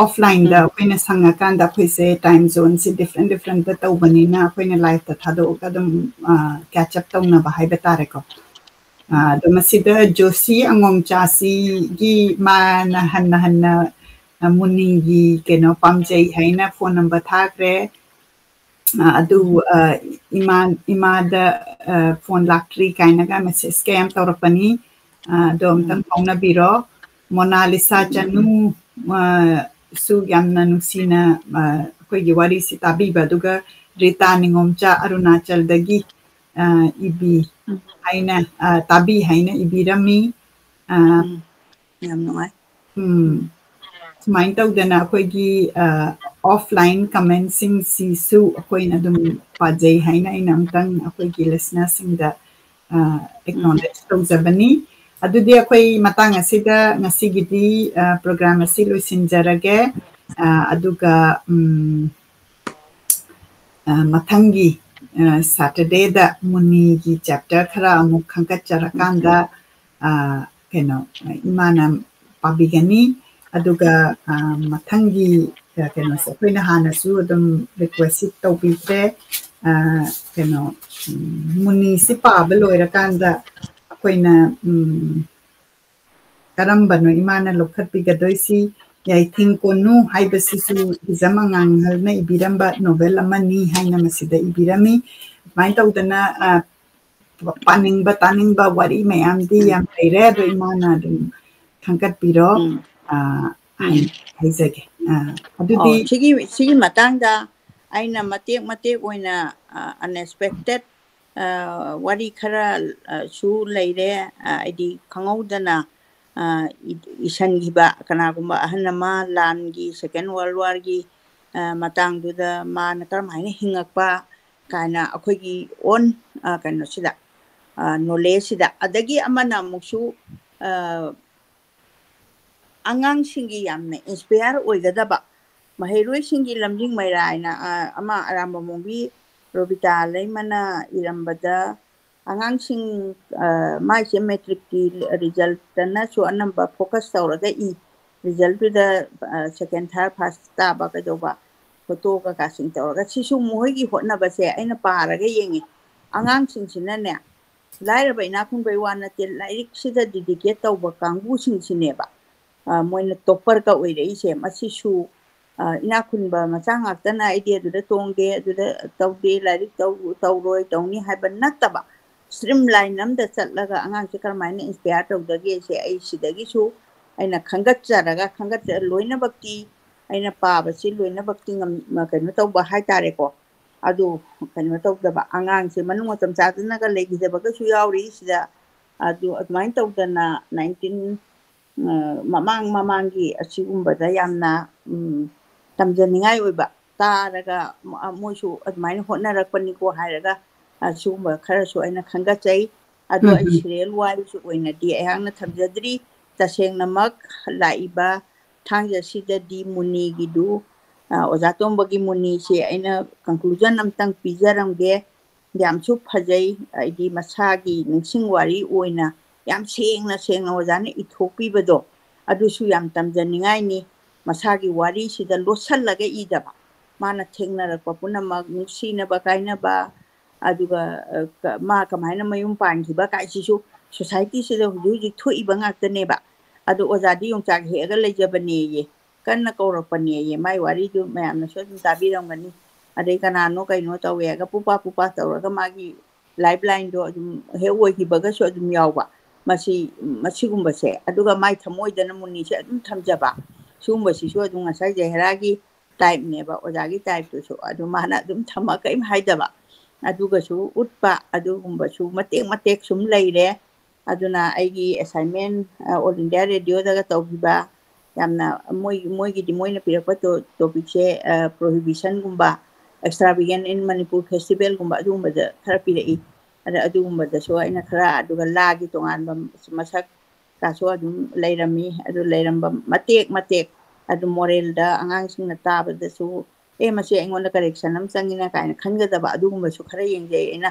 offline ꯗ ꯎꯝ꯫ ꯑꯩꯈꯣꯏꯅ ꯁꯪꯉꯀꯥꯟꯗ ꯑꯩꯈꯣꯏꯁꯦ time zone ꯁꯤ different different ꯇꯧꯕꯅꯤꯅ ꯑꯩꯈꯣꯏꯅ live ꯇ ꯊꯥꯗꯣꯛꯑꯒ ꯑꯗꯨꯝ, ꯑ, catch up ꯇꯧꯅꯕ ꯍꯥꯏꯕ ꯇꯥꯔꯦꯀꯣ꯫ ꯑ, ꯑꯗꯣ ꯃꯁꯤꯗ ꯖꯣꯁꯤ ꯑꯉꯣꯝꯆꯥꯁꯤꯒꯤ ꯃꯥꯅ ꯍꯟꯅ ꯍꯟꯅ, ꯑ, ꯃꯨꯅꯤꯒꯤ ꯀꯩꯅꯣ ꯄꯥꯝꯖꯩ ꯍꯥꯏꯅ phone number ꯊꯥꯈ꯭ꯔꯦ꯫ ꯑ, ꯑꯗꯨ, ꯎꯝ꯫ ꯑ, ꯏꯃꯥ, ꯏꯃꯥꯗ, ꯑ, phone ꯂꯥꯛꯇ꯭ꯔꯤ ꯀꯥꯏꯅꯒ message ꯀꯌꯥꯝ ꯇꯧꯔꯛꯄꯅꯤ꯫ ꯑ, ꯑꯗꯣ ꯑꯝꯇꯪ ꯎꯝ꯫ ꯐꯥꯎꯅꯕꯤꯔꯣ꯫ ꯃꯣꯅꯥꯂꯤꯁꯥ ꯎꯝ꯫ ꯆꯅꯨ, ꯑ, ꯁꯨ ꯌꯥꯝꯅ ꯅꯨꯡꯁꯤꯅ, ꯑ, ꯑꯩꯈꯣꯏꯒꯤ ꯋꯥꯔꯤꯁꯤ ꯇꯥꯕꯤꯕ, ꯑꯗꯨꯒ ꯔꯤꯇꯥ ꯅꯤꯉꯣꯝꯆꯥ ꯑꯔꯨꯅꯥꯆꯜꯗꯒꯤ, ꯑ, ꯏꯕꯤ ꯎꯝ꯫ ꯍꯥꯏꯅ, ꯑ, ꯇꯥꯕꯤ ꯍꯥꯏꯅ ꯏꯕꯤꯔꯝꯃꯤ꯫ ꯑ, ꯎꯝ꯫ ꯌꯥꯝ ꯅꯨꯡꯉꯥꯏ꯫ ꯎꯝ꯫ ꯁꯨꯃꯥꯏꯅ ꯇꯧꯗꯅ ꯑꯩꯈꯣꯏꯒꯤ, ꯑ, offline comment ꯁꯤꯡꯁꯤꯁꯨ ꯑꯩꯈꯣꯏꯅ ꯑꯗꯨꯝ ꯄꯥꯖꯩ ꯍꯥꯏꯅ ꯑꯩꯅ ꯑꯃꯨꯛꯇꯪ ꯑꯩꯈꯣꯏꯒꯤ listener ꯁꯤꯡꯗ, ꯑ, ꯎꯝ꯫ Acknowledge ꯇꯧꯖꯕꯅꯤ꯫ ꯑꯗꯨꯗꯤ ꯑꯩꯈꯣꯏ ꯃꯇꯥꯡ ꯑꯁꯤꯗ ꯉꯁꯤꯒꯤꯗꯤ, ꯑ, program ꯑꯁꯤ ꯂꯣꯏꯁꯤꯟꯖꯔꯒꯦ꯫ ꯑ, ꯑꯗꯨꯒ, ꯎꯝ, ꯑ, ꯃꯊꯪꯒꯤ, ꯑ, Saturday ꯗ ꯃꯨꯅꯤꯒꯤ chapter ꯈꯔ ꯑꯃꯨꯛ ꯈꯟꯒꯠꯆꯔꯀꯥꯟꯗ, ꯑ, ꯀꯩꯅꯣ, ꯏꯃꯥꯅ ꯄꯥꯕꯤꯒꯅꯤ꯫ ꯑꯗꯨꯒ, ꯑ, ꯃꯊꯪꯒꯤ, ꯑ, ꯀꯩꯅꯣꯁꯦ ꯑꯩꯈꯣꯏꯅ ꯍꯥꯟꯅꯁꯨ ꯑꯗꯨꯝ request ꯇꯧꯕꯤꯈ꯭ꯔꯦ꯫ ꯑ, ꯀꯩꯅꯣ, ꯎꯝ, ꯃꯨꯅꯤꯁꯤ ꯄꯥꯕ ꯂꯣꯏꯔꯀꯥꯟꯗ ꯑꯩꯈꯣꯏꯅ, ꯎꯝ, ꯀꯔꯝꯕꯅꯣ ꯏꯃꯥꯅ ꯂꯧꯈꯠꯄꯤꯒꯗꯣꯏꯁꯤ? ꯌꯥꯏꯊꯤꯡ ꯀꯣꯅꯨ ꯍꯥꯏꯕꯁꯤꯁꯨ ꯍꯤꯖꯝ ꯑꯉꯥꯡꯍꯜꯅ ꯏꯕꯤꯔꯝꯕ novel ꯑꯃꯅꯤ ꯍꯥꯏꯅ ꯃꯁꯤꯗ ꯏꯕꯤꯔꯝꯃꯤ꯫ ꯑꯗꯨꯃꯥꯏꯅ ꯇꯧꯗꯅ, ꯑ, ꯄꯥꯅꯤꯡꯕ ꯇꯥꯅꯤꯡꯕ ꯋꯥꯔꯤ ꯃꯌꯥꯝꯗꯤ ꯎꯝ꯫ ꯌꯥꯝ ꯂꯩꯔꯦ, ꯑꯗꯣ ꯏꯃꯥꯅ ꯑꯗꯨꯝ ꯈꯟꯒꯠꯄꯤꯔꯣ꯫ ꯎꯝ꯫ ꯑ, ꯎꯝ꯫ ꯍꯥꯏ-, ꯍꯥꯏꯖꯒꯦ꯫ ꯑ, ꯑꯗꯨꯗꯤ ꯑꯣ, ꯁꯤꯒꯤ, ꯁꯤꯒꯤ ꯃꯇꯥꯡꯗ ꯑꯩꯅ ꯃꯇꯦꯛ ꯃꯇꯦꯛ ꯑꯣꯏꯅ, ꯑ, unexpected, ꯑ, ꯋꯥꯔꯤ ꯈꯔ, ꯑ, ꯁꯨ ꯂꯩꯔꯦ꯫ ꯑ, ꯍꯥꯏꯗꯤ ꯈꯪꯍꯧꯗꯅ, ꯑ, ꯏ-, ꯏꯁꯟꯈꯤꯕ ꯀꯅꯥꯒꯨꯝꯕ ꯑꯍꯟ ꯑꯃ ꯂꯥꯟꯒꯤ, Second World War ꯒꯤ, ꯑ, ꯃꯇꯥꯡꯗꯨꯗ ꯃꯥꯅ ꯀꯔꯝ ꯍꯥꯏꯅ ꯍꯤꯡꯉꯛꯄ ꯀꯥꯏꯅ ꯑꯩꯈꯣꯏꯒꯤ own, ꯑ, ꯀꯩꯅꯣꯁꯤꯗ, ꯑ, knowledge ꯁꯤꯗ꯫ ꯑꯗꯒꯤ ꯑꯃꯅ ꯑꯃꯨꯛꯁꯨ ꯑꯉꯥꯡꯁꯤꯡꯒꯤ ꯌꯥꯝꯅ ꯏꯟꯁꯄꯤꯌꯥꯔ ꯑꯣꯏꯒꯗꯕ, ꯃꯍꯩꯔꯣꯏꯁꯤꯡꯒꯤ ꯂꯝꯖꯤꯡ ꯃꯩꯔꯥ ꯍꯥꯏꯅ ꯑꯃ ꯑꯔꯥꯝꯕꯝ ꯑꯣꯡꯕꯤ ꯔꯣꯕꯤꯇꯥ ꯂꯩꯃꯅ ꯏꯔꯝꯕꯗ, ꯑꯉꯥꯡꯁꯤꯡ, ꯃꯥꯏꯁꯦ ꯃꯦꯇ꯭ꯔꯤꯛꯀꯤ ꯔꯤꯖꯜꯇꯅꯁꯨ ꯑꯅꯝꯕ ꯐꯣꯀꯁ ꯇꯧꯔꯒ ꯏ, ꯔꯤꯖꯜꯇꯨꯗ ꯁꯦꯀꯦꯟ ꯊꯥꯔꯠ ꯐꯥꯔꯁ ꯇꯥꯕ ꯀꯩꯗꯧꯕ, ꯐꯣꯇꯣ ꯀꯩꯀꯥꯁꯤꯡ ꯇꯧꯔꯒ, ꯁꯤꯁꯨ ꯃꯈꯣꯏꯒꯤ ꯍꯣꯠꯅꯕꯁꯦ ꯑꯩꯅ ꯄꯥꯔꯒ ꯌꯦꯡꯉꯤ꯫ ꯑꯉꯥꯡꯁꯤꯡꯁꯤꯅꯅꯦ, ꯂꯥꯏꯔꯕ ꯏꯅꯥꯛ ꯈꯨꯟꯕꯩ ꯋꯥ ꯅꯠꯇꯦ, ꯂꯥꯏꯔꯤꯛꯁꯤꯗ ꯗꯤꯗꯤꯀꯦꯠ ꯇꯧꯕ ꯀꯥꯡꯕꯨꯁꯤꯡꯁꯤꯅꯦꯕ ꯃꯣꯏꯅ ꯇꯣꯞꯄꯔꯒ ꯑꯣꯏꯔꯛꯏꯁꯦ꯫ ꯃꯁꯤꯁꯨ ꯏꯅꯥꯛ ꯈꯨꯟꯕ ꯃꯆꯥ ꯉꯥꯛꯇꯅ ꯑꯩꯗꯤ ꯑꯗꯨꯗ ꯇꯣꯡꯗꯦ, ꯑꯗꯨꯗ ꯇꯧꯗꯦ, ꯂꯥꯏꯔꯤꯛ ꯇꯧꯔꯣꯏ, ꯇꯧꯅꯤ ꯍꯥꯏꯕ ꯅꯠꯇꯕ, ꯁ꯭ꯇ꯭ꯔꯤꯝ ꯂꯥꯏꯟ ꯑꯃꯗ ꯆꯠꯂꯒ ꯑꯉꯥꯡꯁꯦ ꯀꯔꯝꯍꯥꯏꯅ ꯏꯟꯁꯄꯤꯌꯥꯔ ꯇꯧꯗꯒꯦꯁꯦ ꯑꯩ ꯁꯤꯗꯒꯤꯁꯨ ꯑꯩꯅ ꯈꯟꯒꯠꯆꯔꯒ, ꯈꯟꯒꯠꯆ ꯂꯣꯏꯅꯃꯛꯇꯤ ꯑꯩꯅ ꯄꯥꯕꯁꯤ ꯂꯣꯏꯅꯃꯛꯇꯤ ꯀꯩꯅꯣ ꯇꯧꯕ ꯍꯥꯏꯇꯥꯔꯦꯀꯣ꯫ ꯑꯗꯨ ꯀꯩꯅꯣ ꯇꯧꯗꯕ, ꯑꯉꯥꯡꯁꯦ ꯃꯅꯨꯡ ꯃꯇꯝ ꯆꯥꯗꯅꯒ ꯂꯩꯈꯤꯗꯕꯒꯁꯨ ꯌꯥꯎꯔꯤ ꯁꯤꯗ꯫ ꯑꯗꯨ ꯑꯗꯨꯃꯥꯏꯅ ꯇꯧꯗꯅ ꯅꯥꯏꯟꯇꯤꯟ ꯃꯃꯥꯡ ꯃꯃꯥꯡꯒꯤ ꯑꯁꯤꯒꯨꯝꯕꯗ ꯌꯥꯝꯅ ꯇꯝꯖꯅꯤꯡꯉꯥꯏ ꯑꯣꯏꯕ ꯇꯥꯔꯒ, ꯃꯣꯏꯁꯨ ꯑꯗꯨꯃꯥꯏꯅ ꯍꯣꯠꯅꯔꯛꯄꯅꯤꯀꯣ ꯍꯥꯏꯔꯒ, ꯑꯁꯤꯒꯨꯝꯕ ꯈꯔꯁꯨ ꯑꯩꯅ ꯈꯟꯒꯠꯆꯩ꯫ ꯑꯗꯣ ꯑꯩ ꯁꯤꯔꯤꯌꯦꯜ ꯋꯥꯏꯁ ꯑꯣꯏꯅꯗꯤ ꯑꯩꯍꯥꯛꯅ ꯊꯝꯖꯗ꯭ꯔꯤ꯫ ꯇꯁꯦꯡꯅꯃꯛ ꯂꯥꯛꯏꯕ ꯊꯥꯡꯖꯁꯤꯗꯗꯤ ꯃꯨꯅꯤꯒꯤꯗꯨ, ꯑꯣꯖꯥ ꯇꯣꯝꯕꯒꯤ ꯃꯨꯅꯤꯁꯦ ꯑꯩꯅ ꯀꯟꯀ꯭ꯂꯨꯖꯟ ꯑꯝꯇꯪ ꯄꯤꯖꯔꯝꯒꯦ꯫ ꯌꯥꯝꯁꯨ ꯐꯖꯩ, ꯍꯥꯏꯗꯤ ꯃꯁꯥꯒꯤ ꯅꯤꯡꯁꯤꯡ ꯋꯥꯔꯤ ꯑꯣꯏꯅ ꯌꯥꯝ ꯁꯦꯡꯅ ꯁꯦꯡꯅ ꯑꯣꯖꯥꯅ ꯏꯊꯣꯛꯄꯤꯕꯗꯣ, ꯑꯗꯨꯁꯨ ꯌꯥꯝ ꯇꯝꯖꯅꯤꯡꯉꯥꯏꯅꯤ꯫ ꯃꯁꯥꯒꯤ ꯋꯥꯔꯤꯁꯤꯗ ꯂꯣꯠꯁꯜꯂꯒ ꯏꯗꯕ, ꯃꯥꯅ ꯊꯦꯡꯅꯔꯛꯄ ꯄꯨꯝꯅꯃꯛ, ꯅꯨꯡꯁꯤꯅꯕ ꯀꯥꯏꯅꯕ, ꯑꯗꯨꯒ ꯃꯥ ꯀꯃꯥꯏꯅ ꯃꯌꯨꯝ ꯄꯥꯟꯈꯤꯕ ꯀꯥꯏꯁꯤꯁꯨ ꯁꯣꯁꯥꯏꯇꯤꯁꯤꯗ ꯍꯧꯖꯤꯛ ꯍꯧꯖꯤꯛ ꯊꯣꯛꯏꯕ ꯉꯥꯛꯇꯅꯦꯕ꯫ ꯑꯗꯣ ꯑꯣꯖꯥꯗꯤ ꯌꯣꯡꯆꯥꯛ ꯍꯦꯛꯑꯒ ꯂꯩꯖꯕꯅꯦꯌꯦ, ꯀꯟꯅ ꯀꯧꯔꯛꯄꯅꯦꯌꯦ꯫ ꯃꯥꯏ ꯋꯥꯔꯤꯗꯨ ꯃꯌꯥꯝꯅꯁꯨ ꯑꯗꯨꯝ ꯇꯥꯕꯤꯔꯝꯒꯅꯤ꯫ ꯑꯗꯩ ꯀꯅꯥꯅꯣ ꯀꯩꯅꯣ ꯇꯧꯋꯦꯒ ꯄꯨꯄꯥ ꯄꯨꯄꯥ ꯇꯧꯔꯒ ꯃꯥꯒꯤ ꯂꯥꯏꯐ ꯂꯥꯏꯟꯗꯣ ꯑꯗꯨꯝ ꯍꯦꯛ ꯑꯣꯏꯈꯤꯕꯒꯁꯨ ꯑꯗꯨꯝ ꯌꯥꯎꯕ꯫ ꯃꯁꯤ, ꯃꯁꯤꯒꯨꯝꯕꯁꯦ, ꯑꯗꯨꯒ ꯃꯥꯏ ꯊꯃꯣꯏꯗꯅ ꯃꯨꯅꯤꯁꯦ ꯑꯗꯨꯝ ꯊꯝꯖꯕ, ꯁꯤꯒꯨꯝꯕꯁꯤꯁꯨ ꯑꯗꯨꯝ ꯉꯁꯥꯏ ꯖꯍꯦꯔꯥꯒꯤ ꯇꯥꯏꯞꯅꯦꯕ, ꯑꯣꯖꯥꯒꯤ ꯇꯥꯏꯞꯇꯨꯁꯨ꯫ ꯑꯗꯨ ꯃꯥꯅ ꯑꯗꯨꯝ ꯊꯝꯃ ꯀꯔꯤꯝ ꯍꯥꯏꯗꯕ꯫ ꯑꯗꯨꯒꯁꯨ ꯎꯠꯄ, ꯑꯗꯨꯒꯨꯝꯕꯁꯨ ꯃꯇꯦꯛ ꯃꯇꯦꯛ ꯁꯨꯝ ꯂꯩꯔꯦ꯫ ꯑꯗꯨꯅ ꯑꯩꯒꯤ ꯑꯦꯁꯥꯏꯟꯃꯦꯟ ꯑꯣꯜ ꯏꯟꯗꯤꯌꯥ ꯔꯦꯗꯤꯑꯣꯗꯒ ꯇꯧꯈꯤꯕ, ꯌꯥꯝꯅ ꯃꯣꯏ, ꯃꯣꯏꯒꯤꯗꯤ ꯃꯣꯏꯅ ꯄꯤꯔꯛꯄ ꯇꯣꯄꯤꯛꯁꯦ ꯄ꯭ꯔꯣꯍꯤꯕꯤꯁꯟꯒꯨꯝꯕ, ꯑꯦꯛꯁꯇ꯭ꯔꯥ ꯚꯤꯒꯦꯟ ꯏꯟ ꯃꯅꯤꯄꯨꯔ ꯐꯦꯁꯇꯤꯚꯦꯜꯒꯨꯝꯕ, ꯑꯗꯨꯒꯨꯝꯕꯗ ꯈꯔ ꯄꯤꯔꯛꯏ꯫ ꯑꯗ ꯑꯗꯨꯒꯨꯝꯕꯗꯁꯨ ꯑꯩꯅ ꯈꯔ, ꯑꯗꯨꯒ ꯂꯥꯒꯤ ꯇꯣꯉꯥꯟꯕ ꯃꯁꯛ ꯀꯥꯁꯨ ꯑꯗꯨꯝ ꯂꯩꯔꯝꯃꯤ꯫ ꯑꯗꯨ ꯂꯩꯔꯝꯕ ꯃꯇꯦꯛ ꯃꯇꯦꯛ ꯑꯗꯨꯝ ꯃꯣꯔꯦꯜꯗ ꯑꯉꯥꯡꯁꯤꯡꯅ ꯇꯥꯕꯗꯁꯨ, "ꯑꯦ, ꯃꯁꯤ ꯑꯩꯉꯣꯟꯗ ꯀꯔꯦꯛꯁꯟ ꯑꯃ ꯆꯪꯉꯤꯅ" ꯀꯥꯏꯅ ꯈꯟꯒꯗꯕ ꯑꯗꯨꯒꯨꯝꯕꯁꯨ ꯈꯔ ꯌꯦꯡꯖꯩ ꯑꯩꯅ꯫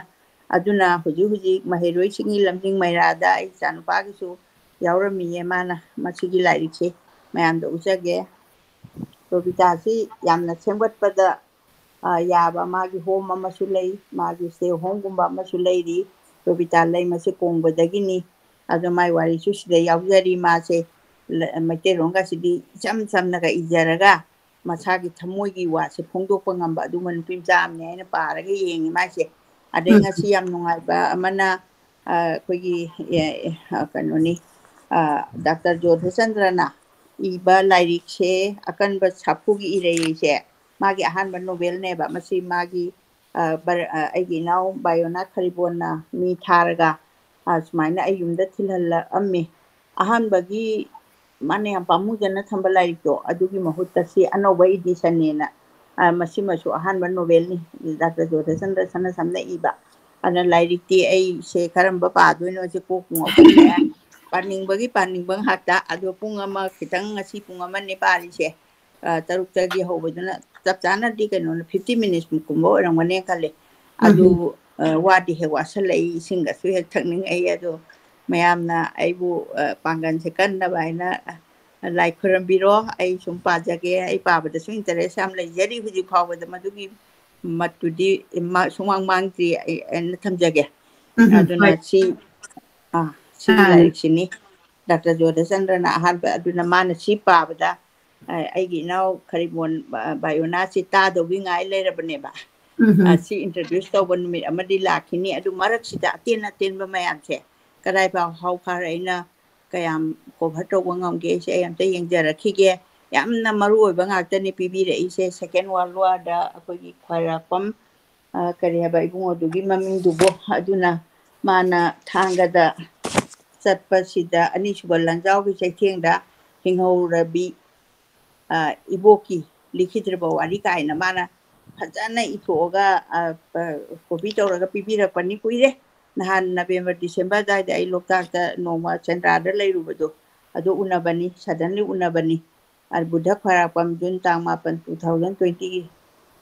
ꯑꯗꯨꯅ ꯍꯧꯖꯤꯛ ꯍꯧꯖꯤꯛ ꯃꯍꯩꯔꯣꯏꯁꯤꯡꯒꯤ ꯂꯝꯖꯤꯡ ꯃꯩꯔꯥꯗ ꯑꯩ ꯏꯆꯥꯅꯨꯄꯥꯒꯤꯁꯨ ꯌꯥꯎꯔꯝꯃꯤꯌꯦ꯫ ꯃꯥꯅ ꯃꯁꯤꯒꯤ ꯂꯥꯏꯔꯤꯛꯁꯦ ꯃꯌꯥꯝꯗ ꯎꯠꯆꯒꯦ꯫ ꯔꯣꯕꯤꯇꯥꯁꯤ ꯌꯥꯝꯅ ꯁꯦꯝꯒꯠꯄꯗ, ꯑ, ꯌꯥꯕ ꯃꯥꯒꯤ ꯍꯣꯝ ꯑꯃꯁꯨ ꯂꯩ, ꯃꯥꯒꯤ ꯁ꯭ꯇꯦ ꯍꯣꯝꯒꯨꯝꯕ ꯑꯃꯁꯨ ꯂꯩꯔꯤ꯫ ꯔꯣꯕꯤꯇꯥ ꯂꯩꯃꯁꯦ ꯀꯣꯡꯕꯗꯒꯤꯅꯤ꯫ ꯑꯗꯣ ꯃꯥꯏ ꯋꯥꯔꯤꯁꯨ ꯁꯤꯗ ꯌꯥꯎꯖꯔꯤ꯫ ꯃꯥꯁꯦ ꯂ-, ꯃꯩꯇꯩꯂꯣꯟꯒꯁꯤꯗꯤ ꯏꯆꯝ ꯆꯝꯅꯒ ꯏꯖꯔꯒ ꯃꯁꯥꯒꯤ ꯊꯃꯣꯏꯒꯤ ꯋꯥꯁꯦ ꯐꯣꯡꯗꯣꯛꯄ ꯉꯝꯕ ꯑꯗꯨꯒꯨꯝꯕ ꯅꯨꯄꯤ ꯃꯆꯥ ꯑꯃꯅꯦ ꯍꯥꯏꯅ ꯄꯥꯔꯒ ꯌꯦꯡꯉꯤ ꯃꯥꯏꯁꯦ꯫ ꯑꯗꯩ ꯎꯝ꯫ ꯉꯁꯤ ꯌꯥꯝ ꯅꯨꯡꯉꯥꯏꯕ ꯑꯃꯅ, ꯑ, ꯑꯩꯈꯣꯏꯒꯤ, ꯑ, ꯑ, ꯀꯩꯅꯣꯅꯤ, ꯑ, ꯗꯥꯛꯇꯔ ꯖꯣꯙꯆꯟꯗ꯭ꯔꯅ ꯏꯕ ꯂꯥꯏꯔꯤꯛꯁꯦ ꯑꯀꯟꯕ ꯁꯥꯐꯨꯒꯤ ꯏꯔꯩꯁꯦ ꯃꯥꯒꯤ ꯑꯍꯥꯟꯕ ꯅꯣꯕꯦꯜꯅꯦꯕ꯫ ꯃꯁꯤ ꯃꯥꯒꯤ, ꯑ, ꯕꯔ-, ꯑ, ꯑꯩꯒꯤ ꯏꯅꯥꯎ ꯕꯥꯏꯑꯣꯅꯥ ꯈꯔꯤꯕꯣꯟꯅ ꯃꯤ ꯊꯥꯔꯒ, ꯑ, ꯁꯨꯃꯥꯏꯅ ꯑꯩ ꯌꯨꯝꯗ ꯊꯤꯜꯍꯜꯂꯛꯑꯝꯃꯤ꯫ ꯑꯍꯥꯟꯕꯒꯤ ꯃꯥꯅ ꯌꯥꯝ ꯄꯥꯝꯃꯨꯖꯅ ꯊꯝꯕ ꯂꯥꯏꯔꯤꯛꯇꯣ, ꯑꯗꯨꯒꯤ ꯃꯍꯨꯠꯇ ꯁꯤ ꯑꯅꯧꯕ ꯏꯗꯤꯁꯟꯅꯦꯅ, ꯑ, ꯃꯁꯤꯃꯁꯨ ꯑꯍꯥꯟꯕ ꯅꯣꯕꯦꯜꯅꯤ, ꯗꯥꯛꯇꯔ ꯖꯣꯙꯆꯟꯗ꯭ꯔ ꯁꯅꯥ ꯁꯝꯅ ꯏꯕ꯫ ꯑꯗꯨꯅ ꯂꯥꯏꯔꯤꯛꯇꯤ ꯑꯩꯁꯦ ꯀꯔꯝꯕ ꯄꯥꯗꯣꯏꯅꯣꯁꯦ ꯀꯣꯛ ꯉꯥꯎꯁꯜꯂꯛꯑꯦ꯫ ꯄꯥꯅꯤꯡꯕꯒꯤ ꯄꯥꯅꯤꯡꯕ ꯉꯥꯛꯇ꯫ ꯑꯗꯣ ꯄꯨꯡ ꯑꯃ ꯈꯤꯇꯪ, ꯉꯁꯤ ꯄꯨꯡ ꯑꯃꯅꯦ ꯄꯥꯔꯤꯁꯦ꯫ ꯑ, ꯇꯔꯨꯛꯇꯒꯤ ꯍꯧꯕꯗꯨꯅ ꯆꯞ ꯆꯥꯅꯗꯤ ꯀꯩꯅꯣꯅ fifty minutes ꯃꯨꯛ ꯀꯨꯝꯕ ꯑꯣꯏꯔꯝꯒꯅꯤ ꯈꯜꯂꯦ꯫ ꯑꯗꯨ, ꯎꯝ꯫ ꯑ, ꯋꯥꯗꯤ ꯍꯦꯛ ꯋꯥꯁꯜꯂꯛꯏ, ꯏꯁꯤꯡꯒꯁꯨ ꯍꯦꯛ ꯊꯛꯅꯤꯡꯉꯛꯏ꯫ ꯑꯗꯣ ꯃꯌꯥꯝꯅ ꯑꯩꯕꯨ, ꯑ, ꯄꯥꯡꯒꯜꯁꯦ ꯀꯟꯅꯕ ꯍꯥꯏꯅ, ꯑ, ꯂꯥꯏ ꯈꯣꯏꯔꯝꯕꯤꯔꯣ꯫ ꯑꯩ ꯁꯨꯝ ꯄꯥꯖꯒꯦ꯫ ꯑꯩ ꯄꯥꯕꯗꯁꯨ interest ꯌꯥꯝ ꯂꯩꯖꯔꯤ ꯍꯧꯖꯤꯛ ꯐꯥꯎꯕꯗ꯫ ꯃꯗꯨꯒꯤ ꯃꯠꯇꯨꯗꯤ ꯃꯥ-, ꯁꯨꯡꯃꯥꯡ ꯃꯥꯡꯗ꯭ꯔꯤ ꯑꯩ, ꯑꯩꯅ ꯊꯝꯖꯒꯦ꯫ ꯎꯝ, ꯎꯝ, ꯑꯗꯨꯅ ꯍꯣꯏ꯫ ꯁꯤ, ꯑ, ꯁꯤꯒꯤ ꯑꯥ꯫ ꯂꯥꯏꯔꯤꯛꯁꯤꯅꯤ꯫ ꯗꯥꯛꯇꯔ ꯖꯣꯙꯆꯟꯗ꯭ꯔꯅ ꯑꯍꯥꯟꯕ, ꯑꯗꯨꯅ ꯃꯥꯅ ꯁꯤ ꯄꯥꯕꯗ, ꯑ, ꯑꯩꯒꯤ ꯏꯅꯥꯎ ꯈꯔꯤꯃꯣꯟ, ꯑ, ꯕꯥꯏꯑꯣꯅꯥꯁꯤ ꯇꯥꯗꯧꯒꯤ ꯉꯥꯏ ꯂꯩꯔꯕꯅꯦꯕ꯫ ꯎꯝ, ꯑ, ꯎꯝ꯫ ꯁꯤ introduce ꯇꯧꯕ ꯅꯨꯃꯤꯠ ꯑꯃꯗꯤ ꯂꯥꯛꯈꯤꯅꯤ꯫ ꯑꯗꯨ ꯃꯔꯛꯁꯤꯗ ꯑꯇꯦꯟ ꯑꯇꯦꯟꯕ ꯃꯌꯥꯝꯁꯦ ꯀꯗꯥꯏ ꯐꯥꯎ, how far ꯑꯩꯅ ꯀꯌꯥꯝ cover ꯇꯧꯕ ꯉꯝꯒꯦ, ꯑꯩꯁꯦ ꯑꯩ ꯑꯝꯇ ꯌꯦꯡꯖꯔꯛꯈꯤꯒꯦ꯫ ꯌꯥꯝꯅ ꯃꯔꯨ ꯑꯣꯏꯕ ꯉꯥꯛꯇꯅꯤ ꯄꯤꯕꯤꯔꯛꯏꯁꯦ꯫ Second World War ꯗ ꯑꯩꯈꯣꯏꯒꯤ ꯈ꯭ꯋꯥꯏꯔꯥꯛꯄꯝ, ꯑ, ꯀꯔꯤ ꯍꯥꯏꯕ ꯏꯕꯨꯡꯉꯣꯗꯨꯒꯤ ꯃꯃꯤꯡꯗꯨꯕꯨ? ꯑꯗꯨꯅ ꯃꯥꯅ ꯊꯥꯡꯒꯗ ꯆꯠꯄꯁꯤꯗ ꯑꯅꯤꯁꯨꯕ ꯂꯥꯟꯖꯥꯎꯒꯤ ꯆꯩꯊꯦꯡꯗ ꯍꯤꯡꯍꯧꯔꯕꯤ, ꯑ, ꯏꯕꯣꯛꯀꯤ ꯂꯤꯈꯤꯗ꯭ꯔꯕ ꯋꯥꯔꯤ ꯀꯥꯏꯅ ꯃꯥꯅ ꯐꯖꯅ ꯏꯊꯣꯛꯑꯒ, ꯑ, ꯑ, copy ꯇꯧꯔꯒ ꯄꯤꯕꯤꯔꯛꯄꯅꯤ꯫ ꯀꯨꯏꯔꯦ꯫ ꯅꯍꯥꯟ ꯅꯕꯦꯝꯕꯔ, ꯗꯤꯁꯦꯝꯕꯔ ꯑꯗꯨꯋꯥꯏꯗ ꯑꯩ ꯂꯣꯛꯇꯥꯛꯇ ꯅꯣꯡꯃ ꯆꯦꯟꯗ꯭ꯔꯥꯗ ꯂꯩꯔꯨꯕꯗꯣ, ꯑꯗꯨ ꯎꯅꯕꯅꯤ, suddenly ꯎꯅꯕꯅꯤ꯫ ꯑ, ꯕꯨꯙ ꯈ꯭ꯋꯥꯏꯔꯥꯛꯄꯝ, ꯖꯨꯟ ꯇꯥꯡ ꯃꯥꯄꯟ, two thousand twenty ꯒꯤ,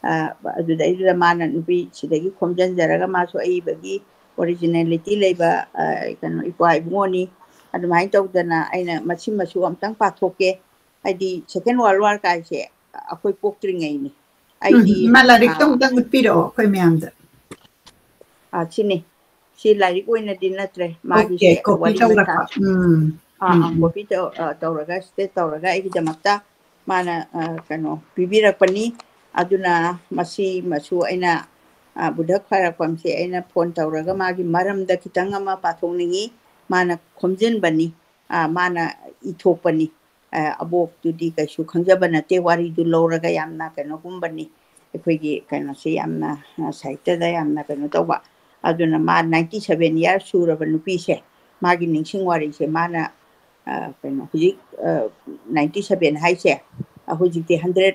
ꯑ, ꯑꯗꯨꯗꯩꯗꯨꯗ ꯃꯥꯅ ꯅꯨꯄꯤ ꯁꯤꯗꯒꯤ ꯈꯣꯝꯖꯤꯟꯖꯔꯒ, ꯃꯥꯁꯨ ꯑꯏꯕꯒꯤ originality ꯂꯩꯕ, ꯑ, ꯀꯩꯅꯣ, ꯏꯄ꯭ꯋꯥ ꯏꯕꯨꯡꯉꯣꯅꯤ꯫ ꯑꯗꯨꯃꯥꯏꯅ ꯇꯧꯗꯅ ꯑꯩꯅ ꯃꯁꯤ ꯃꯁꯨ ꯑꯝꯇꯪ ꯄꯥꯊꯣꯛꯀꯦ꯫ ꯍꯥꯏꯗꯤ, Second World War ꯀꯥꯏꯁꯦ ꯑꯩꯈꯣꯏ ꯄꯣꯛꯇ꯭ꯔꯤꯉꯩꯅꯤ꯫ ꯑꯩꯗꯤ, ꯎꯝ, ꯏꯃꯥ, ꯂꯥꯏꯔꯤꯛꯇꯣ ꯑ, ꯑꯃꯨꯛꯇꯪ ꯎꯠꯄꯤꯔꯛꯑꯣ ꯑꯩꯈꯣꯏ ꯃꯌꯥꯝꯗ꯫ ꯑ, ꯁꯤꯅꯤ꯫ ꯁꯤ ꯂꯥꯏꯔꯤꯛ ꯑꯣꯏꯅꯗꯤ ꯅꯠꯇ꯭ꯔꯦ, ꯃꯥꯒꯤꯁꯦ OK, copy ꯋꯥꯔꯤ ꯇꯧꯔꯛꯄ꯫ ꯃꯆꯥ꯫ ꯎꯝ, ꯑꯥ, ꯎꯝ, ꯑꯥ, ꯎꯝ꯫ Copy ꯇꯧ-, ꯑ, ꯇꯧꯔꯒ, state ꯇꯧꯔꯒ ꯑꯩꯒꯤꯗꯃꯛꯇ ꯃꯥꯅ, ꯑ, ꯀꯩꯅꯣ ꯄꯤꯕꯤꯔꯛꯄꯅꯤ꯫ ꯑꯗꯨꯅ ꯃꯁꯤ ꯃꯁꯨ ꯑꯩꯅ, ꯑ, ꯕꯨꯙ ꯈ꯭ꯋꯥꯏꯔꯥꯛꯄꯝꯁꯦ ꯑꯩꯅ phone ꯇꯧꯔꯒ ꯃꯥꯒꯤ ꯃꯔꯝꯗ ꯈꯤꯇꯪ ꯑꯃ ꯄꯥꯊꯣꯛꯅꯤꯡꯉꯤ꯫ ꯃꯥꯅ ꯈꯣꯝꯖꯤꯟꯕꯅꯤ, ꯑ, ꯃꯥꯅ ꯏꯊꯣꯛꯄꯅꯤ꯫ ꯑ, ꯑꯕꯣꯛꯇꯨꯗꯤ ꯀꯩꯁꯨ ꯈꯪꯖꯕ ꯅꯠꯇꯦ, ꯋꯥꯔꯤꯗꯨ ꯂꯧꯔꯒ ꯌꯥꯝꯅ ꯀꯩꯅꯣꯒꯨꯝꯕꯅꯤ꯫ ꯑꯩꯈꯣꯏꯒꯤ ꯀꯩꯅꯣꯁꯦ ꯌꯥꯝꯅ, ꯑ, ꯁꯥꯍꯤꯇ꯭ꯌꯗ ꯌꯥꯝꯅ ꯀꯩꯅꯣ ꯇꯧꯕ꯫ ꯑꯗꯨꯅ ꯃꯥ ninety seven years ꯁꯨꯔꯕ ꯅꯨꯄꯤꯁꯦ, ꯃꯥꯒꯤ ꯅꯤꯡꯁꯤꯡ ꯋꯥꯔꯤꯁꯦ ꯃꯥꯅ, ꯑ, ꯀꯩꯅꯣ, ꯍꯧꯖꯤꯛ, ꯑ, ninety seven ꯍꯥꯏꯁꯦ, ꯑ, ꯍꯧꯖꯤꯛꯇꯤ hundred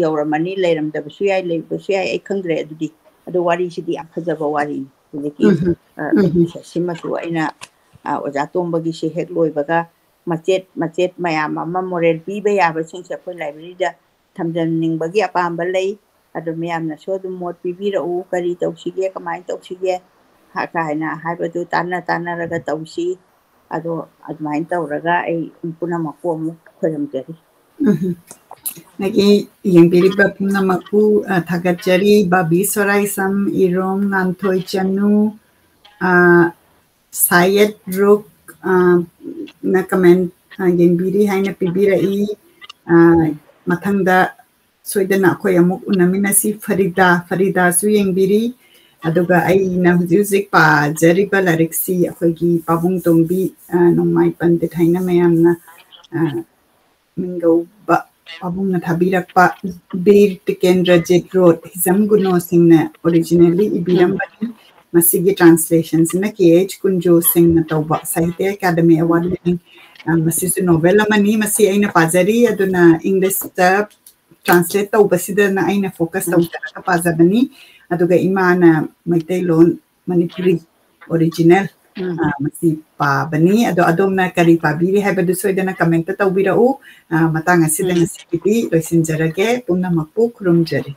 ꯌꯧꯔꯝꯃꯅꯤ, ꯂꯩꯔꯝꯗꯕꯁꯨ ꯌꯥꯏ, ꯂꯩꯕꯁꯨ ꯌꯥꯏ, ꯑꯩ ꯈꯪꯗ꯭ꯔꯦ ꯑꯗꯨꯗꯤ꯫ ꯑꯗꯣ ꯋꯥꯔꯤꯁꯤꯗꯤ ꯌꯥꯝ ꯐꯖꯕ ꯋꯥꯔꯤꯅꯤ꯫ ꯍꯧꯖꯤꯛꯀꯤ, ꯎꯝ, ꯑ, ꯎꯝ꯫ ꯁꯤꯃꯁꯨ ꯑꯩꯅ, ꯑ, ꯑꯣꯖꯥ ꯇꯣꯝꯕꯒꯤꯁꯤ ꯍꯦꯛ ꯂꯣꯏꯕꯒ ꯃꯆꯦꯠ ꯃꯆꯦꯠ ꯃꯌꯥꯝ ꯑꯃ moral ꯄꯤꯕ ꯌꯥꯕꯁꯤꯡꯁꯦ ꯑꯩꯈꯣꯏ library ꯗ ꯊꯝꯖꯟꯅꯤꯡꯕꯒꯤ ꯑꯄꯥꯝꯕ ꯂꯩ꯫ ꯑꯗꯣ ꯃꯌꯥꯝꯅꯁꯨ ꯑꯗꯨꯝ ꯃꯣꯠ ꯄꯤꯕꯤꯔꯛꯎ, ꯀꯔꯤ ꯇꯧꯁꯤꯒꯦ, ꯀꯃꯥꯏꯅ ꯇꯧꯁꯤꯒꯦ ꯍꯥ-, ꯀꯥꯏꯅ ꯍꯥꯏꯕꯗꯨ ꯇꯥꯟꯅ ꯇꯥꯟꯅꯔꯒ ꯇꯧꯁꯤ꯫ ꯑꯗꯣ ꯑꯗꯨꯃꯥꯏꯅ ꯇꯧꯔꯒ ꯑꯩ ꯄꯨꯝꯅꯃꯛꯄꯨ ꯑꯃꯨꯛ ꯈꯣꯏꯔꯝꯖꯔꯤ꯫ ꯎꯝ꯫ ꯑꯗꯒꯤ ꯌꯦꯡꯕꯤꯔꯤꯕ ꯄꯨꯝꯅꯃꯛꯄꯨ, ꯑ, ꯊꯥꯒꯠꯆꯔꯤ꯫ ꯕꯥꯕꯤ ꯁꯣꯔꯥꯏꯁꯝ, ꯏꯔꯣꯝ ꯉꯥꯟꯊꯣꯏ ꯆꯅꯨ, ꯑ, ꯁꯥꯌꯦꯠ ꯔꯨꯛ, ꯑ, ꯅ comment, ꯑ, ꯌꯦꯡꯕꯤꯔꯤ ꯍꯥꯏꯅ ꯄꯤꯕꯤꯔꯛꯏ꯫ ꯑ, ꯃꯊꯪꯗ ꯁꯣꯏꯗꯅ ꯑꯩꯈꯣꯏ ꯑꯃꯨꯛ ꯎꯅꯃꯤꯟꯅꯁꯤ꯫ ꯐꯔꯤꯗꯥ, ꯐꯔꯤꯗꯥꯁꯨ ꯌꯦꯡꯕꯤꯔꯤ꯫ ꯑꯗꯨꯒ ꯑꯩꯅ ꯍꯧꯖꯤꯛ ꯍꯧꯖꯤꯛ ꯄꯥꯖꯔꯤꯕ ꯂꯥꯏꯔꯤꯛꯁꯤ ꯑꯩꯈꯣꯏꯒꯤ ꯄꯥꯕꯨꯡ ꯇꯣꯝꯕꯤ, ꯑ, ꯅꯣꯡꯃꯥꯏ ꯄꯟꯗꯤꯠ ꯍꯥꯏꯅ ꯃꯌꯥꯝꯅ, ꯑ, ꯃꯤꯡꯒꯧꯕ ꯄꯥꯕꯨꯡꯅ ꯊꯥꯕꯤꯔꯛꯄ ꯕꯤꯔ ꯇꯤꯀꯦꯟꯗ꯭ꯔꯖꯤꯠ ꯔꯣꯠ ꯍꯤꯖꯝ ꯒꯨꯅꯣ ꯁꯤꯡꯅ originally ꯏꯕꯤꯔꯝꯕꯅꯤ꯫ ꯃꯁꯤꯒꯤ translation ꯁꯤꯅ ꯀꯦ ꯑꯩꯆ ꯀꯨꯟꯖꯣ ꯁꯤꯡꯅ ꯇꯧꯕ Sahitya Academy Award winning, ꯑ, ꯃꯁꯤꯁꯨ novel ꯑꯃꯅꯤ꯫ ꯃꯁꯤ ꯑꯩꯅ ꯄꯥꯖꯔꯤ, ꯑꯗꯨꯅ English ꯇ translate ꯇꯧꯕꯁꯤꯗꯅ ꯑꯩꯅ focus ꯎꯝ꯫ ꯇꯧꯖꯔꯒ ꯄꯥꯖꯕꯅꯤ꯫ ꯑꯗꯨꯒ ꯏꯃꯥꯅ ꯃꯩꯇꯩꯂꯣꯟ ꯃꯅꯤꯄꯨꯔꯤ ꯑꯣꯔꯤꯖꯤꯅꯦꯜ ꯃꯁꯤ ꯄꯥꯕꯅꯤ꯫ ꯑꯗꯣ ꯑꯗꯣꯝꯅ ꯀꯔꯤ ꯄꯥꯕꯤꯔꯤ ꯍꯥꯏꯕꯗꯨ ꯁꯣꯏꯗꯅ ꯀꯃꯦꯟꯇ ꯇꯧꯕꯤꯔꯛꯎ꯫ ꯃꯇꯥꯡ ꯑꯁꯤꯗ ꯉꯁꯤꯒꯤꯗꯤ ꯂꯣꯏꯁꯤꯟꯖꯔꯒꯦ꯫ ꯄꯨꯝꯅꯃꯛꯄꯨ ꯈꯨꯔꯨꯝꯖꯔꯤ꯫